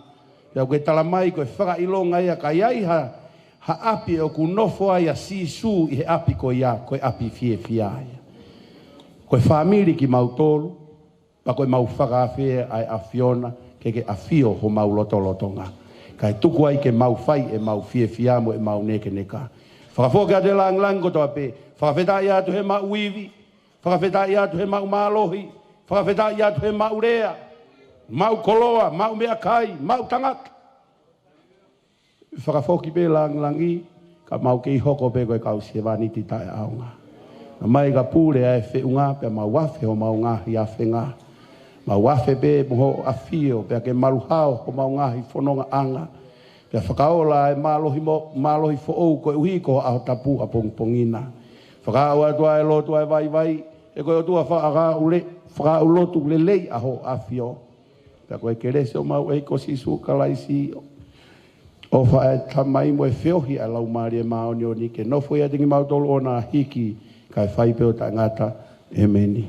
Pea ʻoku ke tala mai ko e fakaʻilonga ia ka ʻi ai ha, ha ʻapi ʻoku nofo ai ʻa Sīsū ʻi he ʻapi ko ia, ko e ʻapi fiefia ia. Ko e fāmili kimautolu, pea ko ʻemau fakaafe ʻa e ʻAfiona, ke ke ʻafio homau lotolotonga. Kae tuku ai ke mau fai ʻemau fiefia mo ʻemau nekeneka. Fakafoki atu e lāngilangi kotoa pē, fakafetaʻi atu he maʻu ivi, fakafetaʻi atu he maʻu mālohi, fakafetaʻi atu he maʻu lea, maʻu koloa, maʻu meʻakai, maʻu tangata. Fakafoki pē lāngilangi, ka mau kei hoko pē ko e kau sevāniti taʻeʻaonga. Naʻa mai ka pule ʻa e feʻunga, pea mau afe homau ngaahi afenga. Mau afe pē mo hoʻo ʻAfio, pea ke maluhao homau ngaahi fonongaʻanga. Pea fakaola ʻa e mālohi mo, mālohi foʻou koeʻuhi ko e ʻaho tapu ʻapongipongi na. Fakaaʻu atu ʻa e lotu ʻa e vaivai, he ko e ʻOtua fakaʻau le-, fakaʻau lotu lelei ʻa hoʻo ʻAfio. Pea ko e kelesi ʻo homau ʻEiki ko Sīsū Kalaisi, ʻofa ʻa e Tamai mo e feohi ʻa e Laumālie Māʻoniʻoni, ke nofo ʻiate kimautolu ʻo na hiki, kae fai pē ʻo taʻengata. ʻEmeni.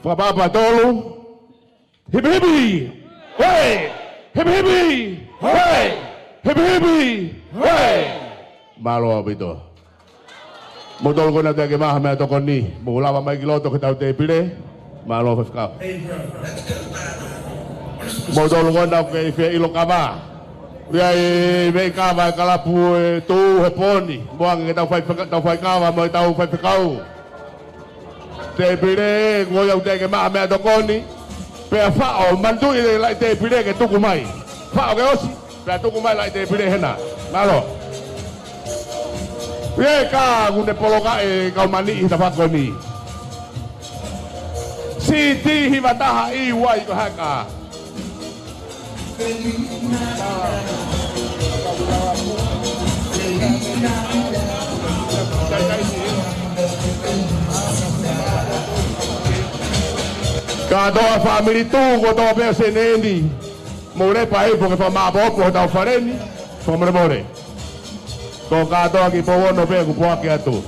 Fakaʻapaʻapa tolu. Hipihipi! Hoi! Hipihipi! Hoi! Hipihipi! Hoi! Mālō ʻaupito. Moutolu ko ena ʻoku teʻeki ke maʻu ha meʻatokoni, mou lava mai ki loto ki heʻetau tēpile. Mālō faifekau. Moutolu ko ena ʻoku kei fie ʻilo kava. ʻOku ʻi ai e meʻi kava ʻa e kalapu ʻe tū he pō ni. Mou ō ange ki heʻetau faifeka-, tau faikava mo ʻetau faifekau. Tēpile, ko ia ʻoku teʻeki ke maʻu ha meʻatokoni. Pea faʻo, manatuʻi e laʻi tēpile ke tuku mai. Faʻo ke ʻosi, pea tuku mai laʻi tēpile hena. Mālō. ʻIo ka, ʻoku ne poloka e kau maniʻi he tafaʻaki ko eni. Siti hiva taha i wai ko haka. Kātoa fāmili tuʻu kotoa pē ʻo Senē ni, mou lepa ʻi he pongipongi, fakamāʻopoʻopo hotau fale ni, fakamolemole. Ko kātoa ki Pouono pē kuo poaki atu.